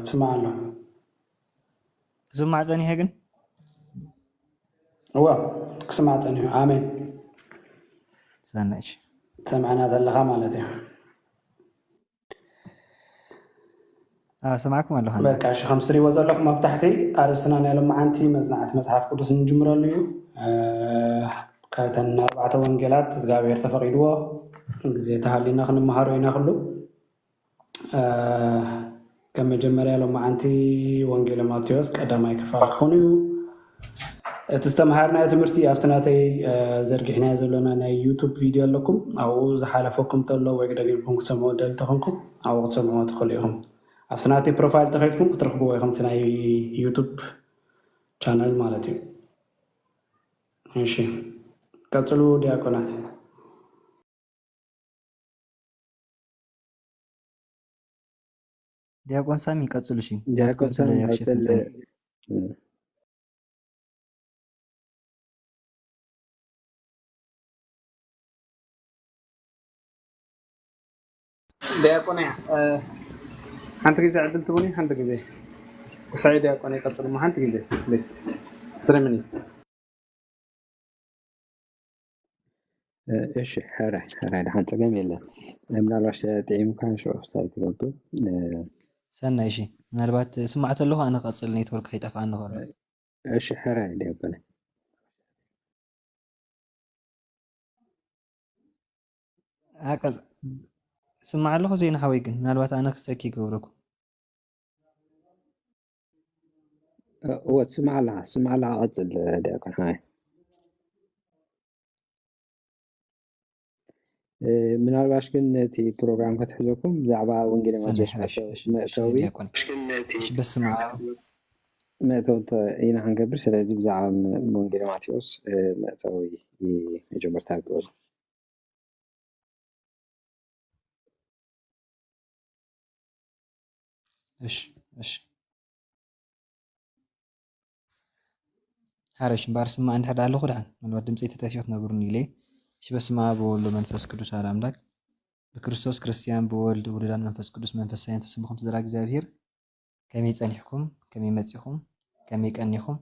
ስማዕ ኣሎ። ዝማዕ ጸኒሐ ግን እዋ ክስማዕ ጸኒሑ። ኣሜን። ሰናሽ ሰምዕና ዘለኻ ማለት እዩ። ሰማዕኩም ኣለኻ። በቃ እሺ፣ ከም ትሪእዎ ዘለኹም ኣብ ታሕቲ ኣርእስትና ናይ ሎማዓንቲ መጽናዕቲ መጽሓፍ ቅዱስ እንጅምረሉ እዩ። እ፣ ካብተን ኣርባዕተ ወንጌላት እግዚኣብሔር ተፈቒድዎ ግዜ ተሃሊና ክንመሃሮ ኢና። ኩሉ እ፣ ከም መጀመርያ ሎማዓንቲ ወንጌል ማቴዎስ ቀዳማይ ክፋል ክኾኑ እዩ። እቲ ዝተምሃርናዮ ትምህርቲ ኣብቲ ናተይ እ፣ ዘርጊሕናዮ ዘሎና ናይ ዩቱብ ቪድዮ ኣለኩም። ኣብኡ ዝሓለፈኩም ተሎ ወይ ደጊምኩም ክትሰምዑ ደል ተኾንኩም ኣብኡ ክትሰምዑ ትኽእሉ ኢኹም። ኣብቲ ናተይ ፕሮፋይል ተኸይድኩም ክትረኽብዎ ኢኹም፣ እቲ ናይ ዩቱብ ቻነል ማለት እዩ። እሺ፣ ቀጽሉ ዲያቆናት። ዲያቆን ሳሚ ቀጽሉ። እሺ፣ ናትኩም ዲያቆን ስለ ሳሚ ያክሸፍን ቀጽል። ጸኒ እ፣ ዲያቆን እያ። እ፣ ሓንቲ ግዜ ዕድል ትቡኒ፣ ሓንቲ ግዜ ውሳዒ ዲያቆን ይቀጽል እሞ ሓንቲ ግዜ ፕሊስ። ስርምኒ። እ፣ እሺ፣ ሕራይ፣ ሕራይ፣ ደሓን፣ ጸገም የለን። እ፣ ምናልባሽ ጥዒምካ ሽዑ ክሳይ ትገብር። እ፣ ሰናይ። እሺ፣ ምናልባት ስማዕ ተለኹ ኣነ ቀጽል፣ ኔትወርክ ከይጠፍኣኒ ይኽእል። እሺ፣ ሕራይ ዲያቆን። ኣቀ-፣ ስማዕ ኣለኹ ዜና ሓወይ፣ ግን ምናልባት ኣነ ክሰኪ ይገብረኩም። እ፣ እወ፣ ትስማዕ ኣለኻ፣ ትስማዕ ኣለኻ፣ ቀጽል ዲያቆን ሓወይ። እ፣ ምናልባሽ ግን ነቲ ፕሮግራም ክትሕዘኩም ብዛዕባ ወንጌል ሰናይ ማቴዎስ ሓረሽ። መእተዊ እሺ፣ እሺ፣ መእተዊ ዲያቆን። እሺ፣ በስመ ኣብ። መእተዊ እንተ ኢና ክንገብር፣ ስለዚ ብዛዕባ መ-፣ ወንጌል ማቴዎስ እ፣ መእተዊ ይ-፣ መጀመርታ ግበሩ። እሺ፣ እሺ። ሓረሽ እምበኣር ስማዕ እንድሕር ደኣ ኣለኹ ደሓን፣ ምናልባት ድምፀይ ተጠፊኡ ክትነግሩኒ ኢለ። እሺ፣ በስመ ኣብ ወወልድ ወመንፈስ ቅዱስ ኣሐዱ ኣምላክ። ብክርስቶስ ክርስቲያን፣ ብወልድ ውሉዳን መንፈስ ቅዱስ መንፈሳውያን ተስምኹም ስድራ እግዚኣብሔር። ከመይ ጸኒሕኩም፣ ከመይ መጺኹም፣ ከመይ ቀኒኹም፣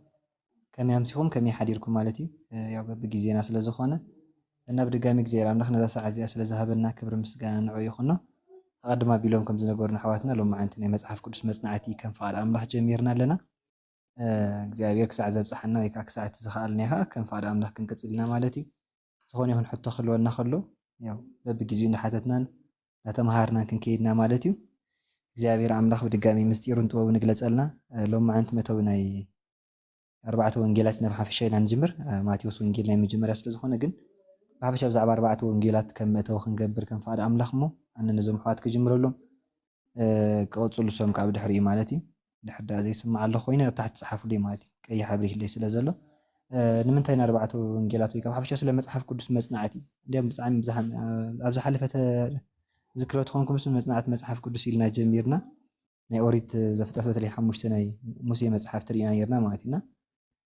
ከመይ ኣምሲኹም፣ ከመይ ሓዲርኩም ማለት እዩ። እ፣ ያው በብግዜና ስለ ዝኾነ እና ብድጋሚ እግዚኣብሔር ኣምላኽ ነዛ ሰዓት እዚኣ ስለ ዝሃበና ክብሪ ምስጋና ንዑ ይኹኖ። ኣቐድም ኣቢሎም ከም ዝነገሩና ኣሕዋትና ሎማዓንቲ ናይ መጽሓፍ ቅዱስ መጽናዕቲ ከም ፍቓድ ኣምላኽ ጀሚርና ኣለና። እ፣ እግዚኣብሔር ክሳዕ ዘብጽሓና ወይ ከዓ ክሳዕ እቲ ዝኸኣልናዮ ከዓ ከም ፍቓድ ኣምላኽ ክንቅጽል ኢና ማለት እዩ። ዝኾነ ይኹን ሕቶ ክህልወና ከሎ ያው በብግዜኡ እንዳሓተትናን እንዳተምሃርናን ክንከይድና ማለት እዩ። እግዚኣብሔር ኣምላኽ ብድጋሚ ምስጢሩን ጥበቡን ይግለጸልና። እ፣ ሎማዓንቲ መእተዊ ናይ ኣርባዕተ ወንጌላት ኢና ብሓፈሻ ኢና ንጅምር። እ፣ ማቴዎስ ወንጌል ናይ መጀመርያ ስለ ዝኾነ ግን ብሓፈሻ ብዛዕባ ኣርባዕተ ወንጌላት ከም መእተዊ ክንገብር ከም ፍቓድ ኣምላኽ እሞ ኣነ ነዞም ኣሕዋት ክጅምረሎም። እ፣ ክቕጽሉ እሶም ከዓ ብድሕሪኡ ማለት እዩ። ድሕር ደኣ ዘይስማዕ ኣሎ ኮይኑ ኣብ ታሕቲ ጸሓፉለይ ማለት እዩ። ቀይሕ ሕብሪ ይህለይ ስለ ዘሎ። እ፣ ንምንታይ ንኣርባዕተ ወንጌላት ወይ ከዓ ብሓፈሻ ስለ መጽሓፍ ቅዱስ መጽናዕቲ እንዲያም ብጣዕሚ ብዙሓን፣ እ፣ ኣብ ዝሓለፈ ተ-፣ ዝክሮ ትኾንኩም ምስ መጽናዕቲ መጽሓፍ ቅዱስ ኢልና ጀሚርና። ናይ ኦሪት ዘፍጥረት በተለይ ሓሙሽተ ናይ ሙሴ መጽሓፍ ትርኢና ነርና ማለት ኢና።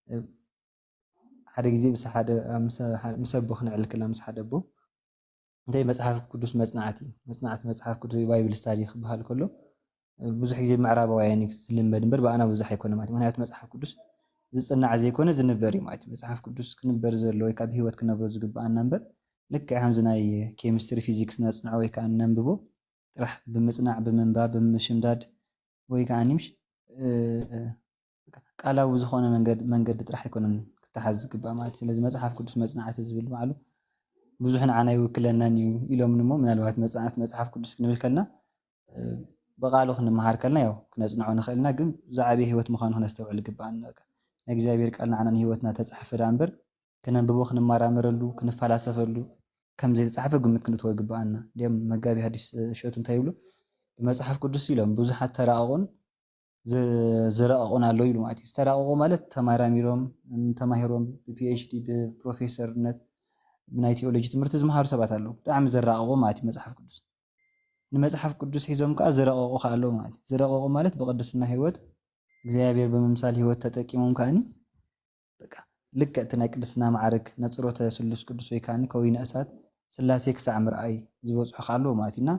እ፣ ሓደ ግዜ ምስ ሓደ፣ ምስ፣ ምስ ኣቦ ክነዕልል ከለና ምስ ሓደ ኣቦ እንታይ መጽሓፍ ቅዱስ መጽናዕቲ፣ መጽናዕቲ መጽሓፍ ቅዱስ ወይ ባይብል ስታዲ ክበሃል ከሎ፣ እ፣ ብዙሕ ግዜ ምዕራባውያን እዩ ዝልመድ እምበር ብኣና ብዙሕ ኣይኮነ ማለት እዩ። ምክንያቱ መጽሓፍ ቅዱስ ዝጽናዕ ዘይኮነ ዝንበር እዩ ማለት እዩ። መጽሓፍ ቅዱስ ክንበር ዘሎ ወይ ከዓ ብህይወት ክነብሮ ዝግብኣና እምበር ልክዕ ከምዚ ናይ ኬሚስትሪ ፊዚክስ ነጽንዖ ወይ ከዓ ነንብቦ ጥራሕ ብምጽናዕ፣ ብምንባብ፣ ብምሽምዳድ ወይ ከዓ ኒምሽ፣ እ፣ ቃላዊ ዝኾነ መንገድ-፣ መንገዲ ጥራሕ ኣይኮነን ክተሓዝ ዝግባእ ማለት እዩ። ስለዚ መጽሓፍ ቅዱስ መጽናዕቲ ዝብል ባዕሉ ብዙሕ ንዓና ኣይውክለናን እዩ ኢሎም እሞ ምናልባት መጽናዕቲ መጽሓፍ ቅዱስ ክንብል ከልና፣ እ፣ ብቃሉ ክንመሃር ከልና ያው ክነጽንዖ ንኽእል ኢና፣ ግን ዝዓበየ ህይወት ምዃኑ ክነስተውዕል ይግባኣና። በቃ ናይ እግዚኣብሔር ቃል ንዓና ንህይወትና ተጻሕፈ ደኣ እምበር ክነንብቦ፣ ክንመራመረሉ፣ ክንፈላሰፈሉ ከም ዘይተጻሕፈ ግምት ክንእትዎ ይግባኣና። እንዲያም መጋቢ ሐዲስ እሸቱ እንታይ ይብሉ? ብመጽሓፍ ቅዱስ ኢሎም ብዙሓት ተራቐቑን ዝ-፣ ዝረቐቑን ኣለዉ ይብሉ ማለት እዩ። ዝተራቐቑ ማለት ተመራሚሮም፣ ም፣ ተማሂሮም ብፒ ኤች ዲ፣ ብፕሮፌሰርነት፣ ብናይ ቴዎሎጂ ትምህርቲ ዝመሃሩ ሰባት ኣለዉ። ብጣዕሚ ዝረቐቑ ማለት እዩ መጽሓፍ ቅዱስ። ንመጽሓፍ ቅዱስ ሒዞም ከኣ ዝረቐቑ ከኣ ኣለዉ ማለት እዩ። ዝረቐቑ ማለት ብቅድስና ህይወት እግዚኣብሔር ብምምሳል ህይወት ተጠቂሞም ከኣኒ በቃ ልክዕ እቲ ናይ ቅድስና ማዕርግ ነጽሮተ ስሉስ ቅዱስ ወይ ከኣኒ ከዊነ እሳት ስላሴ ክሳዕ ምርኣይ ዝበጽሑ ከኣ ኣለዉ ማለት እዩ። እና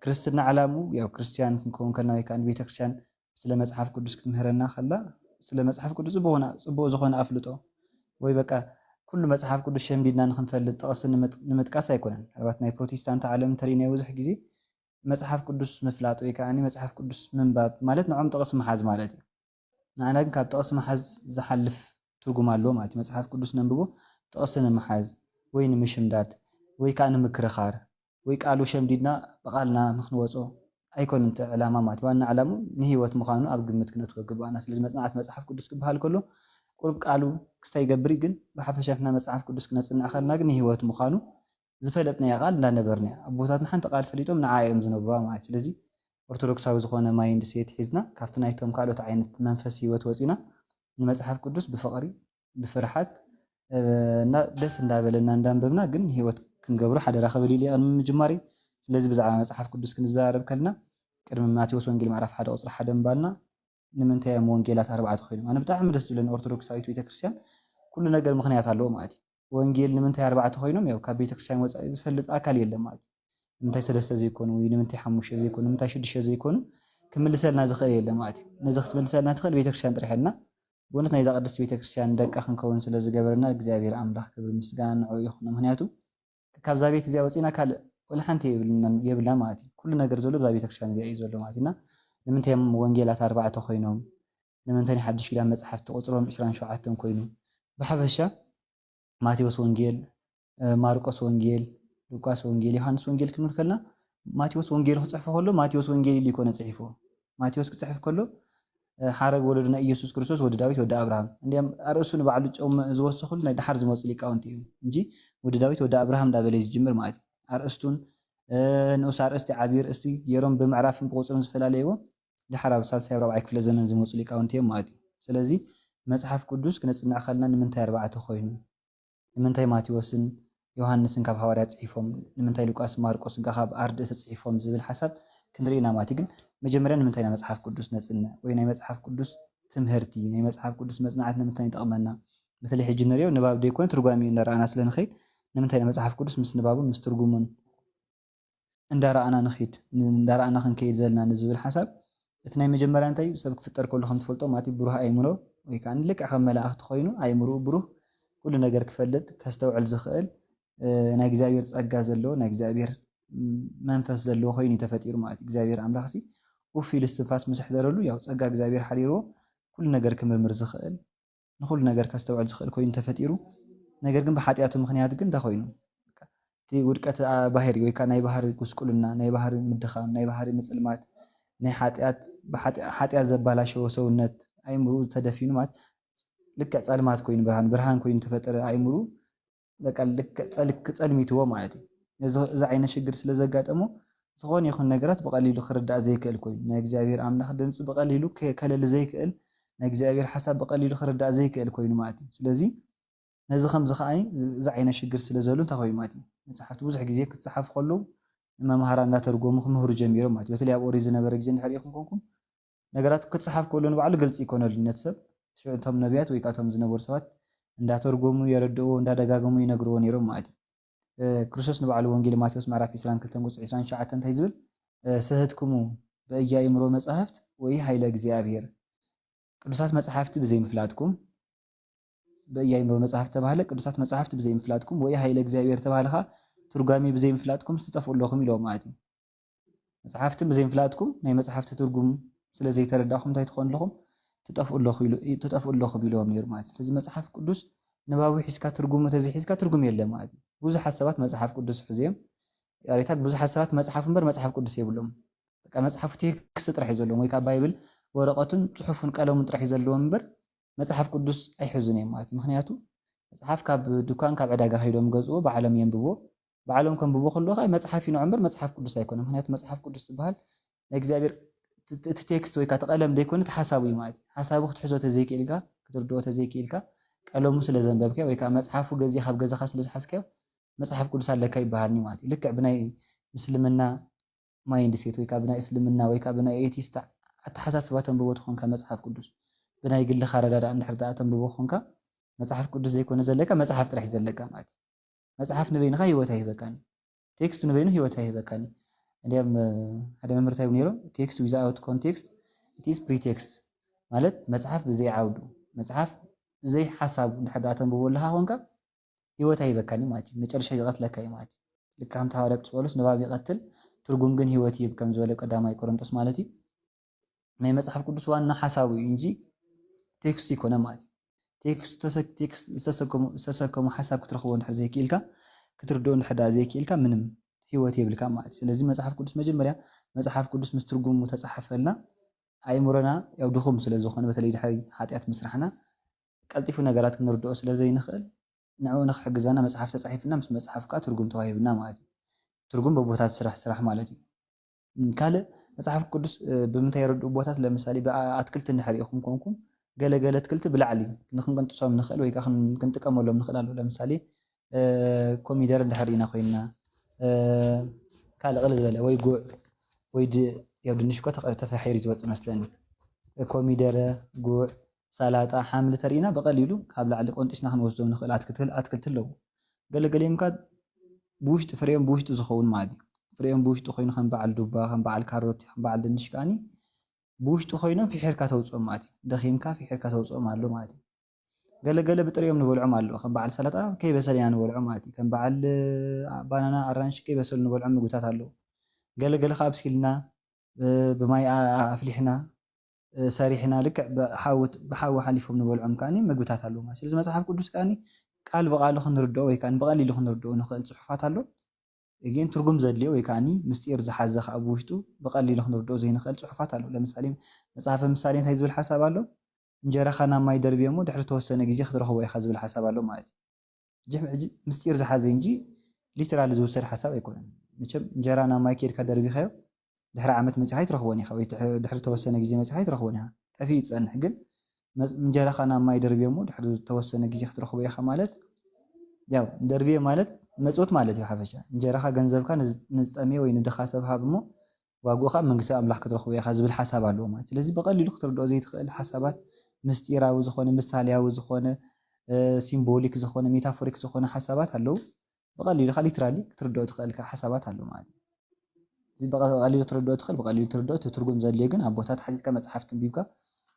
ክርስትና ዕላምኡ ያው ክርስትያን ክንከውን ከለና ወይ ከኣ ንቤተ ክርስትያን ስለ መጽሓፍ ቅዱስ ክትምህረና ከላ፣ ስለ መጽሓፍ ቅዱስ ጽቡቕ ዝኾነ ኣፍልጦ ወይ በቃ ኩሉ መጽሓፍ ቅዱስ ሸምዲድና ንኽንፈልጥ ጥቕሲ ንምጥቃስ ኣይኮነን። ምናልባት ናይ ፕሮቴስታንት ዓለም እንተሪእናዮ ብዙሕ ግዜ መጽሓፍ ቅዱስ ምፍላጥ ወይ ከኣ መጽሓፍ ቅዱስ ምንባብ ማለት ንዖም ጥቕሲ ምሓዝ ማለት እዩ። ንዓና ግን ካብ ጥቕሲ ምሓዝ ዝሓልፍ ትርጉም ኣለዎ ማለት እዩ። መጽሓፍ ቅዱስ ነንብቦ ጥቕሲ ንምሓዝ ወይ ንምሽምዳድ ወይ ከኣ ንምክርኻር ወይ ቃሉ ሸምዲድና ብቓልና ንኽንወጾ ኣይኮነን እቲ ዕላማ ማለት እዩ። ዋና ዕላሙ ንህይወት ምዃኑ ኣብ ግምት ክነትዎ ግባእና። ስለዚ መጽናዕቲ መጽሓፍ ቅዱስ ክበሃል ከሎ ቁሩብ ቃሉ ክስታይ ይገብር እዩ፣ ግን ብሓፈሻ ንሕና መጽሓፍ ቅዱስ ክነጽንዕ ከለና ግን ንህይወት ምዃኑ ዝፈለጥናያ ቃል እንዳነበርናያ። ኣቦታትና ሓንቲ ቃል ፈሊጦም ንዓ እዮም ዝነብሩዋ ማለት እዩ። ስለዚ ኦርቶዶክሳዊ ዝኾነ ማይንድ ሴት ሒዝና ካብቲ ናይቶም ካልኦት ዓይነት መንፈስ ህይወት ወጺና ንመጽሓፍ ቅዱስ ብፍቕሪ ብፍርሓት እና ደስ እንዳበለና እንዳንበብና ግን ህይወት ክንገብሮ ሓደራ ክብል ኢለ ቅድሚ ምጅማሪ። ስለዚ ብዛዕባ መጽሓፍ ቅዱስ ክንዘራረብ ከልና ቅድሚ ማቴዎስ ወንጌል ምዕራፍ ሓደ ቁጽሪ ሓደ ምባልና ንምንታይ እዮም ወንጌላት ኣርባዕተ ኮይኖም? ኣነ ብጣዕሚ ደስ ዝብለኒ ኦርቶዶክሳዊት ቤተክርስትያን ኩሉ ነገር ምኽንያት ኣለዎ ማለት እዩ። ወንጌል ንምንታይ ኣርባዕተ ኮይኖም? ያው ካብ ቤተክርስትያን ወጻኢ ዝፈልጥ ኣካል የለን ማለት እዩ። ንምንታይ ሰለስተ ዘይኮኑ ወይ ንምንታይ ሓሙሽተ ዘይኮኑ ንምንታይ ሽዱሽተ ዘይኮኑ ክምልሰልና ዝኽእል የለን ማለት እዩ። ነዚ ክትመልሰልና ትኽእል ቤተክርስትያን ጥራሕ እያ። ብእውነት ናይዛ ቅድስት ቤተክርስትያን ደቃ ክንከውን ስለ ዝገበረና እግዚኣብሔር ኣምላኽ ክብሪ ምስጋና ንዕኡ ይኹን። ምክንያቱ ካብዛ ቤት እዚኣ ወፂና ካልእ ወላ ሓንቲ የብልና ማለት እዩ። ኩሉ ነገር ዘሎ ብዛ ቤተክርስትያን እዚኣ እዩ ዘሎ ማለት ኢና። ንምንታይ እዮም ወንጌላት ኣርባዕተ ኮይኖም? ንምንታይ ናይ ሓድሽ ኪዳን መፅሓፍቲ ቁፅሮም ዕስራን ሸውዓተን ኮይኑ? ብሓፈሻ ማቴዎስ ወንጌል፣ ማርቆስ ወንጌል፣ ሉቃስ ወንጌል፣ ዮሃንስ ወንጌል ክንብል ከልና ማቴዎስ ወንጌል ክፅሕፎ ከሎ ማቴዎስ ወንጌል ኢሉ ይኮነ ፅሒፎ። ማቴዎስ ክፅሕፍ ከሎ ሓረግ ወለዱና ኢየሱስ ክርስቶስ ወዲ ዳዊት ወዲ ኣብርሃም። እንዲያም ኣርእሱ ንባዕሉ ጨው ዝወሰኹሉ ናይ ድሓር ዝመፁ ሊቃውንቲ እዮም እንጂ ወዲ ዳዊት ወዲ ኣብርሃም እንዳበለ ዝጅምር ማለት እዩ። ኣርእስቱን ንኡስ ኣርእስቲ ዓብዪ ርእስቲ ገይሮም ብምዕራፍን ብቁፅርን ዝፈላለይዎ ድሓር ኣብ ሳልሳይ ኣብ ራብዓይ ክፍለ ዘመን ዝመፁ ሊቃውንቲ እዮም ማለት እዩ። ስለዚ መፅሓፍ ቅዱስ ክነፅንዕ ከልና ንምንታይ ኣርባዕተ ኮይኑ? ንምንታይ ማቴዎስን ዮሃንስን ካብ ሃዋርያት ጽሒፎም? ንምንታይ ሉቃስ ማርቆስን ከ ካብ ኣርድእቲ ጽሒፎም ዝብል ሓሳብ ክንርኢ ኢና ማለት እዩ። ግን መጀመርያ ንምንታይ ናይ መጽሓፍ ቅዱስ ነጽንዕ ወይ ናይ መጽሓፍ ቅዱስ ትምህርቲ ናይ መጽሓፍ ቅዱስ መጽናዕቲ ንምንታይ ይጠቕመና? በተለይ ሕጂ ንሪኦ ንባብ ደይኮነ ትርጓሜ እንዳረኣና ስለ ንኸይድ ንምንታይ ናይ መጽሓፍ ቅዱስ ምስ ንባቡን ምስ ትርጉሙን እንዳረኣና ንኺድ እንዳረኣና ክንከይድ ዘለና ንዝብል ሓሳብ እቲ ናይ መጀመርያ እንታይ እዩ? ሰብ ክፍጠር ከሎ ከም ትፈልጦ ማለት እዩ ብሩህ ኣይምሮ ወይ ከዓ ልክዕ ከም መላእኽቲ ኮይኑ ኣይምርኡ ብሩህ ኩሉ ነገር ክፈልጥ ከስተውዕል ዝኽእል ናይ እግዚኣብሔር ጸጋ ዘለዎ ናይ እግዚኣብሔር መንፈስ ዘለዎ ኮይኑ ተፈጢሩ ማለት እዩ። እግዚኣብሔር ኣምላኽ ሲ ኡፍ ኢሉ እስትንፋስ ምስ ኣሕደረሉ ያው ጸጋ እግዚኣብሔር ሓዲርዎ ኩሉ ነገር ክምርምር ዝኽእል ንኹሉ ነገር ከስተውዕል ዝኽእል ኮይኑ ተፈጢሩ። ነገር ግን ብሓጢኣቱ ምኽንያት ግን እንታይ ኮይኑ? እቲ ውድቀት ባህሪ ወይ ከዓ ናይ ባህሪ ጉስቁልና፣ ናይ ባህሪ ምድኻም፣ ናይ ባህሪ ምፅልማት፣ ናይ ሓጢኣት ሓጢኣት ዘባላሸዎ ሰውነት ኣይምሩ ተደፊኑ ማለት ልክዕ ፀልማት ኮይኑ ብርሃን ብርሃን ኮይኑ ተፈጠረ ኣይምሩ በቃ ልክዕ ጸልክ ጸልሚትዎ ማለት እዩ። እዚ ዓይነት ሽግር ስለ ዘጋጠሞ ዝኾነ ይኹን ነገራት ብቐሊሉ ክርዳእ ዘይክእል ኮይኑ ናይ እግዚኣብሔር ኣምላኽ ድምፂ ብቐሊሉ ከለሊ ዘይክእል ናይ እግዚኣብሔር ሓሳብ ብቐሊሉ ክርዳእ ዘይክእል ኮይኑ ማለት እዩ። ስለዚ ነዚ ከምዚ ከዓ እዚ ዓይነት ሽግር ስለ ዘሉ እንታይ ኮይኑ ማለት እዩ መፅሓፍቲ ብዙሕ ግዜ ክፀሓፉ ከለዉ ንመምሃራ እንዳተርጎሙ ክምህሩ ጀሚሮም ማለት እዩ። በተለይ ኣብ ኦሪት ዝነበረ ግዜ እንድሕር ኢኹም ኮንኩም ነገራት ክፀሓፍ ከሎ ንባዕሉ ግልፂ ይኮነሉ ነቲ ሰብ ሽዑ እቶም ነቢያት ወይ ከዓ እቶም ዝነበሩ ሰባት እንዳተርጎሙ የረድእዎ እንዳደጋገሙ ይነግርዎ ነይሮም ማለት እዩ። ክርስቶስ ንባዕሉ ወንጌል ማቴዎስ ምዕራፍ ዕስራን ክልተን ቁፅሪ ዕስራን ትሽዓተን እንታይ ዝብል ስህትኩሙ በእያእምሮ መጻሕፍት ወይ ኃይለ እግዚኣብሔር ቅዱሳት መጽሓፍቲ ብዘይምፍላጥኩም በእያእምሮ መጽሐፍ ተባህለ ቅዱሳት መጽሐፍቲ ብዘይምፍላጥኩም ወይ ኃይለ እግዚኣብሔር ተባህለ ከዓ ትርጓሜ ብዘይምፍላጥኩም ትጠፍኡ ኣለኹም ኢሎም ማለት እዩ። መጽሓፍቲ ብዘይምፍላጥኩም ናይ መጽሓፍቲ ትርጉም ስለ ዘይተረዳእኩም እንታይ ትኾኑ ኣለኹም ትጠፍኡ ኣለኹም ኢሎም ነይሩ ማለት ስለዚ መጽሓፍ ቅዱስ ንባቡ ሒዝካ ትርጉሙ ተዘይሒዝካ ትርጉም የለ ማለት እዩ። ብዙሓት ሰባት መጽሓፍ ቅዱስ ሕዝዮም ያሬታት ብዙሓት ሰባት መጽሓፍ እምበር መጽሓፍ ቅዱስ የብሎም በቃ መጽሓፉ ቴክስት ጥራሕ እዩ ዘለዎም ወይ ከዓ ባይብል ወረቐቱን ፅሑፉን ቀለሙን ጥራሕ እዩ ዘለዎም እምበር መጽሓፍ ቅዱስ ኣይሕዙን እዮም ማለት እዩ። ምክንያቱ መጽሓፍ ካብ ድኳን ካብ ዕዳጋ ከይዶም ገዝዎ ባዕሎም የንብብዎ። ባዕሎም ከንብብዎ ከለዉ ከዓ መጽሓፍ እዩ ንዑ እምበር መጽሓፍ ቅዱስ ኣይኮነ። ምክንያቱ መጽሓፍ ቅዱስ ዝበሃል ናይ እግዚኣብሔር እቲ ቴክስት ወይ ከዓ እቲ ቀለም ዘይኮነ እቲ ሓሳቡ እዩ ማለት እዩ። ሓሳቡ ክትሕዞ ተዘይክእልካ ክትርድኦ ተዘይክእልካ ቀለሙ ስለ ዘንበብካዮ ወይ ከዓ መጽሓፉ ገዚእካ ኣብ ገዛኻ ስለ ዝሓዝካዮ መጽሓፍ ቅዱስ ኣለካ ይበሃልኒ ማለት እዩ። ልክዕ ብናይ ምስልምና ማይንድ ሴት ወይ ከዓ ብናይ እስልምና ወይ ከዓ ብናይ ኤቲስት ኣተሓሳስባ ተንብቦ ተኾንካ መፅሓፍ ቅዱስ ብናይ ግልኻ ኣረዳድኣ እንድሕር ደኣ ተንብቦ ኮንካ መፅሓፍ ቅዱስ ዘይኮነ ዘለካ መፅሓፍ ጥራሕ እዩ ዘለካ ማለት እዩ። መፅሓፍ ንበይንኻ ህይወት ኣይህበካን። ቴክስት ንበይኑ ህይወት ኣይህበካን። እንዲያም ሓደ መምህር እንታይ ይብሉ ነይሮም text without context ቲስ ፕሪቴክስት ማለት መጽሓፍ ብዘይ ዓውዱ፣ መጽሓፍ ብዘይ ሓሳቡ እንድሕር ደኣ ተንብቦ ኣለኻ ኮንካ፣ ህይወት ኣይበካን እዩ ማለት እዩ። መጨረሻ ይቐትለካ እዩ ማለት እዩ። ልክዕ ከምቲ ሃዋርያ ቅዱስ ጳውሎስ ንባብ ይቐትል፣ ትርጉም ግን ህይወት ይህብ ከም ዝበለ ቀዳማይ ቆሮንጦስ ማለት እዩ። ናይ መጽሓፍ ቅዱስ ዋና ሓሳቡ እዩ እንጂ ቴክስቱ ይኮነ ማለት እዩ። ቴክስቱ ተሰ-፣ ቴክስት ዝተሰከሙ፣ ዝተሰከሙ ሓሳብ ክትረኽቦ እንድሕር ዘይክኢልካ፣ ክትርድኦ እንድሕር ደኣ ዘይክኢልካ ምንም ህይወት የብልካ ማለት እዩ። ስለዚ መጽሓፍ ቅዱስ መጀመርያ መጽሓፍ ቅዱስ ምስ ትርጉሙ ተጻሓፈልና፣ ኣእምሮና ያው ድኹም ስለ ዝኾነ፣ በተለይ ድሕሪ ሓጢኣት ምስራሕና ቀልጢፉ ነገራት ክንርድኦ ስለ ዘይንኽእል፣ ንዕኡ ንክሕግዘና መጽሓፍ ተጻሒፍና፣ ምስ መጽሓፍ ከኣ ትርጉም ተዋሂብና ማለት እዩ። ትርጉም በቦታት ስራሕ ስራሕ ማለት እዩ። እም፣ ካልእ መጽሓፍ ቅዱስ፣ እ፣ ብምንታይ የረድኡ ቦታት፣ ለምሳሌ ብኣትክልቲ እንድሕር ኢኹም ኮንኩም፣ ገለ ገለ ኣትክልቲ ብላዕሊ ንክንቅንጥሶም ንኽእል ወይ ከኣ ክን-፣ ክንጥቀመሎም ንኽእል ኣሎ። ለምሳሌ፣ እ፣ ኮሚደረ እንድሕር ኢና ኮይንና፣ እ፣ ካልእ ቅልል ዝበለ ወይ ጉዕ ወይ ድ-፣ ያው ድንሽ እኮ ተቐ-፣ ተፈሒሩ እዩ ዝወጽእ መስለኒ። ኮሚደረ፣ ጉዕ፣ ሰላጣ፣ ሓምሊ ተሪእና ብቐሊሉ ካብ ላዕሊ ቆንጢስና ክንወስዶም ንኽእል ኣትክልቲ፣ ኣትክልቲ ኣለዉ። ገለ ገሊኦም ከኣ ብውሽጢ ፍሬኦም ብውሽጢ ዝኸውን ማለት እዩ። ፍሬኦም ብውሽጢ ኮይኑ ከም በዓል ዱባ፣ ከም በዓል ካሮት፣ ከም በዓል ድንሽ ከኣኒ ብውሽጢ ኮይኖም ፊሒርካ ተውፅኦም ማለት እዩ። ደኺምካ ፊሒርካ ተውፅኦም ኣሎ ማለት እዩ። ገለ ገለ ብጥሪኦም ንበልዖም ኣለዉ። ከም በዓል ሰላጣ ከይበሰለ ኢና ንበልዖ ማለት እዩ። ከም በዓል፣ እ፣ ባናና፣ ኣራንሺ ከይበሰሉ ንበልዖም ምግብታት ኣለዉ። ገለ ገለ ከኣ ኣብሲልና፣ እ፣ ብማይ ኣ-፣ ኣፍሊሕና፣ እ፣ ሰሪሕና ልክዕ ብሓዊ፣ ብሓዊ ሓሊፎም ንበልዖም ከኣኒ ምግብታት ኣለዉ ማለት እዩ። ስለዚ መጽሓፍ ቅዱስ ከኣኒ ቃል ብቓሉ ክንርድኦ ወይ ከኣኒ ብቐሊሉ ክንርድኦ ንኽእል ጽሑፋት ኣሎ። እጌን ትርጉም ዘድልዮ ወይ ከኣኒ ምስጢር ዝሓዘ ከኣ ብውሽጡ ብቐሊሉ ክንርድኦ ዘይንኽእል ጽሑፋት ኣሎ። ለምሳሌ መጽሓፈ ምሳሌ እንታይ ዝብል ሓሳብ ኣሎ? "እንጀራኻ ናብ ማይ ደርብዮሞ ድሕሪ ተወሰነ ግዜ ክትረኽቦ ኢኻ" ዝብል ሓሳብ ኣሎ ማለት እዩ። እጂ ሕጂ ምስጢር ዝሓዘ እንጂ ሊትራሊ ዝውሰድ ሓሳብ ኣይኮነን። መቸም እንጀራ ናብ ማይ ከይድካ ደርቢኻዮ ድሕሪ ዓመት መጺኻ ኣይትረኽቦን ኢኻ ወይ ድሕ-፣ ድሕሪ ተወሰነ ግዜ መጺኻ ኣይትረኽቦን ኢኻ። ጠፊኡ ይጸንሕ። ግን መ-፣ እንጀራኻ ናብ ማይ ደርብዮሞ ድሕሪ ተወሰነ ግዜ ክትረኽቦ ኢኻ ማለት ያው ደርብዮ ማለት መጽውት ማለት እዩ ሓፈሻ። እንጀራኻ ገንዘብካ ንዝ-፣ ንዝጠምየ ወይ ንድኻ ሰብ ሃብ እሞ ዋግኡ ካብ መንግስቲ ኣምላኽ ክትረኽቦ ኢኻ ዝብል ሓሳብ ኣለዎ ማለት። ስለዚ ብቐሊሉ ክትርድኦ ዘይትኽእል ሓሳባት ምስጢራዊ ዝኾነ፣ ምሳሌያዊ ዝኾነ፣ እ፣ ሲምቦሊክ ዝኾነ፣ ሜታፎሪክ ዝኾነ ሓሳባት ኣለዉ። ብቐሊሉ ከኣ ሊትራሊ ክትርድኦ ትኽእል ከኣ ሓሳባት ኣሎ ማለት እዩ። እዚ ብቐ-፣ ብቐሊሉ ክትርድኦ ትኽእል፣ ብቐሊሉ ትርድኦ፣ እቲ ትርጉም ዘድልዮ ግን ኣቦታት ሓቲትካ መጽሓፍ ተንቢብካ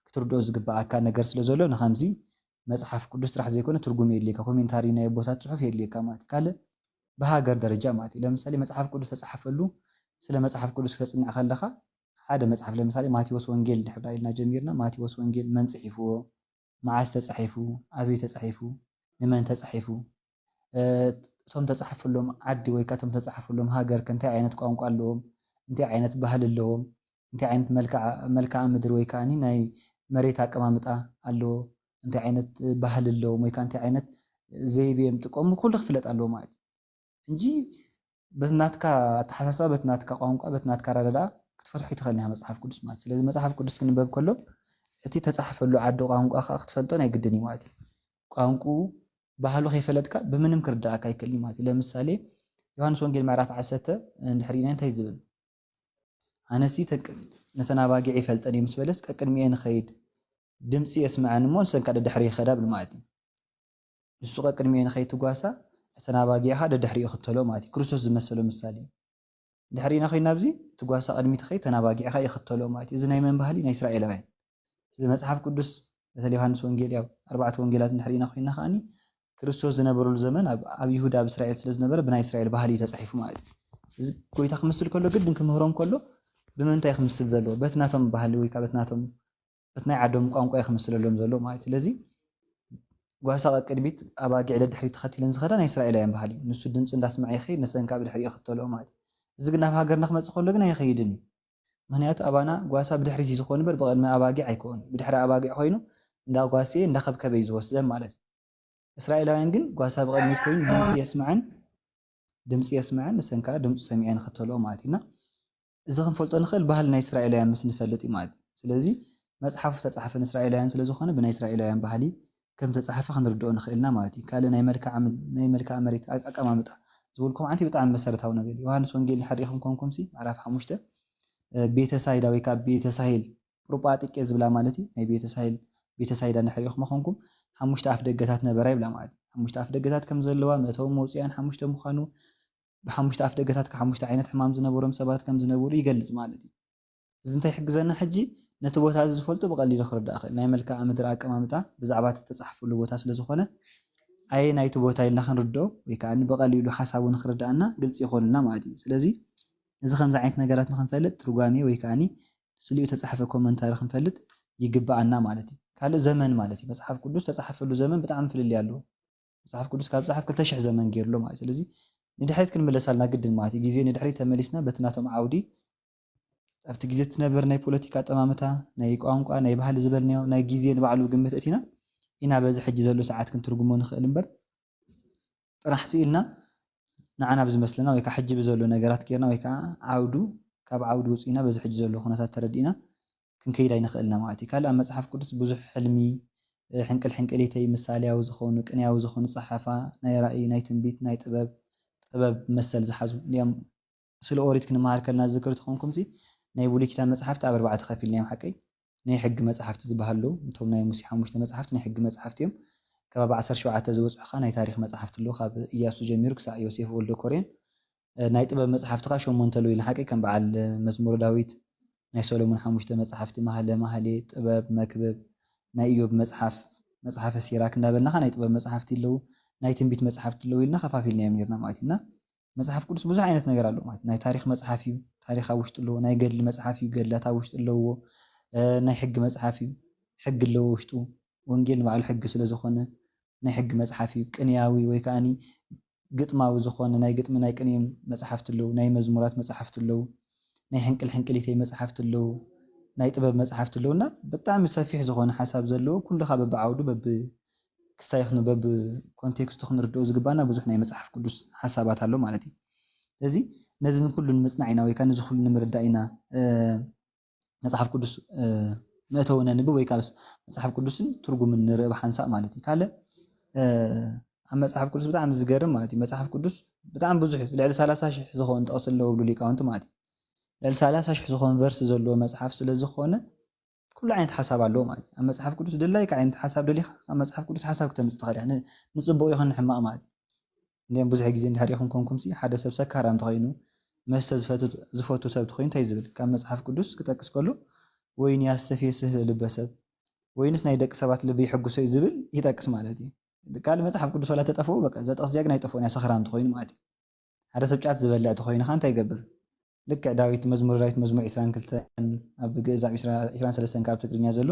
ክትርድኦ ዝግብኣካ ነገር ስለ ዘሎ፣ ንኸምዚ መጽሓፍ ቅዱስ ጥራሕ ዘይኮነ ትርጉም የድልየካ፣ ኮሜንታሪ ናይ ኣቦታት ጽሑፍ የድልየካ ማለት እዩ። ካልእ ብሃገር ደረጃ ማለት እዩ። ለምሳሌ መጽሓፍ ቅዱስ ተጻሓፈሉ፣ ስለ መጽሓፍ ቅዱስ ክተጽንዕ ከለኻ፣ ሓደ መጽሓፍ ለምሳሌ ማቴዎስ ወንጌል ድሕር ኢልና ጀሚርና፣ ማቴዎስ ወንጌል መን ጽሒፍዎ፣ መዓስ ተጻሒፉ፣ ኣበይ ተጻሒፉ፣ ንመን ተጻሒፉ፣ እ፣ እቶም ተጻሕፈሎም ዓዲ ወይ ከኣ እቶም ተጻሕፈሎም ሃገር ከ እንታይ ዓይነት ቋንቋ ኣለዎም፣ እንታይ ዓይነት ባህሊ ኣለዎም፣ እንታይ ዓይነት መልክዓ-፣ መልክዓ ምድሪ ወይ ከኣኒ ናይ መሬት ኣቀማምጣ ኣለዎ፣ እንታይ ዓይነት ባህሊ ኣለዎም ወይ ከኣ እንታይ ዓይነት ዘይቤ እዮም ዝጥቀሙ፣ ኩሉ ክፍለጥ ኣለዎ ማለት እዩ። እንጂ በቲ ናትካ ኣተሓሳስባ፣ በቲ ናትካ ቋንቋ፣ በቲ ናትካ ኣረዳድኣ ክትፈትሖ ኣይትኽእልን ኢኻ መጽሓፍ ቅዱስ ማለት። ስለዚ መጽሓፍ ቅዱስ ክንበብ ከሎ እቲ ተጻሕፈሉ ዓዲ ቋንቋ ከኣ ክትፈልጦ ናይ ግድን እዩ ማለት እዩ። ቋንቋኡ፣ ባህሉ ከይፈለጥካ ብምንም ክርድኣካ ኣይክእልን እዩ ማለት እዩ። ለምሳሌ ዮሃንስ ወንጌል ምዕራፍ ዓሰርተ እንድሕር ርኢና እንታይ ዝብል? "ኣነሲ ተቅ-፣ ነተን ኣባጊዕ ይፈልጠን እየ ምስ በለስ ቀቅድሚኤ ንኸይድ ድምጺ የስምዐን እሞ ንሰን ከኣ ደድሕሪ ይኸዳ" ብል ማለት እዩ። ንሱ ቀቅድሚኤ ንኸይድ ትጓሳ እተን ኣባጊዕ ከኣ ደድሕሪኡ ይኽተሎ ማለት እዩ። ክርስቶስ ዝመሰሎ ምሳሌ እዩ። ድሕሪና ኮይና ኣብዚ ትጓሳ ቅድሚት ትኸይድ እተን ኣባጊዕ ከኣ ይኽተሎ ማለት እዩ። እዚ ናይ መን ባህሊ? ናይ እስራኤላውያን። ስለ መጽሓፍ ቅዱስ በተለይ ዮሃንስ ወንጌል ያው ኣርባዕተ ወንጌላት እንድሕር ኢና ኮይና ከኣኒ ክርስቶስ ዝነበረሉ ዘመን ኣብ፣ ኣብ ይሁዳ ኣብ እስራኤል ስለ ዝነበረ ብናይ እስራኤል ባህሊ እዩ ተጻሒፉ ማለት እዩ። እዚ ጎይታ ክምስል ከሎ ግድን ክምህሮም ከሎ ብምንታይ ክምስል ዘለዎ? በቲ ናቶም ባህሊ ወይ ከኣ በቲ ናቶም፣ በቲ ናይ ዓዶም ቋንቋ እዩ ክምስለሎም ዘሎ ማለት እዩ። ስለዚ ጓሳ ቀቅድሚት ኣባጊዕ ደድሕሪት ተኸቲለን ዝኸዳ ናይ እስራኤላውያን ባህሊ እዩ። ንሱ ድምፂ እንዳስመዐ ይኸይድ፣ ነሰን ከኣ ብድሕሪኡ ይኽተልኦ ማለት እዩ። እዚ ግን ናብ ሃገርና ክመፅእ ከሎ ግን ኣይኸይድን እዩ። ምኽንያቱ ኣባና ጓሳ ብድሕሪት እዩ ዝኾን እምበር ብቕድሚ ኣባጊዕ ኣይኮን። ብድሕሪ ኣባጊዕ ኮይኑ እንዳጓሰየ እንዳኸብከበ እዩ ዝወስደን ማለት እዩ። እስራኤላውያን ግን ጓሳ ብቕድሚት ኮይኑ ድምፂ የስምዐን፣ ድምፂ የስምዐን፣ ንሰን ከኣ ድምፂ ሰሚዐን ይኸተልኦ ማለት እዩ። እና እዚ ክንፈልጦ ንኽእል ባህሊ ናይ እስራኤላውያን ምስ ንፈልጥ እዩ ማለት እዩ። ስለዚ መፅሓፉ ዝተፃሕፈ ንእስራኤላውያን ስለ ዝኾነ ብናይ እስራኤላውያን ባህሊ ከም ዝተፃሕፈ ክንርድኦ ንኽእል ኢና ማለት እዩ። ካልእ ናይ መልክዓ ምድ-፣ ናይ መልክዓ መሬት ኣ-፣ ኣቀማምጣ ዝብልኩም ዓንቲ ብጣዕሚ መሰረታዊ ነገር እዩ። ዮሃንስ ወንጌል እንድሕር ርኢኹም ኮንኩም ሲ ምዕራፍ ሓሙሽተ፣ እ፣ ቤተ ሳይዳ ወይ ከዓ ቤተ ሳሄል ፕሮጳጢቄ ዝብላ ማለት እዩ። ናይ ቤተ ሳይል-፣ ቤተ ሳይዳ እንድሕር ርኢኹም ኮንኩም ሓሙሽተ ኣፍ ደገታት ነበራ ይብላ ማለት እዩ። ሓሙሽተ ኣፍ ደገታት ከም ዘለዋ፣ መእተውን መውፅያን ሓሙሽተ ምዃኑ፣ ብሓሙሽተ ኣፍ ደገታት ከ ሓሙሽተ ዓይነት ሕማም ዝነበሮም ሰባት ከም ዝነበሩ ይገልፅ ማለት እዩ። እዚ እንታይ ይሕግዘና ሕጂ? ነቲ ቦታ እዚ ዝፈልጡ ብቐሊሉ ክርዳእ ይኽእል። ናይ መልክዓ ምድሪ ኣቀማምጣ ብዛዕባ እቲ ተጻሕፈሉ ቦታ ስለ ዝኾነ፣ ኣየ ናይቲ ቦታ ኢልና ክንርድኦ ወይ ከኣ ብቐሊሉ ሓሳቡ ንኽርዳእና ግልጺ ይኾንልና ማለት እዩ። ስለዚ እዚ ከምዚ ዓይነት ነገራት ንኽንፈልጥ ትርጓሜ ወይ ከኣ ስሊኡ ተጻሕፈ ኮመንታሪ ክንፈልጥ ይግብኣና ማለት እዩ። ካልእ ዘመን ማለት እዩ። መጽሓፍ ቅዱስ ተጻሕፈሉ ዘመን ብጣዕሚ ፍልልይ ኣለዎ። መጽሓፍ ቅዱስ ካብ ዝጸሓፍ ክልተ ሽሕ ዘመን ገይሩ ኣሎ ማለት እዩ። ስለዚ ንድሕሪት ክንምለስ ኣልና ግድን ማለት እዩ። ግዜ ንድሕሪት ተመሊስና በቲ ናቶም ዓውዲ ኣብቲ ግዜ እትነበር ናይ ፖለቲካ ኣጠማምታ፣ ናይ ቋንቋ፣ ናይ ባህሊ ዝበልናዮ ናይ ግዜ ንባዕሉ ግምት እቲና ኢና በዚ ሕጂ ዘሎ ሰዓት ክንትርጉሞ ንኽእል እምበር ጥራሕ ስኢልና ንዓና ብዝመስለና ወይ ከዓ ሕጂ ብዘሎ ነገራት ጌርና ወይ ከዓ ዓውዱ ካብ ዓውዱ ውፅኢና በዚ ሕጂ ዘሎ ኩነታት ተረዲእና ክንከይድ ኣይንኽእልና ማለት እዩ። ካልእ ኣብ መፅሓፍ ቅዱስ ብዙሕ ሕልሚ፣ ሕንቅል ሕንቅሊተይ ምሳሌያዊ ዝኾኑ ቅንያዊ ዝኾኑ ፀሓፋ ናይ ራእይ ናይ ትንቢት ናይ ጥበብ ጥበብ መሰል ዝሓዙ እንዲያም ስለ ኦሪት ክንመሃር ከለና ዝዝክር ተኾንኩም ሲ ናይ ብሉይ ኪዳን መጽሓፍቲ ኣብ ኣርባዕተ ከፊልና እዮም ሓቀይ ናይ ሕጊ መጽሓፍቲ ዝበሃሉ እቶም ናይ ሙሴ ሓሙሽተ መጽሓፍቲ ናይ ሕጊ መጽሓፍቲ እዮም። ከባቢ ዓሰርተ ሸውዓተ ዝበጽሑ ኸዓ ናይ ታሪኽ መጽሓፍቲ ኣለዉ ካብ እያሱ ጀሚሩ ክሳዕ ዮሴፍ ወልደ ኮሬን። ናይ ጥበብ መጽሓፍቲ ኸዓ ሸሞንተ ኣለዉ ኢልና ሓቀይ ከም በዓል መዝሙር ዳዊት ናይ ሰሎሞን ሓሙሽተ መጽሓፍቲ ማህለ ማህሌ ጥበብ መክብብ ናይ እዮብ መጽሓፍ መጽሓፈ ሲራክ እንዳበልና ኸዓ ናይ ጥበብ መጽሓፍቲ ኣለዉ ናይ ትንቢት መጽሓፍቲ ኣለዉ ኢልና ኸፋፊልና እዮም ነርና ማለት ኢና። መጽሓፍ ቅዱስ ብዙሕ ዓይነት ነገር ኣለዎ ማለት ናይ ታሪኽ መጽሓፍ እዩ። ታሪኽ ኣብ ውሽጡ ኣለዎ። ናይ ገድሊ መጽሓፍ እዩ። ገድላት ኣብ ውሽጡ ኣለዎ። ናይ ሕጊ መጽሓፍ እዩ። ሕጊ ኣለዎ ውሽጡ። ወንጌል ንባዕሉ ሕጊ ስለ ዝኾነ ናይ ሕጊ መጽሓፍ እዩ። ቅንያዊ ወይ ከዓኒ ግጥማዊ ዝኾነ ናይ ግጥሚ ናይ ቅኔ መጽሓፍቲ ኣለዉ። ናይ መዝሙራት መጽሓፍቲ ኣለዉ። ናይ ሕንቅል ሕንቅሊተይ መጽሓፍቲ ኣለዉ። ናይ ጥበብ መጽሓፍቲ ኣለዉ እና ብጣዕሚ ሰፊሕ ዝኾነ ሓሳብ ዘለዎ ኩልኻ በብዓውዱ በብ ክሳይ ክንበብ ኮንቴክስቱ ክንርድኦ ዝግባና ብዙሕ ናይ መፅሓፍ ቅዱስ ሓሳባት ኣሎ ማለት እዩ። ስለዚ ነዚ ኩሉ ንምፅናዕ ኢና ወይ ከዓ ነዚ ኩሉ ንምርዳእ ኢና መፅሓፍ ቅዱስ መእተዊ ነንብብ ወይ ከዓ መፅሓፍ ቅዱስን ትርጉምን ንርኢ ብሓንሳእ ማለት እዩ። ካልእ ኣብ መፅሓፍ ቅዱስ ብጣዕሚ ዝገርም ማለት እዩ። መፅሓፍ ቅዱስ ብጣዕሚ ብዙሕ እዩ። ልዕሊ ሰላሳ ሽሕ ዝኾኑ ጥቕሲ ኣለዎ ብሉ ሊቃውንቲ ማለት እዩ። ልዕሊ ሰላሳ ሽሕ ዝኾኑ ቨርሲ ዘለዎ መፅሓፍ ስለ ዝኾነ ኩሉ ዓይነት ሓሳብ ኣለዎ ማለት እዩ። ኣብ መፅሓፍ ቅዱስ ድላይካ ዓይነት ሓሳብ ደሊኻ ካብ መፅሓፍ ቅዱስ ሓሳብ ክተምፅእ ትኽእል ኢኻ። ንፅቡቕ ይኹን ንሕማቕ ማለት እዩ። እንዲም ብዙሕ ግዜ እንድሕር ኢኹም ኮንኩም ሲ ሓደ ሰብ ሰካራም ተኾይኑ መስተ ዝፈቱ ሰብ ተኾይኑ እንታይ ዝብል ካብ መፅሓፍ ቅዱስ ክጠቅስ ከሎ ወይን ያስተፌስህ ልበ ሰብ ወይንስ ናይ ደቂ ሰባት ልቢ ይሕጉሶ እዩ ዝብል ይጠቅስ ማለት እዩ። ካልእ መፅሓፍ ቅዱስ ወላ ተጠፍኡ በቃ ዘጠቅስ ዚያግ ናይ ጠፍኡ ናይ ሰኽራም ተኾይኑ ማለት እዩ። ሓደ ሰብ ጫት ዝበልዕ ተኾይኑ ኸ እንታይ ይገብር? ልክዕ ዳዊት መዝሙር ዳዊት መዝሙር ዕስራን ክልተን ኣብ ግእዝ ኣብ ዕስራን ሰለስተን ካብ ትግርኛ ዘሎ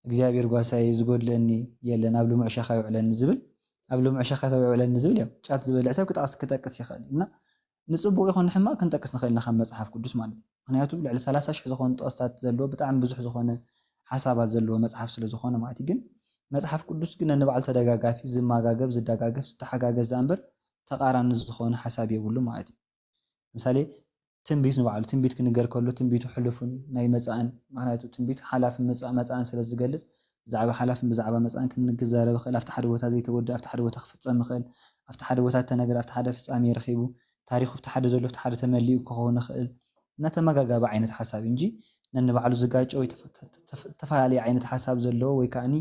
እግዚኣብሔር ጓሳይ ዝጎድለኒ የለን ኣብ ልሙዕ ሸኻ ይውዕለኒ ዝብል ኣብ ልሙዕ ሸኻ ይውዕለኒ ዝብል እዮም ጫት ዝበልዕ ሰብ ክጠቅስ ክጠቅስ ይኽእል እና ንፅቡቅ ይኹን ንሕማቅ ክንጠቅስ ንኽእል ኢና ካብ መፅሓፍ ቅዱስ ማለት እዩ። ምክንያቱ ልዕሊ ሰላሳ ሽሕ ዝኾኑ ጥቕስታት ዘለዎ ብጣዕሚ ብዙሕ ዝኾነ ሓሳባት ዘለዎ መፅሓፍ ስለ ዝኾነ ማለት እዩ። ግን መፅሓፍ ቅዱስ ግን ነንባዕሉ ተደጋጋፊ ዝመጋገብ ዝደጋገፍ ዝተሓጋገዝ እምበር ተቓራኒ ዝኾነ ሓሳብ የብሉ ማለት እዩ። ምሳሌ ትንቢት ንባዕሉ ትንቢት ክንገር ከሎ ትንቢቱ ሕሉፍን ናይ መፃእን ምክንያቱ ትንቢት ሓላፍን መፃእን ስለ ዝገልፅ ብዛዕባ ሓላፍን ብዛዕባ መፃእን ክንግዛረብ ኽእል ኣብቲ ሓደ ቦታ ዘይተወደ ኣብቲ ሓደ ቦታ ክፍፀም ይኽእል ኣብቲ ሓደ ቦታ ተነገር ኣብቲ ሓደ ፍፃሜ ረኺቡ ታሪኹ ኣብቲ ሓደ ዘሎ ኣብቲ ሓደ ተመሊኡ ክኸውን ይኽእል እና ተመጋጋቢ ዓይነት ሓሳብ እንጂ ነንባዕሉ ዝጋጨ ወይ ተፈላለየ ዓይነት ሓሳብ ዘለዎ ወይ ከዓኒ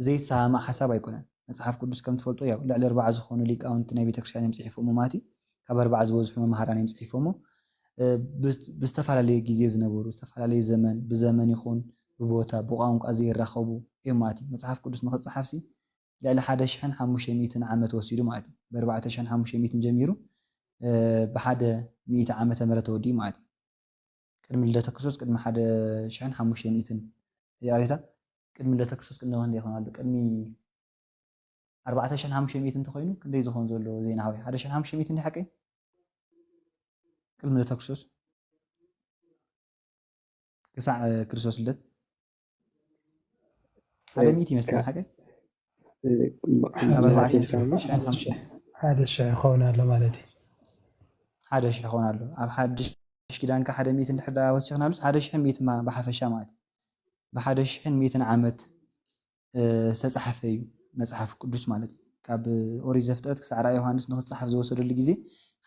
ዘይሰማማዕ ሓሳብ ኣይኮነን። መፅሓፍ ቅዱስ ከም ትፈልጦ ያው ልዕሊ ኣርባዓ ዝኾኑ ሊቃውንቲ ናይ ቤተክርስትያን እዮም ፅሒፎሞ ማለት እዩ። ካብ ኣርባዓ ዝበዝሑ መምሃራን እዮም ፅሒፎሞ። ብዝተፈላለየ ግዜ ዝነበሩ ዝተፈላለየ ዘመን ብዘመን ይኹን ብቦታ ብቋንቋ ዘይራኸቡ እዮም ማለት እዩ። መፅሓፍ ቅዱስ ንክፅሓፍሲ ልዕሊ ሓደ ሽሕን ሓሙሽተ ሚእትን ዓመት ወሲዱ ማለት እዩ። ብኣርባዕተ ሽሕን ሓሙሽተ ሚእትን ጀሚሩ ብሓደ ሚእቲ ዓመተ ምህረት ተወዲኡ ማለት እዩ። ቅድሚ ልደተ ክርስቶስ ቅድሚ ሓደ ሽሕን ሓሙሽተ ሚእትን ይቕሬታ ቅድሚ ልደተ ክርስቶስ ቅድሚ ክንደይ ይኾን ኣሎ ቅድሚ ኣርባዕተ ሽሕን ሓሙሽተ ሚእትን እንተኾይኑ ክንደይ ዝኾን ዘሎ ዜና ሃወይ ሓደ ሽሕን ሓሙሽተ ሚእትን እንዲ ሓቀይ ቅድሚ ልደተ ክርስቶስ ክሳዕ ክርስቶስ ልደት ሓደ ሚእቲ ይመስለኒ ሓቀይ ሓደ ሽሕ ይኸውን ኣሎ ማለት እዩ። ሓደ ሽሕ ይኸውን ኣሎ ኣብ ሓድሽ ኪዳንካ ሓደ ሚእቲ እንድሕር ዳ ወሲኽናሉስ ሓደ ሽሕ ሚእቲ ብሓፈሻ ማለት እዩ። ብሓደ ሽሕን ሚእትን ዓመት ዝተፃሓፈ እዩ መፅሓፍ ቅዱስ ማለት እዩ። ካብ ኦሪት ዘፍጥረት ክሳዕ ራእይ ዮሃንስ ንክፃሓፍ ዝወሰደሉ ግዜ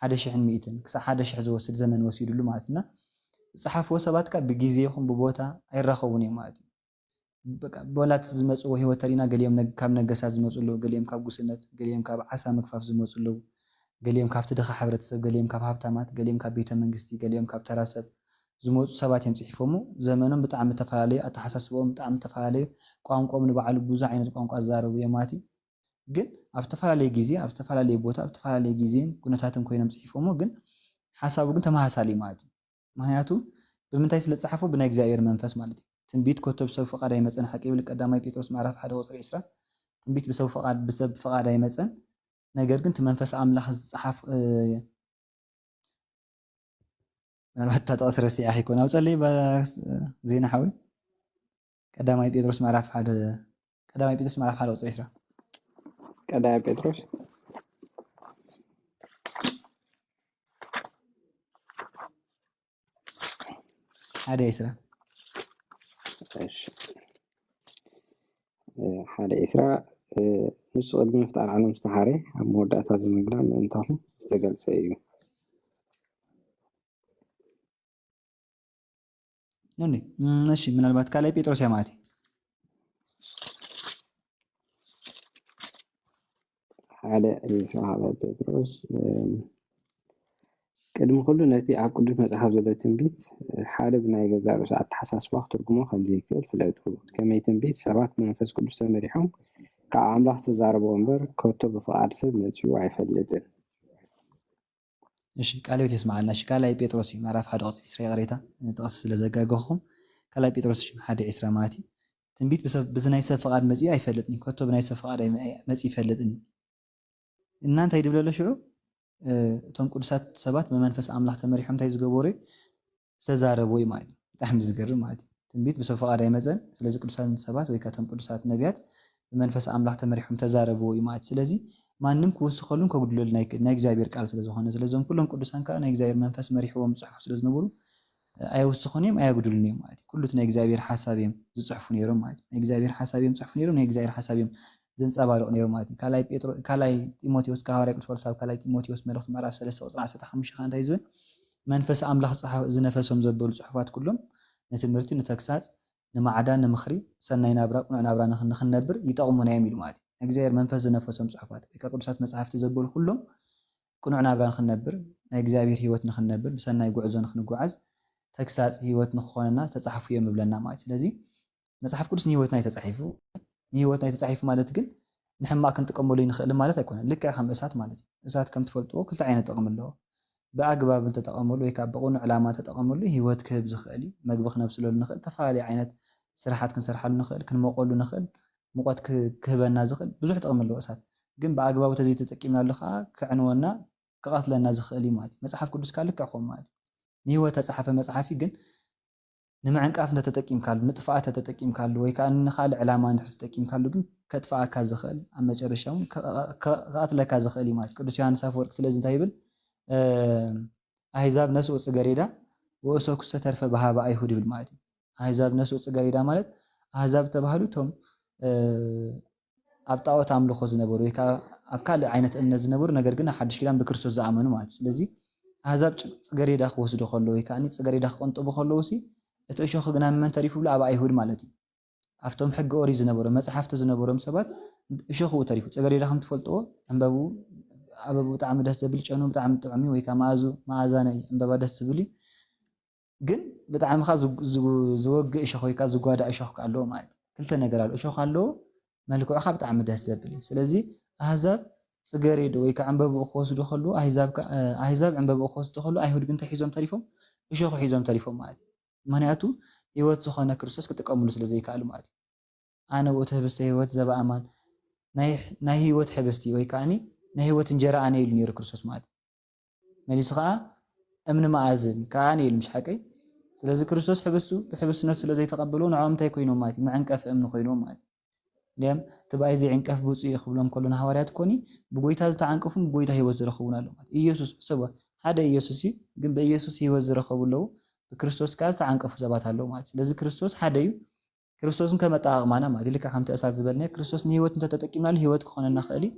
ሓደ ሽሕን ሚእትን ክሳዕ ሓደ ሽሕ ዝወስድ ዘመን ወሲድሉ ማለት እና ዝፀሓፍዎ ሰባት ከዓ ብግዜ ይኹን ብቦታ ኣይራኸቡን እዮም ማለት እዩ። በቃ በላት ዝመፅዎ ህይወት ተሪና ገሊኦም ካብ ነገሳት ዝመፁ ኣለዉ፣ ገሊኦም ካብ ጉስነት፣ ገሊኦም ካብ ዓሳ ምግፋፍ ዝመፁ ኣለዉ፣ ገሊኦም ካብቲ ድኻ ሕብረተሰብ፣ ገሊኦም ካብ ሃብታማት፣ ገሊኦም ካብ ቤተ መንግስቲ፣ ገሊኦም ካብ ተራ ሰብ ዝመፁ ሰባት እዮም ፅሒፎሞ። ዘመኖም ብጣዕሚ ተፈላለዩ፣ ኣተሓሳስቦም ብጣዕሚ ተፈላለዩ፣ ቋንቋኦም ንባዕሉ ብዙሕ ዓይነት ቋንቋ ዝዛረቡ እዮም ማለት እዩ። ግን ኣብ ዝተፈላለየ ግዜ፣ ኣብ ዝተፈላለየ ቦታ፣ ኣብ ዝተፈላለየ ግዜን ኩነታትን ኮይኖም ፅሒፎሞ፣ ግን ሓሳቡ ግን ተመሳሳሊ ማለት እዩ። ምክንያቱ ብምንታይ ስለ ዝፀሓፎ? ብናይ እግዚኣብሔር መንፈስ ማለት እዩ። ትንቢት ኮቶ ብሰብ ፍቓድ ኣይመፀን፣ ሓቂ ይብል ቀዳማይ ጴጥሮስ ምዕራፍ ሓደ ቁፅሪ ዕስራ። ትንቢት ብሰብ ፍቓድ፣ ብሰብ ፍቓድ ኣይመፀን፣ ነገር ግን እቲ መንፈስ ኣምላኽ ዝፀሓፍ ምናልባት እታ ጥቕሲ ረሲዓ ከይኮነ ኣውፀለይ ዜና ሓወይ። ቀዳማይ ጴጥሮስ ምዕራፍ ሓደ፣ ቀዳማይ ጴጥሮስ ምዕራፍ ሓደ ቁፅሪ ዕስራ። ቀዳማይ ጴጥሮስ ሓደ ዕስራ። ሓደ ዕስራ። ንሱ ቅድሚ ምፍጣር ዓለም ዝተሓረ ኣብ መወዳእታ ዝምግዳ ምእንታኹም ዝተገልጸ እዩ። እሺ፣ ምናልባት ካልኣይ ጴጥሮስ እያ ማለት እዩ። ሓደ ዕስራ ካልኣይ ጴጥሮስ። ቅድሚ ኩሉ ነቲ ኣብ ቅዱስ መጽሓፍ ዘሎ ትንቢት ሓደ ብናይ ገዛእ ርእሱ ኣተሓሳስባ ክትርጉሞ ከም ዘይክእል ፍለጡ። ከመይ ትንቢት ሰባት ብመንፈስ ቅዱስ ተመሪሖም ካብ ኣምላኽ ዝተዛረብዎ እምበር ከቶ ብፍቓድ ሰብ መጺኡ ኣይፈልጥን። እሺ፣ ቃለ ሕይወት የስምዓልና። እሺ፣ ካልኣይ ጴጥሮስ እዩ፣ ምዕራፍ ሓደ ቁጽሪ ዕስራ፣ ይቕሬታ፣ ጥቕሲ ስለ ዘጋገኹም። ካልኣይ ጴጥሮስ፣ እሺ፣ ሓደ ዕስራ ማለት እዩ። ትንቢት ብሰብ፣ ብናይ ሰብ ፍቓድ መጺኡ ኣይፈልጥን እዩ፣ ከቶ ብናይ ሰብ ፍቓድ ኣይ-፣ መጺኡ ይፈልጥን እዩ። እና እንታይ ድብል ኣሎ ሽዑ? እ፣ እቶም ቅዱሳት ሰባት ብመንፈስ ኣምላኽ ተመሪሖም እንታይ ዝገበሩ እዩ? ዝተዛረቡ እዩ ማለት እዩ። ብጣዕሚ ዝገርም ማለት እዩ። ትንቢት ብሰብ ፍቓድ ኣይመጸን። ስለዚ ቅዱሳት ሰባት ወይ ከዓ እቶም ቅዱሳት ነቢያት ብመንፈስ ኣምላኽ ተመሪሖም ተዛረብዎ እዩ ማለት እዩ። ስለዚ ማንም ክውስኸሉን ከጉድለሉን ኣይክእል፣ ናይ እግዚኣብሔር ቃል ስለ ዝኾነ። ስለዚ እዞም ኩሎም ቅዱሳን ከዓ ናይ እግዚኣብሔር መንፈስ መሪሕዎም ዝጽሕፉ ስለ ዝነበሩ፣ እ፣ ኣይውስኹን እዮም፣ ኣየጉድሉን እዮም ማለት እዩ። ኩሉ እቲ ናይ እግዚኣብሔር ሓሳብ እዮም ዝጽሕፉ ነይሮም ማለት እዩ። ናይ እግዚኣብሔር ሓሳብ እዮም ዝጽሕፉ ነይሮም፣ ናይ እግዚኣብሔር ሓሳብ እዮም ዘንጸባርቑ ነይሮም ማለት እዩ። ካልኣይ ጴጥሮ-፣ ካልኣይ ጢሞቴዎስ፣ ካብ ሃዋርያ ቅዱስ ጳውሎስ ኣብ ካልኣይ ጢሞቴዎስ መልእኽቲ ምዕራፍ ሰለስተ ቁጽሪ ዓሰርተ ሓሙሽተ ከዓ እንታይ ዝብል? መንፈስ ኣምላኽ ዝጸሓ-፣ ዝነፈሶም ዘበሉ ጽሑፋት ኩሎም ንትምህርቲ፣ ንተግሳጽ፣ ንማዕዳ፣ ንምኽሪ፣ ሰናይ ናብራ፣ ቅኑዕ ናብራ ንኽ-፣ ንኽንነብር ይጠቕሙና እዮም ኢሉ ማለት እዩ። ናይ እግዚኣብሔር መንፈስ ዝነፈሶም ጽሑፋት ወይ ከዓ ቅዱሳት መጻሕፍቲ ዘበሉ ኩሎም ቅኑዕ ናብራ ንኽንነብር፣ ናይ እግዚኣብሔር ህይወት ንኽንነብር፣ ብሰናይ ጉዕዞ ንኽንጓዓዝ ተግሳጽ ህይወት ንኽኾነና ዝተጻሕፉ እዮም ይብለና ማለት እዩ። ስለዚ መጽሓፍ ቅዱስ ንህይወትና እዩ ተጻሒፉ። ንህይወትና እዩ ተጻሒፉ ማለት ግን ንሕማቕ ክንጥቀመሉ ንኽእል ማለት ኣይኮነን። ልክዕ ከም እሳት ማለት እዩ። እሳት ከም ትፈልጥዎ ክልተ ዓይነት ጥቕሚ ኣለዎ። ብኣግባብ እንተጠቐመሉ ወይ ከዓ ብቕኑዕ ዕላማ እንተጠቐመሉ ህይወት ክህብ ዝኽእል እዩ። መግቢ ክነብስለሉ ንኽእል፣ ዝተፈላለዩ ዓይነት ስራሓት ክንሰርሓሉ ንኽእል፣ ክንሞቐሉ ንኽእል፣ ሙቐት ክ-፣ ክህበና ዝኽእል ብዙሕ ጥቕሚ ኣለዎ እሳት። ግን ብኣግባቡ ተዘይተጠቂምናሉ ከዓ ከዕንወና፣ ክቐትለና ዝኽእል እዩ ማለት እዩ። መጽሓፍ ቅዱስ ከዓ ልክዕ ከምኡ ማለት እዩ። ንህይወት ተጻሓፈ መጽሓፍ እዩ፣ ግን ንምዕንቃፍ እንተተጠቂምካሉ፣ ንጥፍኣት ተተጠቂምካሉ፣ ወይ ከዓ ንኻልእ ዕላማ እንድሕር ተጠቂምካሉ ግን ከጥፍኣካ ዝኽእል፣ ኣብ መጨረሻ እውን ከ-፣ ከ-፣ ክቐትለካ ዝኽእል እዩ ማለት እዩ። ቅዱስ ዮሃንስ ኣፈወርቂ ስለዚ እንታይ ይብል? እ፣ ኣህዛብ ነስኡ ጽገሬዳ ወእሶኩሰ ተርፈ በሃበ ኣይሁድ ይብል ማለት እዩ። ኣህዛብ ነስኡ ጽገሬዳ ማለት ኣህዛብ ዝተባህሉ እቶም፣ እ፣ ኣብ ጣዖት ኣምልኾ ዝነበሩ ወይ ከዓ ኣብ ካልእ ዓይነት እምነት ዝነበሩ፣ ነገር ግን ኣብ ሓድሽ ኪዳን ብክርስቶስ ዝኣመኑ ማለት እዩ። ስለዚ ኣህዛብ ጭ-፣ ጽገሬዳ ክወስዱ ከለዉ ወይ ከዓ ጽገሬዳ ክቐንጥቡ ከለዉ ሲ፣ እቲ እሾኽ ግን ኣብ መን ተሪፉ ብሎ? ኣብ ኣይሁድ ማለት እዩ። ኣብቶም ሕጊ ኦሪት ዝነበሮም፣ መጽሓፍቲ ዝነበሮም ሰባት እሾኽኡ ተሪፉ። ጽገሬዳ ከም ትፈልጥዎ፣ ዕምበብኡ፣ ኣበብኡ ብጣዕሚ ደስ ዘብል፣ ጨኑ ብጣዕሚ ጥዑም እዩ፣ ወይ ከዓ መኣዙ፣ መኣዛ ናይ ዕምበባ ደስ ዝብል እዩ። ግን ብጣዕሚ ከኣ ዝግ-፣ ዝግ-፣ ዝወግእ እሾኽ ወይ ከኣ ዝጓዳእ እሾኽ ከኣ ኣለዎ ማለት እዩ። ክልተ ነገር ኣሎ። እሾኽ ኣለዎ፣ መልክዑ ከኣ ብጣዕሚ ደስ ዘብል እዩ። ስለዚ ኣህዛብ ጽገሬድ ወይ ከኣ ዕምበብኡ ክወስዱ ከለዉ፣ ኣህዛብ ከ-፣ ኣህዛብ ዕምበብኡ ክወስዱ ከለዉ፣ ኣይሁድ ግን እንታይ ሒዞም ተሪፎም? እሾኽ ሒዞም ተሪፎም ማለት እዩ። ምኽንያቱ ህይወት ዝኾነ ክርስቶስ ክጥቀምሉ ስለ ዘይከኣሉ ማለት እዩ። ኣነ ውእቱ ህብስተ ህይወት ዘበኣማን፣ ናይ፣ ናይ ህይወት ሕብስቲ ወይ ከኣኒ ናይ ህይወት እንጀራ ኣነ ኢሉ ነይሩ ክርስቶስ ማለት እዩ። መሊሱ ከኣ እምኒ መኣዝን ከኣ ኣነ ኢሉ፣ ምሽ ሓቀይ? ስለዚ ክርስቶስ ሕብስቱ ብሕብስትነቱ ስለ ዘይተቐበልዎ ንዕኦም እንታይ ኮይኖም ማለት እዩ? መዐንቀፊ እምኒ ኮይኖም ማለት እዩ። እንዲያም እቲ ብኣይ ዘይዕንቀፍ ብፁዕ እዩ ክብሎም ከሎ ንሃዋርያት ኮኒ ብጎይታ ዝተዓንቀፉን ብጎይታ ህይወት ዝረኸቡን ኣለዉ ማለት እዩ። ኢየሱስ፣ ሕሰብዋ፣ ሓደ ኢየሱስ እዩ፣ ግን ብኢየሱስ ህይወት ዝረኸቡ ኣለዉ፣ ብክርስቶስ ከኣ ዝተዓንቀፉ ሰባት ኣለዉ ማለት እዩ። ስለዚ ክርስቶስ ሓደ እዩ። ክርስቶስን ከም ኣጠቓቕማና ማለት እዩ። ልክዕ ከምቲ እሳት ዝበልናዮ፣ ክርስቶስ ንህይወት እንተተጠቂምናሉ ህይወት ክኾነና ይኽእል እዩ።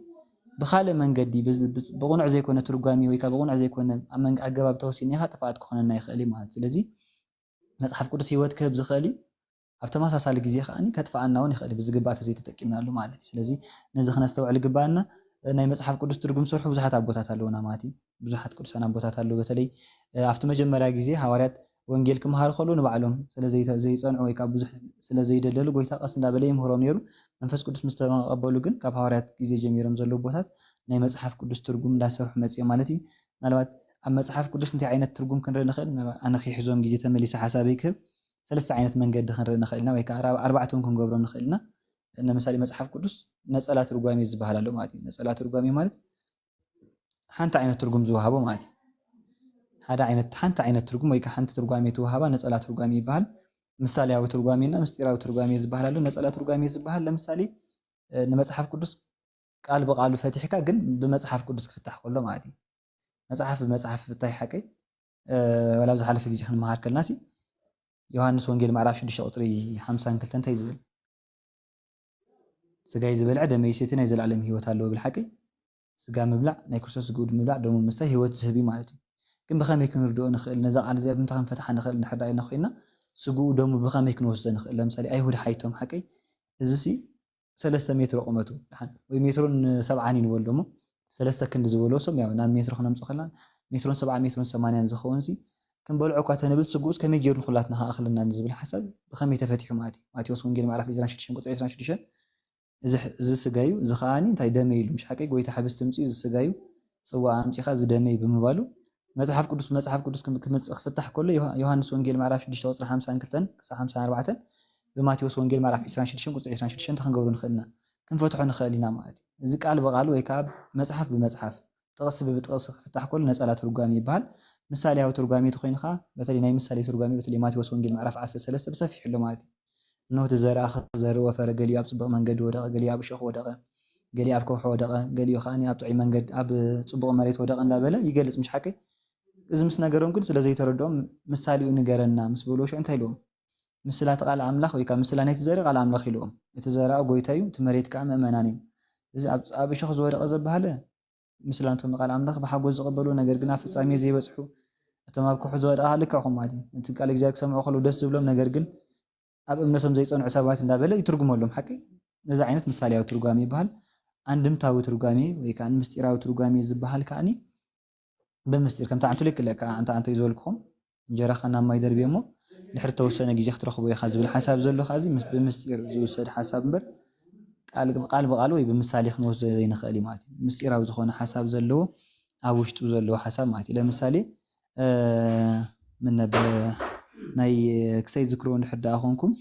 ብኻልእ መንገዲ፣ ብዝ-፣ ብዝ-፣ ብቕኑዕ ዘይኮነ ትርጓሜ ወይ ከዓ ብቕኑዕ ዘይኮነ ኣብ መንገ-፣ ኣገባብ ተወሲድና ከዓ ጥፍኣት ክኾነና ይኽእል እዩ ማለት እዩ። ስለዚ መጽሓፍ ቅዱስ ህይወት ክህብ ዝኽእል እዩ። ኣብ ተመሳሳሊ ግዜ ከኣ ከጥፍኣና እውን ይኽእል እዩ፣ ብዝግባእ ተዘይተጠቂምናሉ ማለት እዩ። ስለዚ ነዚ ክነስተውዕል ይግባኣና። ናይ መጽሓፍ ቅዱስ ትርጉም ዝሰርሑ ብዙሓት ኣቦታት ኣለዉና ማለት እዩ። ብዙሓት ቅዱሳን ኣቦታት ኣለዉ። በተለይ፣ እ፣ ኣብቲ መጀመርያ ግዜ ሃዋርያት ወንጌል ክመሃሩ ከለዉ ንባዕሎም ስለ ዘይተ-፣ ዘይጸንዑ ወይ ከዓ ብዙሕ ስለ ዘይደለሉ፣ ጎይታ ቀስ እንዳበለ ይምህሮም ነይሩ። መንፈስ ቅዱስ ምስ ተቐበሉ ግን፣ ካብ ሃዋርያት ግዜ ጀሚሮም ዘለዉ ኣቦታት ናይ መጽሓፍ ቅዱስ ትርጉም እንዳሰርሑ መጺኦም ማለት እዩ። ምናልባት ኣብ መጽሓፍ ቅዱስ እንታይ ዓይነት ትርጉም ክንርኢ ንኽእል? ምናልባት ኣነ ከይሕዞም ግዜ ተመሊሰ ሓሳበይ ክህብ፣ ሰለስተ ዓይነት መንገዲ ክንርኢ ንኽእል ኢና፣ ወይ ከዓ ኣርባ-፣ ኣርባዕተ እውን ክንገብሮም ንኽእል ኢና። ንምሳሌ መጽሓፍ ቅዱስ ነጸላ ትርጓሜ ዝበሃል ኣሎ ማለት እዩ። ነጸላ ትርጓሜ ማለት ሓንቲ ዓይነት ትርጉም ዝወሃቦ ማለት እዩ። ሓደ ዓይነት፣ ሓንቲ ዓይነት ትርጉም ወይ ከዓ ሓንቲ ትርጓሜ ትወሃባ ነጸላ ትርጓሜ ይበሃል። ምሳሌያዊ ትርጓሜ እና ምስጢራዊ ትርጓሜ ዝበሃል ኣሎ። ነጸላ ትርጓሜ ዝበሃል ለምሳሌ፣ እ፣ ንመጽሓፍ ቅዱስ ቃል ብቃሉ ፈቲሕካ ግን ብመጽሓፍ ቅዱስ ክፍታሕ ከሎ ማለት እዩ። መጽሓፍ ብመጽሓፍ ፍታይ ሓቀይ፣ እ፣ ዋላ ኣብ ዝሓለፈ ግዜ ክንመሃር ከለና ሲ፣ ዮሃንስ ወንጌል ምዕራፍ ሽዱሽተ ቁጽሪ ሓምሳን ክልተን እንታይ ዝብል? "ስጋይ ዝበልዐ ደመይ ዝሰቲ ናይ ዘላለም ህይወት ኣለዎ" ብል ሓቀይ? ስጋ ምብላዕ፣ ናይ ክርስቶስ ስግኡ ምብላዕ፣ ደሙ ምስታይ ህይወት ዝህብ እዩ ማለት እዩ። ግን ብኸመይ ክንርድኦ ንኽእል? ነዛ ቃል እዚኣ ብምንታይ ክንፈትሓ ንኽእል? እንድሕር ደኣ ኢልና ኮይና፣ ስግኡ ደሙ ብኸመይ ክንወስዶ ንኽእል? ለምሳሌ፣ ኣይሁድ ሓይቶም ሓቀይ? እዚ ሲ ሰለስተ ሜትሮ ቁመቱ ደሓን፣ ወይ ሜትሮን ሰብዓን እዩ ንበል ደሞ፣ ሰለስተ ክንዲ ዝበሎ ሰብ፣ ያው፣ ናብ ሜትሮ ክነምጽኦ ከለና፣ ሜትሮን ሰብዓ፣ ሜትሮን ሰማንያን ዝኸውን ሲ፣ ክንበልዖ እኳ ተንብል፣ ስግኡስ ከመይ ገይሩ ንኹላትና ክኣኽለና ንዝብል ሓሳብ ብኸመይ ተፈቲሑ ማለት እዩ? ማቴዎስ ወንጌል ምዕራፍ ዕስራን ሽዱሽተን ቁጽሪ ዕስራን ሽዱሽተን፣ "እዚ ሕ-፣ እዚ ስጋዩ፣ እዚ ከኣኒ እንታይ ደመይ" ኢሉ፣ ምሽ ሓቀይ? ጎይታ ሕብስቲ ምጽኡ፣ "እዚ ስጋዩ፣ ጽዋእ ኣምጺኻ፣ እዚ ደመይ" ብምባሉ፣ መጽሓፍ ቅዱስ፣ መጽሓፍ ቅዱስ ክም-፣ ክምጽእ ክፍታሕ ከሎ፣ ዮሃ-፣ ዮሃንስ ወንጌል ምዕራፍ ሽዱሽተ ቁጽሪ ሓምሳን ክልተን ክሳብ ሓምሳን ኣርባዕተን፣ ብማቴዎስ ወንጌል ምዕራፍ ዕስራን ሽዱሽተን ቁጽሪ ዕስራን ሽዱሽተን ክንገብሮ ንኽእል ኢና። ክንፈትሖ ንኽእል ኢና ማለት እዩ። እዚ ቃል ብቃል ወይ ከዓ መጽሓፍ ብመጽሓፍ፣ ጥቕሲ ብጥቕሲ ክፍታሕ ከሎ ነጸላ ትርጓሜ ይበሃል። ምሳሌያዊ ትርጓሜ ተኾይኑ ከዓ፣ በተለይ ናይ ምሳሌ ትርጓሜ፣ በተለይ ማቴዎስ ወንጌል ምዕራፍ ዓሰርተ ሰለስተ ብሰፊሑ ኣሎ ማለት እዩ። "እንሆ እቲ ዘርኣ ክዘርእ ወፈረ፣ ገሊኡ ኣብ ጽቡቕ መንገዲ ወደቐ፣ ገሊኡ ኣብ እሾኽ ወደቐ፣ ገሊኡ ኣብ ከውሒ ወደቐ፣ ገሊኡ ከኣኒ ኣብ ጥዑይ መንገዲ፣ ኣብ ጽቡቕ መሬት ወደቐ" እንዳበለ ይገልጽ፣ ምሽ ሓቀይ? እዚ ምስ ነገሮም ግን ስለ ዘይተረድኦም "ምሳሌኡ ንገረና" ምስ በልዎ ሽዑ እንታይ ኢልዎም? "ምስላ እቲ ቃል ኣምላኽ ወይ ከዓ ምስላ ናይቲ ዘርኢ ቃል ኣምላኽ" ኢልዎም። "እቲ ዘርኣ ጎይታ እዩ፣ እቲ መሬት ከዓ ምእመናን እዩ። እዚ ኣብ፣ ኣብ እሾኽ ዝወደቐ ዘበሃለ ምስላ ነቶም ቃል ኣምላኽ ብሓጎስ ዝቕበልዎ፣ ነገር ግን ኣብ ፍጻሜ ዘይበጽሑ፣ እቶም ኣብ ከውሒ ዝወደቐ ልክዕኹም ማለት እዩ። ነቲ ቃል እግዚኣብሔር ክሰምዑ ከለዉ ደስ ዝብሎም፣ ነገር ግን ኣብ እምነቶም ዘይጸንዑ ሰባት" እንዳበለ ይትርጉመሎም። ሓቂ ነዚ ዓይነት ምሳሌያዊ ትርጓሜ ይበሃል። ኣንድምታዊ ትርጓሜ ወይ ከዓ ምስጢራዊ ትርጓሜ ዝበሃል ከኣኒ ብምስጢር፣ ከምቲ ኣንቱ ልክለካ፣ ኣንታ ኣንተ እዩ ዝበልኩኹም፣ "እንጀራኻ ናብ ማይ ደርብዮ እሞ ድሕሪ ተወሰነ ግዜ ክትረኽቦ ኢኻ" ዝብል ሓሳብ ዘሎ ከኣ፣ እዚ ምስ-፣ ብምስጢር ዝውሰድ ሓሳብ እምበር፣ ቃል፣ ቃል ብቃል ወይ ብምሳሌ ክንወስዶ ዘይንኽእል እዩ ማለት እዩ። ምስጢራዊ ዝኾነ ሓሳብ ዘለዎ፣ ኣብ ውሽጡ ዘለዎ ሓሳብ ማለት እዩ። ለምሳሌ፣ እ፣ ምን ነበር፣ ናይ ክሳይ ዝክርዎ እንድሕር ደኣ ኮንኩም፣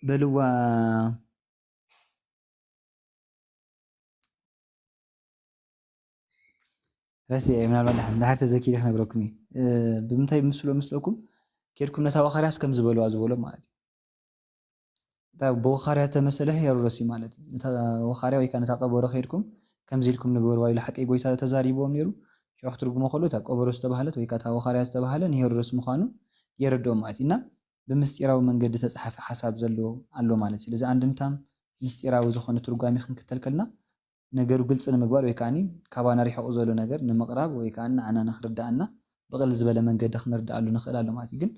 በልዋ፣ ረሲዐ፣ ምናልባት ድሓር፣ ድሓር ተዘኪረ ክነግረኩም እየ። እ፣ ብምንታይ ምስሎ ምስለኩም? ኬድኩም ነታ ወኻርያስ ከም ዝበልዋ ዝበሎ ማለት እዩ። እታ ብወኻርያ ተመሰለ ሄሮደስ እዩ ማለት እዩ። ነታ ወኻርያ ወይ ከዓ ነታ ቀበሮ ከይድኩም ከምዚ ኢልኩም ንገርዋ ኢሉ ሓቀይ ጎይታ ተዛሪብዎም ነይሩ። ሽዑ ክትርጉሞ ከሎ እታ ቀበሮ ዝተባህለት ወይ ከዓ እታ ወኻርያ ዝተባህለ ንሄሮደስ ምዃኑ የረድኦም ማለት እዩ። እና ብምስጢራዊ መንገዲ ተጻሓፈ ሓሳብ ዘለዎ ኣሎ ማለት እዩ። ስለዚ ኣንድምታም ምስጢራዊ ዝኾነ ትርጓሜ ክንክተል ከልና ነገሩ ግልጺ ንምግባር ወይ ከኣኒ ካባና ርሒቑ ዘሎ ነገር ንምቕራብ ወይ ከኣ ንዓና ንኽርድኣና ብቕልል ዝበለ መንገዲ ክንርድኣሉ ንኽእል ኣሎ ማለት እዩ። ግን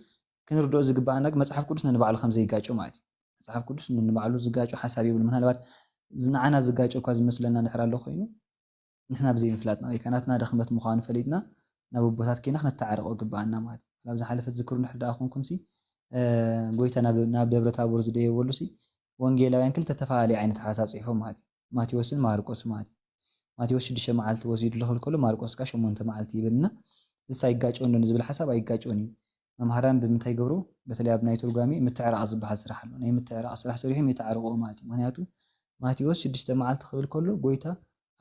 ክንርድኦ ዝግብኣና ግን መጽሓፍ ቅዱስ ነንባዕሉ ከም ዘይጋጮ ማለት እዩ። መጽሓፍ ቅዱስ ነንባዕሉ ዝጋጮ ሓሳብ የብሉ። ምናልባት እዚ ንዓና ዝጋጮ እኳ ዝመስለና እንድሕር ኣሎ ኮይኑ፣ ንሕና ብዘይምፍላጥና ወይ ከኣ ናትና ድኽመት ምዃኑ ፈሊጥና ናብ ኣቦታት ኬና ክነተዓርቆ ግብኣና ማለት እዩ። ኣብ ዝሓለፈ ትዝክሩ እንድሕር ደኣ ኮንኩምሲ፣ እ፣ ጎይታ ናብ፣ ናብ ደብረ ታቦር ዝደየበሉሲ ወንጌላውያን ክልተ ተፈላለየ ዓይነት ሓሳብ ጽሒፎም ማለት እዩ። ማቴዎስን ማርቆስ ማለት እዩ። ማቴዎስ ሽዱሽተ መዓልቲ ወሲዱ ልኽል ከሎ ማርቆስ ከኣ ሸሞንተ መዓልቲ ይብልና። እሳ ይጋጨው እንዶ ንዝብል ሓሳብ ኣይጋጨውን እዩ። መምሃራን ብምንታይ ይገብሩ? በተለይ ኣብ ናይ ትርጓሜ ምትዕራቕ ዝበሃል ስራሕ ኣሎ። ናይ ምትዕራቕ ስራሕ ሰሪሖም የተዓርቕዎ ማለት እዩ። ምኽንያቱ ማቴዎስ ሽዱሽተ መዓልቲ ክብል ከሎ ጎይታ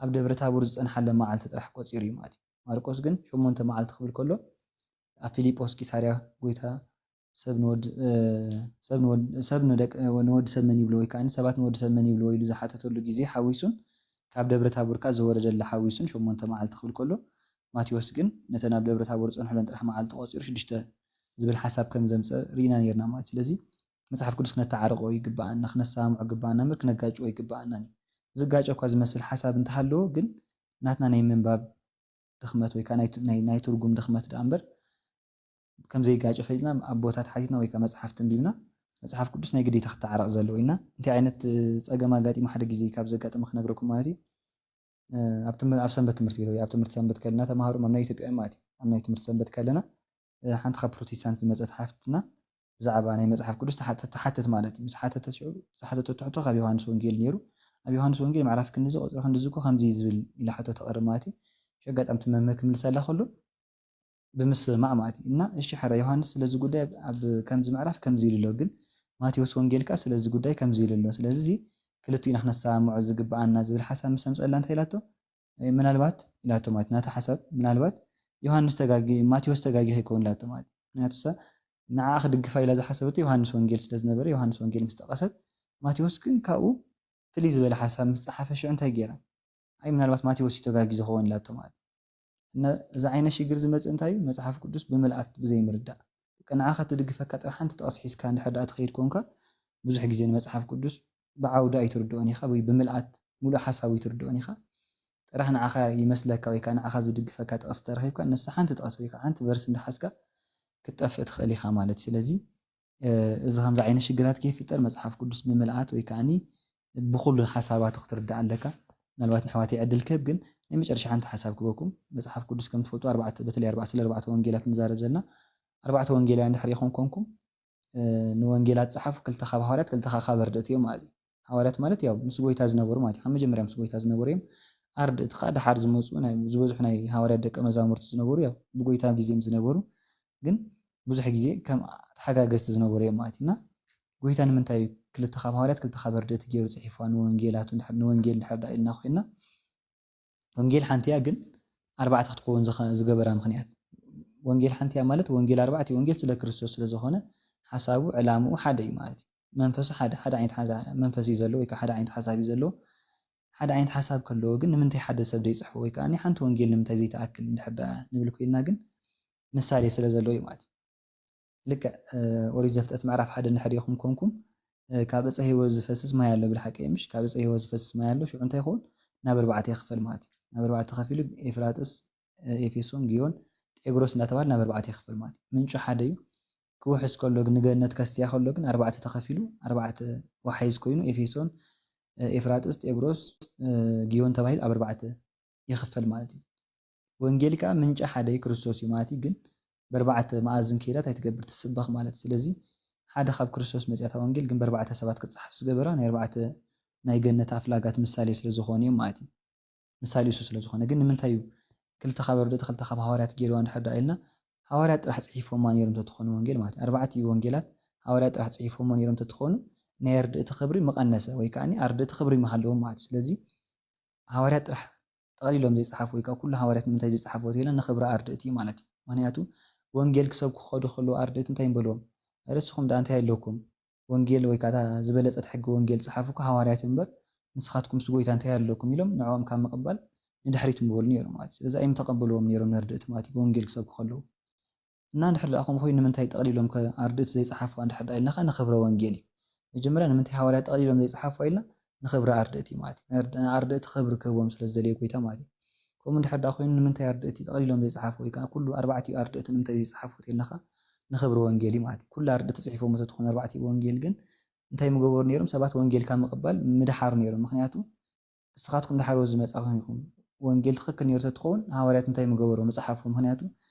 ኣብ ደብረ ታቦር ዝጸንሓለ መዓልቲ ጥራሕ ቆጺሩ እዩ ማለት እዩ። ማርቆስ ግን ሸሞንተ መዓልቲ ክብል ከሎ ኣብ ፊልጶስ ቂሳርያ ጎይታ ሰብ ንወድ-፣ እ፣ ሰብ ንወድ-፣ ሰብ ንደቅ-፣ ንወዲ ሰብ መን ይብልዎ ወይ ከኣ ሰባት ንወዲ ሰብ መን ይብልዎ ኢሉ ዝሓተተሉ ግዜ ሓዊሱን ካብ ደብረ ታቦር ከኣ ዝወረደላ ሓዊሱን ሸሞንተ መዓልቲ ክብል ከሎ ማቴዎስ ግን ነተን ኣብ ደብረ ታቦር ዝጸንሑለን ጥራሕ መዓልቲ ቆጺሩ ሽዱሽተ ዝብል ሓሳብ ከም ዘምጸ ርኢና ነይርና ማለት እዩ። ስለዚ መጽሓፍ ቅዱስ ክነተዓርቆ ይግብኣና፣ ክነሰማምዖ ይግብኣና እምበር ክነጋጭዎ ኣይግብኣናን እዩ። ዝጋጨ እኳ ዝመስል ሓሳብ እንተሃለዎ ግን ናትና ናይ ምንባብ ድኽመት ወይ ከኣ ናይ ት-፣ ናይ፣ ናይ ትርጉም ድኽመት ደኣ እምበር ከም ዘይጋጨ ፈሊጥና ኣቦታት ሓቲትና ወይ ከኣ መጽሓፍቲ ኣንቢብና መጽሓፍ ቅዱስ ናይ ግዴታ ክተዓረቕ ዘለዎ ኢና። እንታይ ዓይነት፣ እ፣ ጸገም ኣጋጢሙ ሓደ ግዜ ካብ ዘጋጠመ ክነግረኩም ማለት እዩ። እ፣ ኣብ ትም-፣ ኣብ ሰንበት ትምህርቲ ቤት ወይ ኣብ ትምህርቲ ሰንበት ከለና ተማሃሮ ኣብ ናይ ኢትዮጵያ ማለት እዩ። ኣብ ናይ ትምህርቲ ሰንበት ከለና ሓንቲ ካብ ፕሮቴስታንት ዝመፀት ሓፍትና ብዛዕባ ናይ መፅሓፍ ቅዱስ ትሓትት ማለት እዩ። ምስ ሓተተት ሽዑ ዝሓተተቶ ሕቶ ካብ ዮሃንስ ወንጌል ነይሩ። ኣብ ዮሃንስ ወንጌል ምዕራፍ ክንድዚ ቁፅሪ ክንድዚ እኮ ከምዚ እዩ ዝብል ኢላ ሕቶ ተቕርብ ማለት እዩ። ሽዑ ኣጋጣሚ እቲ መምህር ክምልሰላ ከሎ ብምስማዕ ማለት እዩ። እና እሺ ሕረ ዮሃንስ ስለዚ ጉዳይ ኣብ ከምዚ ምዕራፍ ከምዚ ኢሉ ኣሎ፣ ግን ማቴዎስ ወንጌል ከኣ ስለዚ ጉዳይ ከምዚ ኢሉ ኣሎ። ስለዚ እዚ ክልቲኡ ኢና ክነሰማምዖ ዝግብኣና ዝብል ሓሳብ ምስ ኣምፀላ እንታይ ኢላቶ? ምናልባት ኢላቶ ማለት ናታ ሓሳብ ምናልባት ዮሃንስ ተጋጊ ማቴዎስ ተጋጊ ከይከውን ኢላቶ ማለት እዩ። ምክንያቱ እሳ ንዓ ክድግፋ ኢላ ዝሓሰበቶ ዮሃንስ ወንጌል ስለ ዝነበረ ዮሃንስ ወንጌል ምስ ጠቐሰት ማቴዎስ ግን ካብኡ ፍልይ ዝበለ ሓሳብ ምስ ጸሓፈ ሽዑ እንታይ ገይራ? ኣይ ምናልባት ማቴዎስ እዩ ተጋጊ ዝኸውን ኢላቶ ማለት እዩ። እና እዚ ዓይነት ሽግር ዝመጽእ እንታይ እዩ? መጽሓፍ ቅዱስ ብምልኣት ብዘይምርዳእ። በቃ ንዓኻ ትድግፈካ ጥራሕ ሓንቲ ጥቕሲ ሒዝካ እንድሕር ደኣ ትኸይድ ኮንካ ብዙሕ ግዜ ንመጽሓፍ ቅዱስ ብዓውዲ ኣይትርድኦን ኢኻ ወይ ብምልኣት ሙሉእ ሓሳቡ ኣይትርድኦን ኢኻ። ጥራሕ ንዓኻ ይመስለካ ወይ ከዓ ንዓኻ ዝድግፈካ ጥቕሲ ተረኺብካ ንሳ ሓንቲ ጥቕሲ ወይ ከዓ ሓንቲ ቨርስ እንዳሓዝካ ክትጠፍእ ትኽእል ኢኻ ማለት እዩ። ስለዚ እዚ ከምዚ ዓይነት ሽግራት ከይፍጠር መፅሓፍ ቅዱስ ብምልኣት ወይ ከዓኒ ብኩሉ ሓሳባቱ ክትርዳእ ኣለካ። ምናልባት ንሕዋተይ ዕድል ክህብ ግን ናይ መጨረሻ ሓንቲ ሓሳብ ክበኩም። መፅሓፍ ቅዱስ ከም ትፈልጡ ኣርባዕተ በተለይ ኣርባዕተ ስለ ኣርባዕተ ወንጌላት ንዛረብ ዘለና ኣርባዕተ ወንጌላውያን ድሕር ኢኹም ኮንኩም ንወንጌላት ፀሓፉ ክልተ ካብ ሃዋርያት ክልተ ካብ ኣርድእቲ እዮም ማለት እዩ። ሃዋርያት ማለት ያው ምስ ጎይታ ዝነበሩ ማለት እዩ። ካብ መጀመርያ ምስ ጎይታ ዝነበሩ እዮም። ኣርድእቲ ከዓ ደሓር ዝመፁ ዝበዝሑ ናይ ሃዋርያት ደቀ መዛሙርቲ ዝነበሩ ያው ብጎይታ ግዜ እዮም ዝነበሩ ግን ብዙሕ ግዜ ከም ተሓጋገዝቲ ዝነበሩ እዮም ማለት እዩ። እና ጎይታ ንምንታይ እዩ ክልተ ካብ ሃዋርያት ክልተ ካብ ኣርድእቲ ገይሩ ፅሒፍዋ ንወንጌላቱ ንወንጌል እንድሕር ደኣ ኢልና ኮይንና ወንጌል ሓንቲ እያ ግን ኣርባዕተ ክትከውን ዝገበራ ምክንያት ወንጌል ሓንቲ እያ ማለት ወንጌል ኣርባዕተ ወንጌል ስለ ክርስቶስ ስለ ዝኾነ ሓሳቡ ዕላምኡ ሓደ እዩ ማለት እዩ። መንፈሱ ሓደ ሓደ ዓይነት መንፈስ እዩ ዘለዎ ወይ ሓደ ዓይነት ሓሳብ እዩ ዘለዎ ሓደ ዓይነት ሓሳብ ከለዎ ግን ንምንታይ ሓደ ሰብ ዘይፅሕፎ ወይ ከዓ ሓንቲ ወንጌል ንምንታይ ዘይተኣክል እንድሕር ደኣ ንብል ኮይንና ግን ምሳሌ ስለ ዘለዎ እዩ ማለት እዩ። ልክዕ ኦሪት ዘፍጥረት ምዕራፍ ሓደ እንድሕር ኢኹም ኮንኩም ካብ ዕፀ ህይወት ዝፈስስ ማይ ኣሎ ብልሓቂ ምሽ ካብ ዕፀ ህይወት ዝፈስስ ማይ ኣሎ ሽዑ እንታይ ይኸውን ናብ ኣርባዕተ ይኽፈል ማለት እዩ ናብ ኣርባዕተ ተኸፊሉ ኤፍራጥስ ኤፌሶን ጊዮን ጤግሮስ እንዳተባለ ናብ ኣርባዕተ ይኽፈል ማለት እዩ ምንጩ ሓደ እዩ ክውሕስ ከሎ ግን ንገነት ከስትያ ከሎ ግን ኣርባዕተ ተኸፊሉ ኣርባዕተ ወሓይዝ ኮይኑ ኤፌሶን ኤፍራጥስ ጤግሮስ ጊዮን ተባሂሉ ኣብ ኣርባዕተ ይኽፈል ማለት እዩ ወንጌል ከዓ ምንጫ ሓደ እዩ ክርስቶስ እዩ ማለት እዩ ግን በርባዕተ መኣዝን ከይዳት ኣይትገብር ትስበኽ ማለት እዩ ስለዚ ሓደ ካብ ክርስቶስ መፅያታ ወንጌል ግን በርባዕተ ሰባት ክፀሓፍ ዝገበራ ናይ ኣርባዕተ ናይ ገነት ኣፍላጋት ምሳሌ ስለ ዝኾኑ እዮም ማለት እዩ ምሳሌ እሱ ስለ ዝኾነ ግን ንምንታይ እዩ ክልተ ካብ ኣርድእቲ ክልተ ካብ ሃዋርያት ገይርዋ እንድሕር ደኣ ኢልና ሃዋርያት ጥራሕ ፅሒፎማ ነይሮም ተትኾኑ ወንጌል ማለት እዩ ኣርባዕተ እዩ ወንጌላት ሃዋርያት ጥራሕ ፅሒፎሞ ነይሮም ተትኾኑ ናይ ኣርድእቲ ክብሪ ምቐነሰ ወይ ከዓ ኣርድእቲ ክብሪ ምሃለዎም ማለት እዩ ስለዚ ሃዋርያት ጥራሕ ጠቕሊሎም ዘይፀሓፉ ወይ ከዓ ኩሉ ሃዋርያት ንምንታይ ዘይፀሓፍዎ ተይልና ንክብሪ ኣርድእቲ እዩ ማለት እዩ ምክንያቱ ወንጌል ክሰብኩ ክኸዱ ከለዉ ኣርድእቲ እንታይ ንበልዎም ርስኹም ደኣ እንታይ ኣለኩም ወንጌል ወይ ከዓ ዝበለፀት ሕጊ ወንጌል ፀሓፉ እኮ ሃዋርያት እምበር ንስኻትኩም ምስ ጎይታ እንታይ ኣለኩም ኢሎም ንዕኦም ካብ ምቕባል ንድሕሪት ምበሉ ነይሮም ማለት እዩ ስለዚ ኣይምተቐበልዎም ነይሮም ነርድእቲ ማለት እዩ ወንጌል ክሰብኩ ከለዉ እና እንድሕር ደኣ ከምኡ ኮይኑ ንምንታይ ጠቕሊሎም ከ ኣርድእቲ ዘይፀሓፍዋ እንድሕር ደኣ ኢልና ከ ንኽብረ ወንጌል እዩ መጀመርያ ንምንታይ ሃዋርያ ጠቕሊሎም ዘይፀሓፍዋ ኢልና ንኽብረ ኣርድእቲ ማለት እዩ ኣርድእቲ ክብሪ ክህቦም ስለ ዝደለየ ጎይታ ማለት እዩ ከምኡ እንድሕር ደኣ ኮይኑ ንምንታይ ኣርድእቲ ጠቕሊሎም ዘይፀሓፍዎ ወይ ከዓ ኩሉ ኣርባዕቲኡ ኣርድእቲ ንምንታይ ዘይፀሓፍዎ ተልና ከ ንኽብሪ ወንጌል እዩ ማለት እዩ ኩሉ ኣርድእቲ ተፅሒፎም ተትኾኑ ኣርባዕቲኡ ወንጌል ግን እንታይ ምገበሩ ነይሮም ሰባት ወንጌል ካብ ምቕባል ምድሓሩ ነይሮም ምክንያቱ ንስኻትኩም ድሓር ዝመጻኹም ኢኹም። ወንጌል ትኽክል ነይሩ ተትኸውን ሃዋርያት እንታይ ምገበሩ ምጽሓፉ? ምኽንያቱ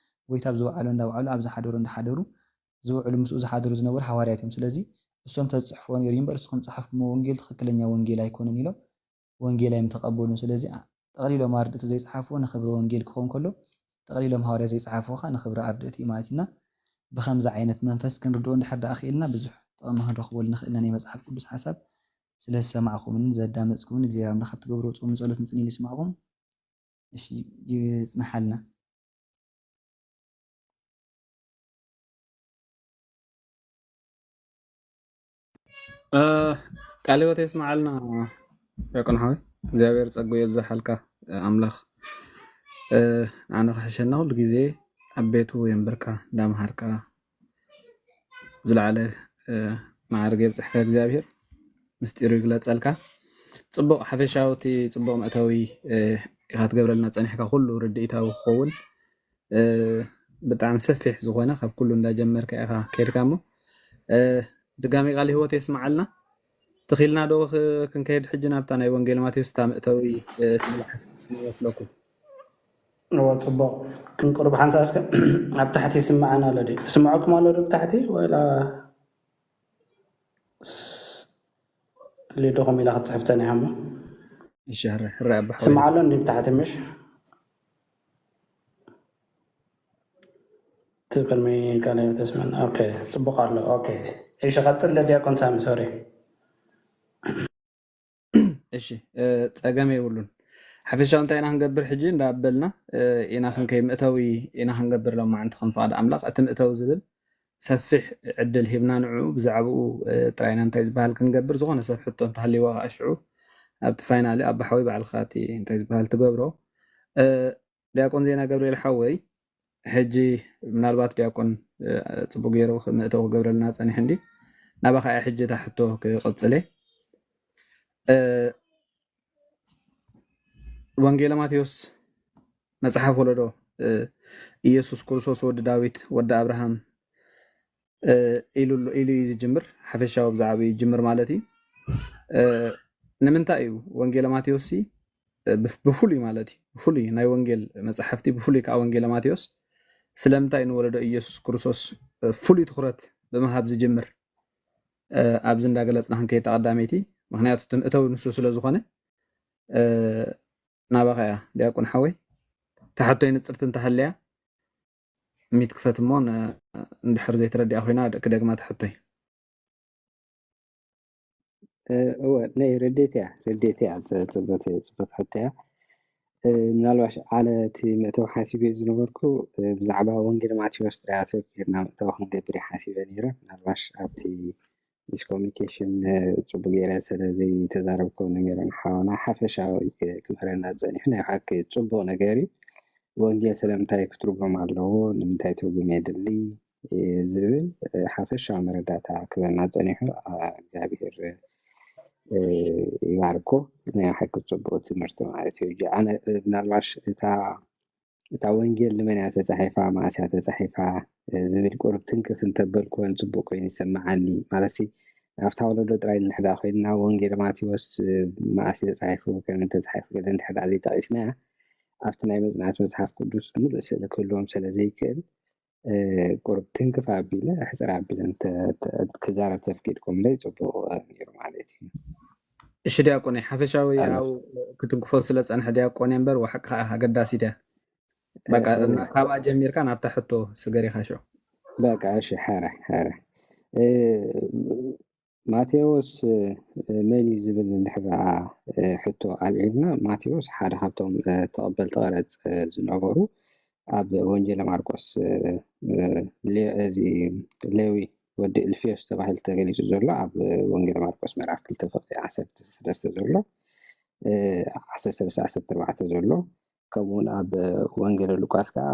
ጎይታ ኣብ ዝወዓሎ እንዳወዓሉ ኣብ ዝሓደሮ እንዳሓደሩ ዝውዕሉ ምስኡ ዝሓደሩ ዝነበሩ ሃዋርያት እዮም። ስለዚ እሶም ተዝጽሕፍዎ ነይሩ እዩ እምበር እስኹም ዝጸሓፍኩምዎ ወንጌል ትኽክለኛ ወንጌል ኣይኮነን ኢሎም ወንጌል ኣይምተቐበሉን። ስለዚ ጠቕሊሎም ኣርድእቲ ዘይጸሓፍዎ ንኽብሪ ወንጌል ክኸውን ከሎ ጠቕሊሎም ሃዋርያት ዘይጸሓፍዎ ኸኣ ንኽብሪ ኣርድእቲ እዩ ማለት እዩ። እና ብኸምዚ ዓይነት መንፈስ ክንርድኦ እንድሕር ደኣ ኽኢልና ብዙሕ ጥቕሚ ክንረኽበሉ ንኽእል ኢና ናይ መጽሓፍ ቅዱስ ሓሳብ። ስለ ዝሰማዕኩምንን ዘዳመፅኩምን እግዚኣብሔር ኣምላኽ ኣብ ትገብርዎ ፆምን ፀሎትን ፅን ኢሉ ይስማዕኩም። እሺ ይፅንሓልና። ቃለ ህይወት የስምዓልና። ያቆን ሓወይ እግዚኣብሔር ጸጉ የብዝሓልካ። ኣምላኽ ኣነ ክሕሸና ኩሉ ግዜ ኣብ ቤቱ የንብርካ እንዳምሃርካ ዝለዓለ ማዕርግ የብፅሕካ እግዚኣብሔር ምስጢሩ ይግለፀልካ። ፅቡቕ ሓፈሻዊ እቲ ፅቡቕ መእተዊ ኢኻ ትገብረልና ፀኒሕካ ኩሉ ርድኢታዊ ክኸውን ብጣዕሚ ሰፊሕ ዝኾነ ካብ ኩሉ እንዳጀመርካ ኢኻ ከይድካ እሞ ድጋሚ ቃል ህይወት የስምዓልና። ትኺልና ዶ ክንከይድ ሕጂ ናብታ ናይ ወንጌል ማቴዎስ እታ መእተዊ ትብል ሓሳብ ይመስለኩም? እወ፣ ጽቡቕ። ክንቅርብ ሓንሳብ እስከ። ኣብ ታሕቲ ይስምዓና ኣሎ ድዩ? ይስምዓኩም ኣሎ ዶ ብታሕቲ? ወላ ስ-፣ ሊድኹም ኢላ ክትጽሕፍ ጸኒሓ እሞ። እሺ፣ ሕረ፣ ሕረ ኣባ ሓወይ። ይስምዓ ኣሎ እንዲ ብታሕቲ ምሽ? እቲ ቅድሚ ቃለ ተስመን። ኦኬ፣ ጽቡቕ ኣሎ። ኦኬ። እሺ፣ ቀጽል ዲያቆን ሳሚ፣ ሶሪ። እሺ፣ እ፣ ጸገም የብሉን። ሓፈሻዊ እንታይ ኢና ክንገብር ሕጂ እንዳበልና፣ እ፣ ኢና ክንከይ መእተዊ ኢና ክንገብር ሎማዓንቲ ከም ፍቓድ ኣምላኽ። እቲ መእተዊ ዝብል ሰፊሕ ዕድል ሂብና ንዕኡ ብዛዕባኡ፣ እ፣ ጥራይና እንታይ ዝበሃል ክንገብር፣ ዝኾነ ሰብ ሕቶ እንተሃልይዋ ከዓ ሽዑ ኣብቲ ፋይናሊ ኣባ ሓወይ ባዕልኻ እቲ እንታይ ዝበሃል ትገብሮ። እ፣ ዲያቆን ዜና ገብርኤል ሓወይ፣ ሕጂ ምናልባት ዲያቆን፣ እ፣ ጽቡቅ ገይሩ መእተዊ ክገብረልና ጸኒሑ እንዲ፣ ናባኻ እየ ሕጂ እታ ሕቶ ክቕጽል እየ። እ፣ ወንጌለ ማቴዎስ መጽሓፍ ወለዶ፣ እ፣ ኢየሱስ ክርስቶስ ወዲ ዳዊት ወዲ ኣብርሃም፣ እ፣ ኢሉ ኣሎ፣ ኢሉ እዩ ዝጅምር። ሓፈሻዊ ብዛዕባ ይጅምር ማለት እዩ። እ፣ ንምንታይ እዩ ወንጌለ ማቴዎስ ሲ፣ እ፣ ብፍ-፣ ብፍሉይ ማለት እዩ፣ ብፍሉይ ናይ ወንጌል መጻሕፍቲ፣ ብፍሉይ ከዓ ወንጌለ ማቴዎስ ስለምንታይ ንወለዶ ኢየሱስ ክርስቶስ፣ እ፣ ፍሉይ ትኹረት ብምሃብ ዝጅምር፣ እ፣ ኣብዚ እንዳገለጽና ክንከይድ ተቐዳመይቲ፣ ምኽንያቱ እቲ መእተዊ ንሱ ስለ ዝኾነ፣ እ፣ ናባኻ እያ ዲያቆን ሓወይ። እታ ሕቶይ ንጽርቲ እንተሃለያ ሚት ክፈት እሞ ን-፣ እንድሕር ዘይተረዲኣ ኮይና ክደግማ እታ ሕቶይ። እ፣ እወ፣ ናይ ረድኤት እያ፣ ረድኤት እያ፣ ጽ-፣ ጽብቕቲ፣ ጽብቕቲ ሕቶ እያ። እ፣ ምናልባሽ ኣነ እቲ መእተዊ ሓሲበ ዝነበርኩ፣ እ፣ ብዛዕባ ወንጌል ማቴዎስ ጥራይ ኣተኪርና መእተዊ ክንገብር እየ ሓሲበ ነይረ። ምናልባሽ ኣብቲ ሚስኮሙኒኬሽን፣ እ፣ ጽቡቅ ገይረ ስለ ዘይተዛረብኩ ንሜሮን ሓውና ሓፈሻዊ፣ እ፣ ክምህረና ጸኒሑ። ናይ ብሓቂ ጽቡቅ ነገር እዩ። ወንጌል ስለምንታይ ክትርጎም ኣለዎ፣ ንምንታይ ትርጉም የድሊ፣ እ፣ ዝብል፣ እ፣ ሓፈሻዊ መረዳእታ ክበና ጸኒሑ። ኣ፣ እግዚኣብሔር፣ እ፣ ይባርኮ። ናይ ብሓቂ ጽቡቅ ትምህርቲ ማለት እዩ። ሕጂ ኣነ፣ እ፣ ምናልባሽ እታ፣ እታ ወንጌል ንመን እያ ተጻሒፋ፣ መዓስ እያ ተጻሒፋ፣ እ፣ ዝብል ቁሩብ ትንክፍ እንተበልክወን ጽቡቅ ኮይኑ ይሰምዓኒ። ማለትሲ ኣብታ ወለዶ ጥራይ እንድሕር ኮይንና ወንጌል ማቴዎስ፣ እ፣ መዓስ እዩ ተጻሒፉ፣ ከመይ ተጻሒፉ ገለ እንድሕር ዘይጠቒስናያ ኣብቲ ናይ መጽናዕቲ መጽሓፍ ቅዱስ ምሉእ ስእሊ ክህልዎም ስለ ዘይክእል፣ እ፣ ቁሩብ ትንክፍ ኣቢለ፣ ኣሕጽር ኣቢለ እንተ-፣ ተ-፣ ክዛረብ ተፍቂድኩምለይ ጽቡቕ ነይሩ ማለት እዩ። እሺ ዲያቆነይ፣ ሓፈሻዊ ኣሎ። ያው ክትንክፎ ስለ ጸንሐ ዲያቆነይ እምበር፣ ሓቂ ከዓ ኣገዳሲት እያ። በቃ፣ እ፣ እና ካብኣ ጀሚርካ ናብታ ሕቶ ስገር ኢኻ ሽዑ። በቃ፣ እሺ፣ ሕረ፣ ሕረ። እ፣ ማቴዎስ፣ እ፣ መን እዩ ዝብል እንድሕር ደኣ፣ እ፣ ሕቶ ኣልዒልና፣ ማቴዎስ ሓደ ካብቶም፣ እ፣ ተቐበልቲ ቀረጽ፣ እ፣ ዝነበሩ ኣብ ወንጌለ ማርቆስ፣ እ፣ እ፣ ሌ-፣ እዚ ሌዊ ወዲ እልፍዮስ ተባሂሉ ተገሊጹ ዘሎ ኣብ ወንጌለ ማርቆስ ምዕራፍ ክልተ ፍቕዲ ዓሰርተ ሰለስተ ዘሎ፣ እ፣ ዓሰርተ ሰለስተ ዓሰርተ ኣርባዕተ ዘሎ፣ ከምኡውን ኣብ ወንጌለ ሉቃስ ከኣ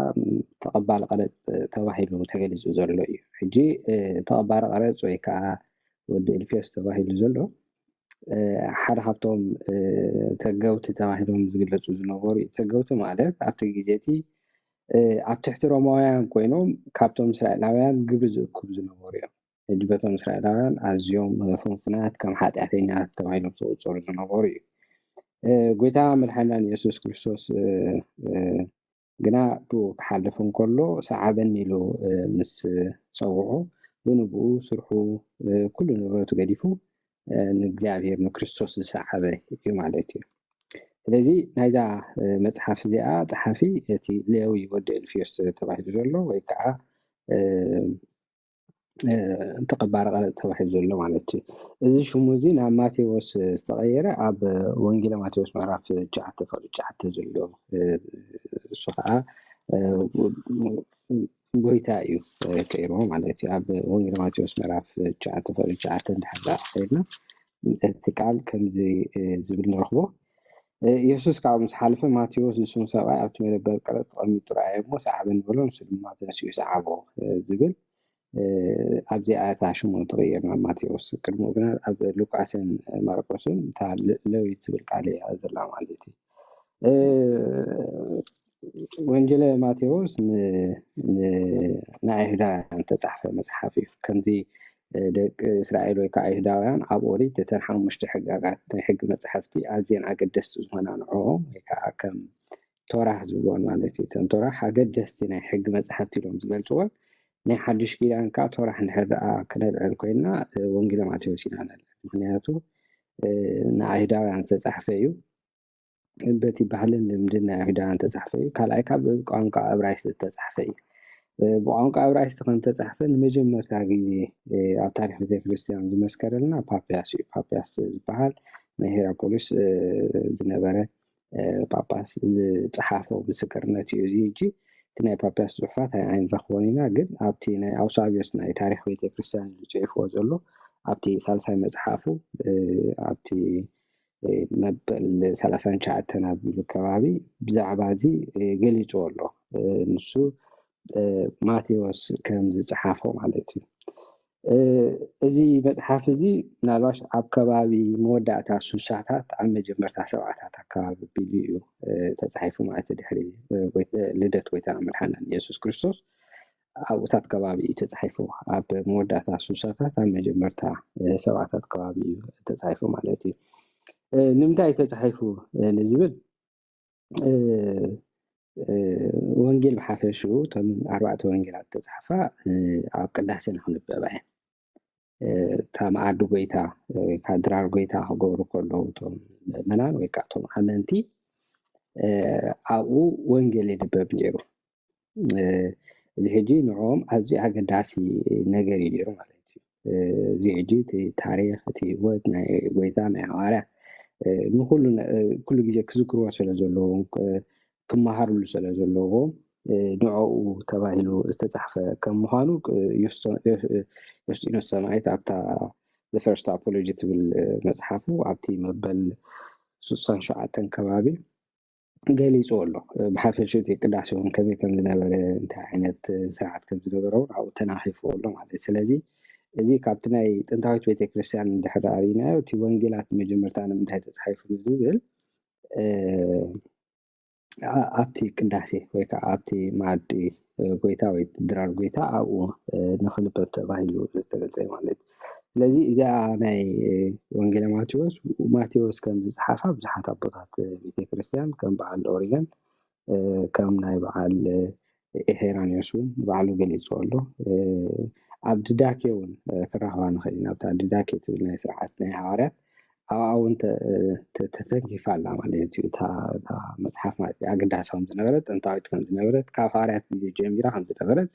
ተቐባሊ ቀረጽ ተባሂሉ ተገሊጹ ዘሎ እዩ። ሕጂ፣ እ፣ ተቐባሊ ቀረጽ ወይ ከኣ ወዲ እልፍዮስ ተባሂሉ ዘሎ፣ እ፣ ሓደ ካብቶም፣ እ፣ ተገውቲ ተባሂሎም ዝግለጹ ዝነበሩ እዩ። ተገውቲ ማለት ኣብቲ ግዜ እቲ፣ እ፣ ኣብ ትሕቲ ሮማውያን ኮይኖም ካብቶም እስራኤላውያን ግብሪ ዝእክቡ ዝነበሩ እዮም። ሕጂ በቶም እስራኤላውያን ኣዝዮም፣ እ፣ ፍንፉናት፣ ከም ሓጢኣተኛታት ተባሂሎም ዝቑጸሩ ዝነበሩ እዩ። እ፣ ጎይታ መድሓኒና ኢየሱስ ክርስቶስ፣ እ፣ እ፣ ግና ብኡ ክሓልፍ እንከሎ ሰዓበኒ ኢሉ፣ እ፣ ምስ ጸውዖ ብንብኡ ስርሑ፣ እ፣ ኩሉ ንብረቱ ገዲፉ፣ እ፣ ንእግዚኣብሔር ንክርስቶስ ዝሰዓበ እዩ ማለት እዩ። ስለዚ ናይዛ፣ እ፣ መጽሓፍ እዚኣ ጸሓፊ እቲ ሌዊ ወዲ እልፍዮስ ተባሂሉ ዘሎ ወይ ከዓ፣ እ፣ እ፣ ተቐባሪ ቀረጽ ተባሂሉ ዘሎ ማለት እዩ። እዚ ሽሙ እዚ ናብ ማቴዎስ ዝተቐየረ ኣብ ወንጌለ ማቴዎስ ምዕራፍ ትሽዓተ ፍቕዲ ትሽዓተ ዘሎ፣ እ፣ እሱ ከዓ፣ እ፣ ጎይታ እዩ፣ እ፣ ቀይርዎ ማለት እዩ። ኣብ ወንጌለ ማቴዎስ ምዕራፍ ትሽዓተ ፍቕዲ ትሽዓተ እንድሕር ደኣ ከይድና እቲ ቃል ከምዚ፣ እ፣ ዝብል ንረኽቦ። እ፣ ኢየሱስ ካብኡ ምስ ሓለፈ ማቴዎስ ንስሙ ሰብኣይ ኣብቲ መደበር ቀረጽ ተቐሚጡ ረኣየ እሞ ሰዓበኒ በሎ፣ ንሱ ድማ ተነሲኡ ሰዓቦ፣ እ፣ ዝብል፣ እ፣ ኣብዚኣ እታ ሽሙ ትቕየር ናብ ማቴዎስ። ቅድሚኡ ግና ኣብ ሉቃስን ማርቆስን እታ ለ-፣ ለዊ ትብል ቃል እያ ዘላ ማለት እዩ። እ፣ ወንጌለ ማቴዎስ ን-፣ ን-፣ ንኣይሁዳውያን ዝተጻሕፈ መጽሓፍ እዩ። ከምዚ፣ እ፣ ደቂ እስራኤል ወይ ከዓ ኣይሁዳውያን ኣብ ኦሪት እተን ሓሙሽተ ሕጋጋት ናይ ሕጊ መጻሕፍቲ ኣዝየን ኣገደስቲ ዝኾና ንዕኦም ወይ ከዓ ከም ቶራህ ዝብልዎን ማለት እዩ። እተን ቶራህ ኣገደስቲ ናይ ሕጊ መጻሕፍቲ ኢሎም ዝገልጽዎን፣ ናይ ሓድሽ ኪዳን ከኣ ቶራህ እንድሕር ደኣ ክነልዕል ኮይንና፣ እ፣ ወንጌለ ማቴዎስ ኢና ነልዕል። ምኽንያቱ፣ እ፣ ንኣይሁዳውያን ዝተጻሕፈ እዩ። በቲ ባህልን ልምድን ናይ ኣይሁዳውያን ዝተጻሕፈ እዩ። ካልኣይ ካብ ቋንቋ እብራይስጥ ዝተጻሕፈ እዩ። እ፣ ብቋንቋ እብራይስጥ ከም ዝተጻሕፈ ንመጀመርታ ግዜ፣ እ፣ ኣብ ታሪኽ ቤተክርስትያን ዝመስከረልና ፓፒያስ እዩ። ፓፒያስ ዝበሃል ናይ ሄራፖሊስ፣ እ፣ ዝነበረ፣ እ፣ ጳጳስ ዝጸሓፎ ምስክርነት እዩ። እዚ ሕጂ እቲ ናይ ፓፒያስ ጽሑፋት ኣይ-፣ ኣይንረኽቦን ኢና፣ ግን ኣብቲ ናይ ኣውሳብዮስ ናይ ታሪኽ ቤተክርስትያን ኢሉ ጽሒፍዎ ዘሎ ኣብቲ ሳልሳይ መጽሓፉ፣ እ፣ ኣብቲ፣ እ፣ መበል ሰላሳን ትሽዓተን ኣቢሉ ከባቢ ብዛዕባ እዚ፣ እ፣ ገሊጽዎ ኣሎ። እ፣ ንሱ፣ እ፣ ማቴዎስ ከም ዝጸሓፎ ማለት እዩ። እ፣ እዚ መጽሓፍ እዚ ምናልባሽ ኣብ ከባቢ መወዳእታ ሱሳታት ኣብ መጀመርታ ሰብዓታት ኣካባቢ ኣቢሉ እዩ፣ እ፣ ተጻሒፉ ማለት እዩ። ድሕሪ፣ እ፣ ጎይታ-፣ ልደት ጎይታና መድሓኒና ኢየሱስ ክርስቶስ ኣብኡታት ከባቢ እዩ ተጻሒፉ። ኣብ መወዳእታ ሱሳታት ኣብ መጀመርታ፣ እ፣ ሰብዓታት ከባቢ እዩ ተጻሒፉ ማለት እዩ። እ፣ ንምንታይ እዩ ተጻሒፉ፣ እ፣ ንዝብል፣ እ፣ እ፣ ወንጌል ብሓፈሽኡ፣ እተን ኣርባዕተ ወንጌላት ዝተጻሕፋ፣ እ፣ ኣብ ቅዳሴ ንኽንበባ እየን። እ፣ እታ መኣዲ ጎይታ፣ እ፣ ወይ ከዓ ድራር ጎይታ ክገብሩ ከለዉ እቶም ምእመናን ወይ ከዓ እቶም ኣመንቲ፣ እ፣ ኣብኡ ወንጌል ይንበብ ነይሩ። እ፣ እዚ ሕጂ ንዕኦም ኣዝዩ ኣገዳሲ ነገር እዩ ነይሩ ማለት እዩ። እ፣ እዚ ሕጂ እቲ ታሪኽ፣ እቲ ህይወት ናይ ጎይታ፣ ናይ ሃዋርያት፣ እ፣ ንኹሉ ነ-፣ እ፣ ኩሉ ግዜ ክዝክርዎ ስለ ዘለዎም፣ እ፣ ክመሃርሉ ስለ ዘለዎም፣ እ፣ ንዕኡ ተባሂሉ ዝተጻሕፈ ከም ምዃኑ፣ እ፣ ዮስቶ-፣ ዮስ-፣ ዮስጢኖስ ሰማዒት ኣብታ The First Apology ትብል፣ እ፣ መጽሓፉ ኣብቲ መበል ስሳን ሸውዓተን ከባቢ ገሊጹ ኣሎ። እ፣ ብሓፈሽኡ እቲ ቅዳሴ እውን ከመይ ከም ዝነበረ፣ እንታይ ዓይነት፣ እ፣ ስርዓት ከም ዝነበረ እውን ኣብኡ ተናኺፍዎ ኣሎ ማለት እዩ። ስለዚ እዚ ካብቲ ናይ ጥንታዊት ቤተክርስትያን እንድሕር ርኢናዮ፣ እቲ ወንጌላት መጀመርታ ንምንታይ ተጻሒፉ ዝብል፣ እ፣ ኣ-፣ ኣብቲ ቅዳሴ ወይ ከዓ ኣብቲ መኣዲ፣ እ፣ ጎይታ ወይ ድራር ጎይታ ኣብኡ፣ እ፣ ንኽንበብ ተባሂሉ ዝተገልጸ እዩ ማለት እዩ። ስለዚ እዚኣ ናይ፣ እ፣ ወንጌለ ማቴዎስ፣ ማቴዎስ ከም ዝጸሓፋ ብዙሓት ኣቦታት፣ እ፣ ቤተክርስትያን ከም በዓል ኦሪገን፣ እ፣ ከም ናይ በዓል፣ እ፣ ኤሄራኒዮስ እውን ባዕሉ ገሊጹ ኣሎ። እ፣ ኣብ ድዳኬ እውን፣ እ፣ ክረኽባ ንኽእል ኢና። ኣብታ ድዳኬ ትብል ናይ ስርዓት ናይ ሃዋርያት ኣብኣ እውን ተ-፣ ተ-፣ ተተንኪፋ ኣላ ማለት እዩ። እታ፣ እታ መጽሓፍ ማለት እዩ ኣገዳሲ ከም ዝነበረት፣ ጥንታዊት ከም ዝነበረት፣ ካብ ሃዋርያት ግዜ ጀሚራ ከም ዝነበረት፣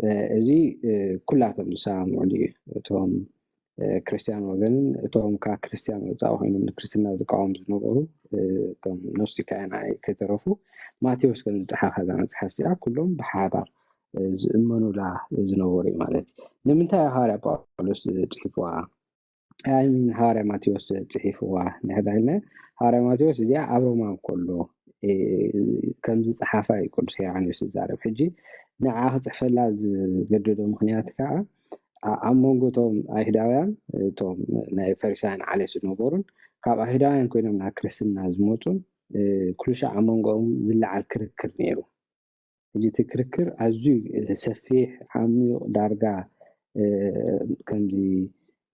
እ፣ እዚ፣ እ፣ ኩላቶም ዝሰማምዑሉ እዩ። እቶም፣ እ፣ ክርስትያን ወገንን እቶም ካብ ክርስትያን ወጻኢ ኮይኖም ንክርስትና ዝቃወሙ ዝነበሩ፣ እ፣ እቶም ኖስቲካውያን ኣይ-፣ ከይተረፉ ማቴዎስ ከም ዝጸሓፋ እዛ መጽሓፍ እዚኣ ኩሎም ብሓባር፣ እ፣ ዝእመኑላ ዝነበሩ እዩ ማለት እዩ። ንምንታይ ሃዋርያ ጳውሎስ ጽሒፍዋ? ኣይ ሚን ሃዋርያ ማቴዎስ ጽሒፍዋ ንሕዳ ኢልና፣ ሃዋርያ ማቴዎስ እዚኣ ኣብ ሮማ እንከሎ፣ እ፣ ከም ዝጸሓፋ እዩ ቅዱስ ሄራኒዮስ ዝዛረብ። ሕጂ ንዓ ክጽሕፈላ ዝገደዶ ምኽንያት ከኣ፣ ኣ-፣ ኣብ መንጎ እቶም ኣይሁዳውያን፣ እቶም ናይ ፈሪሳውያን ዓሌት ዝነበሩን ካብ ኣይሁዳውያን ኮይኖም ናብ ክርስትና ዝመጹን፣ እ፣ ኩሉ ሻዕ ኣብ መንጎኦም ዝለዓል ክርክር ነይሩ። ሕጂ እቲ ክርክር ኣዝዩ ሰፊሕ፣ ዓሚቕ፣ ዳርጋ፣ እ፣ ከምዚ፣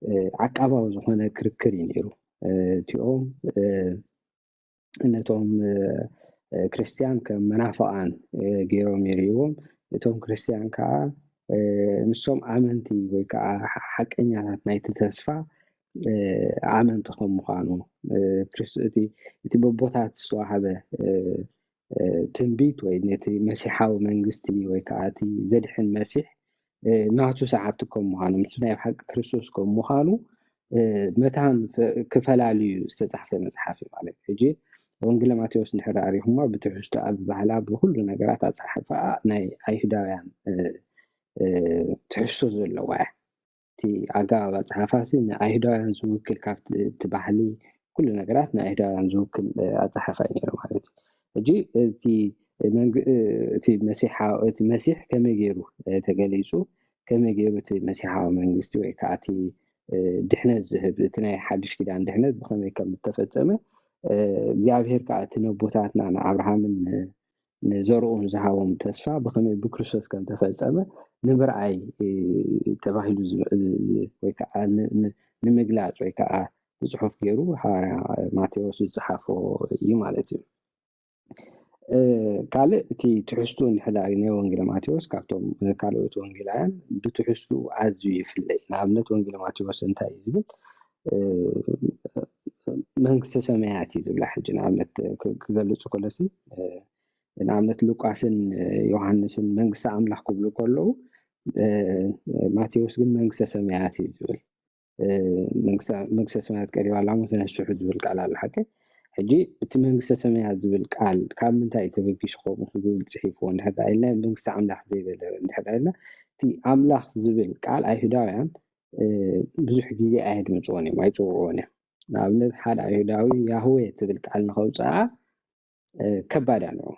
እ፣ ዓቃባዊ ዝኾነ ክርክር እዩ ነይሩ። እ፣ እቲኦም፣ እ፣ ነቶም፣ እ፣ እ፣ ክርስትያን ከም መናፍቓን፣ እ፣ ገይሮም ይርእይዎም። እቶም ክርስትያን ከኣ፣ እ፣ ንሶም ኣመንቲ ወይ ከኣ ሓ-፣ ሓቀኛታት ናይቲ ተስፋ፣ እ፣ ኣመንቲ ከም ምዃኑ፣ እ፣ ክርስ-፣ እቲ፣ እቲ በቦታት ዝተዋህበ፣ እ፣ እ፣ ትንቢት ወይ ነቲ መሲሓዊ መንግስቲ ወይ ከኣ እቲ ዘድሕን መሲሕ፣ እ፣ ናቱ ሰዓብቲ ከም ምዃኑ፣ ንሱ ናይ ብሓቂ ክርስቶስ ከም ምዃኑ፣ እ፣ መታን ፈ-፣ ክፈላልዩ ዝተጻሕፈ መጽሓፍ እዩ ማለት እዩ። ሕጂ ወንጌለ ማቴዎስ እንድሕር ኣሪኹማ ብትሕዝቶኣ፣ ብባህላ፣ ብኹሉ ነገራት ኣጻሕፍኣ ናይ ኣይሁዳውያን፣ እ፣ እ፣ ትሕዝቶ ዘለዋ እያ። እቲ ኣገባብ ኣጻሓፋሲ ንኣይሁዳውያን ዝውክል፣ ካብቲ እቲ ባህሊ፣ ኩሉ ነገራት ንኣይሁዳውያን ዝውክል፣ እ፣ ኣጻሓፋ እዩ ነይሩ ማለት እዩ። ሕጂ እቲ መንግ-፣ እ፣ እቲ መሲሓ-፣ እቲ መሲሕ ከመይ ገይሩ፣ እ፣ ተገሊጹ፣ ከመይ ገይሩ እቲ መሲሓዊ መንግስቲ ወይ ከኣ እቲ፣ እ፣ ድሕነት ዝህብ፣ እቲ ናይ ሓድሽ ኪዳን ድሕነት ብኸመይ ከም እተፈጸመ፣ እ፣ እግዚኣብሔር ከኣ እቲ ነቦታትና ንኣብርሃምን ን-፣ ንዘርኡን ዝሃቦም ተስፋ ብኸመይ ብክርስቶስ ከም ተፈጸመ ንምርኣይ፣ እ፣ ተባሂሉ ዝ-፣ ዝ-፣ ወይ ከኣ ን-፣ ን-፣ ንምግላጽ ወይ ከኣ ብጽሑፍ ገይሩ ሃዋርያ ማቴዎስ ዝጸሓፎ እዩ ማለት እዩ። ካልእ እቲ ትሕዝቱ እንድሕር ናይ ወንጌል ማቴዎስ ካብቶም ካልኦት ወንጌላውያን ብትሕዝቱ ኣዝዩ ይፍለይ። ንኣብነት ወንጌል ማቴዎስ እንታይ እዩ ዝብል? መንግስተ ሰማያት እዩ ዝብላ። ሕጂ ንኣብነት ክገልፁ ከለሲ ንኣብነት ሉቃስን ዮሃንስን መንግስቲ ኣምላኽ ክብሉ ከለዉ ማቴዎስ ግን መንግስተ ሰማያት እዩ ዝብል። መንግስተ ሰማያት ቀሪባ ኣላ፣ ተነስሑ ዝብል ቃል ኣሎ። ሓቂ ሕጂ እቲ መንግስተ ሰማያት ዝብል ቃል ካብ ምንታይ ተበጊሱ ከምኡ ክብል ፅሒፍዎ እንድሕር ኢልና መንግስቲ ኣምላኽ ዘይበለ እንድሕር ኢልና እቲ ኣምላኽ ዝብል ቃል ኣይሁዳውያን ብዙሕ ግዜ ኣየድምፅዎን እዮም፣ ኣይፅውዕዎን እዮም። ንኣብነት ሓደ ኣይሁዳዊ ያህዌ ትብል ቃል ንኸውፅኣ ከባድ እያ ንዑ።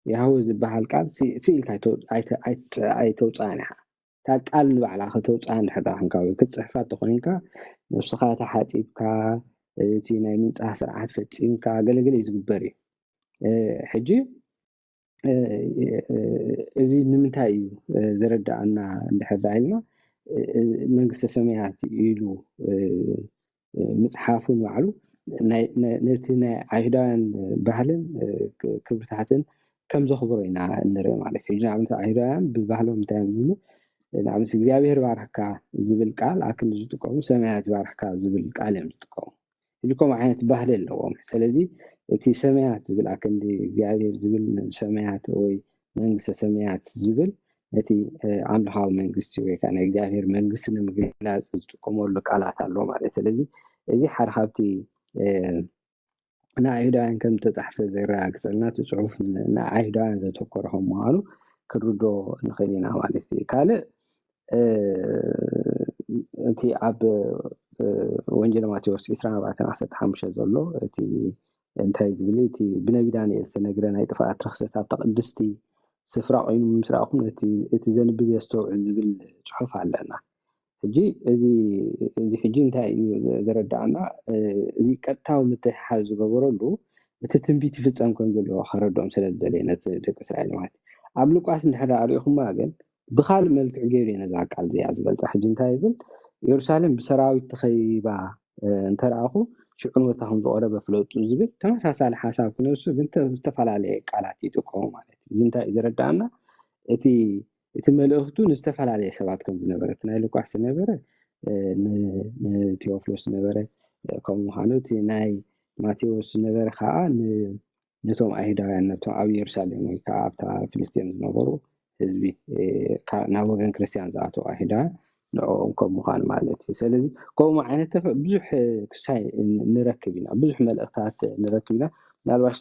ያህዌ ዝበሃል ቃል ስኢልካ ኣይተውፅኣን ኢኻ። እታ ቃል ንባዕላ ከተውፅኣ እንድሕር ዳኣ ኮንካ ወይ ክትፅሕፋ ተኮይንካ ነብስኻ ተሓፂብካ እቲ ናይ ምንፃህ ስርዓት ፈፂምካ ገለገለ እዩ ዝግበር እዩ። ሕጂ እዚ ንምንታይ እዩ ዘረዳኣና እንድሕር ዳኣ ኢልና መንግስተ ሰማያት ኢሉ ምፅሓፉ ንባዕሉ ነቲ ናይ ኣይሁዳውያን ባህልን ክብርታትን ከም ዘኽብሮ ኢና እንርኢ ማለት እዩ። ንኣብነት ኣይሁዳውያን ብባህሎም እንታይ እዮም ዝብሉ? ንኣብነት እግዚኣብሔር ባርካ ዝብል ቃል ኣክንዲ ዝጥቀሙ ሰማያት ባርካ ዝብል ቃል እዮም ዝጥቀሙ። ሕጂ ከምኡ ዓይነት ባህሊ ኣለዎም። ስለዚ እቲ ሰማያት ዝብል ኣክንዲ እግዚኣብሔር ዝብል ሰማያት ወይ መንግስተ ሰማያት ዝብል ነቲ ኣምላኻዊ መንግስቲ ወይ ከዓ ናይ እግዚኣብሔር መንግስቲ ንምግላፅ ዝጥቀመሉ ቃላት ኣሎ ማለት። ስለዚ እዚ ሓደ ካብቲ ንኣይሁዳውያን ከም ተፃሕፈ ዘረጋግፀልና እቲ ፅሑፍ ንኣይሁዳውያን ዘተኮረ ከም ምዃኑ ክንርዶ ንኽእል ኢና ማለት እዩ። ካልእ እቲ ኣብ ወንጌል ማቴዎስ ዕስራን ኣርባዕተን ዓሰርተ ሓሙሽተ ዘሎ እቲ እንታይ ዝብል እቲ ብነቢ ዳንኤል ዝተነግረ ናይ ጥፍኣት ርክሰት ኣብታ ቅድስቲ ስፍራ ኮይኑ ምስራእኹም እቲ ዘንብብ የስተውዕል ዝብል ፅሑፍ ኣለና። ሕጂ እዚ ሕጂ እንታይ እዩ ዘረዳእና? እዚ ቀጥታዊ ምትሕሓዝ ዝገበረሉ እቲ ትንቢት ይፍፀም ከም ዘለዎ ከረድኦም ስለ ዝደለየ ነቲ ደቂ እስራኤል ማለት እዩ። ኣብ ሉቃስ እንድሕር ሪእኹማ ግን ብካልእ መልክዕ ገይሩ እዩ ነዛ ቃል እዚኣ ዝገልፃ። ሕጂ እንታይ ይብል? ኢየሩሳሌም ብሰራዊት ተኸቢባ እንተረኣኹ ሽዑ ንወታ ከም ዝቐረበ ፍለጡ ዝብል ተመሳሳሊ ሓሳብ ክነሱ ግን ዝተፈላለየ ቃላት ይጥቀሙ ማለት እዩ። እዚ እንታይ እዩ ዘረዳእና? እቲ እቲ መልእኽቱ ንዝተፈላለየ ሰባት ከም ዝነበረ እቲ ናይ ሉቃስ ዝነበረ ንቴዎፍሎስ ዝነበረ ከምኡ ምዃኑ እቲ ናይ ማቴዎስ ዝነበረ ከዓ ነቶም ኣይሁዳውያን ነቶም ኣብ ኢየሩሳሌም ወይ ከዓ ኣብታ ፍልስጤም ዝነበሩ ህዝቢ ናብ ወገን ክርስትያን ዝኣተው ኣይሁዳውያን ንዕኦም ከም ምዃኑ ማለት እዩ። ስለዚ ከምኡ ዓይነት ብዙሕ ክሳይ ንረክብ ኢና፣ ብዙሕ መልእኽታት ንረክብ ኢና። ምናልባሽ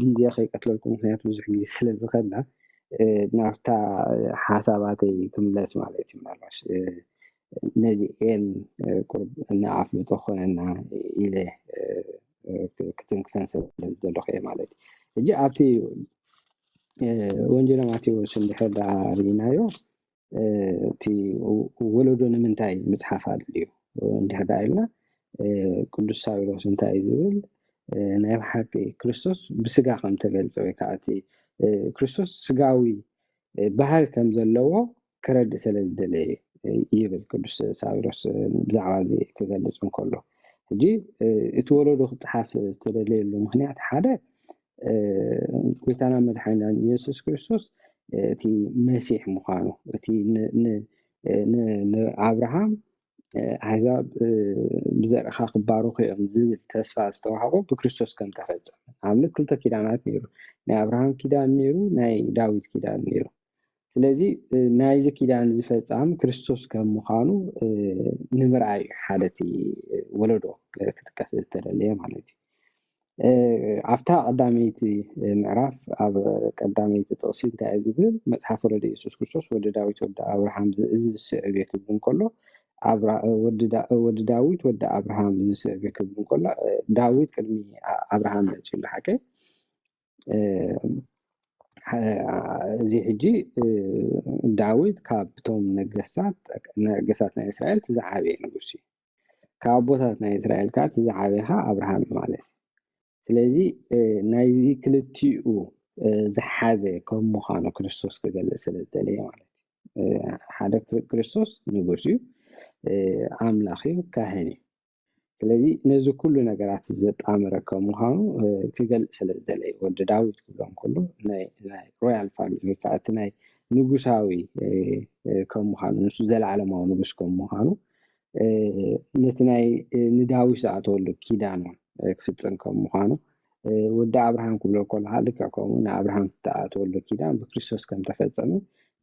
ግዜ ከይቀትለልኩም ምክንያቱ ብዙሕ ግዜ ስለ ዝኸድና ናብታ ሓሳባተይ ክምለስ ማለት እዩ። ምናልባሽ ነዚ ኤል ቁርብ እናኣፍልጦ ኮነና ኢለ ክትንክፈን ስለ ዝደለኹ እየ ማለት እዩ። ሕጂ ኣብቲ ወንጌል ማቴዎስ እንድሕር ዳ ርኢናዮ እቲ ወለዶ ንምንታይ ምፅሓፍ ኣድልዩ እንድሕር ዳ ኢልና ቅዱስ ሳዊሮስ እንታይ እዩ ዝብል? ናይ ብሓቂ ክርስቶስ ብስጋ ከም ተገልፀ ወይ ከዓ እቲ ክርስቶስ ስጋዊ ባህሪ ከም ዘለዎ ከረድእ ስለ ዝደለየ ይብል ቅዱስ ሳዊሮስ ብዛዕባ እዚ ክገልፅ እንከሎ። ሕጂ እቲ ወለዶ ክፀሓፍ ዝተደለየሉ ምክንያት ሓደ ጎይታና መድሓኒና ኢየሱስ ክርስቶስ እቲ መሲሕ ምዃኑ እቲ ንኣብርሃም ኣሕዛብ ብዘርእኻ ክባረኹ እዮም ዝብል ተስፋ ዝተዋህቦ ብክርስቶስ ከም ተፈጸመ። ንኣብነት ክልተ ኪዳናት ነይሩ። ናይ ኣብርሃም ኪዳን ነይሩ፣ ናይ ዳዊት ኪዳን ነይሩ። ስለዚ ናይዚ ኪዳን ዝፈጻም ክርስቶስ ከም ምዃኑ ንምርኣይ እዩ ሓደ እቲ ወለዶ ክጥቀስ ዝተደለየ ማለት እዩ። ኣብታ ቀዳመይቲ ምዕራፍ ኣብ ቀዳመይቲ ጥቕሲ እንታይ እዩ ዝብል? መጽሓፍ ወለደ ኢየሱስ ክርስቶስ ወዲ ዳዊት ወዲ ኣብርሃም እዚ ዝስዕብ እዩ ክብል እንከሎ ወዲ ዳዊት ወዲ ኣብርሃም እዚ ዝስዕብ እዩ ክብል እንከሎ ዳዊት ቅድሚ ኣብርሃም መፅኡ ሓቂ እዚ ሕጂ ዳዊት ካብቶም ነገስታት ነገስታት ናይ እስራኤል እቲ ዝዓበየ ንጉስ እዩ። ካብ ኣቦታት ናይ እስራኤል ከዓ እቲ ዝዓበየ ከዓ ኣብርሃም እዩ ማለት እዩ። ስለዚ ናይዚ ክልቲኡ ዝሓዘ ከም ምዃኑ ክርስቶስ ክገልፅ ስለ ዝደለየ ማለት እዩ። ሓደ ክርስቶስ ንጉስ እዩ፣ ኣምላኽ እዩ፣ ካህን እዩ። ስለዚ ነዚ ኩሉ ነገራት ዘጣመረ ከም ምዃኑ ክገልጽ ስለ ዝደለየ፣ ወዲ ዳዊት ክብሎም ከሎ ናይ ሮያል ፋሚሊ ወይ ከዓ እቲ ናይ ንጉሳዊ ከም ምዃኑ፣ ንሱ ዘለዓለማዊ ንጉስ ከም ምዃኑ፣ ነቲ ናይ ንዳዊት ዝኣተወሉ ኪዳን እውን ክፍጽም ከም ምዃኑ፣ ወዲ ኣብርሃም ክብሎ ከለካ ልክዕ ከምኡ ንኣብርሃም ዝተኣተወሉ ኪዳን ብክርስቶስ ከም ተፈጸመ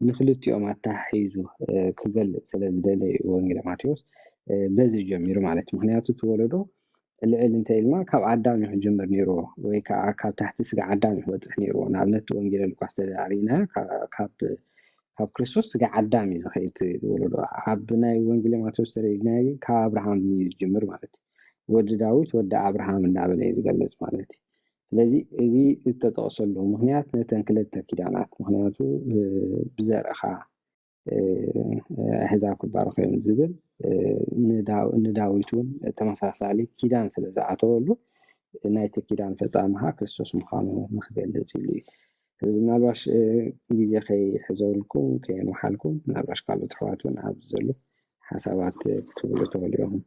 ንክልቲኦም ኣተሓሒዙ ክገልጽ ስለ ዝደለየ እዩ ወንጌል ማቴዎስ በዚ ጀሚሩ ማለት እዩ። ምክንያቱ እቲ ወለዶ ልዕል እንተ ኢልና ካብ ኣዳም እዩ ክጅምር ነይርዎ ወይ ከዓ ካብ ታሕቲ ስጋ ኣዳም እዩ ክበፅሕ ነይርዎ። ንኣብነት ወንጌል ሉቃስ ተሪእና ካብ ካብ ክርስቶስ ስጋ ኣዳም እዩ ዝኸይድ እቲ ወለዶ። ኣብ ናይ ወንጌል ማቴዎስ ተሪእና ግን ካብ ኣብርሃም እዩ ዝጅምር ማለት እዩ። ወዲ ዳዊት ወዲ ኣብርሃም እናበለ እዩ ዝገልጽ ማለት እዩ። ስለዚ እዚ እተጠቕሰሉ ምክንያት ነተን ክልተ ኪዳናት ምክንያቱ ብዘርእኻ ኣሕዛብ ክባረኹ እዮም ዝብል ንዳዊት እውን ተመሳሳሊ ኪዳን ስለ ዝኣተወሉ ናይቲ ኪዳን ፈፃሚ ከዓ ክርስቶስ ምዃኑ ንክገልፅ ኢሉ እዩ። ስለዚ ምናልባሽ ግዜ ከይሕዘልኩም ከየንውሓልኩም ምናልባሽ ካልኦት ኣሕዋት እውን ኣብዚ ዘሎ ሓሳባት ክትብሉ ትኽእሉ ኢኹም።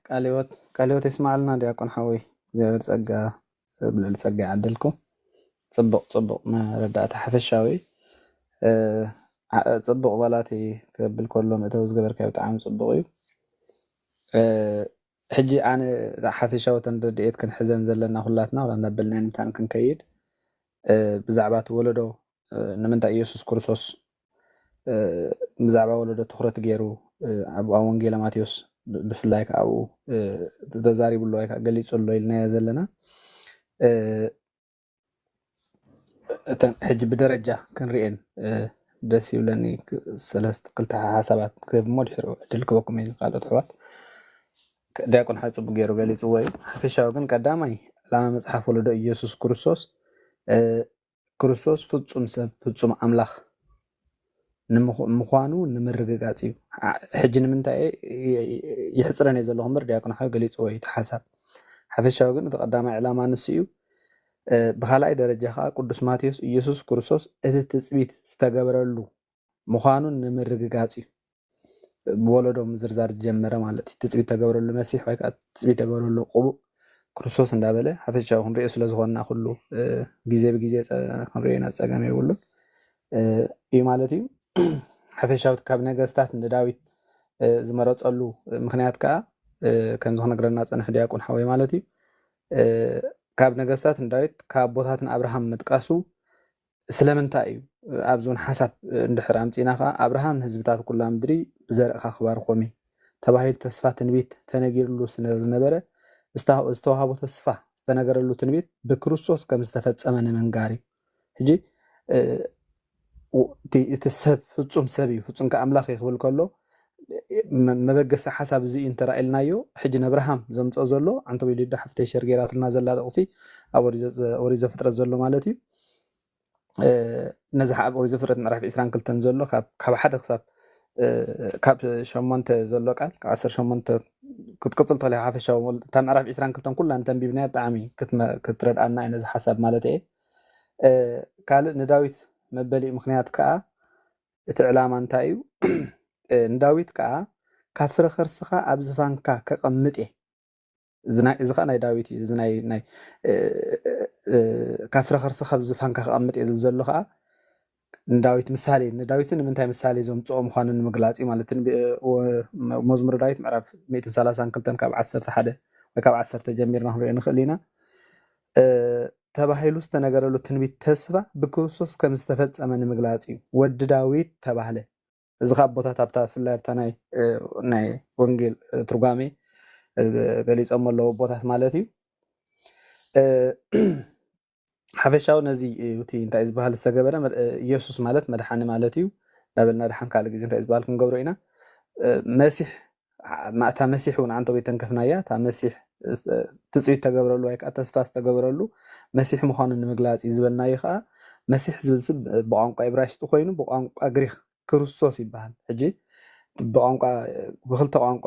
ቃለ ህይወት የስማዕልና ዲያቆን ሓወይ እግዚኣብሔር ጸጋ ብልዕሊ ጸጋ ይዓደልኩም። ጽቡቕ ጽቡቕ መረዳእታ ሓፈሻዊ ጽቡቕ ባላቲ ክብል ከሎ መእተዊ ዝገበርካዮ ብጣዕሚ ጽቡቕ እዩ። ሕጂ ኣነ ሓፈሻዊ ተን ረድኤት ክንሕዘን ዘለና ኩላትና ወላ እንዳበልና ንምታን ክንከይድ ብዛዕባ እቲ ወለዶ ንምንታይ ኢየሱስ ክርስቶስ ብዛዕባ ወለዶ ትኩረት ገይሩ ኣብ ወንጌለ ማቴዎስ ብፍላይ ከዓ ኣብኡ ተዛሪቡ ኣሎ ወይ ከዓ ገሊፁ ኣሎ ኢልናዮ ዘለና እተን ሕጂ ብደረጃ ክንሪኤን ደስ ይብለኒ። ሰለስተ ክልተ ሓሳባት ክህብሞ ድሕሩ ዕድል ክበኩም እየ ካልኦት ኣሕዋት። ዲያቆን ሓ ጽቡቅ ገይሩ ገሊጽዎ እዩ። ሓፈሻዊ ግን ቀዳማይ ዕላማ መጽሓፍ ወለዶ ኢየሱስ ክርስቶስ ክርስቶስ ፍጹም ሰብ ፍጹም ኣምላኽ ንምዃኑ ንምርግጋጽ እዩ። ሕጂ ንምንታይ የሕጽረን እየ ዘለኹ እምበር ዲያቆን ሓ ገሊጽዎ እዩ እቲ ሓሳብ። ሓፈሻዊ ግን እቲ ቀዳማይ ዕላማ ንሱ እዩ። ብኻልኣይ ደረጃ ከዓ ቅዱስ ማቴዎስ ኢየሱስ ክርስቶስ እቲ ትጽቢት ዝተገበረሉ ምዃኑን ንምርግጋጽ እዩ ብወለዶ ምዝርዛር ዝጀመረ ማለት እዩ። ትጽቢት ተገብረሉ መሲሕ ወይ ከዓ ትጽቢት ተገብረሉ ቅቡእ ክርስቶስ እንዳበለ ሓፈሻዊ ክንሪኦ ስለ ዝኾንና ኩሉ ግዜ ብግዜ ክንሪኦ ኢና ጸገም የብሉን እዩ ማለት እዩ። ሓፈሻዊ ካብ ነገስታት ንዳዊት ዝመረጸሉ ምክንያት ከዓ ከምዚ ክነግረና ጸንሑ ዲያቆን ሓወይ ማለት እዩ። ካብ ነገስታት ንዳዊት ካብ ኣቦታትን ኣብርሃም ምጥቃሱ ስለምንታይ እዩ? ኣብዚ እውን ሓሳብ እንድሕር ኣምፂና ከዓ ኣብርሃም ንህዝብታት ኩላ ምድሪ ብዘርእኻ ክባርኾም እዩ ተባሂሉ ተስፋ ትንቢት ተነጊርሉ ስለ ዝነበረ ዝተዋሃቦ ተስፋ ዝተነገረሉ ትንቢት ብክርስቶስ ከም ዝተፈፀመ ንምንጋር እዩ። ሕጂ እቲ ሰብ ፍፁም ሰብ እዩ ፍፁም ከኣምላኽ እዩ ክብል ከሎ መበገሲ ሓሳብ እዚ እዩ እንተራኢልናዮ ሕጂ ነብርሃም ዘምፅኦ ዘሎ ኣንተ ወይልዳ ሓፍተይ ሸር ገይራትልና ዘላ ጥቕሲ ኣብ ኦሪት ዘፍጥረት ዘሎ ማለት እዩ። ነዚ ኣብ ኦሪት ዘፍጥረት ምዕራፍ ዕስራን ክልተን ዘሎ ካብ ሓደ ክሳብ ካብ ሸሞንተ ዘሎ ቃል ካብ ዓሰርተ ሸሞንተ ክትቅፅል ተኽእል ሓፈሻዊ እታ ምዕራፍ ዕስራን ክልተን ኩላ እንተንቢብናያ ብጣዕሚ ክትረድኣና እዩ ነዚ ሓሳብ ማለት እየ። ካልእ ንዳዊት መበሊኡ ምክንያት ከዓ እቲ ዕላማ እንታይ እዩ? ንዳዊት ከዓ ካብ ፍረ ከርስኻ ኣብ ዝፋንካ ከቐምጥ እየ። እዚ ከዓ ናይ ዳዊት እዩ። ካብ ፍረ ከርስኻ ኣብ ዝፋንካ ከቐምጥ እየ ዝብል ዘሎ ከዓ ንዳዊት ምሳሌ ንዳዊትን ንምንታይ ምሳሌ ዘምፅኦ ምዃኑ ንምግላፅ እዩ ማለት መዝሙር ዳዊት ምዕራፍ ሚእትን ሰላሳን ክልተን ካብ ዓሰርተ ሓደ ወይ ካብ ዓሰርተ ጀሚርና ክንሪኦ ንኽእል ኢና። ተባሂሉ ዝተነገረሉ ትንቢት ተስፋ ብክርስቶስ ከም ዝተፈጸመ ንምግላጽ እዩ። ወዲ ዳዊት ተባህለ። እዚ ካብ ኣቦታት ኣብታ ብፍላይ ኣብታ ናይ ናይ ወንጌል ትርጓሜ ገሊጾም ኣለዉ ኣቦታት ማለት እዩ። ሓፈሻዊ ነዚ እቲ እንታይ ዝበሃል ዝተገበረ ኢየሱስ ማለት መድሓኒ ማለት እዩ። እናበልና ድሓን ካልእ ግዜ እንታይ ዝበሃል ክንገብሮ ኢና። መሲሕ ማእታ መሲሕ እውን ኣንተ ወይ ተንከፍናያ እታ መሲሕ ትፅቢት ተገብረሉ ወይ ከዓ ተስፋ ዝተገብረሉ መሲሕ ምዃኑ ንምግላፅ እዩ ዝበልናዮ ከዓ መሲሕ ዝብል ስም ብቋንቋ ኢብራይስጢ ኮይኑ ብቋንቋ ግሪክ ክርስቶስ ይበሃል። ሕጂ ብቋንቋ ብክልተ ቋንቋ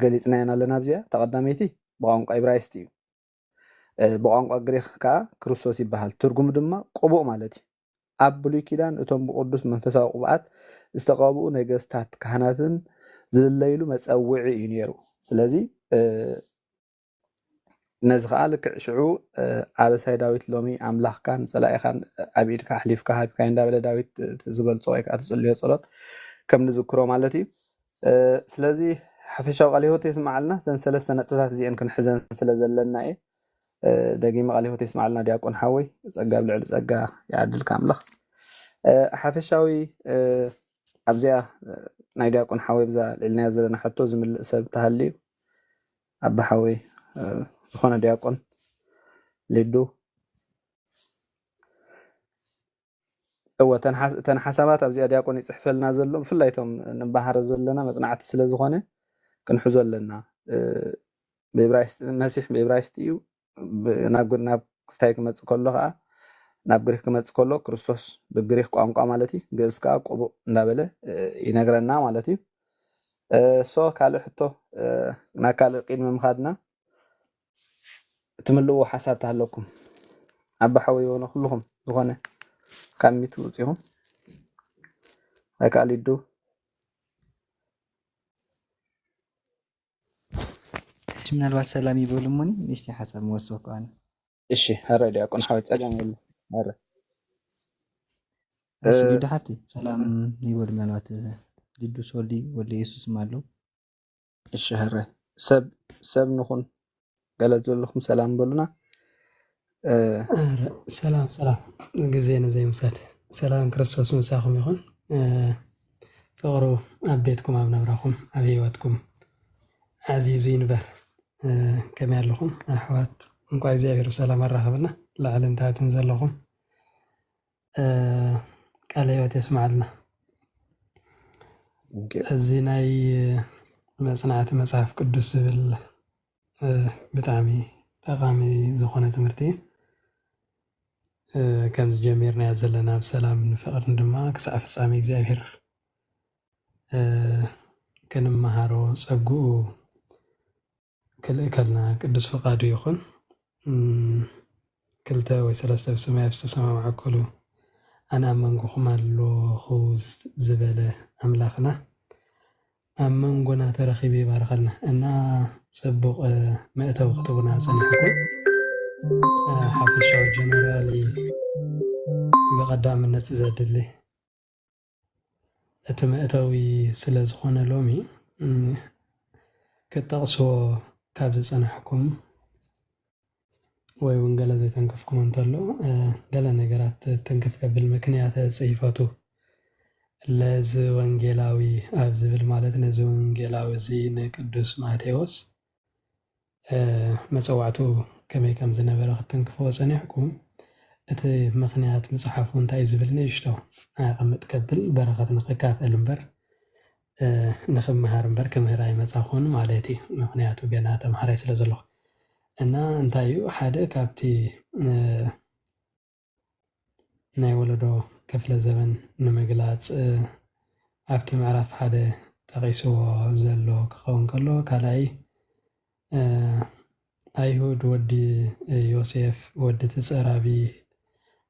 ገሊፅና ኢና ኣለና ኣብዚኣ ተቐዳመይቲ ብቋንቋ ኢብራይስጢ እዩ። ብቋንቋ ግሪክ ከዓ ክርስቶስ ይበሃል። ትርጉሙ ድማ ቅቡእ ማለት እዩ። ኣብ ብሉይ ኪዳን እቶም ብቅዱስ መንፈሳዊ ቅብኣት ዝተቐብኡ ነገስታት ካህናትን ዝልለይሉ መጸውዒ እዩ ነይሩ። ስለዚ ነዚ ከዓ ልክዕ ሽዑ ኣበሳይ ዳዊት ሎሚ ኣምላኽካን ጸላኢኻን ኣብ ኢድካ ኣሕሊፍካ ሃብካይ እንዳበለ ዳዊት ዝገልጾ ወይ ከዓ ትጽልዮ ጸሎት ከም ንዝክሮ ማለት እዩ። ስለዚ ሓፈሻዊ ቃለ ህይወት የስምዓልና። እዘን ሰለስተ ነጥብታት እዚአን ክንሕዘን ስለ ዘለና እየ። ደጊመ ቃለ ህይወት የስምዓልና ዲያቆን ሓወይ፣ ጸጋ ኣብ ልዕሊ ጸጋ ይዓድልካ ኣምላኽ። ሓፈሻዊ ኣብዚኣ ናይ ዲያቆን ሓወይ ብዛ ልዕልናያ ዘለና ሕቶ ዝምልእ ሰብ ተሃልዩ ኣባ ሓወይ፣ ዝኾነ ዲያቆን ሊዱ። እወ፣ እተን ሓሳባት ኣብዚኣ ዲያቆን ይፅሕፈልና ዘሎ፣ ብፍላይ እቶም ንባሃረ ዘለና መፅናዕቲ ስለ ዝኾነ ክንሕዞ ኣለና። ብእብራይስጢ መሲሕ ብእብራይስጢ እዩ። ናብ ክስታይ ክመፅእ ከሎ ከዓ ናብ ግሪክ ክመፅእ ከሎ ክርስቶስ ብግሪክ ቋንቋ ማለት እዩ። ግእዝ ከዓ ቅቡእ እንዳበለ ይነግረና ማለት እዩ። ሶ ካልእ ሕቶ ናብ ካልእ ቅድሚ ምኻድና ትምልእዎ ሓሳብ ተሃለኩም ኣባ ሓወይ ሆነ ኩልኹም ዝኾነ ካብ ሚት ውፅኹም ኣይከኣል ይዱ ምናልባት ሰላም ይበሉ እሞኒ ንእሽተይ ሓሳብ መወሰኩ ኣነ። እሺ፣ ሀረ ዲያቆን ሓወይ ጸገም የለ። ሀረ እሺ፣ ሊዱ ሓፍቲ ሰላም ይበሉ። ምናልባት ሊዱ ሶልዲ ወልደ ኢየሱስ ኣለዉ። እሺ፣ ሀረ ሰብ ሰብ ንኹን ገለ ዘለኹም ሰላም በሉና። ሰላም ሰላም፣ ግዜ ንዘይምውሳድ ሰላም ክርስቶስ ምሳኹም ይኹን። ፍቕሩ ኣብ ቤትኩም ኣብ ናብራኹም ኣብ ህይወትኩም ዓዚዙ ይንበር። ከመይ ኣለኹም ኣሕዋት? እንኳዕ እግዚኣብሔር ብሰላም ኣራኸበና። ላዕልን ታሕትን ዘለኹም ቃለ ህይወት የስምዓልና። እዚ ናይ መጽናዕቲ መጽሓፍ ቅዱስ ዝብል ብጣዕሚ ጠቓሚ ዝኾነ ትምህርቲ እዩ። ከምዚ ጀሚርናዮ ዘለና ብሰላምን ፍቕርን ድማ ክሳዕ ፍጻሜ እግዚኣብሔር ክንመሃሮ ጸግኡ ክልእከልና ቅዱስ ፍቓዱ ይኹን። ክልተ ወይ ሰለስተ ብስመይ ኣብ ዝተሰማምዐኩሉ ኣነ ኣብ መንጎኹም ኣለኹ ዝበለ ኣምላኽና ኣብ መንጎና ተረኺቡ ይባርኸልና። እና ጽቡቕ መእተዊ ክትቡና ጸኒሕኩም ሓፈሻዊ ጀነራል ብቐዳምነት ዘድሊ እቲ መእተዊ ስለ ዝኾነ ሎሚ ክጠቕስዎ ካብ ዝጸናሕኩም ወይ እውን ገለ ዘይተንክፍኩም እንተሎ ገለ ነገራት ትንክፍ ከብል ምክንያተ ጽሕፈቱ ለዚ ወንጌላዊ ኣብ ዝብል ማለት ነዚ ወንጌላዊ እዚ ንቅዱስ ማቴዎስ መጸዋዕትኡ ከመይ ከም ዝነበረ ክትትንክፍዎ ጸኒሕኩም፣ እቲ ምኽንያት ምጽሓፉ እንታይ እዩ ዝብል ንእሽቶ ኣቐምጥ ከብል በረኸት ንኽካፈል እምበር ንኽምሃር እምበር ክምህር ኣይመጻኹን ማለት እዩ። ምኽንያቱ ገና ተምሃራይ ስለ ዘለኹ እና እንታይ እዩ ሓደ ካብቲ ናይ ወለዶ ክፍለ ዘበን ንምግላጽ ኣብቲ ምዕራፍ ሓደ ጠቒስዎ ዘሎ ክኸውን ከሎ ካልኣይ ኣይሁድ ወዲ ዮሴፍ ወዲ እቲ ጸራቢ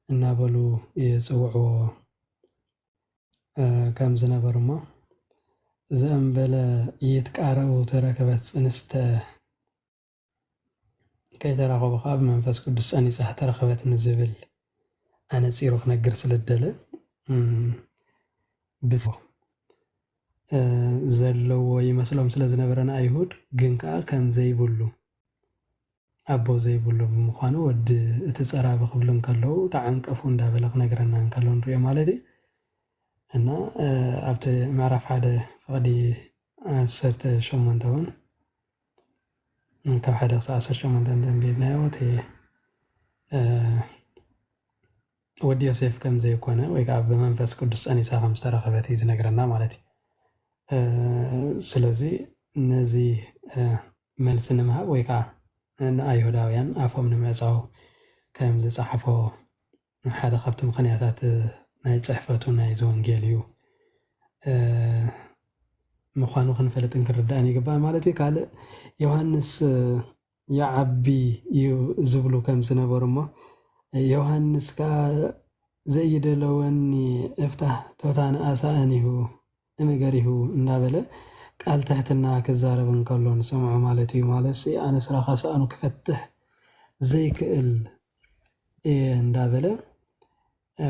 እናበሉ ይጽውዕዎ ከም ዝነበሩ እሞ ዘእንበለ ይትቃረቡ ተረከበት ጽንስተ ከይተራኸቡ ከዓ ብመንፈስ ቅዱስ ጸኒጻ ተረኸበት ንዝብል ኣነጺሩ ክነግር ስለ ደለ ብስ ዘለዎ ይመስሎም ስለ ዝነበረ ንኣይሁድ ግን ከዓ ከም ዘይብሉ ኣቦ ዘይብሉ ብምዃኑ ወዲ እቲ ጸራቢ ክብሉ እንከለዉ ተዓንቀፉ እንዳበለ ክነግረና እንከሎ ንሪኦ ማለት እዩ እና ኣብቲ ምዕራፍ ሓደ ፍቕዲ ዓሰርተ ሸሞንተ እውን ካብ ሓደ ክሳብ ዓሰርተ ሸሞንተ እንተንቢብናዮ እቲ ወዲ ዮሴፍ ከም ዘይኮነ ወይ ከዓ ብመንፈስ ቅዱስ ጸኒሳ ከም ዝተረኸበት እዩ ዝነግረና ማለት እዩ። ስለዚ ነዚ መልሲ ንምሃብ ወይ ከዓ ንኣይሁዳውያን ኣፎም ንምዕፃው ከም ዝፀሓፎ ሓደ ካብቲ ምኽንያታት ናይ ፅሕፈቱ ናይዚ ወንጌል እዩ ምዃኑ ክንፈልጥን ክንርዳእን ይግባእ ማለት እዩ። ካልእ ዮሃንስ ይዓቢ እዩ ዝብሉ ከም ዝነበሩ እሞ ዮሃንስ ከዓ ዘይደለወኒ እፍታህ ቶታን ኣሳእኒሁ እምገሪሁ እንዳበለ ቃል ትሕትና ክዛረብ እንከሎ ንሰምዖ ማለት እዩ። ማለትሲ ኣነ ስራኻ ሳእኑ ክፈትሕ ዘይክእል እየ እንዳበለ፣ እ፣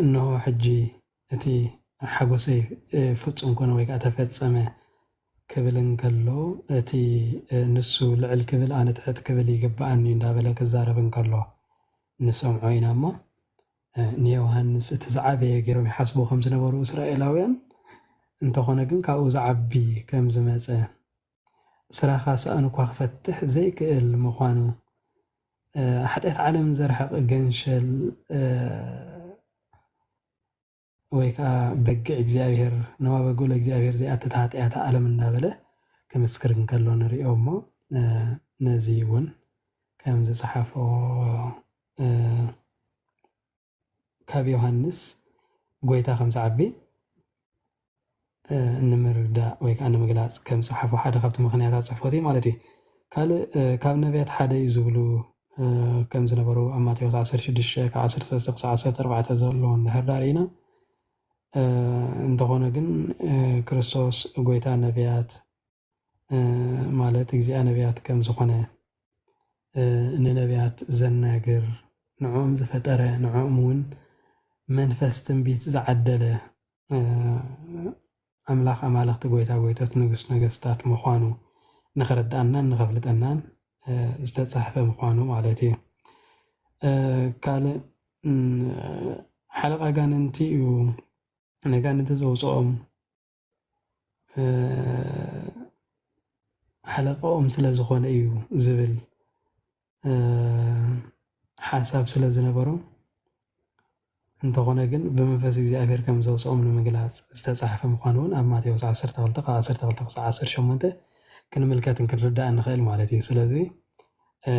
እንሆ ሕጂ እቲ ሓጎሰይ፣ እ፣ ፍጹም ኮነ ወይ ከዓ ተፈጸመ ክብል እንከሎ፣ እቲ፣ እ፣ ንሱ ልዕል ክብል ኣነ ትሕት ክብል ይግብኣኒ እንዳበለ ክዛረብ እንከሎ ንሰምዖ ኢና እሞ፣ እ፣ ንዮሃንስ እቲ ዝዓበየ ገይሮም ይሓስቡ ከም ዝነበሩ እስራኤላውያን፣ እንተኾነ ግን ካብኡ ዝዓቢ ከም ዝመጸ፣ ስራኻ ሳእኑ እኳ ክፈትሕ ዘይክእል ምዃኑ፣ እ፣ ሓጢኣት ዓለም ዘርሕቕ ገንሸል፣ እ፣ ወይ ከዓ በጊዕ እግዚኣብሔር፣ ነዋ በጉ ለእግዚኣብሔር ዘይኣትት ሓጢኣት ዓለም እንዳበለ ክምስክር እንከሎ ንሪኦ እሞ፣ እ፣ ነዚ እውን ከም ዝጸሓፎ፣ እ፣ ካብ ዮሃንስ ጎይታ ከም ዝዓቢ፣ እ፣ ንምርዳእ ወይ ከዓ ንምግላጽ ከም ዝጸሓፎ ሓደ ካብቲ ምኽንያታት ጽሕፈቱ እዩ ማለት እዩ። ካልእ፣ እ፣ ካብ ነቢያት ሓደ እዩ ዝብሉ፣ እ፣ ከም ዝነበሩ ኣብ ማቴዎስ ዓሰርተ ሽዱሽተ ካብ ዓሰርተ ሰለስተ ክሳብ ዓሰርተ ኣርባዕተ ዘሎ እንድሕር ደኣ ርኢና፣ እ፣ እንተኾነ ግን፣ እ፣ ክርስቶስ ጎይታ ነቢያት፣ እ፣ ማለት እግዚኣብሔር ነቢያት ከም ዝኾነ፣ እ፣ ንነቢያት ዘናግር፣ ንዕኦም ዝፈጠረ፣ ንዕኦም እውን መንፈስ ትንቢት ዝዓደለ፣ እ፣ ኣምላኽ ኣማልኽቲ፣ ጎይታ ጎይቶት፣ ንጉስ ነገስታት ምዃኑ ንኽረድኣናን ንኸፍልጠናን፣ እ፣ ዝተጻሕፈ ምዃኑ ማለት እዩ። እ፣ ካልእ፣ እም፣ ሓለቓ ኣጋንንቲ እዩ፣ ነጋንንቲ ዘውፅኦም፣ እ፣ ሓለቃኦም ስለ ዝኾነ እዩ ዝብል፣ እ፣ ሓሳብ ስለ ዝነበሮም፣ እንተኾነ ግን ብመንፈስ እግዚኣብሔር ከም ዘውፅኦም ንምግላፅ ዝተፃሕፈ ምዃኑ እውን ኣብ ማቴዎስ ዓሰርተ ክልተ ካብ ዓሰርተ ክልተ ክሳብ ዓሰርተ ሸሞንተ ክንምልከትን ክንርዳእን ንኽእል ማለት እዩ። ስለዚ፣ እ፣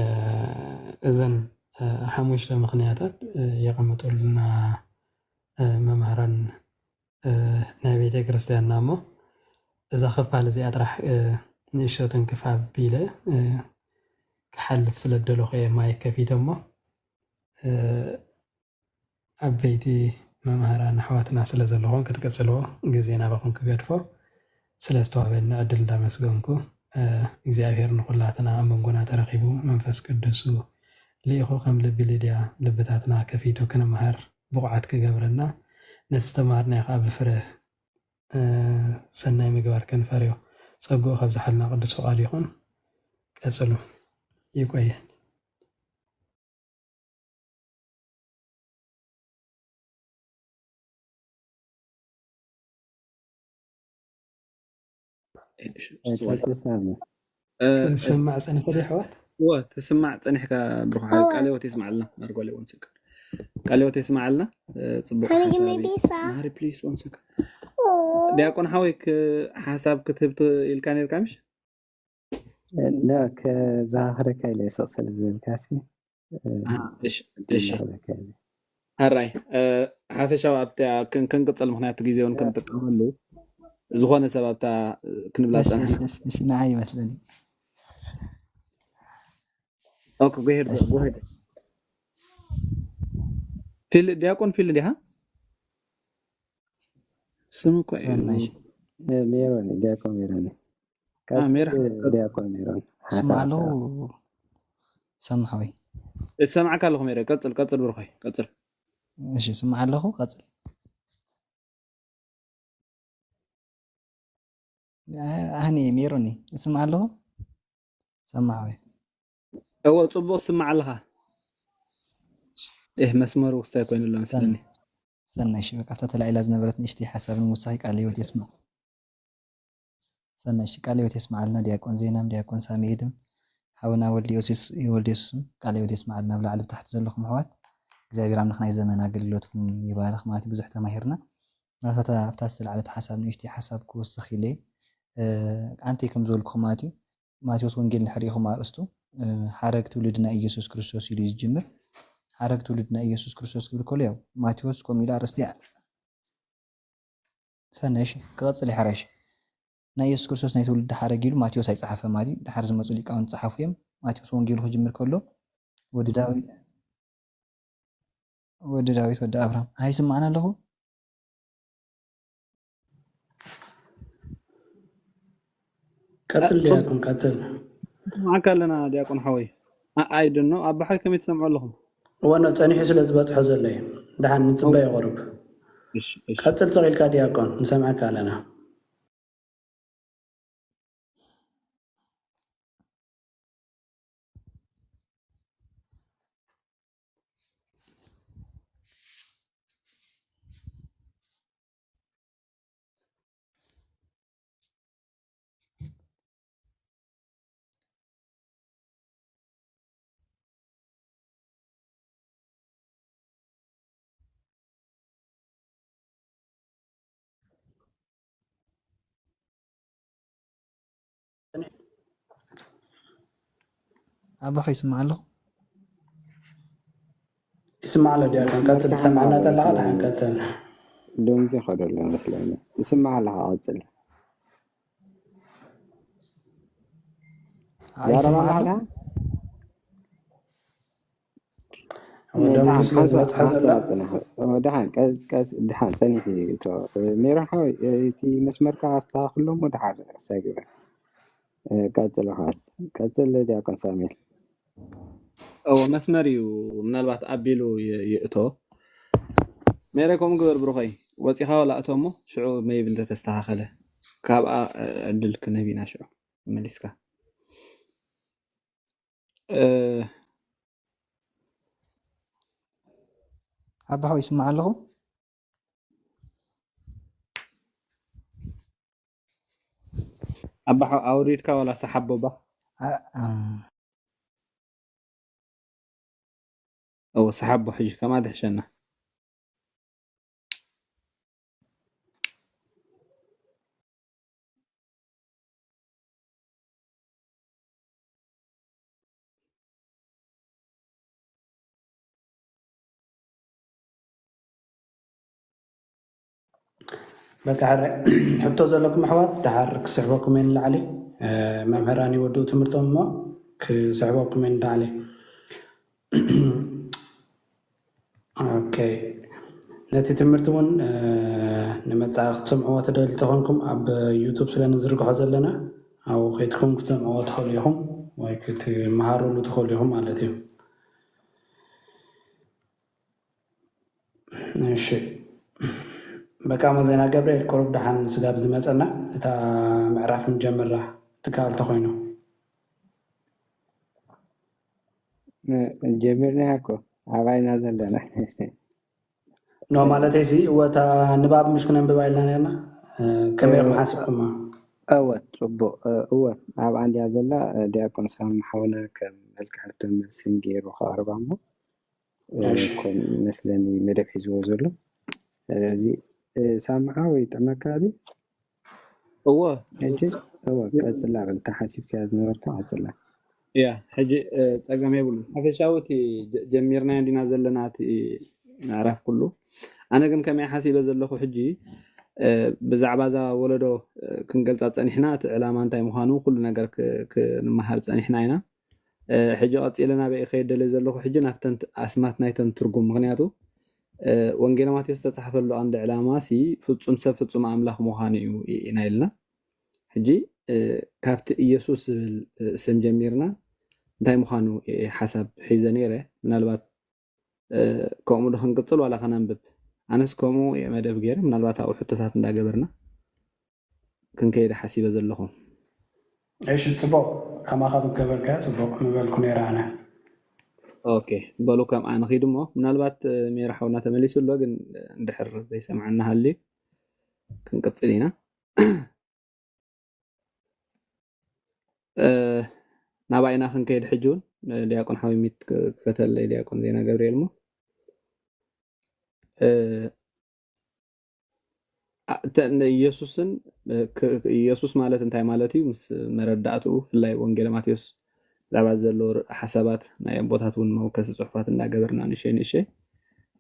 እዘን፣ እ፣ ሓሙሽተ ምኽንያታት፣ እ፣ የቐምጡልና፣ እ፣ መምህራን፣ እ፣ ናይ ቤተ ክርስቲያንና እሞ፣ እዛ ክፋል እዚኣ ጥራሕ፣ እ፣ ንእሸቶ ትንክፍ ኣቢለ፣ እ፣ ክሓልፍ ስለ ዝደለኹ እየ ማይክ ከፊተ እሞ፣ እ፣ ዓበይቲ መምህራን ኣሕዋትና ስለ ዘለኹም ክትቅጽልዎ ግዜ ናባኹም ክገድፎ ስለ ዝተዋህበኒ ዕድል እንዳመስገንኩ፣ እ፣ እግዚኣብሔር ንኹላትና ኣብ መንጎና ተረኺቡ መንፈስ ቅዱሱ ልኢኹ ከም ልቢ ልድያ ልብታትና ከፊቱ ክንምሃር ብቑዓት ክገብረና፣ ነቲ ዝተምሃርናዮ ከኣ ብፍረ፣ እ፣ ሰናይ ምግባር ከንፈርዮ ጸግኡ ከብዝሓልና ቅዱስ ፍቓዱ ይኹን። ቀጽሉ። ይቆየን። እሺ፣ እሺ፣ እሺ፣ ሰማዕ ጸኒሑ ዶ ኣሕዋት? እወ፣ ትስማዕ ጸኒሕካ ብሩኽ ሓወይ። ቃለ ሕይወት የስምዓልና። ማርጎሌ፣ one second። ቃለ ሕይወት የስምዓልና። እ፣ ጽቡቕ ሓሳብ እዩ። መሃሪ፣ please፣ one second። ዲያቆን ሓወይ፣ ክ-፣ ሓሳብ ክትህብ ት-፣ ኢልካ ነርካ ምሽ? እ፣ ላ፣ ከዘኻኽረካ ኢለ እየ፣ ስቕ ስለ ዝበልካሲ። እ፣ ኣሃ፣ እሺ፣ እሺ። ከዘኻኽረካ ኢለ። ኣራይ፣ እ፣ ሓፈሻዊ ኣብታ ክን-፣ ክንቅጽል፣ ምኽንያቱ ግዜ እውን እ። ክንጥቀመሉ፣ ዝኾነ ሰብ ኣብታ፣ እ፣ ክንብላ እሺ፣ ዝጸንሐና። እሺ፣ እሺ፣ እሺ፣ ንዓይ ይመስለኒ። ኦኬ፣ go ahead፣ እሺ። Go ahead። ፊል-፣ ዲያቆን ፊል ዲኻ? ስም እኮ እዩ። ሰናይ። እ፣ ሜሮን፣ ዲያቆን ሜሮን። አ፣ ሜሮን። ቀጽል፣ ዲያቆን ሜሮን። ስማዕ ሓሳብ ኣለኹ። ሰማሕ ወይ? እትሰማዕካ ኣለኹ ሜረ። ቀጽል፣ ቀጽል ብሩኸይ፣ ቀጽል። እሺ፣ ስማዕ ኣለኹ፣ ቀጽል። አ-፣ ኣህኒ ሜሮኒ፣ ስማዕ ኣለኹ። ሰማዕ ወይ? እወ፣ ጽቡቕ ትስማዕ ኣለኻ። ኤህ፣ መስመሩ ክስታይ ኮይኑ ኣሎ መስለኒ። ሰናይ፣ እሺ፣ በቃ፣ ኣብታ ተላዒላ ዝነበረት ንእሽተይ ሓሳብ ንምውሳኽ ቃለ ህይወት የስምዕ። ሰናይ፣ እሺ፣ ቃለ ህይወት የስምዓልና። ዲያቆን ዜናም፣ ዲያቆን ሳሚኤድም፣ ሓውና ወልደ ዮሴስ-፣ ወልደ የሱስም ቃለ ህይወት የስምዓልና። ኣብ ላዕሊ ብታሕቲ ዘለኹም ኣሕዋት፣ እግዚኣብሔር ኣምላኽ ናይ ዘመን ኣገልግሎትኩም ይባርኽ ማለት እዩ። ብዙሕ ተማሂርና። ምናልባት ኣብታ ዝተላዕለት ሓሳብ ንእሽተይ ሓሳብ ክውስኽ ኢለ፣ እ፣ ኣንተይ ከም ዝበልኩኹም ማለት እዩ፣ ማቴዎስ ወንጌል እንድሕር ርኢኹም ኣርእስቱ፣ እ፣ ሓረግ ትውልድና ኢየሱስ ክርስቶስ ኢሉ እዩ ዝጅምር። ሓረግ ትውልድና ኢየሱስ ክርስቶስ ክብል ከሎ፣ ያው ማቴዎስ ከምኡ ኢሉ ኣርእስቲ ሰናይ፣ እሺ፣ ክቐጽል ይሓረሽ። ናይ ኢየሱስ ክርስቶስ ናይ ትውልዲ ሓረግ ኢሉ ማቴዎስ ኣይጸሓፈ ማለት እዩ። ድሓር ዝመጹ ሊቃውንት ጸሓፉ እዮም። ማቴዎስ ወንጌሉ ክጅምር ከሎ፣ ወዲ ዳዊት፣ ወዲ ዳዊት ወዲ ኣብርሃም። ኣይስማዕን ኣለኹ? ቀጽል ዲያቆን፣ ቀጽል። ንሰምዓካ ኣለና ዲያቆን ሓወይ። ኣይ ደኖ ኣባሓይ ከመይ ትሰምዑ ኣለኹም? ወኖ ጸኒሑ ስለ ዝበጽሖ ዘሎ እዩ። ደሓን ንጽበዮ ቁሩብ። እሺ፣ እሺ። ቀጽል ጸቂልካ ዲያቆን፣ ንሰምዓካ ኣለና። ኣባኹ ይስማዕ ኣለኹ? ይስማዕ ኣሎ ዲያቆን፣ ቀጽል። ትሰምዓና ዘለኻ ደሓን ቀጽል። ድምፂ ከደሎ መስለኒ። ይስማዕ ኣለኻ፣ ቀፅል። ኣይ፣ ይስማዕ ኣሎ? ወደም ስለ ዝበፅሐ ዘሎ ደሓን ቀስ- ቀስ- ደሓን ፀኒሑ እዩ እቶ። ሜሮን ሓወይ፣ እቲ መስመርካ ኣስተኻኽሎ እሞ ደሓር ሳይ ግበር። ቀፅል፣ ቀፅል ዲያቆን ሳሙኤል። እዎ፣ መስመር እዩ። ምናልባት ኣቢሉ ይ- ይእቶ። ሜረ፣ ከምኡ ግበር ብሩኸይ። ወፂኻ ዋላ እቶ እሞ ሽዑ መይብ እንተተስተኻኸለ ካብኣ ዕድል ክንህብ ኢና ሽዑ መሊስካ። እ፣ ኣባኹ ይስማዕ ኣለኹ? ኣባሓ ኣውሪድካ ዋላ ሰሓቦ ባ? ኣ- እ፣ እዎ፣ ሰሓቦ ሕጂ ከማን ትሕሸና። በቃ ሕረ ሕቶ ዘለኩም ኣሕዋት ደሓር ክስሕበኩም እየ ንላዕሊ። መምህራን ይወድኡ ትምህርቶም እሞ ክስሕበኩም እየ ንላዕሊ። ኦኬ፣ ነቲ ትምህርቲ እውን ንመጻኢ ክትሰምዕዎ ትደልዩ ተኾንኩም ኣብ ዩቱብ ስለ ንዝርግሖ ዘለና ኣብኡ ከይድኩም ክትሰምዕዎ ትኽእሉ ኢኹም ወይ ክትመሃሩሉ ትኽእሉ ኢኹም ማለት እዩ። እሺ፣ በቃ መዘና ገብርኤል ቁሩብ ደሓን ስጋብ ዝመፀና እታ ምዕራፍ ንጀምራ ትከኣል ተኾይኑ። ጀሚርና እኮ ኣባይና ዘለና ኖ ማለት ሲ እወታ ንባብ ምሽ ክነንብባ ኢልና ነርና። ከመይ ኢኹም ሓሲብኩማ? እወ፣ ፅቡቅ። እወ፣ ኣብ ኣንድያ ዘላ ዲያቆን ሳም ሓውና ከም መልክዕ ሕቶን መልስን ገይሩ ከቕርባ እሞ እሺ። ኮን መስለኒ መደብ ሒዝዎ ዘሎ። ስለዚ ሳምዓ ወይ ጥዕመካ ድዩ? እወ ሕጂ እወ ቀጽላ በል፣ ተሓሲብካ ዝነበርካ ቀጽላ። ያ ሕጂ እ፣ ጸገም የብሉን። ሓፈሻዊ እቲ ጀ- ጀሚርናዮ እንዲና ዘለና እቲ ምዕራፍ ኩሉ። ኣነ ግን ከመይ ሓሲበ ዘለኹ ሕጂ እ፣ ብዛዕባ እዛ ወለዶ እ፣ ክንገልጻ ጸኒሕና፣ እቲ ዕላማ እንታይ ምዃኑ ኩሉ ነገር ክ- ክንመሃር ጸኒሕና ኢና። እ፣ ሕጂ ቀጺለ ናበይ እኸይድ ደለ ዘለኹ ሕጂ ናብተን ት- ኣስማት ናይተን ትርጉም፣ ምኽንያቱ እ፣ ወንጌል ማቴዎስ ዝተጻሕፈሉ ቀንዲ ዕላማ ሲ ፍጹም ሰብ ፍጹም ኣምላኽ ምዃኑ እዩ ኢና ኢልና። ሕጂ እ፣ ካብቲ ኢየሱስ ዝብል እ፣ ስም ጀሚርና እንታይ ምዃኑ እየ ሓሳብ ሒዘ ነይረ። ምናልባት እ፣ ከምኡ ዶ ክንቅጽል ዋላ ከነንብብ? ኣነስ ከምኡ እየ መደብ ገይረ፣ ምናልባት ኣብኡ ሕቶታት እንዳገበርና ክንከይድ ሓሲበ ዘለኹ። እሺ፣ ጽቡቕ። ከማኻ ምገበርካ ጽቡቕ ምበልኩ ነይረ ኣነ። ኦኬ፣ በሉ ከምኣ ንኺድ እሞ ምናልባት እ፣ ሜራ ሓውና ተመሊሱ ኣሎ፣ ግን እ፣ እንድሕር ዘይሰምዓና ሃልዩ ክንቅጽል ኢና። እ፣ ናባይና ክንከይድ ሕጂ እውን እ፣ ዲያቆን ሓዊሚት ክ- ክፈተለይ ዲያቆን ዜና ገብርኤል እሞ እ፣ ኣ- እተ- ን- ኢየሱስን እ፣ ክ- ኢየሱስ ማለት እንታይ ማለት እዩ? ምስ መረዳእትኡ ብፍላይ ወንጌል ማቴዎስ ብዛዕባ ዘሎ ር- ሓሳባት ናይ ኣቦታት እውን መወከሲ ጽሑፋት እንዳገበርና ንእሸይ ንእሸይ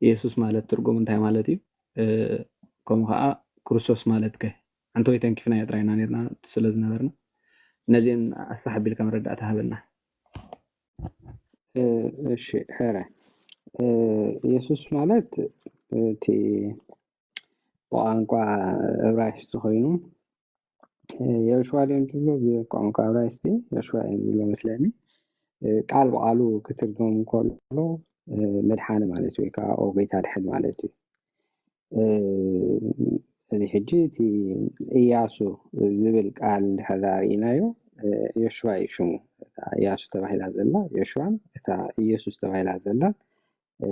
ኢየሱስ ማለት ትርጉም እንታይ ማለት እዩ? እ፣ ከምኡ ከዓ ክርስቶስ ማለት ከ ሓንቲ ወይ ተንኪፍናዮ ጥራይና ነርና ስለ ዝነበርና ነዚአን ኣስፍሕ ኣቢልካ መረዳእታ ሃበና። እ፣ እሺ ሕረ እ፣ ኢየሱስ ማለት እቲ ብቋንቋ እብራይስጥ ኮይኑ፣ እ፣ የሆሽዋ ድዮም ዝብሎ ብቋንቋ እብራይስጢ? የሆሽዋ እዮም ዝብሎ መስለኒ። እ፣ ቃል ብቓሉ ክትርጎም እንከሎ፣ እ፣ መድሓኒ ማለት እዩ፣ ወይ ከዓ ኦ ጎይታ ድሕን ማለት እዩ። እ፣ እዚ ሕጂ እቲ እያሱ ዝብል ቃል እንድሕር ርኢናዮ፣ እ፣ የሆሽዋ እዩ ሽሙ። እታ እያሱ ተባሂላ ዘላ የሆሽዋን እታ ኢየሱስ ተባሂላ ዘላ፣ እ፣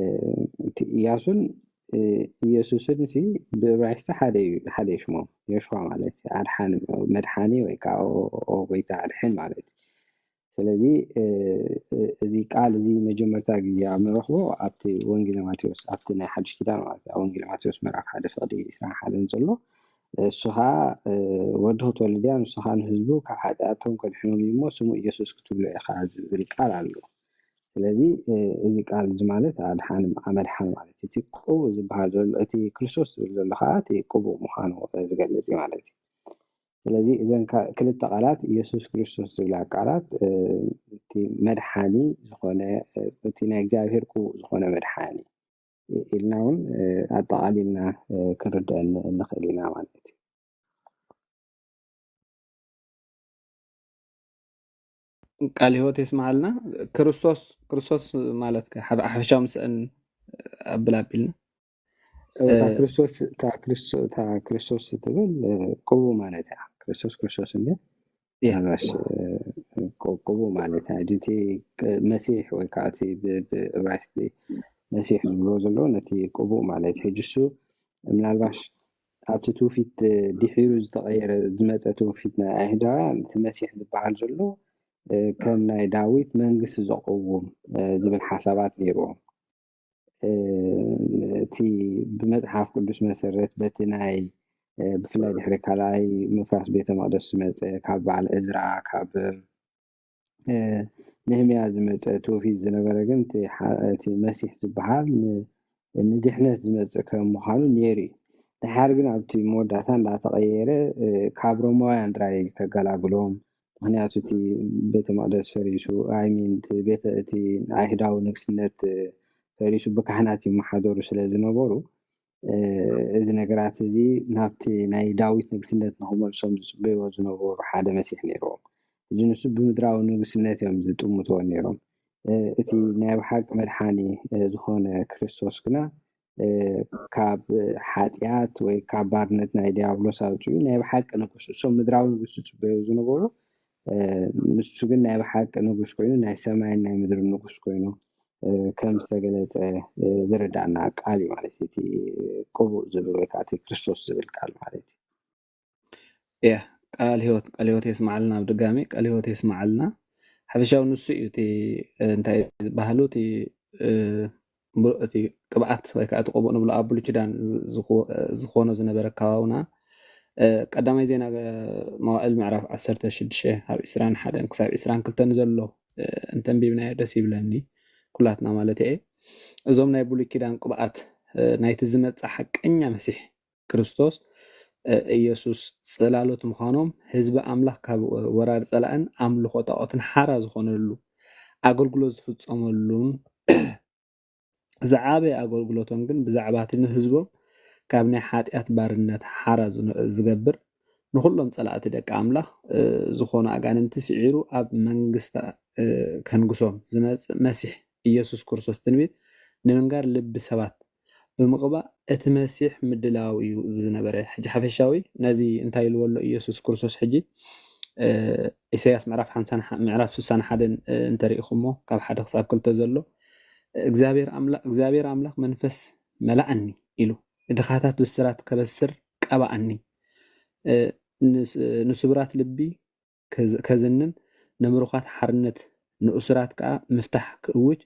እቲ እያሱን፣ እ፣ ኢየሱስን ሲ ብእብራይስጢ ሓደ እዩ፣ ሓደ እዩ ሽሞም። የሆሽዋ ማለት ኣድሓኒ፣ መድሓኒ ወይ ከዓ ኦ፣ ኦ ጎይታ ኣድሕን ማለት እዩ። ስለዚ፣ እ፣ እ፣ እዚ ቃል እዚ መጀመርታ ግዜ ኣብ ንረኽቦ ኣብቲ ወንጌል ማቴዎስ፣ ኣብቲ ናይ ሓድሽ ኪዳን ማለት እዩ። ኣብ ወንጌል ማቴዎስ ምዕራፍ ሓደ ፍቕዲ ዒስራን ሓደን ዘሎ፣ እሱ ኸዓ፣ እ፣ ወዲ ክትወልድ እያ፣ ንሱ ኸዓ ንህዝቡ ካብ ሓጢኣቶም ከድሕኖም እዩ እሞ ስሙ ኢየሱስ ክትብሎ ኢኻ ዝብል ቃል ኣሎ። ስለዚ፣ እ፣ እዚ ቃል እዚ ማለት ኣድሓኒ፣ ኣመድሓኒ ማለት እዩ። እቲ ቅቡእ ዝበሃል ዘሎ፣ እቲ ክርስቶስ ዝብል ዘሎ ኸዓ እቲ ቅቡእ ምዃኑ፣ እ፣ ዝገልጽ እዩ ማለት እዩ። ስለዚ እዘን ካ-፣ ክልተ ቃላት ኢየሱስ ክርስቶስ ዝብላ ቃላት፣ እ፣ እቲ መድሓኒ ዝኾነ፣ እ፣ እቲ ናይ እግዚኣብሔር ቅቡእ ዝኾነ መድሓኒ ኢልና እውን፣ እ፣ ኣጠቓሊልና፣ እ፣ ክንርድኦ ን-፣ ንኽእል ኢና ማለት እዩ። ቃል ህይወት የስምዓልና። ክርስቶስ፣ ክርስቶስ ማለት ከ ሓብ-፣ ሓፈሻዊ ምስአን ኣብል ኣቢልና። እታ እ፣ ክርስቶስ፣ እታ ክርስቶ-፣ እታ ክርስቶስ እትብል፣ እ፣ ቅቡእ ማለት እያ። ክርስቶስ፣ ክርስቶስ እንደ እያ። ምናልባሽ፣ እ፣ ቁ-፣ ቅቡእ ማለት እያ። ሕጂ እቲ ቅ-፣ መሲሕ ወይ ከዓ እቲ ብ-፣ ብእብራይስጢ መሲሕ ዝብልዎ ዘለዎ ነቲ ቅቡእ ማለት እዩ። ሕጂ እሱ ምናልባሽ ኣብቲ ትውፊት፣ እ፣ ድሒሩ ዝተቐየረ፣ ዝመጸ ትውፊት ናይ ኣይሁዳውያን እቲ መሲሕ ዝበሃል ዘሎ፣ እ፣ ከም ናይ ዳዊት መንግስቲ ዘቕውም፣ እ፣ ዝብል ሓሳባት ነይርዎም። እ፣ እቲ ብመጽሓፍ ቅዱስ መሰረት በቲ ናይ፣ እ፣ ብፍላይ ድሕሪ ካልኣይ ምፍራስ ቤተ መቕደስ ዝመጸ ካብ በዓል እዝራ፣ ካብ፣ እ፣ ነህምያ ዝመጸ ትውፊት ዝነበረ ግን እቲ ሓ-፣ እቲ መሲሕ ዝበሃል ን-፣ ንድሕነት ዝመጽእ ከም ምዃኑ ነይሩ እዩ። ድሓር ግን ኣብቲ መወዳእታ እንዳተቐየረ፣ እ፣ ካብ ሮማውያን ጥራይ ከገላግሎም፣ ምኽንያቱ እቲ ቤተ መቕደስ ፈሪሱ፣ I mean፣ እቲ ቤተ፣ እቲ ኣይሁዳዊ ንግስነት፣ እ፣ ፈሪሱ ብካህናት ይመሓደሩ ስለ ዝነበሩ፣ እ፣ እዚ ነገራት እዚ ናብቲ ናይ ዳዊት ንግስነት ንኽመልሶም ዝጽበይዎ ዝነበሩ ሓደ መሲሕ ነይርዎም። እዚ ንሱ ብምድራዊ ንግስነት እዮም ዝጥምትዎ ነይሮም። እ፣ እቲ ናይ ብሓቂ መድሓኒ፣ እ፣ ዝኾነ ክርስቶስ ግና፣ እ፣ ካብ ሓጢኣት ወይ ካብ ባርነት ናይ ዲያብሎስ ኣውፂኡ ናይ ብሓቂ ንጉስ፣ እሶም ምድራዊ ንጉስ ዝጽበዩ ዝነበሩ፣ እ፣ ንሱ ግን ናይ ብሓቂ ንጉስ ኮይኑ፣ ናይ ሰማይን ናይ ምድርን ንጉስ ኮይኑ፣ እ፣ ከም ዝተገለጸ፣ እ፣ ዝርዳእና ቃል እዩ ማለት እዩ። እቲ ቅቡእ ዝብል ወይ ከዓ እቲ ክርስቶስ ዝብል ቃል ማለት እዩ። እያ፣ ቃል ህይወት፣ ቃል ህይወት የስማዓልና። ኣብ ድጋሚ ቃል ህይወት የስማዓልና። ሓፈሻዊ ንሱ እዩ እቲ፣ እ፣ እንታይ ዝበሃሉ እቲ፣ እ፣ ብ-፣ እቲ ቅብኣት ወይ ከዓ እቲ ቅቡእ ንብሎ ኣብ ብሉይ ኪዳን ዝ-፣ ዝኮ-፣ ዝኾኖ ዝነበረ ከባብና፣ እ፣ ቀዳማይ ዜና፣ እ፣ መዋእል ምዕራፍ ዓሰርተ ሽዱሽተ ካብ ዒስራን ሓደን ክሳብ ዒስራን ክልተን ዘሎ፣ እ፣ እንተንቢብናዮ ደስ ይብለኒ፣ ኩላትና ማለት እየ። እዞም ናይ ብሉይ ኪዳን ቅብኣት፣ እ፣ ናይቲ ዝመጽእ ሓቀኛ መሲሕ ክርስቶስ፣ እ፣ ኢየሱስ ጽላሎት ምዃኖም ህዝቢ ኣምላኽ ካብ ወራር ጸላእን ኣምልኾ ጣዖትን ሓራ ዝኾነሉ ኣገልግሎት ዝፍጸመሉን ዝዓበየ ኣገልግሎቶም ግን ብዛዕባ እቲ ንህዝቦም ካብ ናይ ሓጢኣት ባርነት ሓራ ዝነ-፣ ዝገብር ንኹሎም ጸላእቲ ደቂ ኣምላኽ፣ እ፣ ዝኾኑ ኣጋንንቲ ስዒሩ ኣብ መንግስታ፣ እ፣ ከንግሶም ዝመጽእ መሲሕ ኢየሱስ ክርስቶስ ትንቢት ንምንጋር ልቢ ሰባት ብምቕባእ እቲ መሲሕ ምድላው እዩ ዝነበረ። ሕጂ ሓፈሻዊ ነዚ እንታይ ኢልዎ ኣሎ ኢየሱስ ክርስቶስ? ሕጂ፣ እ፣ ኢሳያስ ምዕራፍ ሓምሳን ሓ-፣ ምዕራፍ ስሳን ሓደን፣ እ፣ እንተሪኢኹሞ ካብ ሓደ ክሳብ ክልተ ዘሎ፣ እግዚኣብሔር ኣምላ-፣ እግዚኣብሔር ኣምላኽ መንፈስ መላኣኒ ኢሉ፣ ድኻታት ብስራት ከበስር ቀባኣኒ፣ እ፣ ንስ-፣ ንስቡራት ልቢ ከዝ-፣ ከዝንን ንምሩኻት ሓርነት ንእሱራት ከኣ ምፍታሕ ክእውጅ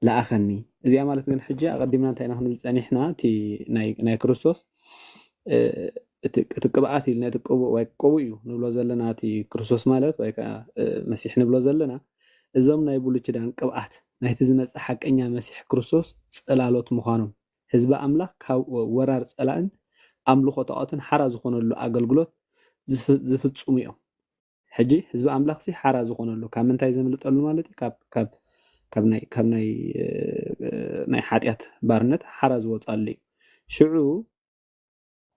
ለኣኸኒ። እዚኣ ማለት ግን ሕጂ ኣቐዲምና እንታይ ኢና ክንብል ጸኒሕና? እቲ ናይ፣ ናይ ክርስቶስ፣ እ፣ እቲ፣ እቲ ቅብኣት ኢልና፣ እቲ ቅቡእ ወይ ቅቡእ እዩ ንብሎ ዘለና፣ እቲ ክርስቶስ ማለት ወይ ከኣ፣ እ፣ መሲሕ ንብሎ ዘለና፣ እዞም ናይ ብሉይ ኪዳን ቅብኣት ናይቲ ዝመጽእ ሓቀኛ መሲሕ ክርስቶስ ጽላሎት ምዃኖም፣ ህዝቢ ኣምላኽ ካብ ወራር ጸላእን ኣምልኾ ጣዖትን ሓራ ዝኾነሉ ኣገልግሎት ዝፍ-፣ ዝፍጽሙ እዮም። ሕጂ ህዝቢ ኣምላኽሲ ሓራ ዝኾነሉ ካብ ምንታይ ዘምልጠሉ ማለት እዩ? ካብ፣ ካብ፣ ካብ ናይ ካብ ናይ እ፣ ናይ ሓጢኣት ባርነት ሓራ ዝወፃሉ እዩ። ሽዑ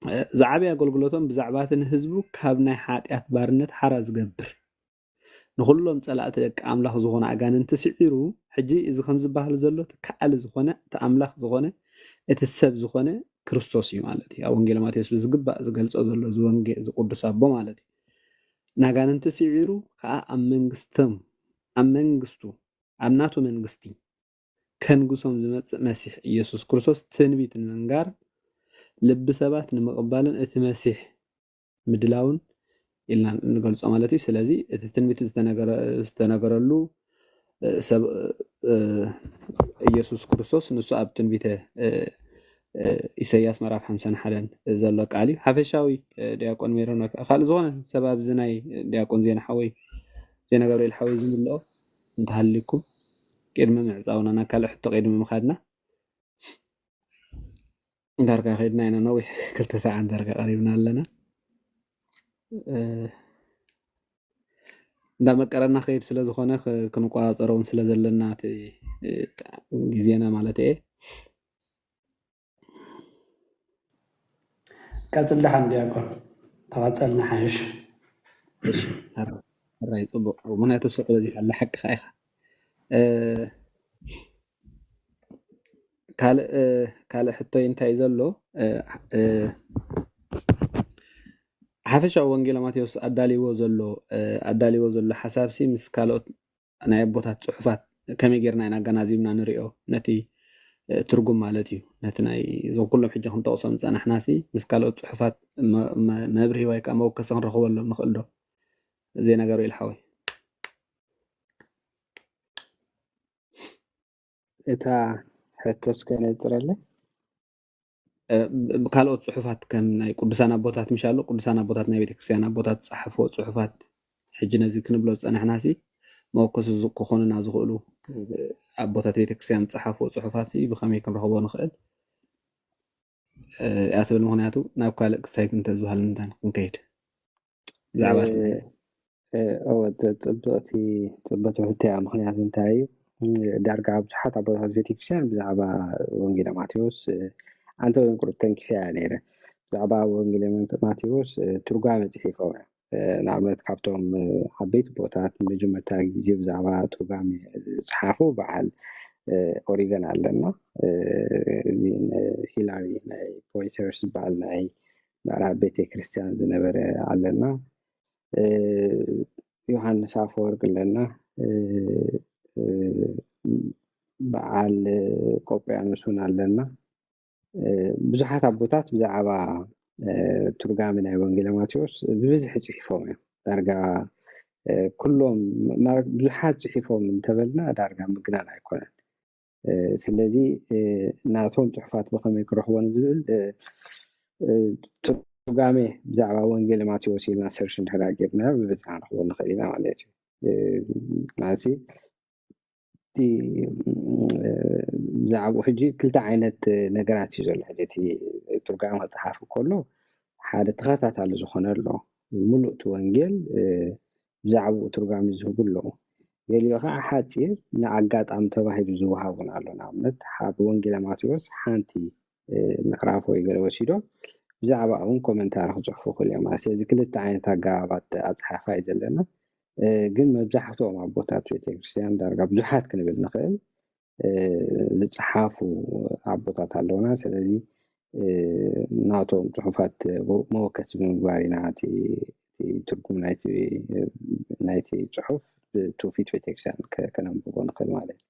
እ፣ ዝዓበየ ኣገልግሎቶም ብዛዕባ እቲ ንህዝቡ ካብ ናይ ሓጢኣት ባርነት ሓራ ዝገብር፣ ንኹሎም ጸላእቲ ደቂ ኣምላኽ ዝኾኑ ኣጋንንቲ ስዒሩ፣ ሕጂ እዚ ከም ዝበሃል ዘሎ እቲ ከኣሊ ዝኾነ፣ እቲ ኣምላኽ ዝኾነ፣ እቲ ሰብ ዝኾነ ክርስቶስ እዩ ማለት እዩ። ኣብ ወንጌል ማቴዎስ ብዝግባእ ዝገልጾ ዘሎ እዚ ወንጌ-፣ እዚ ቅዱስ ኣቦ ማለት እዩ። ንኣጋንንቲ ስዒሩ ከኣ ኣብ መንግስቶም፣ ኣብ መንግስቱ፣ ኣብ ናቱ መንግስቲ ከንግሶም ዝመጽእ መሲሕ ኢየሱስ ክርስቶስ ትንቢት ንምንጋር፣ ልቢ ሰባት ንምቕባልን እቲ መሲሕ ምድላውን ኢልና ንገልጾ ማለት እዩ። ስለዚ እቲ ትንቢት ዝተነገረ-፣ ዝተነገረሉ፣ እ፣ ሰብ፣ እ፣ ኢየሱስ ክርስቶስ ንሱ ኣብ ትንቢተ፣ እ፣ እ፣ ኢሳይያስ ምዕራፍ ሓምሳን ሓደን ዘሎ ቃል እዩ። ሓፈሻዊ፣ እ፣ ዲያቆን ሜሮን፣ ካልእ ዝኾነ ሰብ ኣብዚ ናይ ዲያቆን ዜና ሓወይ፣ ዜና ገብርኤል ሓወይ ዝምልኦ እንተሃልዩኩም ቅድሚ ምዕጻውና ናብ ካልእ ሕቶ ቅድሚ ምኻድና፣ ዳርጋ ከይድና ኢና፣ ነዊሕ ክልተ ሰዓት ዳርጋ ቀሪብና ኣለና። እ፣ እንዳመቀረና ከይድ ስለ ዝኾነ ክ-፣ ክንቆጻጸሮ እውን ስለ ዘለና እቲ፣ እ፣ ግዜና ማለት እየ። ቀጽል ደሓን ዲያቆን፣ ተቐጸልና ሓይሽ። እሺ፣ ሕራይ፣ ሕራይ፣ ጽቡቕ። ምኽንያቱ ስቕ በዚሕ ኣላ፣ ሓቅኻ ኢኻ። እ፣ ካልእ፣ እ፣ ካልእ ሕቶይ እንታይ እዩ ዘሎ? እ፣ እ፣ ሓፈሻዊ ወንጌል ማቴዎስ ኣዳልይዎ ዘሎ፣ እ፣ ኣዳልይዎ ዘሎ ሓሳብሲ ምስ ካልኦት ናይ ኣቦታት ጽሑፋት ከመይ ጌርና ኢና ኣገናዚብና ንሪኦ? ነቲ፣ እ፣ ትርጉም ማለት እዩ። ነቲ ናይ፣ እዞም ኩሎም ሕጂ ክንጠቕሶም ዝጸናሕናሲ ምስ ካልኦት ጽሑፋት መ-፣ መ-፣ መብርሂ ወይ ከኣ መወከሲ ክንረኽበሎም ንኽእል ዶ? ዜና ገብርኤል ሓወይ። እታ ሕቶ እስከ ነጽረለይ። እ፣ ብ-፣ ብካልኦት ጽሑፋት ከም ናይ ቅዱሳን ኣቦታት ምሻሉ፣ ቅዱሳን ኣቦታት ናይ ቤተክርስትያን ኣቦታት ዝጸሓፍዎ ጽሑፋት፣ ሕጂ ነዚ ክንብሎ ዝጸናሕናሲ መወከሲ ዝ-፣ ክኾኑና ዝኽእሉ፣ እ፣ ኣቦታት ቤተክርስትያን ዝጸሓፍዎ ጽሑፋትሲ ብኸመይ ክንረኽቦ ንኽእል? እ፣ እያ ትብል። ምኽንያቱ ናብ ካልእ ክሳይት እንተዝበሃል ምንታን ክንከይድ። ብዛዕባ እ፣ ስለ እ፣ እወ፣ ጥ-፣ ጽብቕቲ፣ ጽብቕቲ ሕቶ እያ። ምኽንያቱ እንታይ እዩ? እ፣ ዳርጋ ብዙሓት ኣቦታት ቤተክርስትያን ብዛዕባ ወንጌል ማቴዎስ፣ እ፣ ኣንተ ወይም ቁሩብ ተንኪፈያ እያ ነይረ። ብዛዕባ ወንጌል ማቴዎስ፣ እ፣ ትርጓሜ ጽሒፎም እዮም። እ፣ ንኣብነት ካብቶም፣ እ፣ ዓበይቲ ቦታት ንመጀመርታ ግዜ ብዛዕባ ትርጓሜ ዝጸሓፉ በዓል፣ እ፣ ኦሪገን ኣለና። እ፣ እዚ ን-፣ ሂላሪ ናይ ፖይተርስ ዝበሃል ናይ ምዕራብ ቤተክርስትያን ዝነበረ ኣለና። እ፣ ዮሃንስ ኣፈወርቅ ኣለና። እ፣ እ፣ በዓል ቆጵርያኖስ እውን ኣለና። እ፣ ብዙሓት ኣቦታት ብዛዕባ፣ እ፣ ትርጓሜ ናይ ወንጌል ማቴዎስ ብብዝሒ ጽሒፎም እዮም። ዳርጋ፣ እ፣ ኩሎም፣ ማር-፣ ብዙሓት ጽሒፎም እንተበልና ዳርጋ ምግናን ኣይኮነን። እ፣ ስለዚ፣ እ፣ ናቶም ጽሑፋት ብኸመይ ክረኽቦ ንዝብል፣ እ፣ እ፣ ትርጓሜ ብዛዕባ ወንጌል ማቴዎስ ኢልና ሰርች እንድሕር ጌርና ብብዝሒ ክንረኽቦ ንኽእል ኢና ማለት እዩ። እ፣ ማለትሲ እቲ፣ እ፣ ብዛዕባኡ ሕጂ ክልተ ዓይነት ነገራት እዩ ዘሎ። ሕጂ እቲ ትርጓሜ ክጸሓፍ ከሎ ሓደ ተኸታታሊ ዝኾነ ኣሎ። ምሉእ እቲ ወንጌል፣ እ፣ ብዛዕባኡ ትርጓሜ ዝህቡ ኣለዉ። ገሊኡ ኸዓ ሓጺር ንኣጋጣሚ ተባሂሉ ዝወሃብ እውን ኣሎ። ንኣብነት፣ ኣብ ወንጌል ማቴዎስ ሓንቲ፣ እ፣ ምዕራፍ ወይ ገለ ወሲዶም ብዛዕባኣ እውን ኮመንታሪ ክጽሕፉ ይኽእሉ እዮም። ስለዚ ክልተ ዓይነት ኣገባባት ኣጸሓሕፋ እዩ ዘለና። እ፣ ግን መብዛሕትኦም ኣቦታት ቤተክርስትያን፣ ዳርጋ ብዙሓት ክንብል ንኽእል፣ እ፣ ዝጸሓፉ ኣቦታት ኣለዉና። ስለዚ፣ እ፣ ናቶም ጽሑፋት መወከሲ ብምግባር ኢና እቲ፣ እቲ ትርጉም ናይቲ፣ ናይቲ ጽሑፍ ብትውፊት ቤተክርስትያን ከ-፣ ከነንብቦ ንኽእል ማለት እዩ።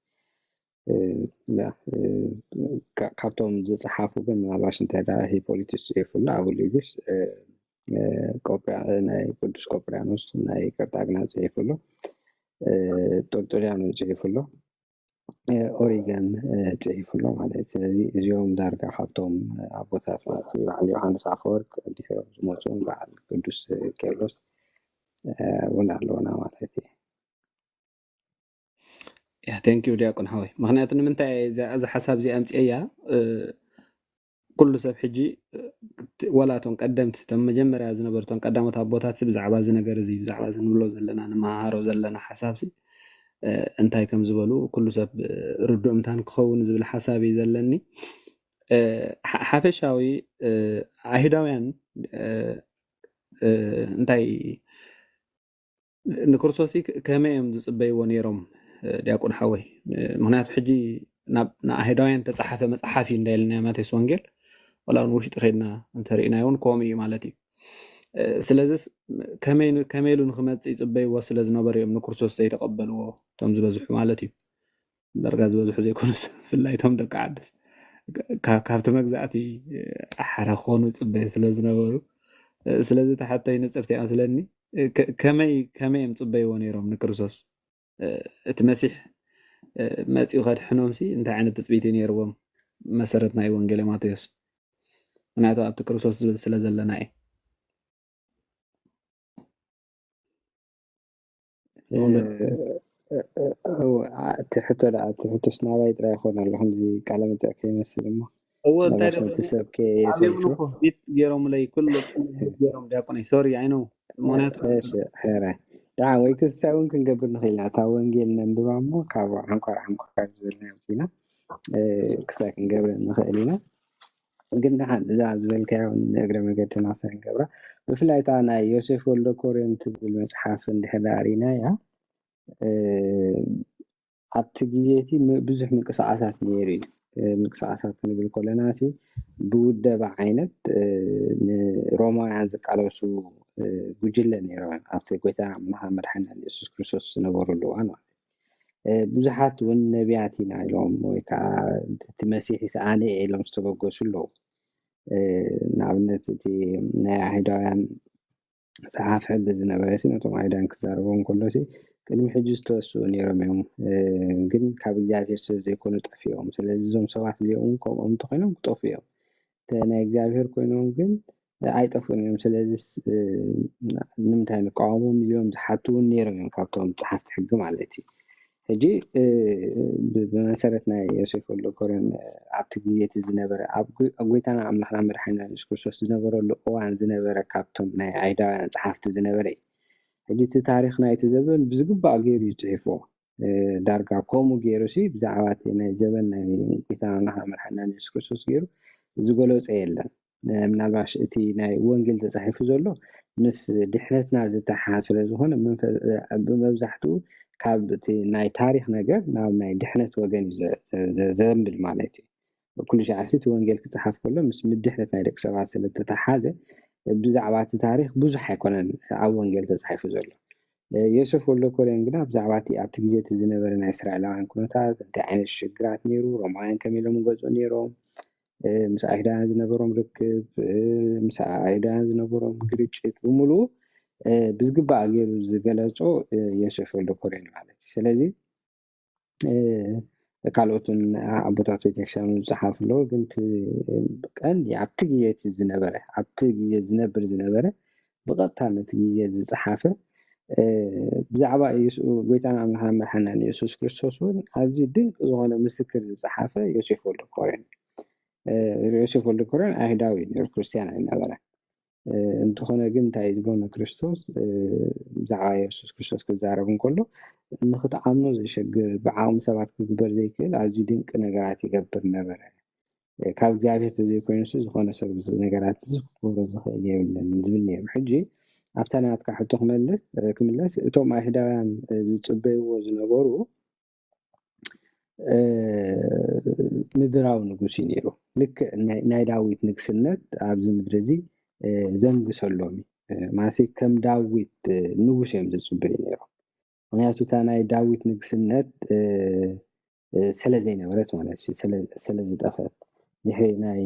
እ፣ ያ፣ እ፣ ካ-፣ ካብቶም ዝጸሓፉ ግን ምናልባሽ እንታይ ደኣ ሂፖሊቱስ ጽሒፉ ኣሎ፣ ኣቡሊዲስ፣ እ፣ እ፣ ቆጵርያ-፣ እ፣ ናይ ቅዱስ ቆጵርያኖስ ናይ ቀርጣግና ጽሒፉ ኣሎ፣ እ፣ ጦርጦልያኖስ ጽሒፉ ኣሎ፣ እ፣ ኦሪገን፣ እ፣ ጽሒፉ ኣሎ ማለት እዩ። ስለዚ እዚኦም ዳርጋ ካብቶም ኣቦታት ማለት እዩ፣ በዓል ዮሃንስ ኣፈወርቅ ድሒሮም ዝመጹ በዓል ቅዱስ ቄርሎስ፣ እ፣ እውን ኣለውና ማለት እዩ። ያ፣ ቴንክ ዩ ዲያቆን ሓወይ። ምኽንያቱ ንምንታይ እዛ፣ እዛ ሓሳብ እዚኣ ኣምፅኤያ? እ፣ ኩሉ ሰብ ሕጂ፣ እ፣ ወላ እቶም ቀደምቲ፣ እቶም መጀመርያ ዝነበሩ፣ እቶም ቀዳሞት ኣቦታት ብዛዕባ እዚ ነገር እዚ፣ ብዛዕባ እዚ ንብሎ ዘለና፣ ንመሃሃሮ ዘለና ሓሳብ ሲ፣ እንታይ ከም ዝበሉ ኩሉ ሰብ ርዱእ ምታን ክኸውን ዝብል ሓሳብ እዩ ዘለኒ። ሓፈሻዊ ኣይሁዳውያን እንታይ ንክርስቶስ ከመይ እዮም ዝፅበይዎ ነይሮም? ዲያቆን ሓወይ፣ ምክንያቱ ሕጂ ናብ ንኣይሁዳውያን ተፃሓፈ መፅሓፍ እዩ እንዳይልና ማቴዎስ ወንጌል፣ ወላ እውን ውሽጢ ከድና እንተርኢና እውን ከምኡ እዩ ማለት እዩ። ስለዚስ ከመይ ኢሉ ንክመፅእ ይፅበይዎ ስለ ዝነበሩ እዮም ንክርስቶስ ዘይተቐበልዎ እቶም ዝበዝሑ ማለት እዩ። ዳርጋ ዝበዝሑ ዘይኮኑስ፣ ብፍላይ እቶም ደቂ ዓድስ ካብቲ መግዛእቲ ኣሓረ ክኾኑ ይፅበዩ ስለ ዝነበሩ፣ ስለዚ ተሓተይ ንፅርቲ እያ መስለኒ። ከመይ ከመይ እዮም ፅበይዎ ነይሮም ንክርስቶስ? እቲ መሲሕ መፂኡ ከድሕኖም ሲ እንታይ ዓይነት ትፅቢት ነይርዎም? መሰረት ናይ ወንጌል ማቴዎስ፣ ምክንያቱ ኣብቲ ክርስቶስ ዝብል ስለ ዘለና እዩ። እቲ ሕቶ ደኣ እቲ ሕቶስ ናባይ ጥራይ ይኾን ኣሎ ከምዚ ቃለ መጠዕ ከይመስል እሞ እዎ እንታይ ዶ እቲ ሰብ ከየሰይፉ ገይሮምለይ ኩሉ ገይሮም ዲያቆነይ ሶሪ ኣይነው ምክንያቱ ሕራይ ደሓን ወይ ክስታይ እውን ክንገብር ንኽእል ኢና። እታ ወንጌል ነንብባ እሞ ካብ ዓንኳር ዓንኳር ዝበልና ውፅኢና ክስታይ ክንገብር ንኽእል ኢና። ግን ደሓን እዛ ዝበልካዮ እውን ንእግረ መገድና ክስታይ ክንገብራ ብፍላይ እታ ናይ ዮሴፍ ወልደ ኮርዮን ትብል መፅሓፍ እንድሕር ዳኣ ርኢናያ ኣብቲ ግዜ እቲ ብዙሕ ምንቅስቃሳት ነይሩ እዩ። ምንቅስቃሳት ክንብል ከለና እቲ ብውደባ ዓይነት ንሮማውያን ዝቃለሱ ጉጅለ ነይሮም ኣብቲ ጎይታ ኣምላኽ መድሓና የሱስ ክርስቶስ ዝነበረሉ እዋን ማለት ብዙሓት እውን ነቢያት ኢና ኢሎም ወይ ከዓ እቲ መሲሕ ይሰኣነ ኢሎም ዝተበገሱ ኣለዉ። ንኣብነት እቲ ናይ ኣይሁዳውያን ጸሓፍ ሕጊ ዝነበረ ሲ ነቶም ኣይሁዳን ክዛረቦም ከሎ ሲ ቅድሚ ሕጂ ዝተወስኡ ነይሮም እዮም፣ ግን ካብ እግዚኣብሔር ስለ ዘይኮኑ ጠፊኦም። ስለዚ እዞም ሰባት እዚኦም እውን ከምኦም እንተኮይኖም ክጠፉ እዮም። ናይ እግዚኣብሔር ኮይኖም ግን ኣይጠፉን እዮም። ስለዚ ንምንታይ ንቃወሞም እዮም ዝሓቱ እውን ነይሮም እዮም ካብቶም ጸሓፍቲ ሕጊ ማለት እዩ። ሕጂ ብመሰረት ናይ ዮሴፍ ወልደኮርዮን ኣብቲ ግዜ እቲ ዝነበረ ኣብ ጎይታና ኣምላኽና መድሓኒና የሱስ ክርስቶስ ዝነበረሉ እዋን ዝነበረ ካብቶም ናይ ኣይሁዳውያን ጸሓፍቲ ዝነበረ እዩ። ሕጂ እቲ ታሪኽ ናይቲ ዘበን ብዝግባእ ገይሩ እዩ ጽሒፍዎ። ዳርጋ ከምኡ ገይሩ ሲ ብዛዕባ እቲ ናይ ዘበን ናይ ጎይታና ኣምላኽና መድሓኒና የሱስ ክርስቶስ ገይሩ ዝገለጾ የለን። ምናልባሽ እቲ ናይ ወንጌል ተጻሒፉ ዘሎ ምስ ድሕነትና ዝተሓሓ ስለ ዝኾነ ብመብዛሕትኡ ካብ እቲ ናይ ታሪኽ ነገር ናብ ናይ ድሕነት ወገን እዩ ዘንብል ማለት እዩ። ኩሉ ሻዕ እቲ ወንጌል ክጸሓፍ ከሎ ምስ ምድሕነት ናይ ደቂ ሰባት ስለ ዝተተሓሓዘ ብዛዕባ እቲ ታሪኽ ብዙሕ ኣይኮነን ኣብ ወንጌል ተጻሒፉ ዘሎ። ዮሴፍ ወልደ ኮርዮን ግና ብዛዕባ እቲ ኣብቲ ግዜ እቲ ዝነበረ ናይ እስራኤላውያን ኩነታት እንታይ ዓይነት ሽግራት ነይሩ፣ ሮማውያን ከመይ ኢሎም ይገዝኡ ነይሮም፣ ምስ ኣይሁዳውያን ዝነበሮም ርክብ፣ ምስ ኣይሁዳውያን ዝነበሮም ግርጭት ብምሉኡ ብዝግባእ ገይሩ ዝገለጾ ዮሴፍ ወልደ ኮርዮን ማለት እዩ። ስለዚ ካልኦትን ኣቦታት ቤተክርስትያን ዝጸሓፉ ኣለዉ፣ ግን ቀንዲ ኣብቲ ግዜ እቲ ዝነበረ ኣብቲ ግዜ ዝነብር ዝነበረ ብቐጥታ ነቲ ግዜ ዝጸሓፈ ብዛዕባ ጎይታና ኣምላኽ መድሓና ንየሱስ ክርስቶስ እውን ኣዝዩ ድንቂ ዝኾነ ምስክር ዝጸሓፈ ዮሴፍ ወልደ ኮርዮን። ዮሴፍ ወልደ ኮርዮን ኣይሁዳዊ ነይሩ፣ ክርስትያን ኣይነበረ። እንተኾነ ግን እንታይ ዝብሎ ንክርስቶስ ብዛዕባ የሱስ ክርስቶስ ክዛረብ እንከሎ ንክትኣምኖ ዘሸግር ብዓቕሚ ሰባት ክግበር ዘይክእል ኣዝዩ ድንቂ ነገራት ይገብር ነበረ። ካብ እግዚኣብሔር ተዘይኮይኑስ ዝኾነ ሰብ እዚ ነገራት እዚ ክገብሮ ዝኽእል የብለን ዝብል ነይሩ። ሕጂ ኣብታ ናትካ ሕቶ ክመልስ ክምለስ እቶም ኣይሁዳውያን ዝጽበይዎ ዝነበሩ ምድራዊ ንጉስ እዩ ነይሩ። ልክዕ ናይ ዳዊት ንግስነት ኣብዚ ምድሪ እዚ ዘንግሰሎም እዩ። ማሲ ከም ዳዊት ንጉስ እዮም ዝጽበዩ ነይሮም። ምክንያቱ እታ ናይ ዳዊት ንግስነት ስለ ዘይነበረት ማለት እዩ፣ ስለ ዝጠፈት ድሕሪ ናይ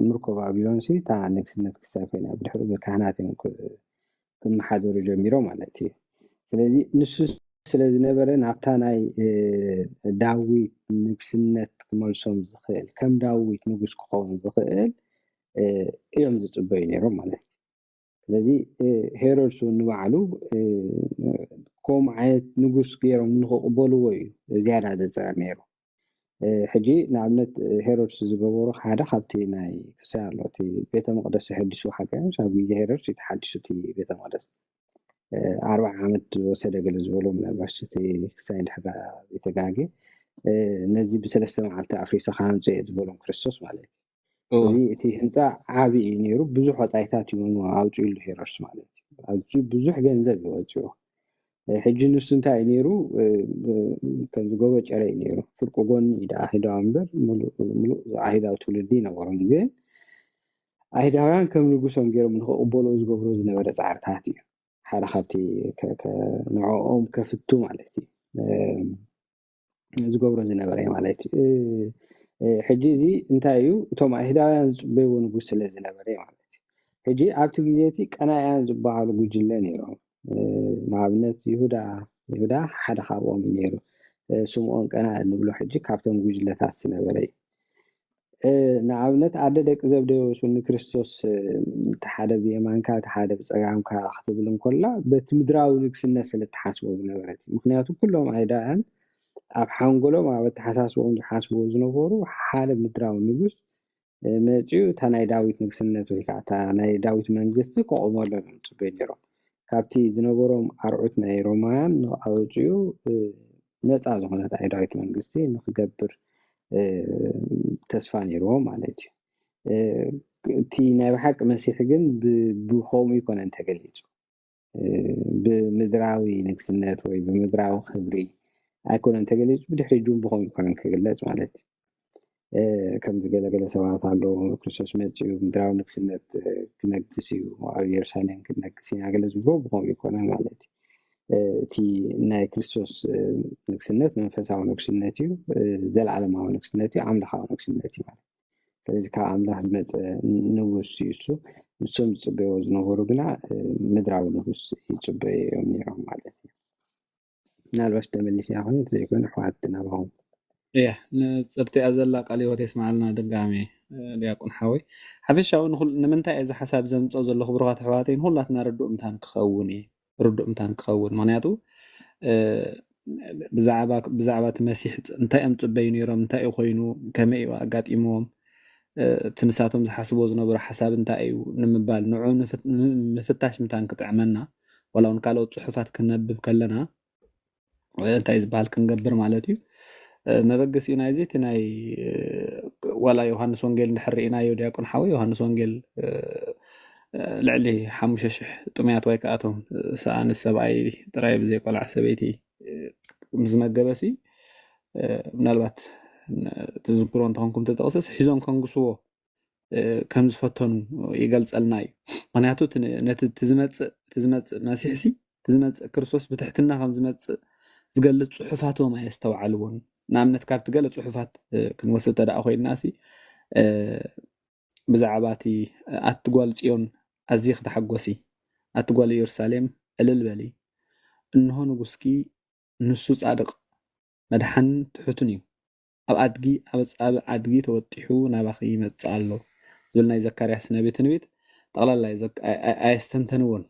ምርኮ ባቢሎን ሲ እታ ንግስነት ክሳብ ኮይና ብድሕሪ ብካህናት እዮም ክመሓደሩ ጀሚሮም ማለት እዩ። ስለዚ ንሱ ስለ ዝነበረ ናብታ ናይ ዳዊት ንግስነት ክመልሶም ዝኽእል ከም ዳዊት ንጉስ ክኸውን ዝኽእል እዮም ዝፅበዩ ነይሮም ማለት እዩ። ስለዚ ሄሮድስ እውን ንባዕሉ ከምኡ ዓይነት ንጉስ ገይሮም ንክቕበልዎ እዩ ዝያዳ ዝፅዕር ነይሩ። ሕጂ ንኣብነት ሄሮድስ ዝገበሮ ሓደ ካብቲ ናይ ክሳይ ኣሎ እቲ ቤተ መቅደስ ተሐዲሱ ሓቂ ኣብ ግዜ ሄሮድስ ተሓዲሱ እቲ ቤተ መቅደስ ኣርባዓ ዓመት ዝወሰደ ገለ ዝበሎ ምናልባሽ እቲ ክሳይ እንድሕር ዘይተጋጌ ነዚ ብሰለስተ መዓልቲ ኣፍሪሰ ክሃንፆ እየ ዝበሎም ክርስቶስ ማለት እዩ። እዚ እቲ ህንፃ ዓብዪ እዩ ነይሩ። ብዙሕ ወፃኢታት እዩ ኣውፅኡሉ ሄሮድስ ማለት እዩ። ኣዝዩ ብዙሕ ገንዘብ እዩ ወፂኡ። ሕጂ ንሱ እንታይ እዩ ነይሩ? ከምዚ ጎቦ ጨረ እዩ ነይሩ። ፍርቂ ጎኒ እዩ ደኣ ኣይሁዳዊ እምበር ሙሉእ ኣይሁዳዊ ትውልዲ ይነበሮም። ግን ኣይሁዳውያን ከም ንጉሶም ገይሮም ንክቕበልዎ ዝገብሮ ዝነበረ ፃዕርታት እዩ። ሓደ ካብቲ ንዕኦም ከፍቱ ማለት እዩ ዝገብሮ ዝነበረ ማለት እዩ። ሕጂ እዚ እንታይ እዩ? እቶም ኣይሁዳውያን ዝፅበይዎ ንጉስ ስለ ዝነበረ ማለት እዩ። ሕጂ ኣብቲ ግዜ እቲ ቀናያን ዝበሃሉ ጉጅለ ነይሮም። ንኣብነት ይሁዳ ይሁዳ ሓደ ካብኦም እዩ ነይሩ። ስምኦን ቀና እንብሎ ሕጂ ካብቶም ጉጅለታት ዝነበረ እዩ። ንኣብነት ኣደ ደቂ ዘብዴዎስ እውን ንክርስቶስ እቲ ሓደ ብየማንካ እቲ ሓደ ብፀጋምካ ክትብል እንኮላ በቲ ምድራዊ ንግስነት ስለ እትሓስቦ ዝነበረት እዩ። ምክንያቱ ኩሎም ኣይሁዳውያን ኣብ ሓንጎሎም ኣብ ኣተሓሳስቦም ዝሓስብዎ ዝነበሩ ሓደ ምድራዊ ንጉስ መፂኡ እታ ናይ ዳዊት ንግስነት ወይ ከዓ እታ ናይ ዳዊት መንግስቲ ከቆመሎም እዮም ዝፅበዩ ነይሮም። ካብቲ ዝነበሮም ኣርዑት ናይ ሮማውያን ንኣውፅኡ ነፃ ዝኾነት ኣይሁዳዊት መንግስቲ ንክገብር ተስፋ ነይርዎም ማለት እዩ። እቲ ናይ ብሓቂ መሲሕ ግን ብከምኡ ይኮነን ተገሊፁ። ብምድራዊ ንግስነት ወይ ብምድራዊ ክብሪ ኣይኮነን ተገሊፁ። ብድሕሪ ጁን ብከምኡ ይኮነን ክግለፅ ማለት እዩ። ከምዚ ገለገለ ሰባት ኣለዉ ክርስቶስ መፂኡ ምድራዊ ንግስነት ክነግስ እዩ ኣብ ኢየሩሳሌም ክንነግስ ኢና ገለ ዝብሎ ብከምኡ ይኮነን ማለት እዩ። እቲ ናይ ክርስቶስ ንግስነት መንፈሳዊ ንግስነት እዩ። ዘለዓለማዊ ንግስነት እዩ። ኣምላኻዊ ንግስነት እዩ ማለት። ስለዚ ካብ ኣምላኽ ዝመፀ ንጉስ እዩ እሱ። ንሶም ዝፅበይዎ ዝነበሩ ግና ምድራዊ ንጉስ ይፅበዩ እዮም ነይሮም ማለት እዩ። ምናልባሽ ተመሊስ እያ ኮይኑ ዘይኮነ ኣሕዋት ናባኹም። እያ ንፅርቲ እያ ዘላ ቃል ህይወት የስማዓልና ድጋሜ ዲያቆን ሓወይ። ሓፈሻዊ ንምንታይ እዚ ሓሳብ ዘምፀው ዘለኹ ብሩኻት ኣሕዋተይ ንኩላትና ርዱእ ምታን ክኸውን እዩ። ርዱእ ምታን ክኸውን ምክንያቱ ብዛዕባ እቲ መሲሕ እንታይ እዮም ፅበዩ ነይሮም እንታይ እዩ ኮይኑ ከመይ እዩ ኣጋጢምዎም እቲ ንሳቶም ዝሓስብዎ ዝነበሩ ሓሳብ እንታይ እዩ ንምባል ንዑ ምፍታሽ ምታን ክጥዕመና ዋላ እውን ካልኦት ፅሑፋት ክነብብ ከለና እንታይ ዝበሃል ክንገብር ማለት እዩ መበገሲኡ ናይዚ እቲ ናይ ዋላ ዮሃንስ ወንጌል እንድሕር ርኢናዮ ዲያቆን ሓወይ ዮሃንስ ወንጌል ልዕሊ ሓሙሽተ ሽሕ ጥሙያት ወይ ከኣቶም ሰኣን ሰብኣይ ጥራይ ብዘይ ቆልዓ ሰበይቲ ምስ መገበሲ ምናልባት ትዝክሮ እንተኾንኩም ተጠቕስስ ሒዞም ከንግስዎ ከም ዝፈተኑ ይገልፀልና እዩ ምክንያቱ ነቲ ዝመፅእ መሲሕ ሲ ዝመፅእ ክርስቶስ ብትሕትና ከም ዝመፅእ ዝገልፅ ፅሑፋቶም ኣየስተውዓልዎን ንኣብነት ካብቲ ገለ ፅሑፋት ክንወስድ ተደኣ ኮይንና ሲ ብዛዕባ እቲ ኣቲ ጓል ፅዮን ኣዝኺ ተሓጎሲ ኣቲ ጓል ኢየሩሳሌም እልል በሊ እንሆ ንጉስኪ ንሱ ጻድቕ መድሓንን ትሑትን እዩ ኣብ ኣድጊ ኣብ ኣጻብዕ ኣድጊ ተወጢሑ ናባኺ ይመጽእ ኣሎ ዝብል ናይ ዘካርያስ ነቢ ትንቢት ጠቕላላ ኣየስተንተንዎን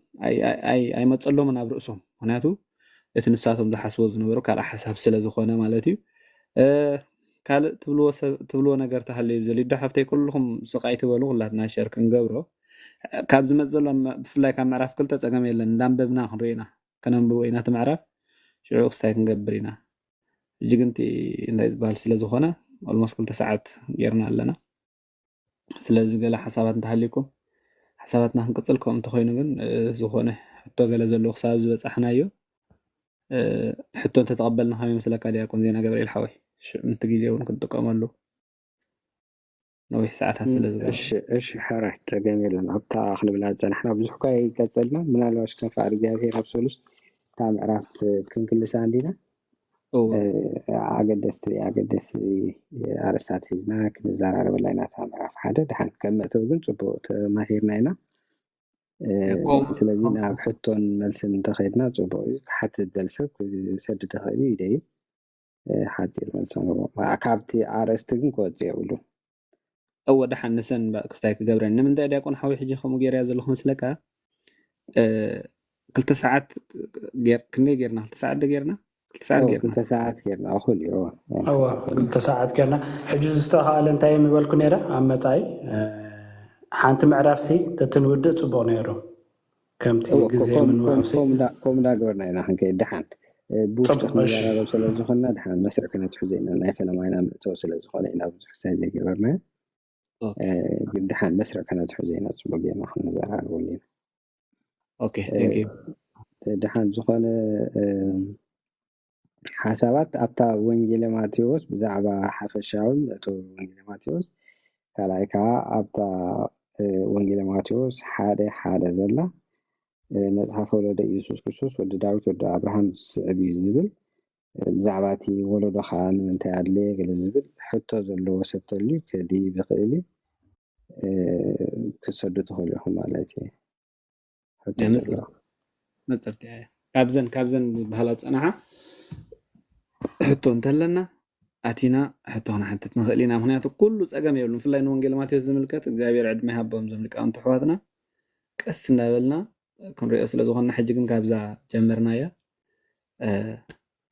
ኣይመጸሎምን ኣብ ርእሶም ምክንያቱ እቲ ንሳቶም ዝሓስቦ ዝነበሩ ካልእ ሓሳብ ስለ ዝኾነ ማለት እዩ ካልእ ትብልዎ ነገር ተሃለዩ ዘሊዶ ሓፍተይ ኩልኹም ስቃይ ትበሉ ኩላትና ሸር ክንገብሮ ካብ ዝመፅ ዘሎ ብፍላይ ካብ ምዕራፍ ክልተ ፀገም የለን እንዳንበብና ክንሪኢና ከነንብቦ ኢና እቲ ምዕራፍ ሽዑ ክስታይ ክንገብር ኢና ሕጂ ግን እንታይ ዝበሃል ስለ ዝኾነ ኦልሞስ ክልተ ሰዓት ጌርና ኣለና ስለዚ ገለ ሓሳባት እንተሃሊኩም ሓሳባትና ክንቅፅል ከምኡ እንተኮይኑ ግን ዝኾነ ሕቶ ገለ ዘለዎ ክሳብ ዝበፃሕናዮ ሕቶ እንተተቐበልና ከመይ መስለካ ዲያቆን ዜና ገብርኤል ሓወይ ሽዑ ምንቲ ግዜ እውን ክንጥቀመሉ ነዊሕ ሰዓታት ስለ ዝገበረ እሺ ሕራይ ጸገም የለን ኣብታ ክንብላ ዝጸናሕና ብዙሕ እኳ ይቀጸልና ምናልባሽ ከም ፍቃድ እግዚኣብሔር ኣብ ሰሉስ እታ ምዕራፍ ክንክልሳ እንዲና ኣገደስቲ ኣገደስቲ ኣርእስታት ሒዝና ክንዘራረበላ ኢና እታ ምዕራፍ ሓደ ድሓን ከም መእተዊ ግን ጽቡቅ ተማሂርና ኢና ስለዚ ናብ ሕቶን መልስን እንተኸድና ጽቡቅ እዩ ክሓትት ዝደሊ ሰብ ክሰድድ ይኽእል እዩ ይደዩ ሓፂር መልሲ ንህቦ። ካብቲ ኣርእስቲ ግን ክወፅእ የብሉን። እወ ደሓን ንሰን ክስታይ ክገብረን ንምንታይ ዲያቆን ሓወይ ሕጂ ከምኡ ገይረያ ዘለኹ መስለካ ክልተ ሰዓት ክንደይ ገይርና ክልተ ሰዓት ዶ ገይርና ክልተ ሰዓት ገይርና ክልተ ሰዓት ገይርና እኹል እዩ እወ ክልተ ሰዓት ገይርና ሕጂ ዝተኻኣለ እንታይ ምበልኩ ነይረ ኣብ መፃኢ ሓንቲ ምዕራፍሲ ተትንውድእ ፅቡቅ ነይሩ ከምቲ እዎ፣ ግዜ ከም- ከም- ምንውሑሲ ከምኡ እንዳ- ከምኡ እንዳገበርና ኢና ክንከይድ። ድሓን እ፣ ብዙሕ ጽቡቕ፣ እሺ። ንዘራረብ ስለ ዝኾንና ድሓን መስርዕ ክነትሕዞ ኢና። ናይ ፈለማይና መእተዊ ስለ ዝኾነ ኢና ብዙሕ ሳይ ዘይገበርና። ኦኬ። እ፣ ግን ድሓን መስርዕ ከነትሕዞ ኢና፣ ጽቡቕ ጌርና ክንዘራረበሉ ኢና። ኦኬ፣ thank you። ድሓን ዝኾነ እ፣ ሓሳባት ኣብታ ወንጌለ ማቴዎስ ብዛዕባ ሓፈሻዊ መእተዊ ወንጌለ ማቴዎስ፣ ካልኣይ ከዓ ኣብታ እ፣ ወንጌለ ማቴዎስ ሓደ ሓደ ዘላ እ፣ መጽሓፍ ወለደ ኢየሱስ ክርስቶስ ወዲ ዳዊት ወዲ ኣብርሃም ዝስዕብ እዩ ዝብል እ፣ ብዛዕባ እቲ ወለዶ ከዓ ንምንታይ ኣድለየ ገለ ዝብል ሕቶ ዘለዎ ሰብ ተልዩ ክድይብ ይኽእል እዩ እ፣ ክትሰዱ ትኽእሉ ኢኹም ማለት እዩ። ሕቶ ያ፣ ንጽር- ዘለዎ ንጽርቲ እያ። ካብዘን ካብዘን ዝበሃላ ዝጸናሓ ሕቶ እንተለና ኣቲና ሕቶ ክንሓትት ንኽእል ኢና። ምክንያቱ ኩሉ ጸገም የብሉን። ብፍላይ ንወንጌል ማቴዎስ ዝምልከት እግዚኣብሔር ዕድመ ይሃቦም እዞም ሊቃውንቲ ኣሕዋትና። ቀስ እንዳበልና ክንሪኦ ስለ ዝኾንና፣ ሕጂ ግን ካብዛ ጀመርናያ እ፣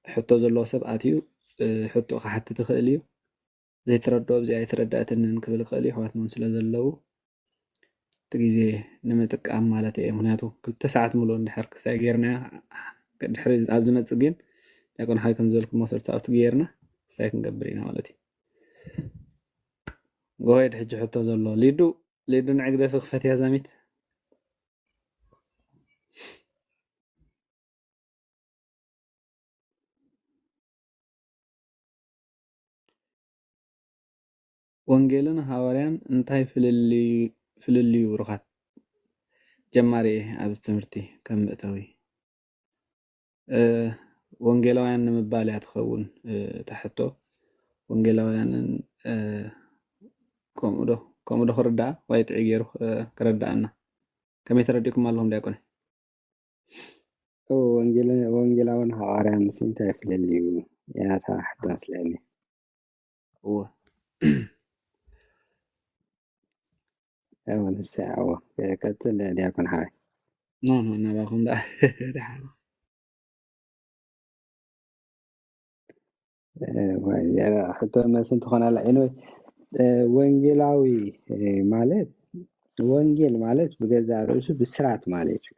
ሕቶ ዘለዎ ሰብ ኣትዩ እ፣ ሕቶ ክሓትት ይኽእል እዩ። ዘይተረድኦ፣ እዚኣ ኣይተረድኣትንን ክብል ይኽእል እዩ። ኣሕዋትና እውን ስለ ዘለዉ እቲ ግዜ ንምጥቃም ማለት እየ። ምክንያቱ ክልተ ሰዓት ምሉእ እንድሕር ክስታይ ጌርናያ፣ ድሕሪ ኣብ ዝመጽእ ግን ዲያቆን ሓይ ከም ዝበልኩሞ ሰርት ኣውት ጌርና ክስታይ ክንገብር ኢና ማለት እዩ። ጎሄድ ሕጂ ሕቶ ዘሎ ሊዱ፣ ሊዱ ንዕግደፊ ክፈትያ ዛሚት። ወንጌልን ሃዋርያን እንታይ ፍልልዩ ፍልልዩ ብሩኻት? ጀማሪ እየ ኣብዚ ትምህርቲ ከም መእተዊ። እ፣ ወንጌላውያን ንምባል እያ ትኸውን እ፣ እታ ሕቶ። ወንጌላውያንን እ፣ ከምኡ ዶ ከምኡ ዶ ክርዳኣ ወይ ጥዒ ገይሩ እ፣ ክረዳኣና? ከመይ ተረዲእኩም ኣለኹም ዲያቆን? ኦ፣ ወንጌል- ወንጌላውን ሃዋርያን ምስ እንታይ ፍልልዩ እያ እታ ሕቶ መስለኒ። እወ። እወ፣ ንሳ እወ። ቀጽል ዲያቆን ሓወይ። ኖ ኖ ናባኹም ደኣ ደሓን። እ፣ ወይ፣ እ፣ ሕቶ መልሲ እንትኾን ኣላ። ኤኒወይ፣ እ፣ ወንጌላዊ እ፣ ማለት ወንጌል ማለት ብገዛእ ርእሱ ብስራት ማለት እዩ።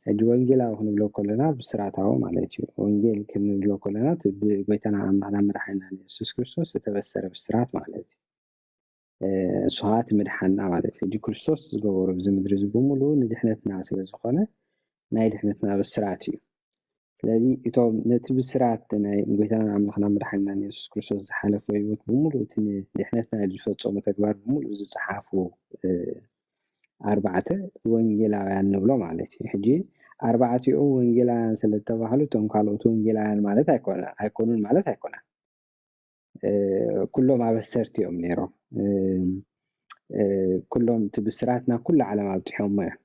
ሕጂ ወንጌላዊ ክንብሎ ከለና ብስራታዊ ማለት እዩ። ወንጌል ክንብሎ ከለና እቲ ብጎይታና ኣምላኽና መድሓኒና ንየሱስ ክርስቶስ ዝተበሰረ ብስራት ማለት እዩ። እ፣ እሱ ከዓ እቲ ምድሓንና ማለት እዩ። ሕጂ ክርስቶስ ዝገበሮ ብዚ ምድሪ እዚ ብምሉኡ ንድሕነትና ስለ ዝኾነ ናይ ድሕነትና ብስራት እዩ። ስለዚ እቶም ነቲ ብስራት ናይ ጎይታና ኣምላኽና መድሓኒና ንየሱስ ክርስቶስ ዝሓለፎ ህይወት ብምሉኡ እቲ ንድሕነትና ዝፈጸሞ ተግባር ብምሉኡ ዝጸሓፉ እ፣ ኣርባዕተ ወንጌላውያን ንብሎ ማለት እዩ። ሕጂ ኣርባዕቲኦም ወንጌላውያን ስለ ዝተባህሉ እቶም ካልኦት ወንጌላውያን ማለት ኣይኮነ- ኣይኮኑን ማለት ኣይኮነን። እ፣ ኩሎም ኣበሰርቲ እዮም ነይሮም። እ፣ እ፣ ኩሎም እቲ ብስራት ናብ ኩሉ ዓለም ኣብፂሖሞ እዮም።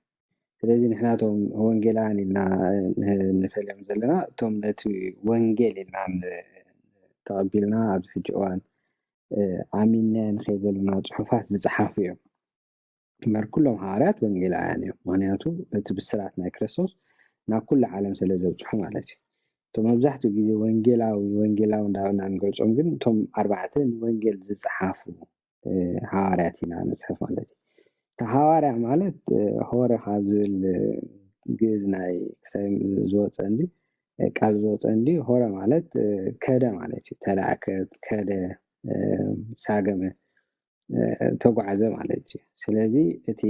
ስለዚ ንሕና እቶም ወንጌላውያን ኢልና ን- ንፈልዮም ዘለና እቶም ነቲ ወንጌል ኢልና ን- ተቐቢልና ኣብዚ ሕጂ እዋን እ፣ ኣሚንናዮ ንኸይድ ዘለና ፅሑፋት ዝፀሓፉ እዮም። እምበር ኩሎም ሃዋርያት ወንጌላውያን እዮም። ምክንያቱ እቲ ብስራት ናይ ክርስቶስ ናብ ኩሉ ዓለም ስለ ዘብፅሑ ማለት እዩ። እቶም መብዛሕትኡ ግዜ ወንጌላዊ ወንጌላዊ እንዳበልና ንገልፆም ግን እቶም ኣርባዕተ ንወንጌል ዝፀሓፉ እ፣ ሃዋርያት ኢና ንፅሕፍ ማለት እዩ። እቲ ሃዋርያ ማለት እ፣ ሆረ ካብ ዝብል እ፣ ግእዝ ናይ ክሳይ ዝወፀ እንዲ እ፣ ቃል ዝወፀ እንዲ ሆረ ማለት እ፣ ከደ ማለት እዩ። ተላእከ፣ ከደ፣ እ፣ ሳገመ፣ እ፣ ተጓዕዘ ማለት እዩ። ስለዚ እቲ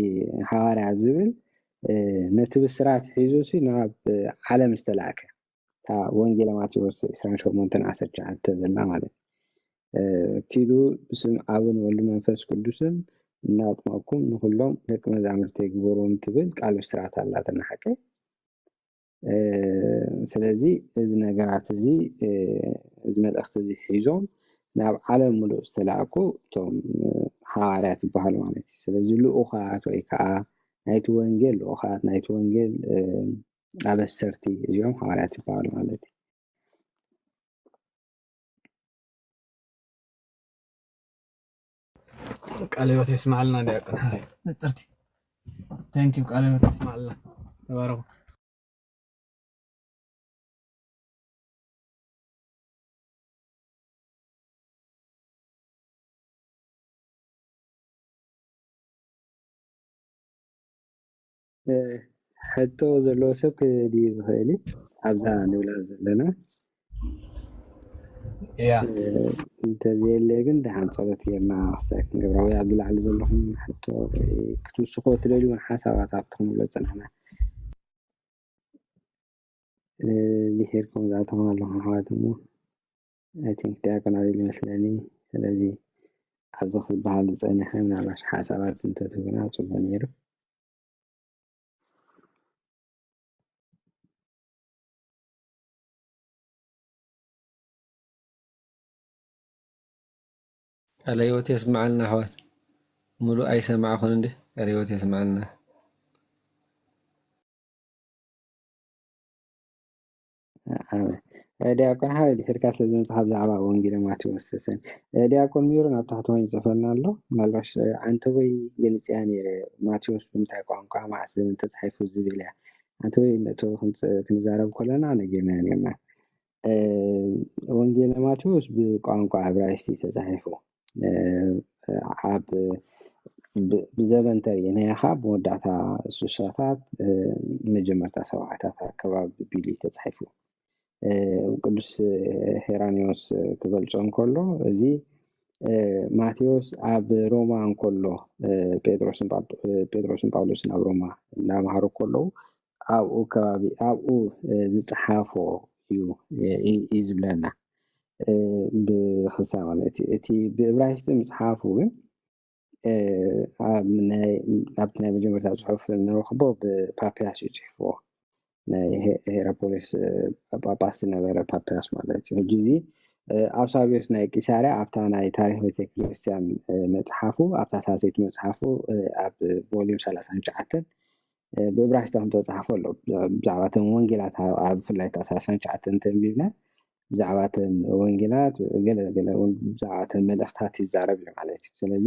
ሃዋርያ ዝብል እ፣ ነቲ ብስራት ሒዙ ሲ ናብ ዓለም ዝተላእከ እታ ወንጌል ማቴዎስ ዕስራን ሸሞንተን ዓሰርተ ትሽዓተ ዘላ ማለት እዩ። እ፣ ኪዱ ብስም ኣብን ወልድ መንፈስ ቅዱስን እናጥመቅኩም ንኩሎም ደቂ መዛሙርተይ ግበርዎም ትብል ቃል ብስራት ኣላትና ሓቀይ። እ፣ ስለዚ እዚ ነገራት እዚ እ፣ እዚ መልእኽቲ እዚ ሒዞም ናብ ዓለም ምሉእ ዝተላእኩ እቶም እ፣ ሃዋርያት ይበሃሉ ማለት እዩ። ስለዚ ልኡኻት ወይ ከዓ ናይቲ ወንጌል ልኡኻት ናይቲ ወንጌል እ፣ ኣበሰርቲ እዚኦም ሃዋርያት ይበሃሉ ማለት እዩ። ቃለ ህይወት የስማዕልና ዲያቆን ሓወይ። ነጽርቲ። Thank you፣ ቃለ ህይወት የስማዕልና። ተባረኹ። እ፣ ሕቶ ዘለዎ ሰብ ክድይብ ይኽእል እዩ። ኣብዛ ንብላ ዘለና። ያ እ፣ እንተዘየለ ግን ደሓን ጸሎት ጌርና ክስታይ ክንገብራ ወይ ኣብዚ ላዕሊ ዘለኹም ሕቶ ወይ ክትውስኹ ትደልዩ እውን ሓሳባት ኣብቲ ክንብሎ ዝጸናሕና። እ፣ ድሒርኩም ዝኣተኹም ኣለኹም ኣሕዋት እሞ፣ I think ዲያቆን ኣቤል ይመስለኒ። ስለዚ ኣብዚ ክበሃል ዝጸንሐ ምናልባት ሓሳባት እንተትህቡና ጽቡቕ ነይሩ። ቃለ ህይወት የስምዓልና ኣሕዋት። ሙሉእ ኣይሰማዕኹን እንዴ? ቃለ ህይወት የስምዓልና። ኣሜን። እ፣ ዲያቆን ሓወይ ድሕርካ ስለ ዝመጽኻ ብዛዕባ ወንጌል ማቴዎስ ተሰን። እ፣ ዲያቆን ሚሮን ኣብ ታሕቲ ኮይኑ ይጽፈልና ኣሎ። ምናልባሽ፣ እ፣ ኣንተ ወይ ገሊጽያ ነይረ ማቴዎስ ብምንታይ ቋንቋ መዓስ ዘመን ተጻሒፉ ዝብል እያ። ኣንተ ወይ መእተዊ ክንጽ-፣ ክንዛረብ ከለና ነጊርና ነርና። እ፣ ወንጌል ማቴዎስ ብቋንቋ ዕብራይስጢ ተጻሒፉ። እ፣ ኣብ ብ-፣ ብዘበን ተርእይናዮ ኸዓ ብመወዳእታ ስሳታት፣ እ፣ መጀመርታ ሰብዓታት ኣከባቢ ቢሉ እዩ ተጻሒፉ። እ፣ ቅዱስ ሄራኒዎስ ክገልጾ እንከሎ፣ እዚ፣ እ፣ ማቴዎስ ኣብ ሮማ እንከሎ፣ እ፣ ጴጥሮስን ጳ-፣ እ፣ ጴጥሮስን ጳውሎስን ኣብ ሮማ እናመሃሩ ከለዉ፣ ኣብኡ ከባቢ፣ ኣብኡ፣ እ፣ ዝጸሓፎ እዩ፣ እ፣ እዩ ዝብለና። እ፣ ብክስታ ማለት እዩ። እቲ ብዕብራይስጢ ምጽሓፉ ግን፣ እ፣ ኣብ ናይ፣ ኣብቲ ናይ መጀመርታ ጽሑፍ እንረኽቦ ብፓፒያስ እዩ ጽሒፍዎ። ናይ ሄ-፣ ሄራፖሊስ፣ እ፣ ጳጳስ ዝነበረ ፓፒያስ ማለት እዩ። ሕጂ እዚ፣ እ፣ ኣውሳብዮስ ናይ ቂሳርያ ኣብታ ናይ ታሪኽ ቤተክርስትያን፣ እ፣ መጽሓፉ፣ ኣብታ ሳልሰይቲ መጽሓፉ፣ እ፣ ኣብ ቮሊዩም ሰላሳን ትሽዓተን፣ እ፣ ብዕብራይስጢ ከም ተጻሕፎ ኣሎ። ብዛዕባ እተን ወንጌላት ኣብ፣ ኣብ ብፍላይ እታ ሰላሳን ትሽዓተን እንተንቢብና፣ ብዛዕባ እተን ወንጌላት፣ ገለ፣ ገለ እውን ብዛዕባ እተን መልእኽታት ይዛረብ እዩ ማለት እዩ። ስለዚ፣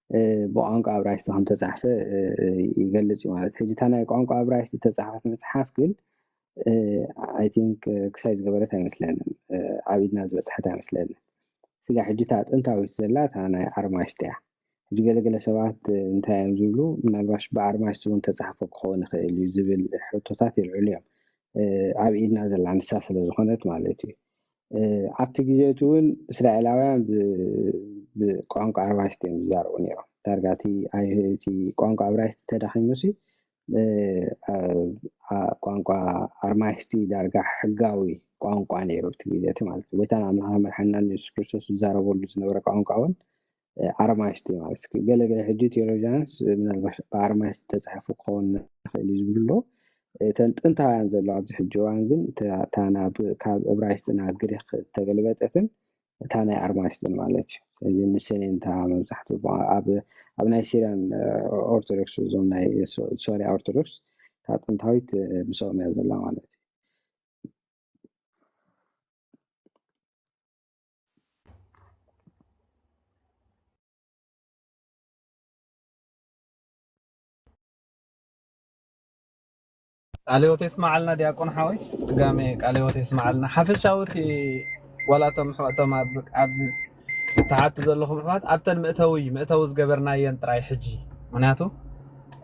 እ፣ ብቋንቋ ዕብራይስጢ ከም ተጻሕፈ፣ እ፣ እ፣ ይገልጽ እዩ ማለት እዩ። ሕጂ እታ ናይ ቋንቋ ዕብራይስጢ እተጻሕፈት መጽሓፍ ግን፣ እ፣ I think፣ እ፣ ክሳይ ዝገበረት ኣይመስለንን። እ፣ ኣብ ኢድና ዝበጽሐት ኣይመስለንን። ስጋ ሕጂ እታ ጥንታዊት ዘላ እታ ናይ ኣርማይስጢ እያ። ሕጂ ገለገለ ሰባት፣ እ፣ እንታይ እዮም ዝብሉ፣ ምናልባሽ ብኣርማይስጢ እውን ተጻሕፎ ክኸውን ይኽእል እዩ ዝብል ሕቶታት የልዕሉ እዮም። እ፣ ኣብ ኢድና ዘላ ንሳ ስለ ዝኾነት ማለት እዩ። እ፣ ኣብቲ ግዜ እቲ እውን እስራኤላውያን ብ-፣ ብቋንቋ ኣርማይስጢ እዮም ዝዛረቡ ነይሮም። ዳርጋ እቲ ኣይ-፣ እቲ ቋንቋ ዕብራይስጢ ተዳኺሙሲ፣ እ፣ ኣ-፣ ኣ-፣ ቋንቋ ኣርማይስጢ ዳርጋ ሕጋዊ ቋንቋ ነይሩ ኣብቲ ግዜ እቲ ማለት እዩ። ጎይታና ኣምላኽና መድሓንናን የሱስ ክርስቶስ ዝዛረበሉ ዝነበረ ቋንቋ እውን፣ እ፣ ኣርማይስጢ ማለት እዩ። ገለ ገለ ሕጂ ቴዎሎጂያንስ ምናልባት ብኣርማይስጢ ተጻሒፉ ክኸውን ይኽእል እዩ ዝብሉ ኣለዉ። እተን ጥንታውያን ዘለዋ ኣብዚ ሕጂ እዋን ግን እታ፣ እታ ናብ፣ ካብ ዕብራይስጢ ናብ ግሪክ እተገልበጠትን እታ ናይ ኣርማይስጥን ማለት እዩ። ስለዚ ንሰን እየን እታ መብዛሕትኡ ብ-፣ ኣብ፣ ኣብ ናይ ሲርያን፣ እ፣ ኦርቶዶክስ፣ እዞም ናይ ሶ-፣ ሶርያ ኦርቶዶክስ እታ ጥንታዊት፣ እ፣ ምስኦም እያ ዘላ ማለት እዩ። ቃለ ህይወት የስምዓልና ዲያቆን ሓወይ፣ ድጋሜ ቃለ ህይወት የስምዓልና። ሓፈሻዊ እቲ ዋላ እቶም ኣሕዋቶም ኣብ-፣ ኣብዚ እትሓቱ ዘለኹም ኣሕዋት ኣብተን መእተዊ፣ መእተዊ ዝገበርናየን ጥራይ ሕጂ። ምኽንያቱ፣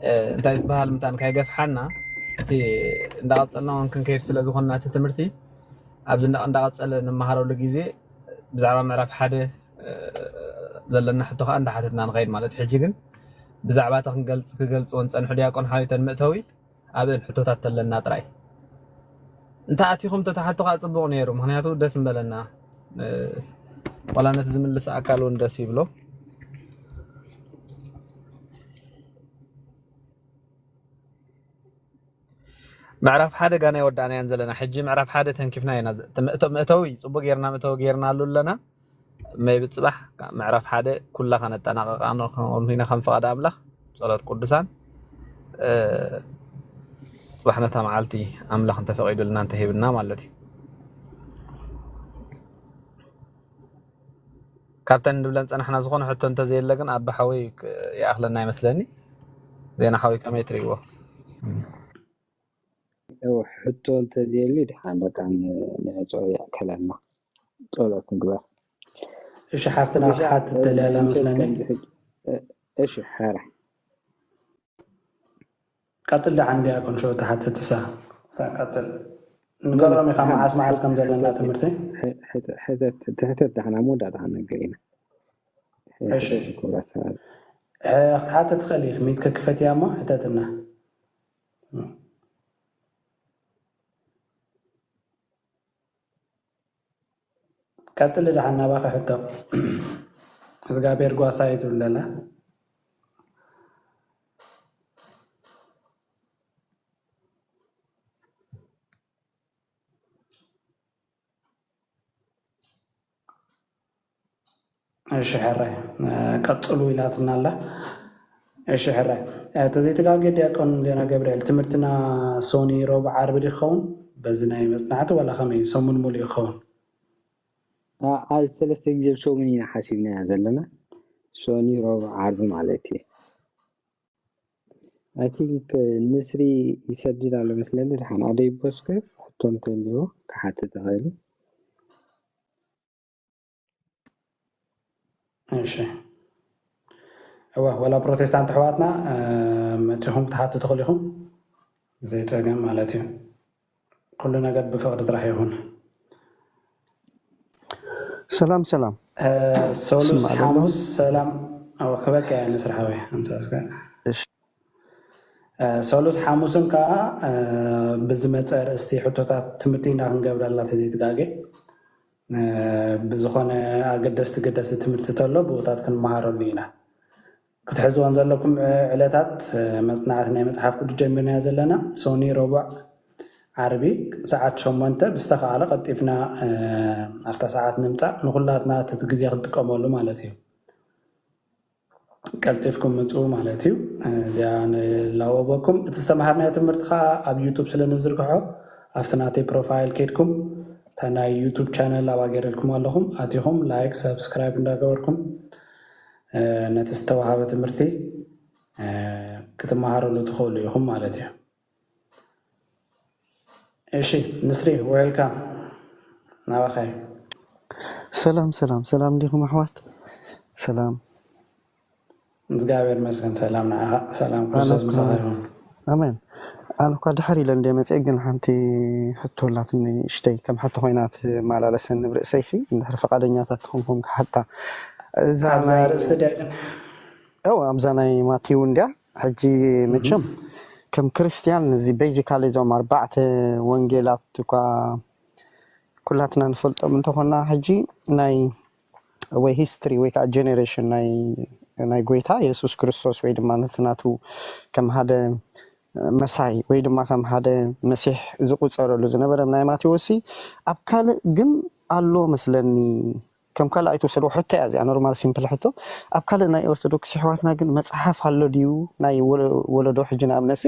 እ፣ እንታይ ዝበሃል ምታን ካይገፍሓና፣ እቲ እንዳቐጸልና እውን ክንከይድ ስለ ዝኾንና እቲ ትምህርቲ፣ ኣብዚ እንዳ-፣ እንዳቐጸለ ንመሃረሉ ግዜ ብዛዕባ ምዕራፍ ሓደ፣ እ፣ ዘለና ሕቶ ከኣ እንዳሓተትና ንኸይድ ማለት እዩ። ሕጂ ግን ብዛዕባ እታ ክንገልጽ-፣ ክገልጽወን ጸንሑ ዲያቆን ሓወይ እተን መእተዊ ኣብአን ሕቶታት ተለና ጥራይ እንተ ኣቲኹም ተተሓቱ ከኣ ጽቡቕ ነይሩ። ምኽንያቱ ደስ ምበለና። እ፣ ዋላ ነቲ ዝምልስ ኣካል እውን ደስ ይብሎ። ምዕራፍ ሓደ ጋና ይወዳእናያን ዘለና። ሕጂ ምዕራፍ ሓደ ተንኪፍና ኢና። ዝ-፣ እቲ መእተ-፣ መእተዊ ጽቡቕ ጌርና፣ መእተዊ ጌርናሉ ኣለና። maybe ጽባሕ ምዕራፍ ሓደ ኩላ ከነጠናቐቓ ንኾን ኢና ከም ፍቓድ ኣምላኽ፣ ጸሎት ቅዱሳን። እ፣ ጽባሕ ነታ መዓልቲ ኣምላኽ እንተፈቒዱልና እንተሂብና ማለት እዩ። ካብተን ንብለን ጸናሕና ዝኾነ ሕቶ እንተዘየለ ግን ኣባ ሓወይ ክ-፣ ይኣኽለና ይመስለኒ። ዜና ሓወይ ከመይ ትርእይዎ? እም። ያው ሕቶ እንተዘየሉ ድሓን በቃ ን-፣ ንዕጾ ይኣክለና። ጸሎት ንግበር። እሺ፣ ሓፍትና እሺ፣ ክትሓትት እ፣ ደልያ ኣላ መቸም መስለኒ። ከምዚ ሕጂ፣ እ፣ እሺ፣ ሓራ። ቀጽል ደሓን ዲያቆን ሸው ትሓትት እሳ። እሳ ቀጽል። ንገሮም ኢኻ መዓስ መዓስ ከም ዘለና ትምህርቲ። ሕተት ደሓና መወዳእታ ክነግር ኢና። እሺ። ክብራት ሰባት። እ፣ ክትሓትት ትኽእል ኢኺ። ሚትኪ ክፈትያ እሞ ሕተትና። ቀጽሊ ደሓን ናባኺ ሕቶ። እግዚኣብሔር ጓሳይ ትብል ዘላ። እሺ ሕራይ፣ እ፣ ቀጽሉ ኢላትና ኣላ። እሺ ሕራይ፣ እ፣ ተዘይተጋግየ ዲያቆን ዜና ገብርኤል፣ ትምህርትና ሶኒ፣ ረቡዕ፣ ዓርቢ ድዩ ክኸውን? በዚ ናይ መጽናዕቲ ዋላ ከመይ እዩ? ሰሙን ሙሉእ እዩ ክኸውን? ኣ-፣ ኣብ ሰለስተ ግዜ ብሰሙን ኢና ሓሲብናያ ዘለና። ሶኒ፣ ረቡዕ፣ ዓርቢ ማለት እዩ። I think፣ እ፣ ንስሪ ይሰድድ ኣሎ መስለኒ። ደሓን ኣደይ ቦስከ ሕቶ እንተልዎ ክሓትት ይኽእል። እሺ። እወ፣ ወላ ፕሮቴስታንት ኣሕዋትና፣ እ፣ መጺኹም ክትሓቱ ትኽእሉ ኢኹም። ዘይጸገም ማለት እዩ። ኩሉ ነገር ብፍቕሪ ጥራሕ ይኹን። ሰላም ሰላም። እ፣ ሰሉስ ይስማዕ ዶ? ሓሙስ ሰላም። እወ፣ ክበቅዕ እየ ንስራሕ ወይ፣ ኣንሳስከ። እሺ። እ፣ ሰሉስ ሓሙስን ከዓ፣ እ፣ ብዝመፀ ኣርእስቲ ሕቶታት ትምህርቲ ኢና ክንገብረላ ተዘይትጋገ። እ፣ ብዝኾነ ኣገደስቲ ገደስቲ ትምህርቲ ተሎ ብኡታት ክንመሃረሉ ኢና። ክትሕዝዎን ዘለኩም፣ እ፣ ዕለታት፣ እ፣ መጽናዕቲ ናይ መጽሓፍ ቅዱስ ጀሚርናዮ ዘለና ሶኒ፣ ረቡዕ፣ ዓርቢ ሰዓት ሸሞንተ ብዝተኻእለ ቀልጢፍና፣ እ፣ ኣብታ ሰዓት ንምጻእ ንኹላትና እቲ ግዜ ክንጥቀመሉ ማለት እዩ። ቀልጢፍኩም ምጽኡ ማለት እዩ። እ፣ እዚኣ ንላወበኩም። እቲ ዝተምሃርናዮ ትምህርቲ ኸዓ ኣብ ዩቱብ ስለ ንዝርግሖ ኣብቲ ናተይ ፕሮፋይል ከይድኩም እታ ናይ ዩቱብ ቻነል ኣብኣ ገይረልኩም ኣለኹም። ኣቲኹም ላይክ፣ ሰብስክራይብ እንዳገበርኩም፣ እ፣ ነቲ ዝተዋሃበ ትምህርቲ፣ እ፣ ክትመሃረሉ ትኽእሉ ኢኹም ማለት እዩ። እሺ፣ ንስሪ፣ ዌልካም። ናባኻ እዩ። ሰላም ሰላም ሰላም፣ እንዲኹም ኣሕዋት? ሰላም። እግዚኣብሔር ይመስገን፣ ሰላም ንዓኻ፣ ሰላም ክርስቶስ ኣነ ምሳኻ እኮ ይኹን። ኣሜን። ኣነ እኳ ድሕር ኢለ እንደ መፅእ ግን ሓንቲ ሕቶ ኣላትኒ እሽተይ ከም ሕቶ ኮይና ትመላለሰኒ ብርእሰይሲ፣ እንድሕር ፈቃደኛታት ትኾንኩም ክሓታ። እዛ ኣብዛ ናይ ርእሲ ድያ ግን? እው ኣብዛ ናይ ማቴው እንድያ። ሕጂ መቸም ከም ክርስቲያን እዚ ቤዚካሊ እዞም ኣርባዕተ ወንጌላት እኳ ኩላትና ንፈልጦም እንተኾና፣ ሕጂ ናይ ወይ ሂስትሪ ወይ ከዓ ጀኔሬሽን ናይ ናይ ጎይታ የሱስ ክርስቶስ ወይ ድማ ነቲ ናቱ ከም ሓደ መሳይ ወይ ድማ ከም ሓደ መሲሕ ዝቁፀረሉ ዝነበረ ናይ ማቴዎስ ሲ ኣብ ካልእ ግን ኣሎ መስለኒ። ከም ካልእ ኣይትወሰድዎ። ሕቶ እያ እዚኣ፣ ኖርማል ሲምፕል ሕቶ። ኣብ ካልእ ናይ ኦርቶዶክስ ኣሕዋትና ግን መፅሓፍ ኣሎ ድዩ? ናይ ወለ-፣ ወለዶ ሕጂ ንኣብነት ሲ፣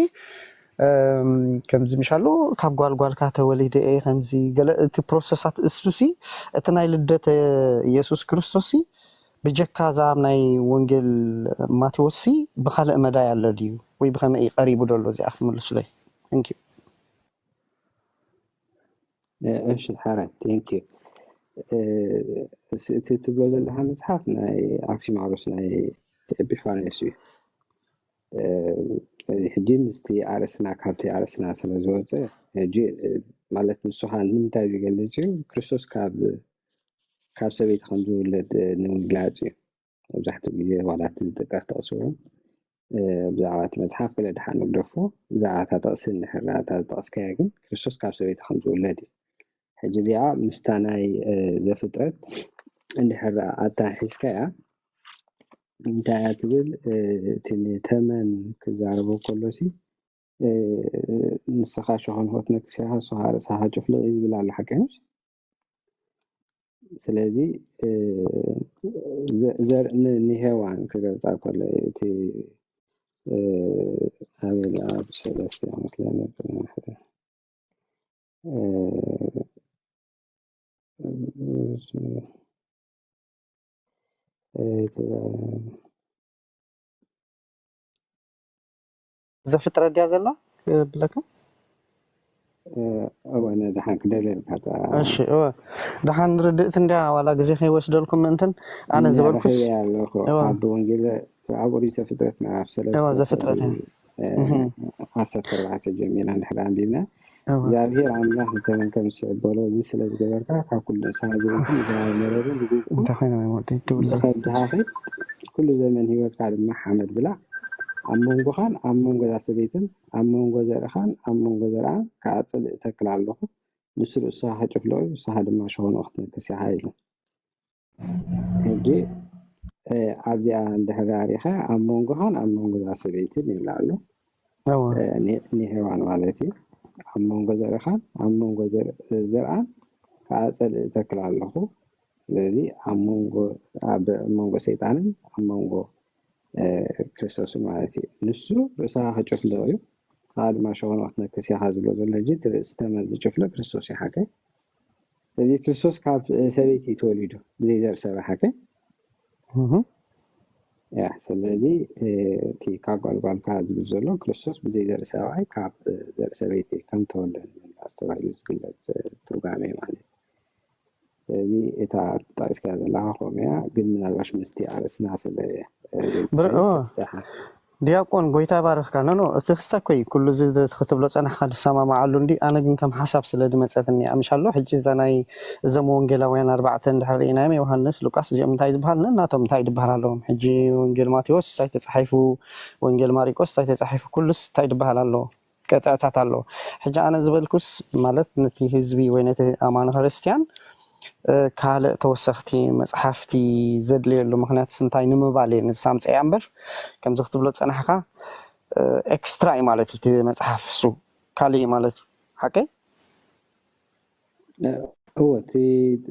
እም፣ ከምዚ ምሽ ኣሎ፣ ካብ ጓል ጓልካ ተወሊደ እየ፣ ከምዚ ገለ እቲ ፕሮሰሳት እሱ ሲ፣ እቲ ናይ ልደት የሱስ ክርስቶስ ሲ ብጀካ እዛ ኣብ ናይ ወንጌል ማቴዎስ ሲ ብኻልእ መዳይ ኣሎ ድዩ? ወይ ብኸመይ እዩ ቀሪቡ ደሎ? እዚኣ ክትምልሱለይ። Thank you። እ፣ እሺ፣ ሓራይ፣ ቴንክ ዩ። እ፣ እስ-፣ እቲ ትብሎ ዘለኻ መጽሓፍ ናይ ኣክሲማሮስ ናይ ኤጲፋንዮስ እዩ። እ፣ እዚ ሕጂ ምስቲ ኣርእስትና፣ ካብቲ ኣርእስትና ስለ ዝወፀ፣ ሕጂ፣ እ፣ ማለት ንሱ ኸኣ ንምንታይ ዝገልጽ እዩ? ክርስቶስ ካብ፣ ካብ ሰበይቲ ከም ዝውለድ፣ እ፣ ንምግላጽ እዩ። መብዛሕትኡ ግዜ ዋላ እቲ ዝጥቀስ ጥቕሲ እውን፣ እ፣ ብዛዕባ እቲ መጽሓፍ ገለ ደሓን ንግደፎ፣ ብዛዕባ እታ ጥቕሲ እንድሕር ደኣ እታ ዝጠቐስካያ ግን፣ ክርስቶስ ካብ ሰበይቲ ከም ዝውለድ እዩ። ሕጂ እዚኣ ምስታ ናይ፣ እ፣ ዘፍጥረት እንድሕር ደኣ ኣተሓሒዝካያ፣ እንታይ እያ ትብል? እ፣ እቲ ንተመን ክዛረቦ ከሎሲ፣ እ፣ ንስኻ ሸኾንኾ ትነክስ ኢኻ፣ ንስኻ ርእስኻ ጭፍልቕ እዩ ዝብል ኣሎ፣ ሓቂ ምሽ? ስለዚ፣ እ፣ ዘ-፣ ዘር-፣ ን-፣ ንሄዋን ክገልጻ ከሎ፣ እቲ፣ እ፣ ኣበይ ኣብ ሰለስተ መስለኒ፣ እ፣ እ፣ ዘፍጥረት ድያ ዘላ? ክብለካ። እ፣ እወ፣ ነድሓን ክደልየልካ እታ እሺ፣ እወ። ደሓን ርድእቲ እንድያ፣ ዋላ ግዜ ከይወስደልኩም ምእንትን ኣነ ዝበልኩስ። ረኺበያ ኣለኹ። እወ። ኣብ ወንጌል፣ ኣብ ኦሪት ዘፍጥረት ምዕራፍ ሰለስተ እወ፣ ዘፍጥረት እዩ። ዓሰርተ ኣርባዕተ ጀሚርና እንድሕር ኣንቢብና፣ እግዚኣብሔር ኣምላኽ ንተመን ከም ዝስዕብ በሎ፣ እዚ ስለ ዝገበርካ ካብ ኩሉ ንስኻ ዝብልኩም እግዚኣብሔር መረሩ ንጉብኩም እንታይ ኮይኖም እዮም ወደይ ትብለ? ብኸብድኻ ኺድ፣ ኩሉ ዘመን ህይወትካ ድማ ሓመድ ብላዕ። ኣብ መንጎኻን ኣብ መንጎ እዛ ሰበይትን ኣብ መንጎ ዘርእኻን ኣብ መንጎ ዘርኣን ከዓ ጽልኢ እተክል ኣለኹ። ንሱ ርእስኻ ክጭፍልቕ እዩ፣ ንስኻ ድማ ሸኾንኡ ክትነክስ ኢኻ ኢሉ። ሕጂ ኣብዚኣ እንድሕር ኣሪኻ ኣብ መንጎኻን ኣብ መንጎ እዛ ሰበይትን ይብል ኣሎ። ንሄዋን ማለት እዩ። ኣብ መንጎ ዘርእኻን ኣብ መንጎ ዘርኣን ከዓ ጽልኢ እተክል ኣለኹ። ስለዚ ኣብ መንጎ ኣብ መንጎ ሰይጣንን ኣብ መንጎ ክርስቶስን ማለት እዩ። ንሱ ርእስኻ ክጭፍልቕ እዩ፣ ንስኻ ድማ ሸኾንኡ ክትነክስ ኢኻ ዝብሎ ዘሎ። ሕጂ እቲ ርእሲ ተመን ዝጭፍልቕ ክርስቶስ እዩ ሓቀይ። ስለዚ ክርስቶስ ካብ ሰበይቲ እዩ ተወሊዱ፣ ብዘይ ዘር ሰብኣይ ሓቀይ። ያ ስለዚ እቲ ካብ ጓልጓልካ ዝብል ዘሎ ክርስቶስ ብዘይ ዘር ሰብኣይ ካብ ዘር ሰበይቲ ከም ተወልደ ንምግላፅ ተባሂሉ ዝግለፅ ትርጓሜ ማለት እዩ። ስለዚ እታ ጠቂስካ ዘለካ ከምኡ እያ፣ ግን ምናልባሽ ምስቲ ኣርእስና ስለ ዲያቆን ጎይታ ባርኽካ። ኖ ኖ እቲ ክስተ ኮይ ኩሉ እዚ ክትብሎ ጸናሕካ ዝሰማማዓሉ እንዲ ኣነ ግን ከም ሓሳብ ስለ ዝመጸትኒ እያ። ምሻሎ ሕጂ እዛ ናይ እዞም ወንጌላውያን ኣርባዕተ እንድሕር ርኢናዮም ዮሃንስ፣ ሉቃስ እዚኦም እንታይ ዝበሃል ነናቶም እንታይ ይበሃል ኣለዎም። ሕጂ ወንጌል ማቴዎስ እንታይ ተጻሒፉ፣ ወንጌል ማሪቆስ እንታይ ተጻሒፉ፣ ኩሉስ እንታይ ይበሃል ኣለዎ። ቅጥዕታት ኣለዎ። ሕጂ ኣነ ዝበልኩስ ማለት ነቲ ህዝቢ ወይ ነቲ ኣማኒ ክርስትያን ካልእ ተወሰኽቲ መፅሓፍቲ ዘድልየሉ ምኽንያት እንታይ ንምባል እየ ነዚ ሳምፀያ እምበር ከምዚ ክትብሎ ዝፀናሕካ ኤክስትራ እዩ ማለት እዩ እቲ መፅሓፍ እሱ ካልእ እዩ ማለት እዩ ሓቀይ እወ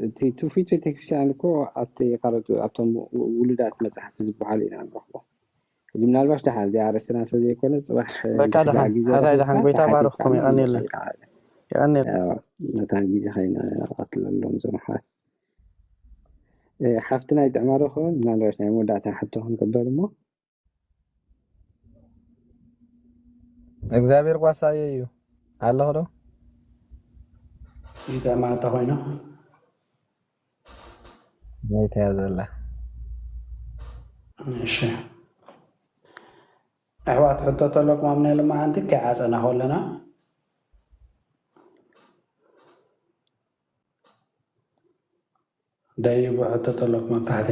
እቲ ትውፊት ቤተክርስትያን እኮ ኣብቲ ካልኦት ኣብቶም ውሉዳት መፅሓፍቲ ዝበሃሉ ኢና ንረኽቦ ሕጂ ምናልባሽ ደሓር እዚኣ ኣርእስትና ስለ ዘይኮነ ፅባሕ በቃ ደሓን ሓራይ ደሓን ጎይታ ባርኽኩም የቐንየለይ የቐንየለይ መታን ግዜ ከይንቐትለሎም እዞም ኣሕዋት ሓፍትና ይጥዕማ ዶ ክኸውን ምናልባሽ ናይ መወዳእታ ሕቶ ክንቅበል እሞ እግዚኣብሔር ጓሳየ እዩ ኣለኹ ዶ ይጥዕማ እንተ ኮይኑ ናይተያ ዘላ እሺ ኣሕዋት ሕቶ ተለኩም ኣብ ናይ ልማዓንቲ ከይዓፀና ከለና ደይቡ ሕቶ ተለኩም ኣብ ታሕቲ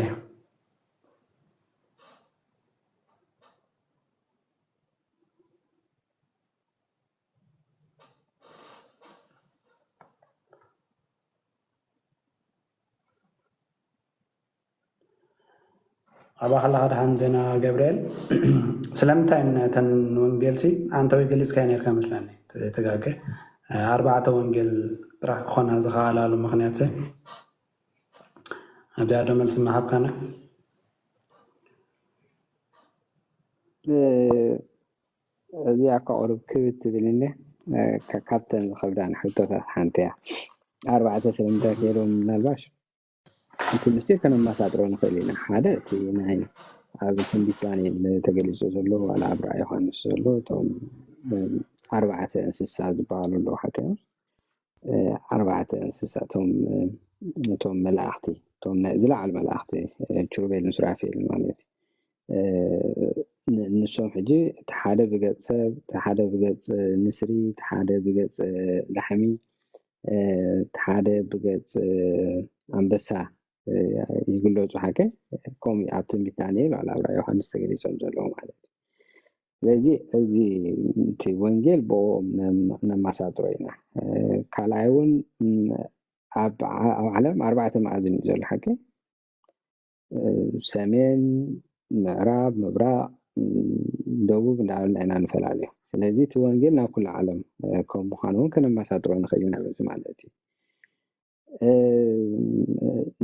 ኣባ ከለኻ ደሓን ዜና ገብርኤል ስለምንታይ እተን ወንጌል ሲ ኣንተ ወይ ገሊጽካዮ ነርካ መስለኒ ተጋገ ኣርባዕተ ወንጌል ጥራሕ ክኾና ዝኸኣላሉ ምክንያት ሲ ኣብዚኣ ዶ መልሲ ምሃብካና እዚኣ እኳ ቁሩብ ክብድ ትብል እኒ ካብተን ዝኸብዳን ሕቶታት ሓንቲ እያ ኣርባዕተ ስለምንታይ ከይዶም ምናልባሽ እቲ ምስጢር ከነመሳጥሮ ንኽእል ኢና ሓደ እቲ ናይ ኣብ ትንቢት ዳንኤል ተገሊፁ ዘሎ ዋላ ኣብ ራእይ ዮሃንስ ዘሎ እቶም ኣርባዕተ እንስሳ ዝበሃሉ ኣለዉ ሓቀ ኣርባዕተ እንስሳ እቶም እቶም መላእኽቲ እቶም ናይ ዝለዓሉ መላእኽቲ ኪሩቤልን ሱራፌልን ማለት እዩ ንሶም ሕጂ እቲ ሓደ ብገፅ ሰብ እቲ ሓደ ብገፅ ንስሪ እቲ ሓደ ብገፅ ላሕሚ እቲ ሓደ ብገፅ ኣንበሳ ይግለፁ ሓቀ ከምኡ ኣብ ትንቢት ዳንኤል ዋላ ኣብ ራእይ ዮሃንስ ተገሊፆም ዘለዉ ማለት እዩ ስለዚ እዚ እቲ ወንጌል ብኦም ነማሳጥሮ ኢና ካልኣይ እውን ኣብ ዓለም ኣርባዕተ መኣዝን እዩ ዘሎ ሓቂ ሰሜን ምዕራብ ምብራቕ ደቡብ እንዳበልና ኢና ንፈላለዩ ስለዚ እቲ ወንጌል ናብ ኩሉ ዓለም ከም ምዃኑ እውን ከነመሳጥሮ ንኽእል ኢና በዚ ማለት እዩ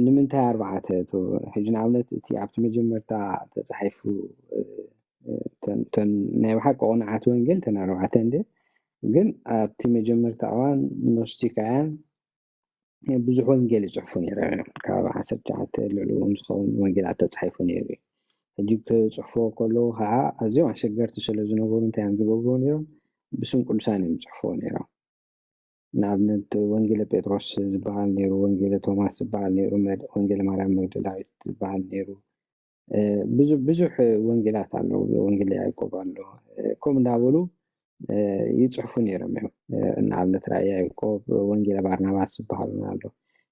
ንምንታይ ኣርባዕተ ሕጂ ንኣብነት እቲ ኣብቲ መጀመርታ ተፃሒፉ ናይ ብሓቂ ቁኑዓት ወንጌል ተን ኣርባዕተ እንደ ግን ኣብቲ መጀመርታ እዋን ኖስቲካያን ብዙሕ ወንጌል ይፅሕፉ ነይሮም እዮም ካብ ዓሰርተ ትሽዓተ ልዕልዎም ዝኸውን ወንጌላት ተፃሒፉ ነይሩ እዩ ሕጂ ክፅሕፍዎ ከለዉ ከዓ ኣዝዮም ኣሸገርቲ ስለ ዝነበሩ እንታይ እዮም ዝገብርዎ ነይሮም ብስም ቅዱሳን እዮም ዝፅሕፍዎ ነይሮም ንኣብነት ወንጌለ ጴጥሮስ ዝበሃል ነይሩ፣ ወንጌለ ቶማስ ዝበሃል ነይሩ፣ ወንጌለ ማርያም መግደላዊት ዝበሃል ነይሩ፣ ብዙ ብዙሕ ወንጌላት ኣሎ፣ ወንጌል ያዕቆብ ኣሎ። ከምኡ እንዳበሉ ይጽሕፉ ነይሮም እዮም። ንኣብነት ራእይ ያዕቆብ፣ ወንጌል ባርናባስ ዝበሃል እውን ኣሎ።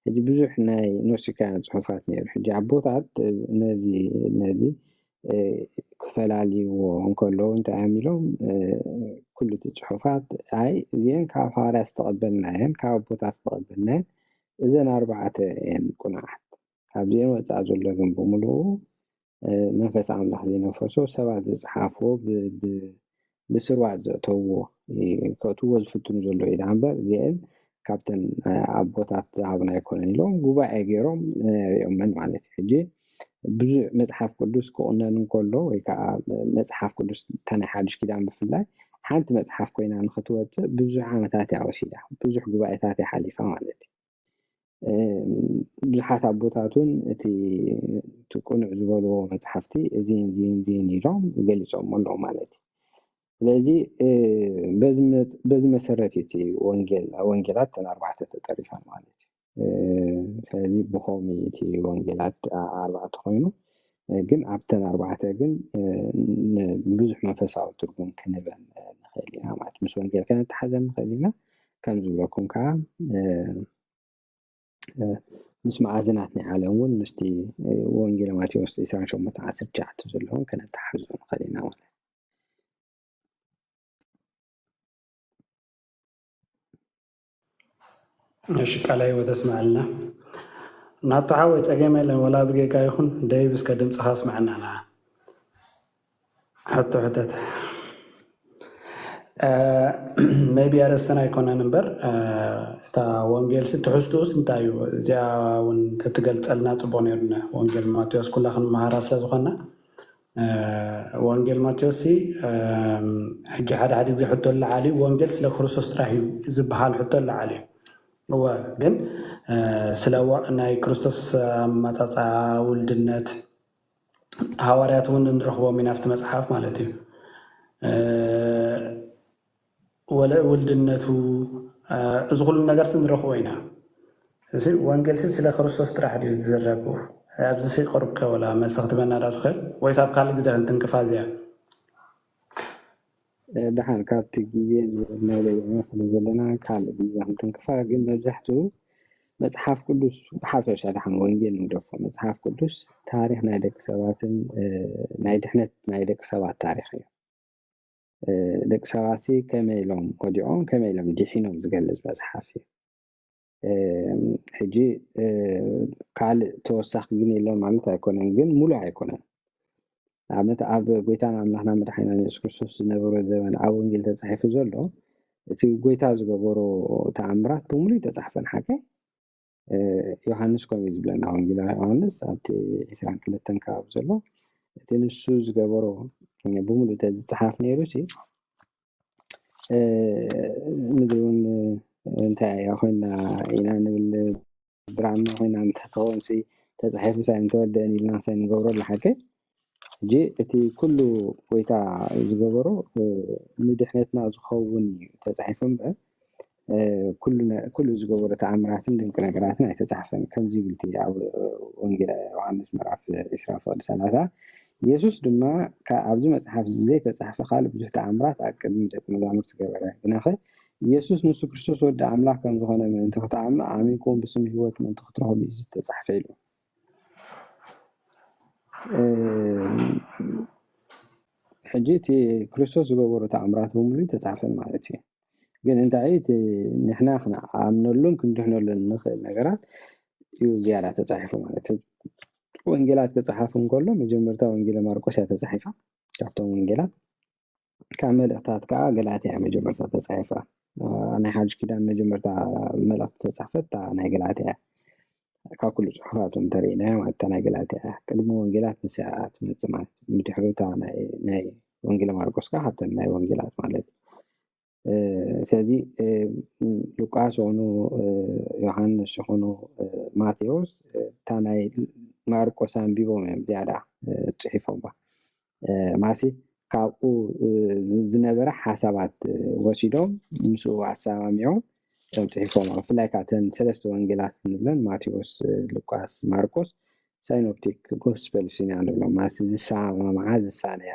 ሕጂ ብዙሕ ናይ ኖስቲካውያን ጽሑፋት ነይሩ። ሕጂ ኣቦታት ነዚ ነዚ ክፈላልይዎ እንከለዉ እንታይ እዮም ኢሎም፣ ኩሉ እቲ ጽሑፋት ኣይ እዚአን ካብ ሃዋርያ ዝተቐበልናየን ካብ ኣቦታት ዝተቐበልናየን እዘን ኣርባዕተ እየን ቅኑዓት። ካብዚአን ወፃእ ዘሎ ግን ብምልኡ መንፈስ ኣምላኽ ዘይነፈሶ ሰባት ዝፅሓፍዎ ብስርዋት ዘእተውዎ ከእትዎ ዝፍትኑ ዘሎ ኢዳ እምበር እዚአን ካብተን ኣቦታት ዝሃቡና ኣይኮነን ኢሎም ጉባኤ ገይሮም ሪኦመን ማለት እዩ። ሕጂ ብዙ መፅሓፍ ቅዱስ ክቑነን እንከሎ ወይ ከዓ መፅሓፍ ቅዱስ እታ ናይ ሓድሽ ኪዳን ብፍላይ ሓንቲ መፅሓፍ ኮይና ንክትወፅእ ብዙሕ ዓመታት እያ ወሲዳ፣ ብዙሕ ጉባኤታት እያ ሓሊፋ ማለት እዩ። ብዙሓት ኣቦታት እውን እቲ ቅኑዕ ዝበልዎ መፅሓፍቲ እዚን እዚን እዚን ኢሎም ገሊፆም ኣለዉ ማለት እዩ። ስለዚ በዚ መሰረት እዩ እቲ ወንጌላት ተን ኣርባዕተ ተጠሪፈን ማለት እዩ። ስለዚ ብኸሚ እቲ ወንጌላት ኣርባዕተ ኮይኑ ግን ኣብተን ኣርባዕተ ግን ብዙሕ መንፈሳዊ ትርጉም ክንበን ንኽእል ኢና ማለት ምስ ወንጌል ከነተሓዘን ንኽእል ኢና። ከም ዝብለኩም ከዓ ምስ መኣዝናት ናይ ዓለም እውን ምስቲ ወንጌል ማቴዎስ ዕስራን ሸሞንተን ዓሰርተ ትሽዓተ ዘለውን ከነተሓሕዞ ንኽእል ኢና ማለት። እሺ ቃለ ሕይወት ኣስምዐልና ናቱ ሓወይ። ጸገም የለን፣ ወላ ብጌጋ ይኹን ደይብ እስከ ድምፅኻ ኣስምዐና። ና ሕቶ ሕተት maybe ኣርእስትና ኣይኮነን እምበር እታ ወንጌል ሲ ትሕዝትኡስ እንታይ እዩ? እዚኣ እውን ተትገልፀልና ፅቡቅ ነይሩ። ወንጌል ማቴዎስ ኩላ ክንመሃራ ስለ ዝኾና ወንጌል ማቴዎስ ሲ ሕጂ ሓደ ሓደ ግዜ ሕቶ ኣለዓል እዩ። ወንጌል ስለ ክርስቶስ ጥራሕ እዩ ዝበሃል ሕቶ ኣለዓል እዩ። እወ ግን ስለ ናይ ክርስቶስ ኣመፃፃ ውልድነት ሃዋርያት እውን ንረኽቦም ኢና ኣብቲ መፅሓፍ ማለት እዩ። ወለ ውልድነቱ እዚ ኩሉ ነገር ሲ ንረኽቦ ኢና። ስለዚ ወንጌል ሲ ስለ ክርስቶስ ጥራሕ ድዩ ዝዝረብ? ኣብዚ ሲ ቅሩብ ከ ወላ መልሲ ክትበና ዳ ትኽእል ወይስ ኣብ ካልእ ግዜ ክንትንክፋ እዚኣ? ደሓን ካብቲ ግዜ ዝበልናዮ ስለ ዘለና ካልእ ግዜ ክንትንክፋ፣ ግን መብዛሕትኡ መፅሓፍ ቅዱስ ብሓፈሻ ደሓን ወንጌል ንግደፎ፣ መፅሓፍ ቅዱስ ታሪክ ናይ ደቂ ሰባትን ናይ ድሕነት ናይ ደቂ ሰባት ታሪክ እዩ። ደቂ ሰባት ሲ ከመይ ኢሎም ወዲቖም ከመይ ኢሎም ድሒኖም ዝገልፅ መፅሓፍ እዩ። ሕጂ ካልእ ተወሳኺ ግን የለን ማለት ኣይኮነን፣ ግን ሙሉእ ኣይኮነን። ንኣብነት ኣብ ጎይታን ኣምላኽና መድሓኒና የሱስ ክርስቶስ ዝነበሮ ዘበን ኣብ ወንጌል ተፃሒፉ ዘሎ እቲ ጎይታ ዝገበሮ ተኣምራት ብምሉእ ተፃሕፈን ሓቀ ዮሃንስ ከምኡ እዩ ዝብለና። ወንጌላዊ ዮሃንስ ኣብቲ ዕስራን ክልተን ከባቢ ዘሎ እቲ ንሱ ዝገበሮ ብምሉእ ተዝፀሓፍ ነይሩ ሲ ምድሪ እውን እንታይ እያ ኮይና ኢና ንብል፣ ብራማ ኮይና እንተትኸውን ሲ ተፃሒፉ ሳይ እንተወደአን ኢልና ሳይ ንገብሮ ኣለሓቀ። ሕጂ እቲ ኩሉ ጎይታ ዝገበሮ ንድሕነትና ዝኸውን እዩ ተፃሒፉ እምበር ኩሉ ዝገበሮ ተኣምራትን ድንቂ ነገራትን ኣይተፃሕፈን። ከምዚ ይብል እቲ ኣብ ወንጌል ዮሃንስ ምዕራፍ ዕስራ ፍቕዲ ሰላሳ፣ የሱስ ድማ፣ "ከ-፣ ኣብዚ መጽሓፍ እዚ ዘይተጻሕፈ ካልእ ብዙሕ ተኣምራት ኣብ ቅድሚ ደቂ መዛሙርቲ ገበረ። ግናኸ፣ የሱስ ንሱ ክርስቶስ ወዲ ኣምላኽ ከም ዝኾነ ምእንቲ ክትኣምኑ፣ ኣሚንኩም ብስሙ ህይወት ምእንቲ ክትረኽቡ እዩ ዝተጻሕፈ" ኢሉ። እ፣ ሕጂ እቲ ክርስቶስ ዝገበሮ ተኣምራት ብምሉኡ ተጻሕፈን ማለት እዩ። ግን እንታይ እቲ ንሕና ክንኣምነሉን ክንድሕነሉን ንኽእል ነገራት እዩ ዝያዳ ተጻሒፉ ማለት እዩ። ወንጌላት ክጸሓፍ እንከሎ መጀመርታ ወንጌለ ማርቆስ እያ ተጻሒፋ። ካብቶም ወንጌላት ካብ መልእኽታት ከዓ ገላትያ መጀመርታ ተጻሒፋ። እ፣ ናይ ሓድሽ ኪዳን መጀመርታ መልእኽቲ ተጻሕፈት እታ ናይ ገላትያ እያ። ካብ ኩሉ ጽሑፋቱ እንተርኢናዮ ማለት እታ ናይ ገላትያ እያ። ቅድሚ ወንጌላት ንስያ እያ ትመጽእ ማለት እዩ። ብድሕሪ እታ ናይ፣ ናይ ወንጌለ ማርቆስ ከዓ ካብተን ናይ ወንጌላት ማለት እዩ። እ፣ ስለዚ፣ እ፣ ሉቃስ ይኹኑ፣ እ፣ ዮሃንስ ይኹኑ፣ እ፣ ማቴዎስ፣ እ፣ እታ ናይ ማርቆስ ኣንቢቦም እዮም ዝያዳ፣ እ፣ ጽሒፎማ። እ፣ ማሲ ካብኡ፣ እ፣ ዝ-፣ ዝነበረ ሓሳባት፣ እ፣ ወሲዶም ምስኡ ኣሰማሚዖም እዮም ጽሒፎማ። ብፍላይ ከዓ እተን ሰለስተ ወንጌላት ንብለን ማቴዎስ፣ እ፣ ሉቃስ፣ ማርቆስ ሳይኖፕቲክ ጎስፐልስ ኢና ንብሎ ማለት ዝሰማማዓ ዝሳነያ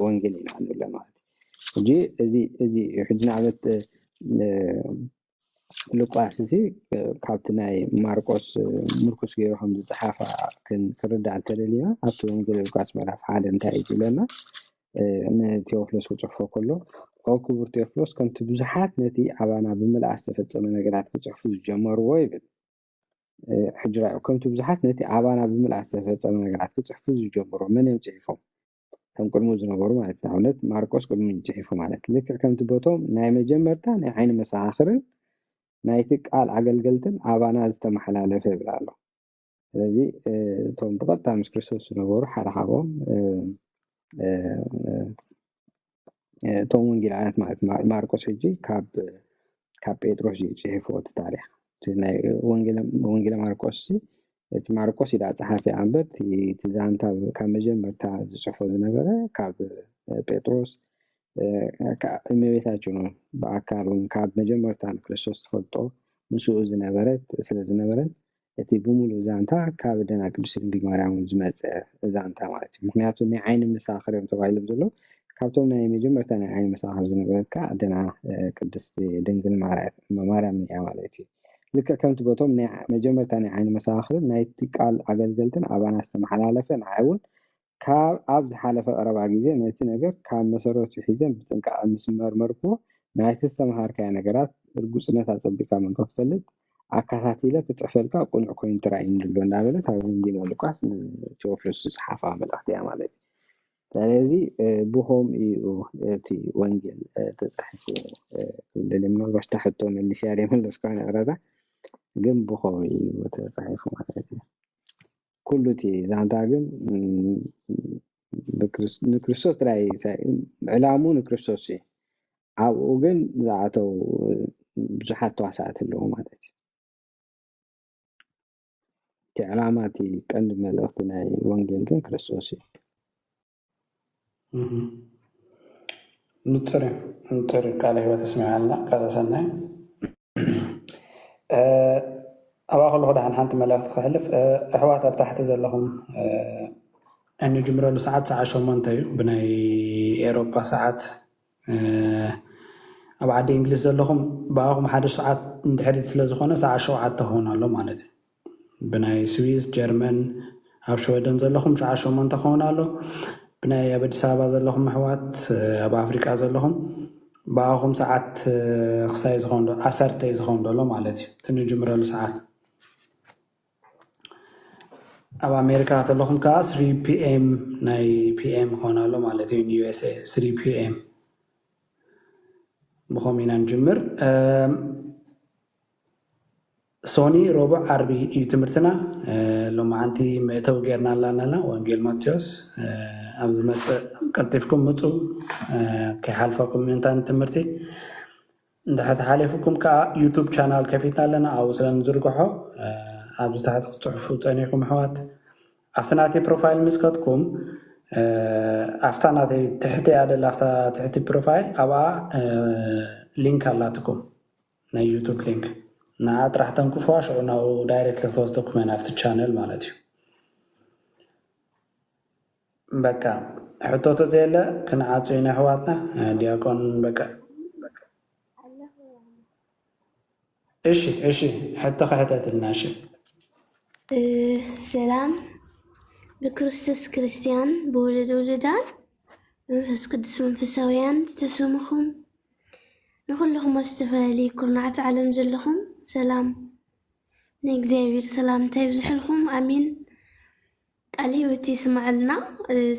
ወንጌል ኢና ንብሎ ማለት እዩ። ሕጂ እዚ እዚ ሕጂ ንኣብነት ሉቃስ እዚ ካብቲ ናይ ማርቆስ ምርኩስ ገይሩ ከም ዝፀሓፋ ክንርዳእ እንተደሊና ኣብቲ ወንጌል ሉቃስ ምዕራፍ ሓደ እንታይ እዩ ዝብለና? ንቴዎፍሎስ ክፅሕፎ ከሎ ኦ ክቡር ቴዎፍሎስ ከምቲ ብዙሓት ነቲ ኣባና ብምልኣ ዝተፈፀመ ነገራት ክፅሕፉ ዝጀመርዎ ይብል። ሕጂ ራእዩ ከምቲ ብዙሓት ነቲ ኣባና ብምልኣ ዝተፈፀመ ነገራት ክፅሕፉ ዝጀመርዎ መን እዮም ፅሒፎም? ከም ቅድሙ ዝነበሩ ማለት ንኣብነት ማርቆስ ቅድሙ እዩ ፅሒፉ ማለት ልክዕ ከምቲ ቦቶም ናይ መጀመርታ ናይ ዓይኒ መሰኻኽርን ናይቲ ቃል ኣገልገልትን ኣባና ዝተመሓላለፈ ይብል ኣሎ። ስለዚ እቶም ብቐጥታ ምስ ክርስቶስ ዝነበሩ ሓደ ካብኦም እቶም ወንጌላውያት ማለት ማርቆስ ሕጂ ካብ ካብ ጴጥሮስ እዩ ፅሒፍዎ እቲ ታሪክ። ናይ ወንጌለ ማርቆስ እቲ ማርቆስ ኢዳ ፀሓፊ ኣንበር እቲ ዛንታ ካብ መጀመርታ ዝፅሕፎ ዝነበረ ካብ ጴጥሮስ እመቤታችን ብኣካል እውን ካብ መጀመርታ ንክርስቶስ ትፈልጦ ምስኡ ዝነበረት ስለ ዝነበረት እቲ ብምሉእ ዛንታ ካብ ደና ቅድስት ድንግል ማርያም ዝመፀ ዛንታ ማለት እዩ። ምክንያቱ ናይ ዓይኒ መሳኽር እዮም ተባሂሎም ዘለዉ ካብቶም ናይ መጀመርታ ናይ ዓይኒ መሳኽር ዝነበረት ከዓ ደና ቅድስት ድንግል ማርያም እያ ማለት እዩ። ልክዕ ከምቲ በቶም ናይ መጀመርታ ናይ ዓይኒ መሳኽር ናይቲ ቃል ኣገልገልትን ኣባና ዝተመሓላለፈ ንዓይ እውን ካብ ኣብ ዝሓለፈ ቀረባ ግዜ ነቲ ነገር ካብ መሰረቱ ሒዘን ብጥንቃቐ ምስ መርመርክዎ ናይቲ ዝተምሃርካዮ ነገራት ርጉፅነት ኣፀቢቕካ ምእንቲ ክትፈልጥ ኣከታቲለ ክፅሕፈልካ ቅኑዕ ኮይኑ ተራእዩኒ ኣሎ እንዳበለት ኣብ ወንጌል ሉቃስ ንቴዎፍሎስ ዝፀሓፋ መልእኽቲ እያ ማለት እዩ። ስለዚ ብኸምኡ እዩ እቲ ወንጌል ተፃሒፉ። ምናልባት እታ ሕቶ መሊስያ ዘይመለስካ ይቕረታ፣ ግን ብኸምኡ እዩ ተፃሒፉ ማለት እዩ። ኩሉ እቲ ዛንታ ግን ንክርስቶስ ጥራይ ዕላሙ ንክርስቶስ እዩ። ኣብኡ ግን ዝኣተው ብዙሓት ተዋሳእቲ ኣለዉ ማለት እዩ። እቲ ዕላማ እቲ ቀንዲ መልእኽቲ ናይ ወንጌል ግን ክርስቶስ እዩ። ንፅር ንፅር ቃለ ህይወት ኣስሚዓልና ቃለ ሰናይ። ኣብኣ ከለኹ ደሓን ሓንቲ መልእኽቲ ክሕልፍ ኣሕዋት ኣብ ታሕቲ ዘለኹም እንጅምረሉ ሰዓት ሰዓት ሸሞንተ እዩ ብናይ ኤሮፓ ሰዓት። ኣብ ዓዲ እንግሊዝ ዘለኹም ብኣኹም ሓደ ሰዓት እንድሕሪት ስለ ዝኾነ ሰዓት ሸውዓተ ክኸውን ኣሎ ማለት እዩ። ብናይ ስዊስ፣ ጀርመን፣ ኣብ ሽወደን ዘለኹም ሰዓት ሸሞንተ ክኸውን ኣሎ። ብናይ ኣብ ኣዲስ ኣበባ ዘለኹም ኣሕዋት ኣብ ኣፍሪቃ ዘለኹም ብኣኹም ሰዓት ክስታይ ዝኸውን ዓሰርተ እዩ ዝኸውን ዘሎ ማለት እዩ እቲ ንጅምረሉ ሰዓት። ኣብ ኣሜሪካ ተለኹም ከዓ ስሪ ፒኤም ናይ ፒኤም ክኾን ኣሎ ማለት እዩ። ዩኤስኤ ስሪ ፒኤም ብኸም ኢና ንጅምር። ሶኒ ረቡዕ ዓርቢ እዩ ትምህርትና። ሎማዓንቲ መእተዊ ጌርና ኣላና ወንጌል ማቴዎስ ኣብ ዝመፅእ ቀልጢፍኩም ምፁ። ከይሓልፈኩም ምእንታን ትምህርቲ እንድሕር ተሓሊፉኩም ከዓ ዩቱብ ቻናል ከፊትና ኣለና ኣብኡ ስለ ንዝርግሖ ኣብዚ ታሕቲ ክትፅሕፉ ፀኒሕኩም ኣሕዋት ኣብቲ ናተይ ፕሮፋይል ምስ ከድኩም ኣብታ ናተይ ትሕቲ እያ ደላ ኣብታ ትሕቲ ፕሮፋይል ኣብኣ ሊንክ ኣላትኩም ናይ ዩቱብ ሊንክ ንዓ ጥራሕ ተንክፍዋ ሽዑ ናብኡ ዳይሬክት ክትወስደኩም እያ ናብቲ ቻነል ማለት እዩ በቃ ሕቶ ተዘየለ ክንዓጽ ኢና ኣሕዋትና ዲያቆን በቃ እሺ እሺ ሕቶ ክሕተትና እሺ ሰላም ብክርስቶስ ክርስትያን ብወለድ ውሉዳን መንፈስ ቅዱስ መንፈሳውያን ዝተሰምኹም ንኹልኹም ኣብ ዝተፈላለየ ኩርናዓት ዓለም ዘለኹም ሰላም ናይ እግዚኣብሔር ሰላምታ ይብዝሕልኹም ኣሜን ቃል ህይወት የስምዐልና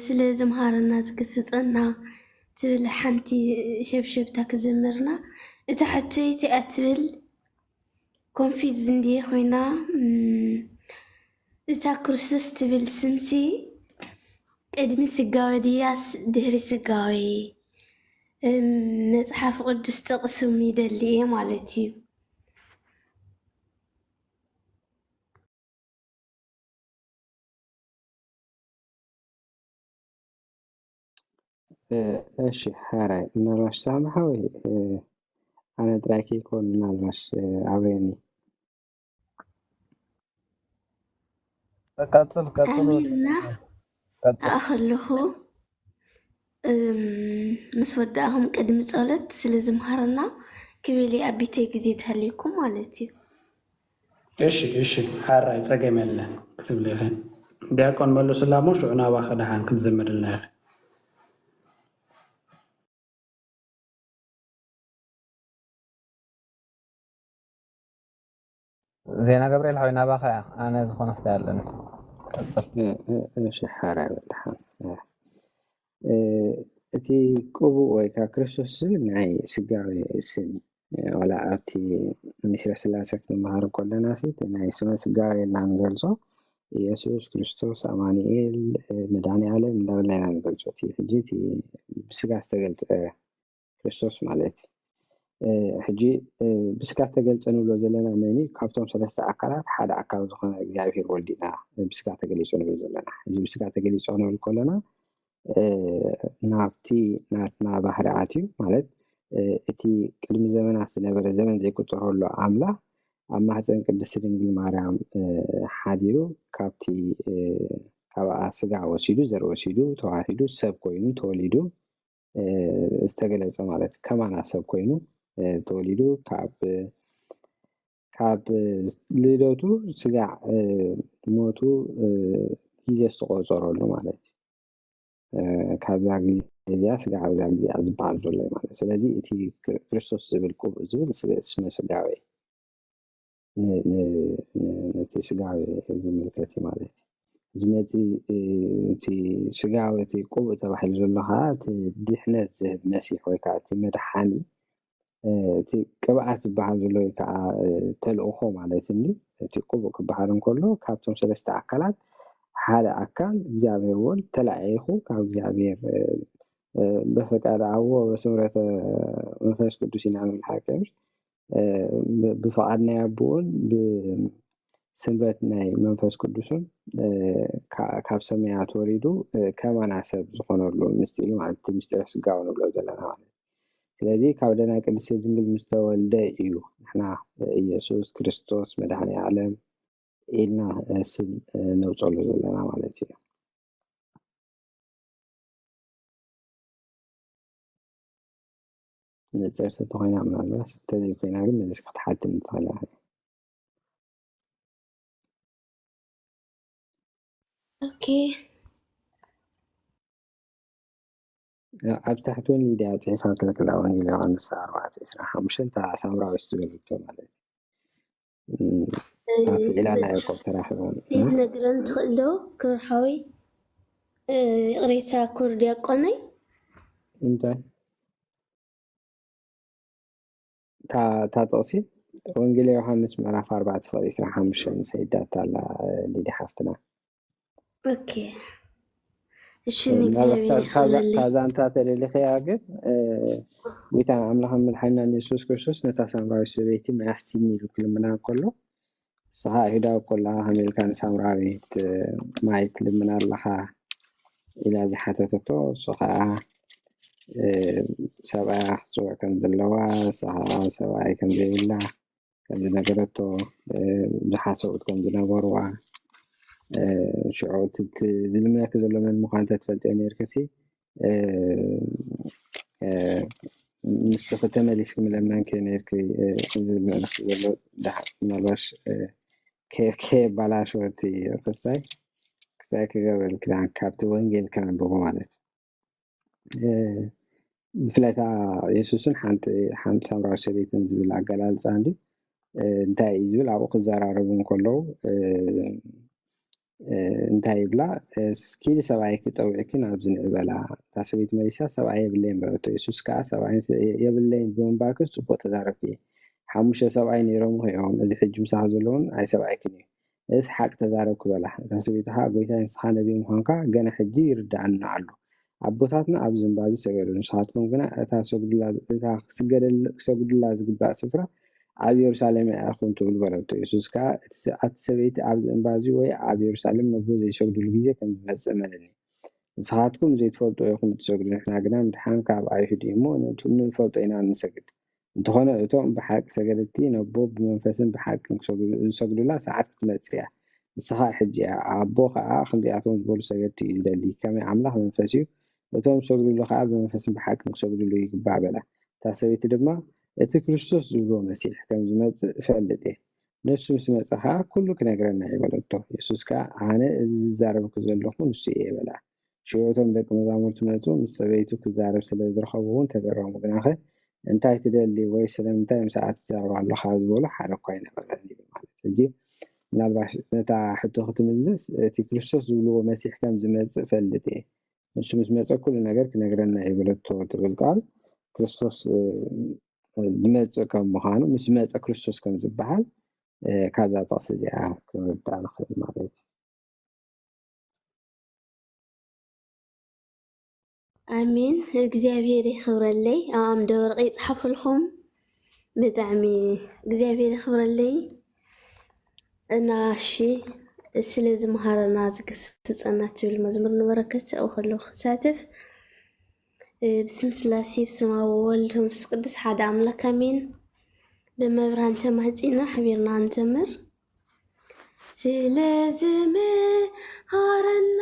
ስለ ዘምሃረና ዝገስፀና ትብል ሓንቲ ሸብሸብታ ክዘምርና እታ ሕቶይ እቲኣ ትብል ኮንፊዝ እንድየ ኮይና እታ ክርስቶስ ትብል ስምሲ ቅድሚ ስጋዊ ድያስ ድህሪ ስጋዊ መፅሓፍ ቅዱስ ጥቕስም ይደሊ እየ ማለት እዩ እሺ ሓራይ ምናልባሽ ሳሚ ሓወይ ኣነ ጥራይ ከይኮን ምናልባሽ ኣብሬኒ ቀጽል ቀጽል ኣሜንና። ቀጽል ኣኸለኹ ምስ ወዳእኹም ቅድሚ ጸሎት ስለ ዝምሃረና ክብል ኣብ ቤተይ ግዜ ተልይኩም ማለት እዩ። እሺ እሺ ሓራይ ጸገም የለን ክትብል ኢኺ። ዲያቆን መልሱላ እሞ ሽዑ ናባኺ ደሓን ክትዝምርልና ኢኺ። ዜና ገብርኤል ሓወይ ናባኻ እያ። ኣነ ዝኾነ ስታይ ኣለኒ። ቀጽል። እሺ ሓራይ በል ደሓን። እቲ ቅቡእ ወይ ከዓ ክርስቶስ ዝብል ናይ ስጋዊ ስም እዩ። ዋላ ኣብቲ ምስጢረ ስላሴ ክንመሃር ከለና ሲ እቲ ናይ ስመ ስጋዊ ኢልና ንገልጾ ኢየሱስ ክርስቶስ ኣማኑኤል መድኃኔ ዓለም እንዳበልና ኢና ንገልጾ። እቲ ሕጂ እቲ ብስጋ ዝተገልጸ ክርስቶስ ማለት እዩ። ሕጂ ብስጋ ተገልጸ ንብሎ ዘለና መን እዩ? ካብቶም ሰለስተ ኣካላት ሓደ ኣካል ዝኾነ እግዚኣብሔር ወልድ ኢና ብስጋ ተገሊጹ ንብል ዘለና። ሕጂ ብስጋ ተገሊጹ ክንብል ከለና ናብቲ ናትና ባህርያት እዩ ማለት እቲ ቅድሚ ዘመናት ዝነበረ ዘመን ዘይቁጸረሉ ኣምላኽ ኣብ ማህፀን ቅድስቲ ድንግል ማርያም ሓዲሩ ካብቲ ካብኣ ስጋ ወሲዱ ዘር ወሲዱ ተዋሂዱ ሰብ ኮይኑ ተወሊዱ ዝተገለጸ ማለት ከማና ሰብ ኮይኑ ተወሊዱ ካብ ካብ ልደቱ ስጋዕ ሞቱ ግዜ ዝተቆፀረሉ ማለት እዩ። ካብዛ ግዜ እዚኣ ስጋዕ ኣብዛ ግዜ ዝበሃል ዘሎ እዩ ማለት ስለዚ እቲ ክርስቶስ ዝብል ቅቡእ ዝብል ስመ ስጋዊ ነቲ ስጋዊ ዝምልከት እዩ ማለት እዩ። ነቲ ስጋዊ እቲ ቅቡእ ተባሂሉ ዘሎ ከዓ እቲ ድሕነት ዝህብ መሲሕ ወይ ከዓ እቲ መድሓኒ እቲ ቅብኣት ዝበሃል ዘሎ ወይ ከዓ ተልእኾ ማለት እንዲ እቲ ቅቡእ ክበሃል እንከሎ ካብቶም ሰለስተ ኣካላት ሓደ ኣካል እግዚኣብሔር ወልድ ተላኢኹ ካብ እግዚኣብሔር በፈቃድ ኣዎ በስምረተ መንፈስ ቅዱስ ኢና ንብል ሓቂ ብፍቓድ ናይ ኣቦኡን ብስምረት ናይ መንፈስ ቅዱስን ካብ ሰማያት ወሪዱ ከማና ሰብ ዝኾነሉ ምስጢር እዩ ማለት እቲ ምስጢረ ስጋዊ ንብሎ ዘለና ማለት ስለዚ ካብ ደና ቅድስቲ ድንግል ምስ ተወልደ እዩ ንሕና ኢየሱስ ክርስቶስ መድኃኔ ዓለም ኢልና ስም ነውፀሉ ዘለና ማለት እዩ። ንፅርቲ ተኮይና ምናልባት እንተዘይኮይና ግን መሊስካ ክትሓትኒ ትኽእል ኢኻ። ኦኬ ኣብ ታሕቲ እውን ሊድያ ፅሒፋ ትልክላ ወንጌል ዮሃንስ ኣርባዕተ ዕስራን ሓሙሽተን እታ ሳምራዊት ዝበለቶ ማለት እዩ። ኣብቲ ዒላና ያዕቆብ ተራኺቦም ክትነግረን ትኽእል ዶ ክብርሓወይ? ይቕሬታ ክቡር ዲያቆነይ እንታይ እታ ጥቕሲ ወንጌል ዮሃንስ ምዕራፍ ኣርባዕተ ፍቕሪ ዕስራን ሓሙሽተን ምስ ሄዳታ ኣላ ሊዲ ሓፍትና ኦኬ እሺ ንእግዚኣብሔር ይኸብረልይ። እታ ዛንታ ተደሊኸያ ግን ጎይታ ኣምላኽን መድሓኒናን የሱስ ክርስቶስ ነታ ሳምራዊት ሰበይቲ ማይ ኣስትይኒ ኢሉ ክልምና እንከሎ ንስኻ ኣይሁዳዊ ኮላ ከመይ ኢልካ ንሳምራዊት ማይ ትልምና ኣለኻ ኢላ ዝሓተተቶ እሱ ከዓ ሰብኣያ ክትፅውዕ ከም ዘለዋ ንሳ ከዓ ሰብኣይ ከም ዘይብላ ከም ዝነገረቶ ብዙሓት ሰብኡት ከም ዝነበርዋ ሽዑ እቲ ዝልምነኪ ዘሎ መን ምዃኑ እንተትፈልጥዮ ነይርክሲ ንስኺ ተመሊስኪ ምለመንኪ ነይርኪ ዝብል መልእኽቲ ዘሎ ምናልባሽ ከየባላሸወቲ ክስታይ ክስታይ ክገብረልኪ ካብቲ ወንጌል ከነንብቦ ማለት እዩ ብፍላይ እታ የሱስን ሓንቲ ሓንቲ ሳምራዊ ሰበይትን ዝብል ኣገላልፃ እንዲ እንታይ እዩ ዝብል ኣብኡ ክዘራረቡ እንከለዉ እንታይ ይብላ እስኪ ሰብኣይኪ ፀዊዕኪ ናብዚ ንዕበላ እታ ሰበይቲ መሊሳ ሰብኣይ የብለይን በለቶ የሱስ ከዓ ሰብኣይ የብለይን ብምንባርክስ ፅቡቅ ተዛረብኪ ሓሙሽተ ሰብኣይ ነይሮም እዮም እዚ ሕጂ ምሳኻ ዘለውን ኣይሰብኣይክን እዩ እስ ሓቂ ተዛረብኪ በላ እታ ሰበይቲ ከዓ ጎይታይ ንስኻ ነቢይ ምዃንካ ገና ሕጂ ይርድኣኒ ኣሎ ኣቦታትና ኣብዚ እምባ እዚ ሰገዱ ንስኻትኩም ግና እታ ክሰግዱላ ዝግባእ ስፍራ ኣብ የሩሳሌም ኢኹም ትብሉ በለቶ። የሱስ ከኣ፣ ኣቲ ሰበይቲ፣ ኣብዚ እምባ እዚ ወይ ኣብ የሩሳሌም ነቦ ዘይሰግዱሉ ግዜ ከም ዝመጽእ እመንኒ። ንስኻትኩም ዘይትፈልጡ ኢኹም እትሰግዱ፣ ንሕና ግና ምድሓን ካብ ኣይሁድ እዩ እሞ፣ ንፈልጦ ኢና እንሰግድ። እንተኾነ እቶም ብሓቂ ሰገድቲ ነቦ ብመንፈስን ብሓቅን ዝሰግዱላ ሰዓት ክትመጽእ እያ። ንስኻ ሕጂ ኣቦ ኸኣ ከምዚኣቶም ዝበሉ ሰገድቲ እዩ ዝደሊ። ከመይ ኣምላኽ መንፈስ እዩ፣ እቶም ዝሰግድሉ ኸኣ ብመንፈስን ብሓቅን ክሰግድሉ ይግባእ በላ። እታ ሰበይቲ ድማ፣ እቲ ክርስቶስ ዝብልዎ መሲሕ ከም ዝመጽእ እፈልጥ እየ። ንሱ ምስ መጸ ኸኣ ኩሉ ክነግረና እዩ በለቶ። የሱስ ከኣ፣ ኣነ እዚ ዝዛረበኩ ዘለኹ ንሱ እየ በላ። ሽዑ እቶም ደቂ መዛሙርቱ መጹ፣ ምስ ሰበይቱ ክዛረብ ስለ ዝረኸቡ እውን ተገረሙ። ግናኸ፣ እንታይ ትደሊ ወይ ስለምንታይ ምሳኣ ትዛረብ ኣለኻ ዝበሎ ሓደ እኳ ኣይነበረን ይብል ማለት። ሕጂ ምናልባሽ ነታ ሕቶ ክትምልስ፣ እቲ ክርስቶስ ዝብልዎ መሲሕ ከም ዝመጽእ እፈልጥ እየ። ንሱ ምስ መጸ ኩሉ ነገር ክነግረና እዩ በለቶ ትብል ቃል፣ ክርስቶስ፣ እ፣ ዝመጽእ ከም ምዃኑ፣ ምስ መጸ ክርስቶስ ከም ዝበሃል፣ እ፣ ካብዛ ጥቕሲ እዚኣ ክንርዳእ ንኽእል ማለት እዩ። ኣሜን። እግዚኣብሔር የኽብረለይ። ኣብ ኣምደ ወርቂ ይጽሓፍልኩም። ብጣዕሚ እግዚኣብሔር የኽብረለይ። እና እሺ፣ ስለ ዝመሃረና ዝገስጸና ትብል መዝሙር ንበረከት ኣብኡ ከለኹ ክሳተፍ። እ፣ ብስም ስላሴ፣ ብስም ኣብ ወወልድ ወመንፈስ ቅዱስ ሓደ ኣምላክ ኣሜን። ብመብርሃን ተማህጺና ሓቢርና ንዘምር። ስለ ዝመሃረና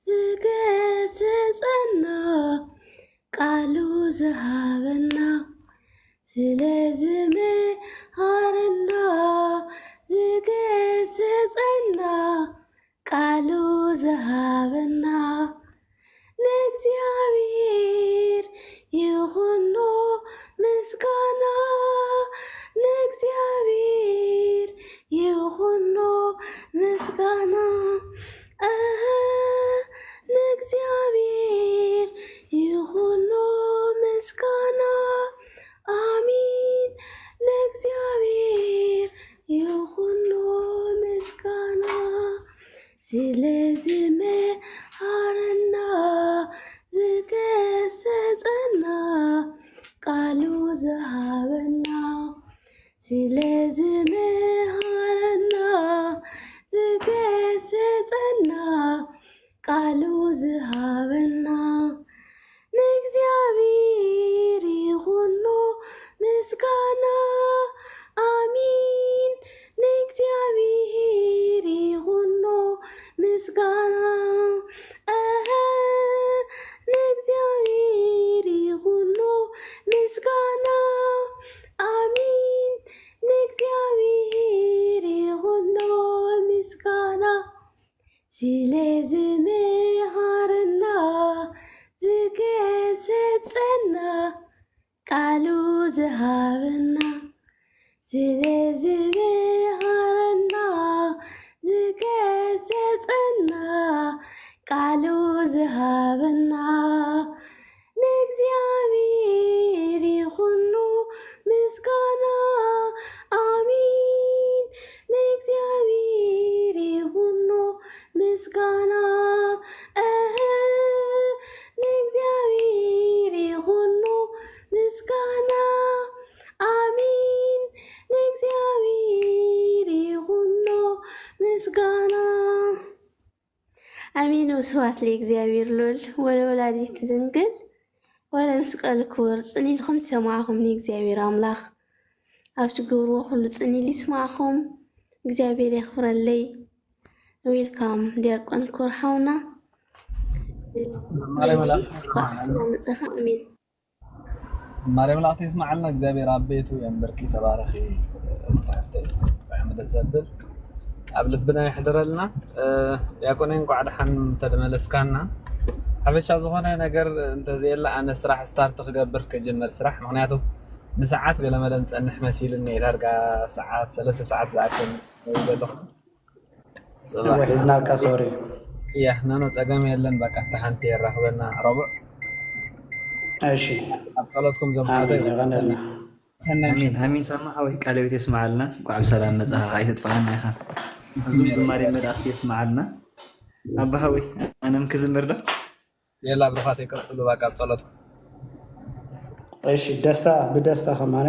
ዝገሰጸና ቃሉ ዝሃበና፣ ስለ ዝመሃረና ዝገሰጸና ቃሉ ዝሃበና፣ ንእግዚኣብሔር ይኹኖ ምስጋና፣ ንእግዚኣብሔር ይኹኖ ምስጋና፣ ኣሃ፣ ንእግዚኣብሔር ይኹኖ ምስጋና፣ ኣሚን፣ ንእግዚኣብሔር ይኹኖ ምስጋና። ስለ ዝመሃረና ዝገሰጸና ቃሉ ዝሃበና፣ ስለ ዝመሃረና ዝገሰጸና ቃሉ ዝሃበና፣ ንእግዚኣብሔር ይኹኖ ምስጋና። ኣሚን። ንእግዚኣብሔር ይኹኖ ምስጋና። ኣሃ፣ ንእግዚኣብሔር ይኹኖ ምስጋና። ኣሚን። ንእግዚኣብሔር ይኹኖ ምስጋና። ስለ ዝመሃረና ዝገሰጸና ቃሉ ዝሃበና፣ ስለ ዝመሃረና ዝገሰጸና ቃሉ ዝሃበና፣ ንእግዚኣብሔር ይኹኖ ምስጋና። ኣሚን። ንእግዚኣብሔር ይኹኖ ምስጋና። ኣሃ፣ ንእግዚኣብሔር ይኹኖ ምስጋና። ኣሚን። ንእግዚኣብሔር ይኹኖ ምስጋና። ኣሜን። ወስብሐት ለእግዚኣብሔር ልዑል ወለወላዲቱ ድንግል ወለመስቀሉ ክቡር። ጽን ኢልኩም ዝሰማዕኹምኒ እግዚኣብሔር ኣምላኽ ኣብ ትገብርዎ ኩሉ ጽን ኢሉ ይስማዕኹም። እግዚኣብሔር የኽብረለይ። ዌልካም ዲያቆን ክቡር ሓውና። ዝማሬ መላእክት እንኳዕ ብሰላም መጻኻ። ኣሜን። ዝማሬ መላእክት የስማዓልና እግዚኣብሔር ኣብ ቤቱ የንብርኪ። ተባረኺ ትሕፍተይ። ብጣዕሚ ደስ ዘብል ኣብ ልብና የሕድረልና። እ፣ ዲያቆነይ እንኳዕ ደሓን ተመለስካና። ሓፈሻ ዝኾነ ነገር እንተዘየለ ኣነ ስራሕ ስታርት ክገብር ክጅምር ስራሕ፣ ምኽንያቱ ንሰዓት ገለመለ ንጸንሕ መሲልኒ፣ ዳርጋ ሰዓት ሰለስተ ሰዓት ዝኣክል ዘለኹ። ጽባሕ። እወ፣ ሒዝናካ፣ ሶሪ። እያ፣ ኖ፣ ኖ፣ ጸገም የለን። በቃ፣ እታ ሓንቲ የራኽበና፣ ረቡዕ። እሺ። ኣብ ጸሎትኩም ዘምሓተ ኣሜን፣ ይበል። የቐንየልና። ሰናይ ኣሜን፣ ምሽት። ኣሜን። ሳማ ሓወይ፣ ቃለ ህይወት የስምዓልና። እንኳዕ ብሰላም መጻኻ፣ ኣይተጥፍኣና ኢኻ። እዙም ኣሜን። ዝማሬ መላእኽቲ የስምዓልና። ኣባ ሓወይ፣ ኣነም ክዝምር ዶ? የላ፣ ብሩኻት፣ ይቀጽሉ፣ በቃ፣ ኣብ ጸሎትኩም። እሺ፣ ደስታ፣ ብደስታ ከማነ።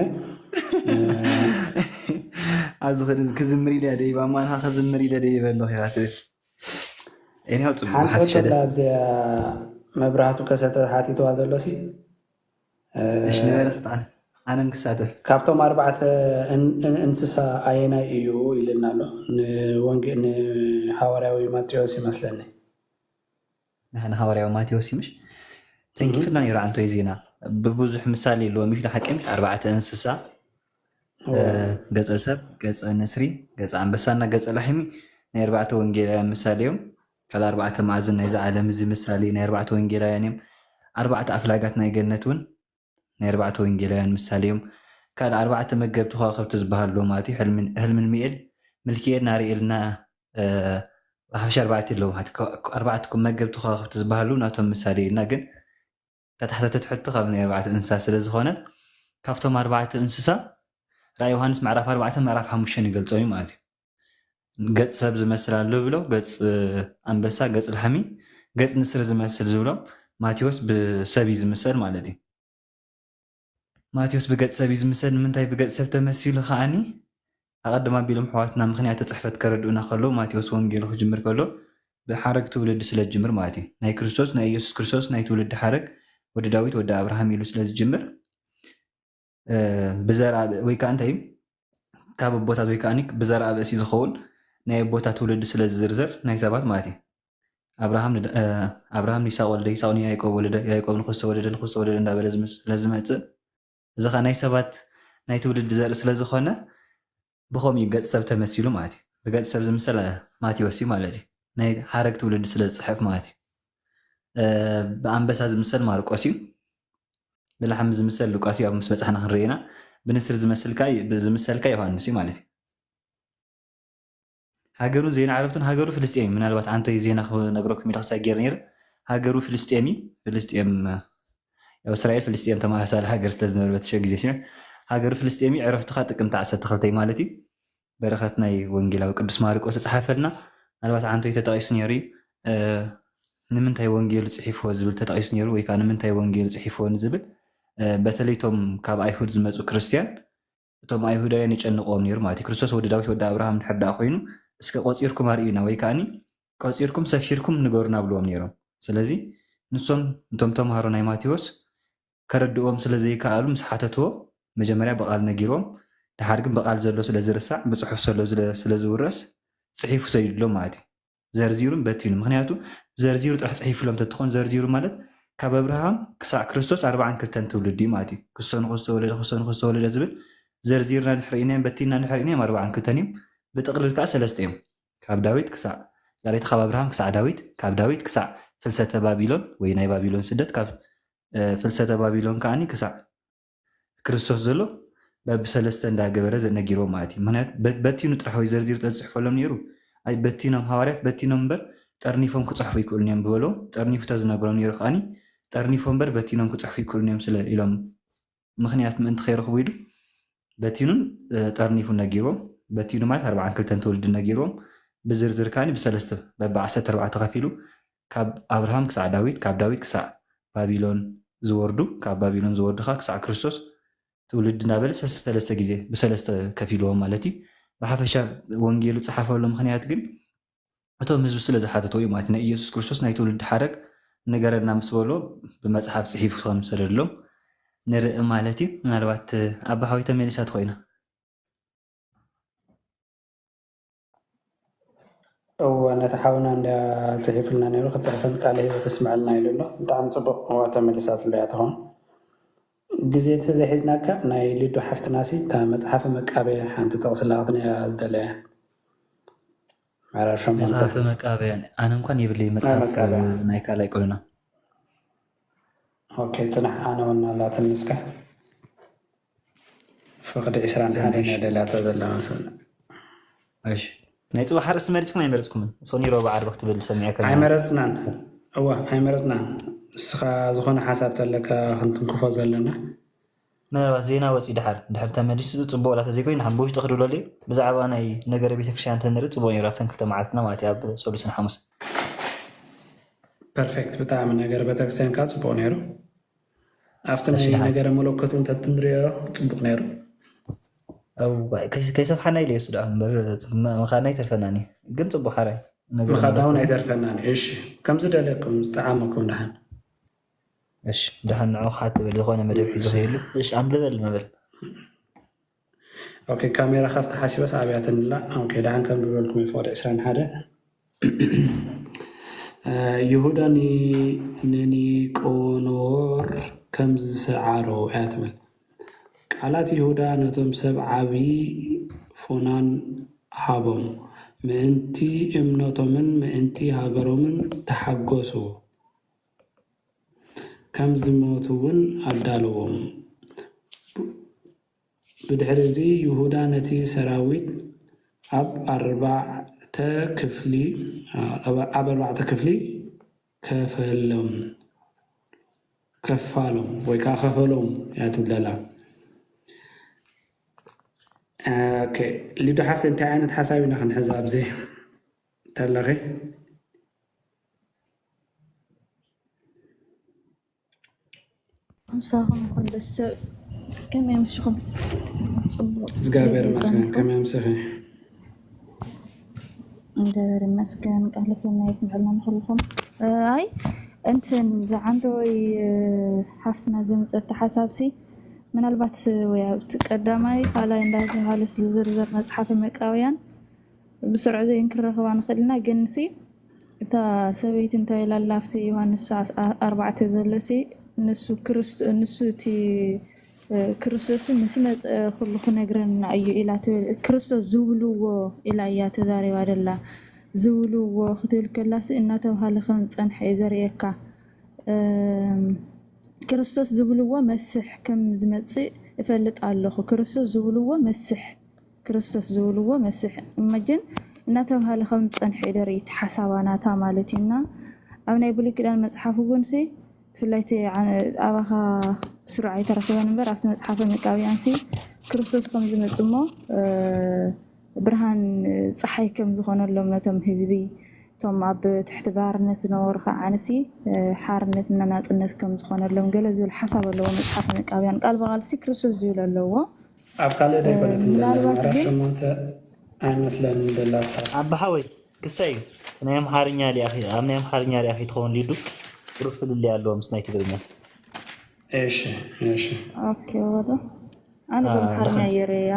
ኣብዚ ኸዲ ክዝምር ኢለ ደይብ፣ ኣማንኻ ክዝምር ኢለ ደይብ ኣለኹ ኢኻ ትብል። ኤኒሃው፣ ጽቡቕ፣ ሓንቲ ሓፊሻ ሕቶ ደስ። ኣብዚኣ መብራህቱ ከሰተ ሓቲትዋ ዘሎ ሲ፣ እ፣ እሺ፣ ነበረ ክጣን። ኣነን ክሳተፍ። ካብቶም ኣርባዕተ እን- እን- እንስሳ ኣየናይ እዩ ኢልና ኣሎ። ንወንጌ ንሃዋርያዊ ማቴዎስ ይመስለኒ። ንሓ- ንሃዋርያዊ ማቴዎስ እዩ ምሽ? ተንኪፍና ነይሩ ኣንቶይ ዜና። ብብዙሕ ምሳሌ ኣለዎ ምሽ? ንሓቂ ምሽ? ኣርባዕተ እንስሳ፣ እ፣ ገፀ ሰብ፣ ገፀ ንስሪ፣ ገፀ ኣንበሳና ገፀ ላሕሚ ናይ ኣርባዕተ ወንጌላውያን ምሳሌ እዮም። ካልእ ኣርባዕተ መኣዝን ናይዚ ዓለም እዚ ምሳሌ ናይ ኣርባዕተ ወንጌላውያን እዮም። ኣርባዕተ ኣፍላጋት ናይ ገነት እውን ናይ ኣርባዕተ ወንጌላውያን ምሳሌ እዮም። ካልእ ኣርባዕተ መገብቲ ከዋኽብቲ ዝበሃሉ ማለት እዩ። ሕልምን ሕልምን ሚኤል ምልክኤል ናርኤልና፣ እ፣ ብሓፈሻ ኣርባዕተ ኣለዉ ማለት እዩ። ከ- ኣርባዕተ ኮ- መገብቲ ከዋኽብቲ ዝበሃሉ ናቶም ምሳሌ ኢልና ግን ተታሕተተት ሕቶ ካብ ናይ ኣርባዕተ እንስሳ ስለ ዝኾነት ካብቶም ኣርባዕተ እንስሳ ራእይ ዮሃንስ ምዕራፍ ኣርባዕተ ምዕራፍ ሓሙሽተ ይገልጾም እዩ ማለት እዩ። ገጽ ሰብ ዝመስል ኣሎ ብሎ ገጽ ኣንበሳ፣ ገጽ ላሕሚ፣ ገጽ ንስሪ ዝመስል ዝብሎም ማቴዎስ ብሰብ እዩ ዝምሰል ማለት እዩ። ማቴዎስ ብገጽ ሰብ እዩ ዝምሰል። ንምንታይ ብገጽ ሰብ ተመሲሉ ከዓኒ ኣቐድም ኣቢሎም ኣሕዋትና ምኽንያት ጽሕፈት ከረድኡና ከለዉ ማቴዎስ ወንጌሉ ክጅምር ከሎ ብሓረግ ትውልዲ ስለ ዝጅምር ማለት እዩ። ናይ ክርስቶስ ናይ ኢየሱስ ክርስቶስ ናይ ትውልዲ ሓረግ ወዲ ዳዊት ወዲ ኣብርሃም ኢሉ ስለ ዝጅምር እ፣ ብዘርኣ ብ- ወይ ከዓ እንታይ ካብ ኣቦታት ወይ ከዓ ብዘርኣ ብእሲ ዝኸውን ናይ ኣቦታት ትውልዲ ስለ ዝዝርዝር ናይ ሰባት ማለት እዩ። ኣብርሃም ንዳ- እ፣ ኣብርሃም ንይስሐቅ ወለደ፣ ይስሐቅ ንያዕቆብ ወለደ፣ ያዕቆብ ንክርስቶ ወለደ፣ ንክርስቶ ወለደ እንዳበለ ዝመ- ስለ ዝመፅእ እዚ ከዓ ናይ ሰባት ናይ ትውልዲ ዘርኢ ስለ ዝኾነ ብኸምኡ እዩ ገፅ ሰብ ተመሲሉ ማለት እዩ። ብገፅ ሰብ ዝምሰል ማቴዎስ እዩ ማለት እዩ። ናይ ሓረግ ትውልዲ ስለ ዝፅሕፍ ማለት እዩ። እ፣ ብኣንበሳ ዝምሰል ማርቆስ እዩ። ብላሕሚ ዝምሰል ሉቃስ እዩ። ኣብ ምስ በፃሕና ክንርኢ ኢና። ብንስር ዝመስል ከኣ ዝምሰል ከኣ ዮሃንስ እዩ ማለት እዩ። ሃገሩን ዜና ዕረፍቱን ሃገሩ ፍልስጤም እዩ። ምናልባት ኣንቶይ ዜና ክነግረኩም ኢለ ክሳብ ገይረ ነይረ። ሃገሩ ፍልስጤም እዩ። ፍልስጤም ያው እስራኤል ፍልስጤም ተመሳሳሊ ሃገር ስለ ዝነበረ በቲ ሸው ግዜ ሲሆን ሃገሩ ፍልስጤም እዩ። ዕረፍቱ ከዓ ጥቅምቲ ዓሰርተ ክልተ ማለት እዩ። በረኸት ናይ ወንጌላዊ ቅዱስ ማርቆስ ዝፀሓፈልና ምናልባት ኣንቶይ ተጠቂሱ ነይሩ እዩ። እ፣ ንምንታይ ወንጌሉ ፅሒፍዎ ዝብል ተጠቂሱ ነይሩ ወይ ከዓ ንምንታይ ወንጌሉ ፅሒፍዎ ንዝብል እ፣ በተለይ እቶም ካብ ኣይሁድ ዝመፁ ክርስትያን እቶም ኣይሁዳውያን ይጨንቅዎም ነይሩ ማለት እዩ። ክርስቶስ ወዲ ዳዊት ወዲ ኣብርሃም እንድሕር ደኣ ኮይኑ እስከ ቆፂርኩም ኣርእዩና ወይ ከዓኒ ቆፂርኩም ሰፊርኩም ንገሩና ብልዎም ነይሮም። ስለዚ ንሶም እቶም ተምሃሮ ናይ ማቴዎስ ከረድእዎም ስለ ዘይከኣሉ ምስ ሓተትዎ መጀመርያ ብቓል ነጊርዎም፣ ድሓር ግን ብቓል ዘሎ ስለ ዝርሳዕ ብፅሑፍ ዘሎ ስለ ዝውረስ ፅሒፉ ሰዲድሎም ማለት እዩ። ዘርዚሩን በቲኑ። ምክንያቱ ዘርዚሩ ጥራሕ ፅሒፉሎም ተትኾን ዘርዚሩ ማለት ካብ ኣብርሃም ክሳዕ ክርስቶስ ኣርባዓን ክልተን ትውልዲ ማለት እዩ። ክሶ ንክዝተወለደ ክሶ ንክዝተወለደ ዝብል ዘርዚርና ድሕር ኢናዮም በቲንና ድሕር ኢናዮም ኣርባዓን ክልተን እዮም። ብጥቕልል ከዓ ሰለስተ እዮም። ካብ ዳዊት ክሳዕ ዛሬታ ካብ ኣብርሃም ክሳዕ ዳዊት፣ ካብ ዳዊት ክሳዕ ፍልሰተ ባቢሎን ወይ ናይ ባቢሎን ስደት፣ ካብ እ፣ ፍልሰተ ባቢሎን ከዓኒ ክሳዕ ክርስቶስ ዘሎ በብሰለስተ እንዳገበረ ነጊርዎም ማለት እዩ። ምክንያቱ በ- በቲኑ ጥራሕ ወይ ዘርዚሩ ተዝፅሕፈሎም ነይሩ ኣይ በቲኖም ሃዋርያት በቲኖም እምበር ጠርኒፎም ክፅሕፉ ይክእሉን እዮም ብበሎ ጠርኒፉ ተዝነግሮም ነይሩ ከዓኒ ጠርኒፎም እምበር በቲኖም ክፅሕፉ ይክእሉን እዮም ስለ ኢሎም ምክንያት ምእንቲ ከይረኽቡ ኢሉ በቲኑን እ፣ ጠርኒፉን ነጊርዎም። በቲኑ ማለት ኣርባዓን ክልተን ትውልዲ ነጊርዎም ብዝርዝር ከዓኒ ብሰለስተ በብዓሰርተ ኣርባዕተ ከፊሉ ካብ ኣብርሃም ክሳዕ ዳዊት ካብ ዳዊት ክሳዕ ባቢሎን ዝወርዱ ካብ ባቢሎን ዝወርዱ ከዓ ክሳዕ ክርስቶስ ትውልድ እናበለ ሰለስተ ሰለስተ ግዜ ብሰለስተ ከፊልዎም ማለት እዩ። ብሓፈሻ ወንጌሉ ዝፀሓፈሉ ምክንያት ግን እቶም ህዝቢ ስለ ዝሓተትዎ እዩ ማለት እዩ። ናይ ኢየሱስ ክርስቶስ ናይ ትውልዲ ሓረግ ንገረና ምስ በሎ ብመፅሓፍ ፅሒፉ ከም ዝሰደድሎም ንርኢ ማለት እዩ። ምናልባት ኣባ ሓወይ ተመሊሳ ትኾይና እወ ነቲ ሓውና እንዳ ፅሒፍልና ነይሩ ክፅሕፈን ቃለ ህይወት እስምዐልና ኢሉ ኣሎ። ብጣዕሚ ፅቡቅ እዋ ተመሊሳትሉ እያ ትኸውን። ግዜ እንተዘይሒዝናካ ናይ ሊዱ ሓፍትና ሲ እታ መፅሓፈ መቃብያ ሓንቲ ጥቕሲ ላክትና እያ ዝደለያ። ምዕራፍ ሸሞንተ መፅሓፈ መቃብያን ኣነ እንኳን የብለይ መፅሓፍ መቃብያ ናይ ካልኣይ ቆሉና ኦኬ ፅናሕ ኣነ ወና ላትን ንስካ ፍቅዲ ዕስራን ሓደን እያ ደላታ ዘላ መስለኒ። እሺ ናይ ፅባሕ ኣርእስቲ መሪፅኩም ኣይመረፅኩምን? ሶኒ ሮባ ዓርቢ ክትብል ሰሚዐ ከለና ኣይመረፅናን። እወ ኣይመረፅናን። ንስኻ ዝኾነ ሓሳብ ተለካ ክንትንክፎ ዘለና። ምናልባት ዜና ወፂኡ ድሓር ድሕር ተመሊሱ ፅቡቅ ላ ተዘይኮይኑ ሓ ብውሽጢ ክድውለሉ እዩ። ብዛዕባ ናይ ነገረ ቤተክርስትያን ተንርኢ ፅቡቅ ነይሩ ኣብተን ክልተ መዓልትና ማለት እዩ ኣብ ሰሉስን ሓሙስ ፐርፌክት ብጣዕሚ ነገር ቤተክርስትያን ከዓ ፅቡቅ ነይሩ። ኣብቲ ናይ ነገረ መለኮት እውን ተትንሪኦ ፅቡቅ ነይሩ። ከይሰፍሓና ኢለ የሱ ደኣ እምበር ምኻድና ኣይተርፈናን እዩ ግን ፅቡቅ ሓራይ ምኻድና እውን ኣይተርፈናን እዩ። እሺ ከምዚ ደለኩም ዝጠዓመኩም ደሓን እሺ፣ ደሓን ንዑ ክትብል ዝኾነ መደብ ሒዙ ኸይሉ። እሺ፣ ኣንብበልና በል። ኦኬ፣ ካሜራ ከፍታ ሓሲበስ ኣብያተንላ። ኦኬ፣ ደሓን ከም ዝበልኩም ይፈወደ ዕስራን ሓደ። እ፣ ይሁዳ ኒ-፣ ንኒቆኖር ከም ዝሰዓሮ እያ ትብል። ቃላት ይሁዳ ነቶም ሰብ ዓቢ ፎናን ሃቦም፣ ምእንቲ እምነቶምን ምእንቲ ሃገሮምን ተሓጎሱ፣ ከም ዝሞቱ እውን ኣዳለዎም። ብድሕሪ እዚ ይሁዳ ነቲ ሰራዊት ኣብ ኣርባዕተ ክፍሊ፣ ኣብ ኣርባዕተ ክፍሊ ከፈሎም፣ ከፋሎም ወይ ከዓ ከፈሎም እያ ትብለላ። ኦኬ፣ ሊዱ ሓፍቲ እንታይ ዓይነት ሓሳብ ኢና ክንሕዝ ኣብዚ ተለኺ? ምሳኹም ይኹን ቤተሰብ፣ ከመይ ኣምሲኹም? ጽቡቕ እግዚኣብሔር ሌሊት ይመስገን። ይጸንሑ። ከመይ ኣምሲኺ? እግዚኣብሔር ይመስገን። ቃለ ሰናይ የስምዐልና ንኹልኹም። እ፣ ኣይ እንትን ዝዓንተ ወይ፣ እ፣ ሓፍትና ዘምጸት ሓሳብሲ ምናልባት ወይ ኣብቲ ቀዳማይ ካልኣይ እንዳተባሃለ ዝዝርዘር መጽሓፈ መቃውያን ብስርዑ ዘይንክረኽባ ንኽእልና፣ ግንሲ እታ ሰበይቲ እንታይ ኢላ ኣላ ኣብቲ ዮሃንስ ዓ-፣ ዓ-፣ ኣርባዕተ ዘሎሲ ንሱ ክርስቶ-፣ ንሱ እቲ፣ እ፣ ክርስቶስ ምስ መጸ ኩሉ ክነግረና እዩ ኢላ ትብል። ክርስቶስ ዝብልዎ ኢላ እያ ተዛሪባ ደላ። ዝብልዎ ክትብል ከላሲ እናተባሃለ ከም ዝጸንሐ እዩ ዘርእየካ። እም፣ ክርስቶስ ዝብልዎ መስሕ ከም ዝመጽእ እፈልጥ ኣለኹ። ክርስቶስ ዝብልዎ መስሕ፣ ክርስቶስ ዝብልዎ መስሕ እመጅን እናተባሃለ ከም ዝጸንሐ እዩ ደርኢ እቲ ሓሳባ ናታ ማለት እዩ። እና ኣብ ናይ ብሉይ ኪዳን መጽሓፍ እውን ሲ ብፍላይ እቲ ዓ-፣ ኣባኻ ብስሩዕ ኣይተረኽበን እምበር ኣብቲ መጽሓፈ መቃብያን ሲ ክርስቶስ ከም ዝመጽእ እሞ፣ እ፣ ብርሃን ጸሓይ ከም ዝኾነሎም ነቶም ህዝቢ፣ እቶም ኣብ ትሕቲ ባርነት ዝነበሩ ከዓ ኣንሲ፣ እ፣ ሓርነትና ናጽነት ከም ዝኾነሎም ገለ ዝብል ሓሳብ ኣለዎ መጽሓፈ መቃብያን። ቃል ብቓል ሲ ክርስቶስ ዝብል ኣለዎ። ኣብ ካልእ ዶ ኣይኮነትን ደላ? ምናልባት ምዕራፍ ግን ሸሞንተ ኣይመስለንን ደላ ሳብ ኣባሓወይ ክሳይ እቲ ናይ ኣምሓርኛ ሊኣ ኸ-፣ ኣብ ናይ ኣምሓርኛ ሊኣ ከይትኸውን ሊዱ ቁሩብ ፍልልይ ኣለዎ ምስ ናይ ትግርኛ። እሺ፣ እሺ። ኦኬ፣ ወደ ኣነ አ፣ ብኣምሓርኛ ደሓን የርእያ።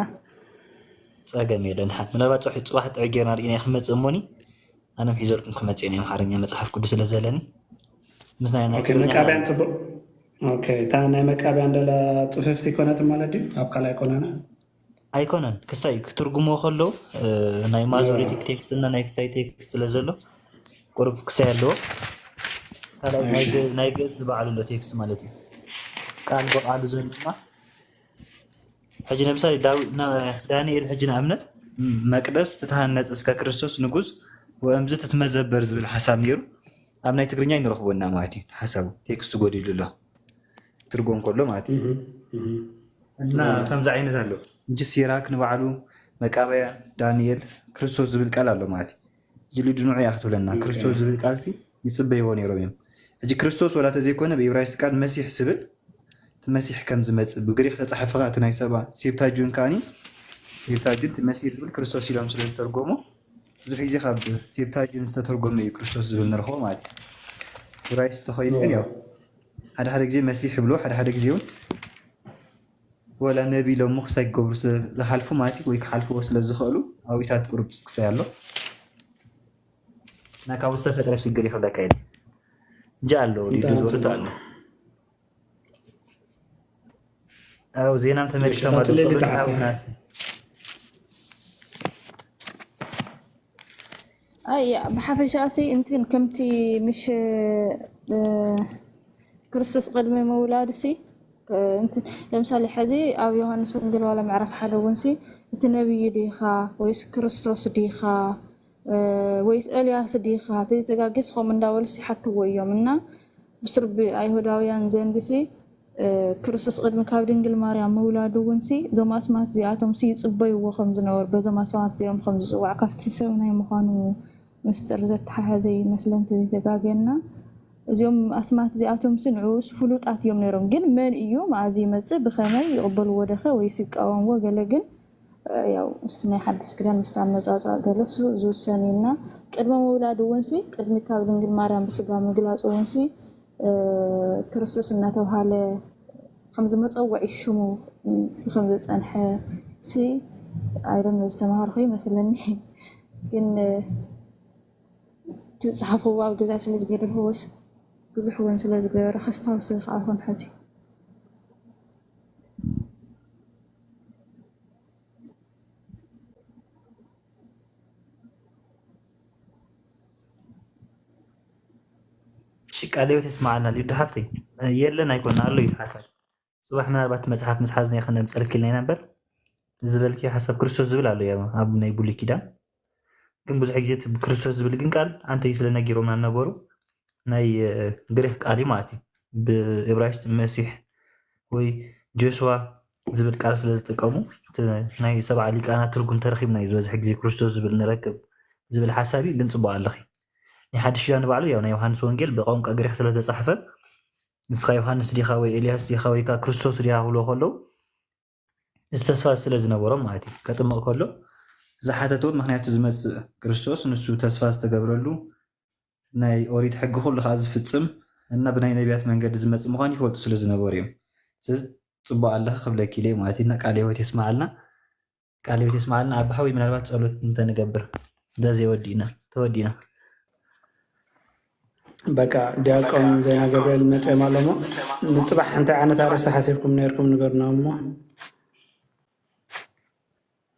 ጸገም የለን። ሓ-፣ ምናልባት ጽባሕ፣ ጽባሕ ጥዑይ ጌርና ርኢና ክመጽእ እሞኒ፣ ኣነ ሒዘልኩም ክመጽእ ናይ ኣምሓርኛ መጽሓፍ ቅዱስ ስለ ዘለኒ ምስ ናይ፣ ናይ ኦኬ፣ ትግርኛ መቃብያን ጽቡቅ። ኦኬ፣ እታ ናይ መቃብያን ደላ ጽፍፍቲ ኮነት ማለት ድዩ? ኣብ ካልኣይ ኮነና? ኣይኮነን። ክሳይ ክትርጉሞ ከሎ፣ እ፣ ናይ ማዞሪቲክ ቴክስት እና ናይ ክሳይ ቴክስት ስለ ዘሎ ቁሩብ ክሳይ ኣለዎ። ካልኣይ ናይ እሺ። ገ-፣ ናይ ገጽ ንባዕሉ ኣሎ ቴክስት ማለት እዩ። ቃል ብቃሉ ዘሎ ድማ ሕጂ ንምሳሌ ዳዊ-፣ ና-፣ ዳንኤል ሕጂ ንኣብነት መቅደስ ትተሃነጽ እስከ ክርስቶስ ንጉስ ወእምዝ ትትመዘበር ዝብል ሓሳብ ነይሩ። ኣብ ናይ ትግርኛ ይንረኽቦ እና ማለት እዩ። ሓሳቡ ቴክስቱ ጎዲሉ ኣሎ። ትርጎም ከሎ ማለት እዩ። እህ፣ እህ። እና እህ። ከምዚ ዓይነት ኣሎ። እንጂ ሲራክ ንባዕሉ፣ መቃብያን፣ ዳንኤል፣ ክርስቶስ ዝብል ቃል ኣሎ ማለት እዩ። እዚ ሊዱ ንዑ እያ ክትብለና። ኦኬ። ክርስቶስ ዝብል ቃል ሲ ይጽበይዎ ነይሮም እዮም። ሕጂ ክርስቶስ ወላ ተዘይኮነ ብኢብራይስጥ ቃል መሲሕ ዝብል እቲ መሲሕ ከም ዝመጽእ ብግሪክ ተጻሕፈ ኸኣ እቲ ናይ ሰባ ሴፕታጁን ከኣኒ ሴፕታጁን እቲ መሲሕ ዝብል ክርስቶስ ኢሎም ስለ ዝተርጎሞ ብዙሕ ግዜ ካብ ሴፕታጁን ዝተተርጎመ እዩ ክርስቶስ ዝብል ንረኽቦ ማለት እዩ። ኢብራይስጥ ተኾይኑ ግን ያው ሓደ ሓደ ግዜ መሲሕ ይብሎ፣ ሓደ ሓደ ግዜ እውን ወላ ነቢ ኢሎም ክሳይ ክገብሩ ስለ ዝሓልፉ ማለት እዩ፣ ወይ ክሓልፍዎ ስለ ዝኽእሉ ኣዊታት ቁሩብ ክሳይ ኣሎ። እና ካብ ዝተፈጥረ ሽግር ይኽብለካ የለ እንጂ ኣሎ ሊዱ ብጣዕሚ ዝበሉት ጽቡቅ። ኣሎ። ኣው ዜናም እሺ፣ ተመሊሶም ኣለዉ። ቀጽሊ ጸሎት ሊዱ ሓፍተይ። ሓውናስ። ኣይ፣ ያ፣ ብሓፈሻ ሲ እንትን ከምቲ ምሽ፣ እ፣ ክርስቶስ ቅድሚ ምውላዱ ሲ፣ እ፣ እንትን ለምሳሌ ሕዚ ኣብ ዮሃንስ ወንጌል ዋላ ምዕራፍ ሓደ እውን ሲ እቲ ነቢይ ዲኻ ወይስ ክርስቶስ ዲኻ፣ እ፣ ወይስ ኤልያስ ዲኻ ተዘይተጋግስ ከምኡ እንዳበሉ ሲ ሓትዎ እዮም። እና ብስርቢ ኣይሁዳውያን ዘንድ ሲ እ፣ ክርስቶስ ቅድሚ ካብ ድንግል ማርያም ምውላዱ እውን ሲ እዞም ኣስማት እዚኣቶም ሲ ይጽበይዎ ከም ዝነበሩ በዞም ኣስማት እዚኦም ከም ዝጽዋዕ ካብቲ ሰብ ናይ ምዃኑ ምስጢር ዘተሓሓዘ ይመስለን ተዘይተጋገና። እዚኦም ኣስማት እዚኣቶም ሲ ንዕኡስ ፍሉጣት እዮም ነይሮም። ግን መን እዩ መኣዝ ይመጽእ ብኸመይ ይቕበልዎ ደኸ ወይስ ይቃወምዎ ገለ ግን እ፣ ያው ምስቲ ናይ ሓድሽ ክዳን ምስቲ ኣመጻጽኣ ገለ እሱ ዝውሰን እዩ እና ቅድሚ ምውላድ እውን ሲ ቅድሚ ካብ ድንግል ማርያም ብስጋ ምግላጹ እውን ሲ እ፣ ክርስቶስ እናተብሃለ ከም ዝመጸውዒ ሽሙ ከም ዝጸንሐ ሲ ኣይደን ዝተምሃርኩ ይመስለኒ። ግን፣ እ፣ እቲ ዝጸሓፍዎ ኣብ ገዛ ስለ ዝገደፍዎስ ብዙሕ እውን ስለ ዝገበረ ከስታውስ ይኽኣልኩን ሕዚ። እሺ፣ ቃለ ሕይወት የስማዓልና። ሊዱ ሓፍተይ፣ የለን ኣይኮን ኣሎ እዩ ሓሳብ። ጽባሕ ምናልባት መጽሓፍ ምስ ሓዝና ከነምጸልኪልና ኢና እምበር፣ ዝበልክዮ ሓሳብ ክርስቶስ ዝብል ኣሎ፣ ያው ኣብ ናይ ብሉይ ኪዳን። ግን ብዙሕ ግዜ እቲ ክርስቶስ ዝብል ግን ቃል ኣንተ እዩ ስለ ነጊሮምና ነበሩ፣ ናይ፣ እ፣ ግሪክ ቃል እዩ ማለት እዩ። ብዕብራይስጥ መሲሕ ወይ ጆስዋ ዝብል ቃል ስለ ዝጥቀሙ፣ እቲ ናይ ሰብዓ ሊቃናት ትርጉም ተረኺብና እዩ ዝበዝሕ ግዜ ክርስቶስ ዝብል ንረክብ ዝብል ሓሳብ እዩ። ግን ጽቡቕ ኣለኺ። ናይ ሓድሽ ኪዳን ንባዕሉ ያው ናይ ዮሃንስ ወንጌል ብቋንቋ ግሪክ ስለ ተጻሕፈ፣ ንስኻ ዮሃንስ ዲኻ ወይ ኤልያስ ዲኻ ወይ ከኣ ክርስቶስ ዲኻ ክብልዎ ከለዉ፣ እዚ ተስፋ ስለ ዝነበሮም ማለት እዩ። ከጥምቕ ከሎ ዝሓተት እውን ምኽንያቱ ዝመጽእ ክርስቶስ ንሱ ተስፋ ዝተገብረሉ ናይ ኦሪት ሕጊ ኩሉ ከኣ ዝፍጽም እና ብናይ ነቢያት መንገዲ ዝመጽእ ምዃኑ ይፈልጡ ስለ ዝነበሩ እዮም። ስለዚ ጽቡቕ ኣለኺ ክብለኪ ኢለ ማለት እዩ። እና ቃለ ሕይወት የስምዓልና፣ ቃለ ሕይወት የስምዓልና። ኣባ ሓወይ ምናልባት ጸሎት እንተንገብር በዚ ወዲእና ተወዲእና። በቃ ዲያቆን ዜና ገብርኤል መፅኦም ኣሎ እሞ ንፅባሕ እንታይ ዓይነት ኣርእስቲ ሓሲብኩም ነይርኩም ንገሩና እሞ።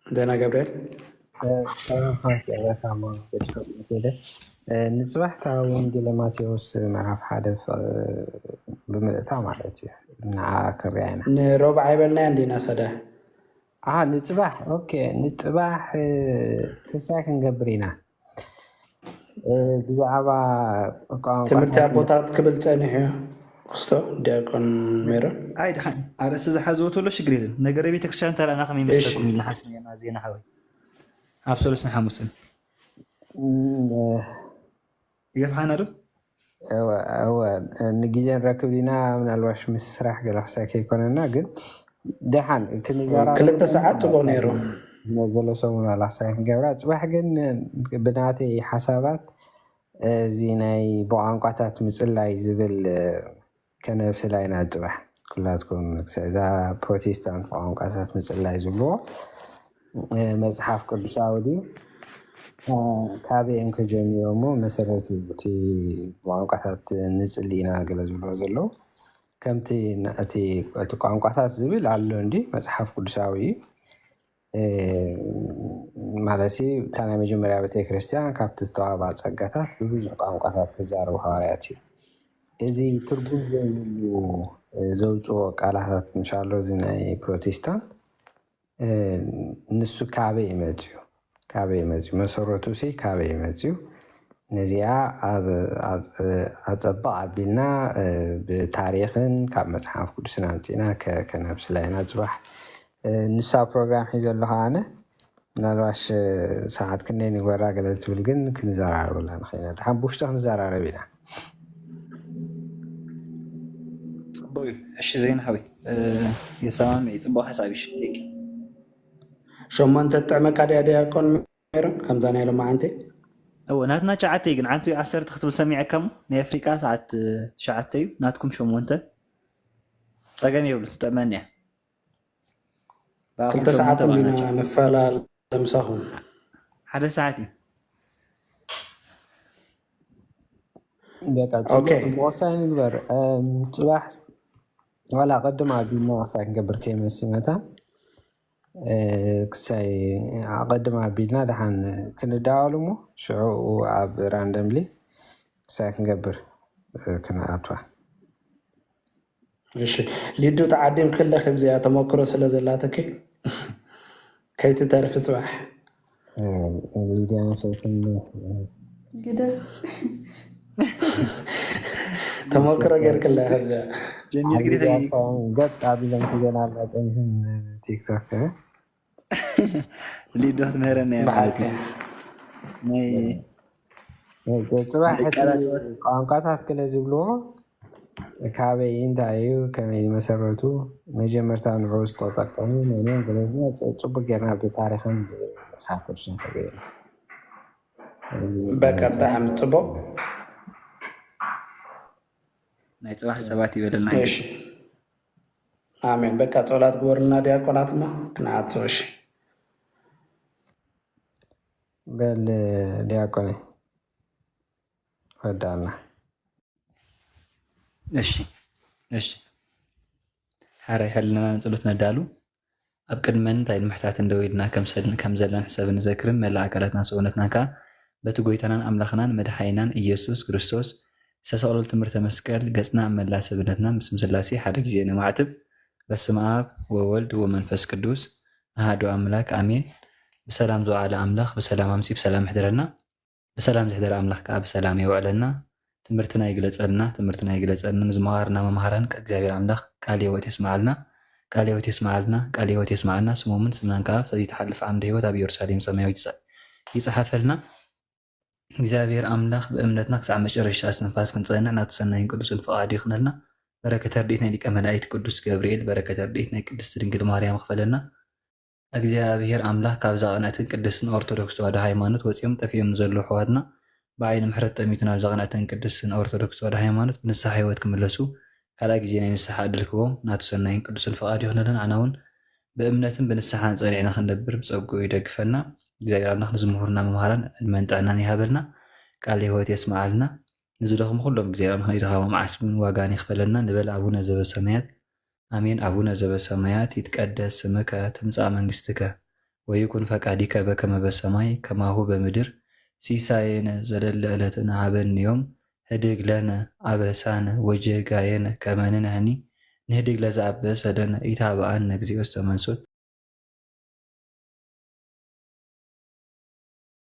ዜና ገብርኤል ሰላም ሓንቲ ዕለታ ማለት እዩ። ንፅባሕ ካብ ወንጌለ ማቴዎስ ምዕራፍ ሓደ ብምልእታ ማለት እዩ። ንዓ ክሪያ ኢና። ንሮብዓ ይበልና እንዲና ሰደ አ ንፅባሕ ኦኬ፣ ንፅባሕ ክስታይ ክንገብር ኢና። ብዛዕባ ቋንቋ ትምህርቲ ኣቦታት ክብል ፀኒሑ እዩ። ክስቶ ዲያቆን ሜሮን ኣይ ድሓን ኣርእስቲ ዝሓዝዎ ተሎ ሽግር የለን። ነገረ ቤተክርስትያን ተራና ከመይ ይመስለኩም ኢልና ሓሲብና ዜና ሓወይ ኣብ ሰሉስን ሓሙስን ይገፍሓና ዶ? እወ ንግዜ ንረክብ ዲና ምናልባሽ ምስ ስራሕ ገለ ክሳይ ከይኮነና ግን ደሓን ክንዘራረብ ክልተ ሰዓት ጽቡቅ ነይሩ። ዘሎ ሰሙን ዋላ ክሳይ ክንገብራ ጽባሕ ግን ብናተይ ሓሳባት እዚ ናይ ብቋንቋታት ምጽላይ ዝብል ከነብስላ ኢና ጽባሕ ኩላትኩም እዛ ፕሮቴስታንት ቋንቋታት ምጽላይ ዝብልዎ መጽሓፍ ቅዱሳዊ ድዩ ካበይ እዮም ከጀሚሮሞ መሰረቱ እቲ ቋንቋታት ንጽሊ ኢና ገለ ዝብልዎ ዘለዉ ከምቲ እቲ ቋንቋታት ዝብል ኣሎ እንዲ መጽሓፍ ቅዱሳዊ እዩ ማለት እታ ናይ መጀመርያ ቤተክርስትያን ካብቲ ዝተዋባ ጸጋታት ብብዙሕ ቋንቋታት ክዛረቡ ሃዋርያት እዩ እዚ ትርጉም ዘይብሉ ዘውፅኦ ቃላታት ምሻሎ እዚ ናይ ፕሮቴስታንት ንሱ ካበይ መፅዩ ካበይ መፅዩ መሰረቱ ሲ ካበይ መፅዩ ነዚኣ ኣብ ኣፀብቕ ኣቢልና ብታሪክን ካብ መፅሓፍ ቅዱስን ኣምፅእና ከነብስላ ኢና ፅባሕ ንሳ ፕሮግራም ሒዘ ኣለኹ ኣነ ምናልባሽ ሰዓት ክንደይ ንግበራ ገለ ትብል ግን ክንዘራረበላ ንኽእል ኢና ድሓን ብውሽጢ ክንዘራረብ ኢና ፅቡቅ እዩ እሺ ዜና ሓወይ የሰማምዕ እዩ ፅቡቅ ሓሳብ እዩ ቴንኪ ሸሞንተ ትጥዕመካ ድያ ዲያቆን ሜሮን ከምዛ ናይ ሎማዓንቲ እዎ ናትና ትሽዓተ እዩ ግን ዓንቱ ዓሰርተ ክትብል ሰሚዐካ ሞ ናይ ኣፍሪቃ ሰዓት ትሽዓተ እዩ ናትኩም ሸሞንተ ፀገም የብሉ ትጥዕመኒ እያ ክልተ ሰዓት ኢና ንፈላለ ምሳኹም ሓደ ሰዓት እዩ በቃ ኦኬ። ጽቡቅ ወሳኝ ንግበር እም፣ ጽባሕ ዋላ ቅድም ኣቢልና ክሳይ ክንገብር ከይመስል መታን እ፣ ክሳይ ኣቐድም ኣቢልና ደሓን ክንዳወሉ እሞ ሽዑ ኣብ ራንደምሊ ክሳይ ክንገብር እ፣ ክንኣትዋ እሺ ሊዱ ተዓዲም ክለክ እዚኣ ተመክሮ ስለ ዘላትኪ ከይትተርፊ ፅባሕ እ፣ ሊድያ ንፈልኩም ግደ ተመክሮ ጌርክለ ከዚኣ ጀሚር ግዲ ገጥ ኣቢሎም ክዘና ኣላ ፀኒሕን ቲክቶክ ሊዶ ክትምህረና እያ ማለት እዩ ናይ ጽባሕ ናይ እቲ ቃላት ጸወታ። ቋንቋታት ክለ ዝብልዎ ካበይ እንታይ እዩ ከመይ መሰረቱ መጀመርታ ንዑ ዝተጠቀሙ መንን ገለዝና ጽቡቅ ጌርና ብታሪክን መጽሓፍ ቅዱስን ከበየ በቃ ብጣዕሚ ጽቡቅ ናይ ጽባሕ ሰባት ይበለልና። እሺ፣ ኣሜን። በቃ ጸሎት ግበሩልና ዲያቆናትና፣ ክንዓጾ። እሺ፣ በል ዲያቆን ወዳና። እሺ፣ እሺ። ሓራይ ሕልናና ንጸሎት ነዳሉ። ኣብ ቅድመን እንታይ ንምሕታትን ደው ኢልና ከም ሰል-፣ ከም ዘለና ሕሰብ ንዘክርን መላእ ኣካላትናን ሰውነትናን ከኣ በቲ ጎይታናን ኣምላኽናን መድሓኒናን ኢየሱስ ክርስቶስ ዝተሰቕለሉ ትምህርተ መስቀል ገጽና ኣብ መላእ ሰብነትና ምስ ስላሴ ሓደ ግዜ ነማዕትብ። በስመ ኣብ ወወልድ ወመንፈስ ቅዱስ ኣሃዱ ኣምላክ ኣሜን። ብሰላም ዝወዓለ ኣምላኽ ብሰላም ኣምሲ ብሰላም ይሕድረና። ብሰላም ዝሕደረ ኣምላኽ ከኣ ብሰላም የውዕለና። ትምህርትና ይግለጸልና፣ ትምህርትና ይግለጸልና። ንዝመሃርና መምሃራን ከ እግዚኣብሔር ኣምላኽ ቃለ ሕይወት የስመዓልና፣ ቃለ ሕይወት የስመዓልና፣ ቃለ ሕይወት የስመዓልና። ስሞምን ስምናን ከኣ ዘይትሓልፍ ዓምደ ሕይወት ኣብ ኢየሩሳሌም ሰማያዊት ይጸ-፣ ይጽሓፈልና። እግዚኣብሔር ኣምላኽ ብእምነትና ክሳዕ መጨረሽታ እስትንፋስ ክንጸንዕ ናቱ ሰናይን ቅዱስን ፍቓዱ ይኹነልና። በረከተ ረድኤት ናይ ሊቀ መላእክት ቅዱስ ገብርኤል፣ በረከተ ረድኤት ናይ ቅድስት ድንግል ማርያም ክፈለና። እግዚኣብሔር ኣምላኽ ካብዛ ቅንዕትን ቅድስትን ኦርቶዶክስ ተዋህዶ ሃይማኖት ወጺኦም ጠፊኦም ንዘለዉ ኣሕዋትና ብዓይኒ ምሕረት ጠሚቱ ናብዛ ቅንዕትን ቅድስትን ኦርቶዶክስ ተዋህዶ ሃይማኖት ብንስሓ ሕይወት ክምለሱ ካልኣይ ግዜ ናይ ንስሓ ዕድል ክህቦም ናቱ ሰናይን ቅዱስን ፍቓዱ ይኹነልና። ኣና እውን ብእምነትን ብንስሓን ጸኒዕና ክንነብር ብጸግኡ ይደግፈና። እግዚኣብሔር ኣምላኽ ንዝምሁርና መምሃራን ዕድመን ጥዕናን ይሃበልና። ቃለ ሕይወት የስመዓልና። ንዝደኽሙ ኩሎም እግዚኣብሔር ኣምላኽ ናይ ድኻሞም ዓስብን ዋጋን ይኽፈለልና። ንበል ኣቡነ ዘበሰማያት። ኣሜን። ኣቡነ ዘበሰማያት ይትቀደስ ስምከ ትምጻእ መንግስትከ ወይኩን ፈቃዲከ በከመ በሰማይ ከማሁ በምድር ሲሳየነ ዘለለ ዕለትነ ሀበነ ዮም ህድግ ለነ አበሳነ ወጌጋየነ ከመ ንሕነኒ ንህድግ ለዘአበሰ ለነ ኢታብአነ እግዚኦ ውስተ መንሱት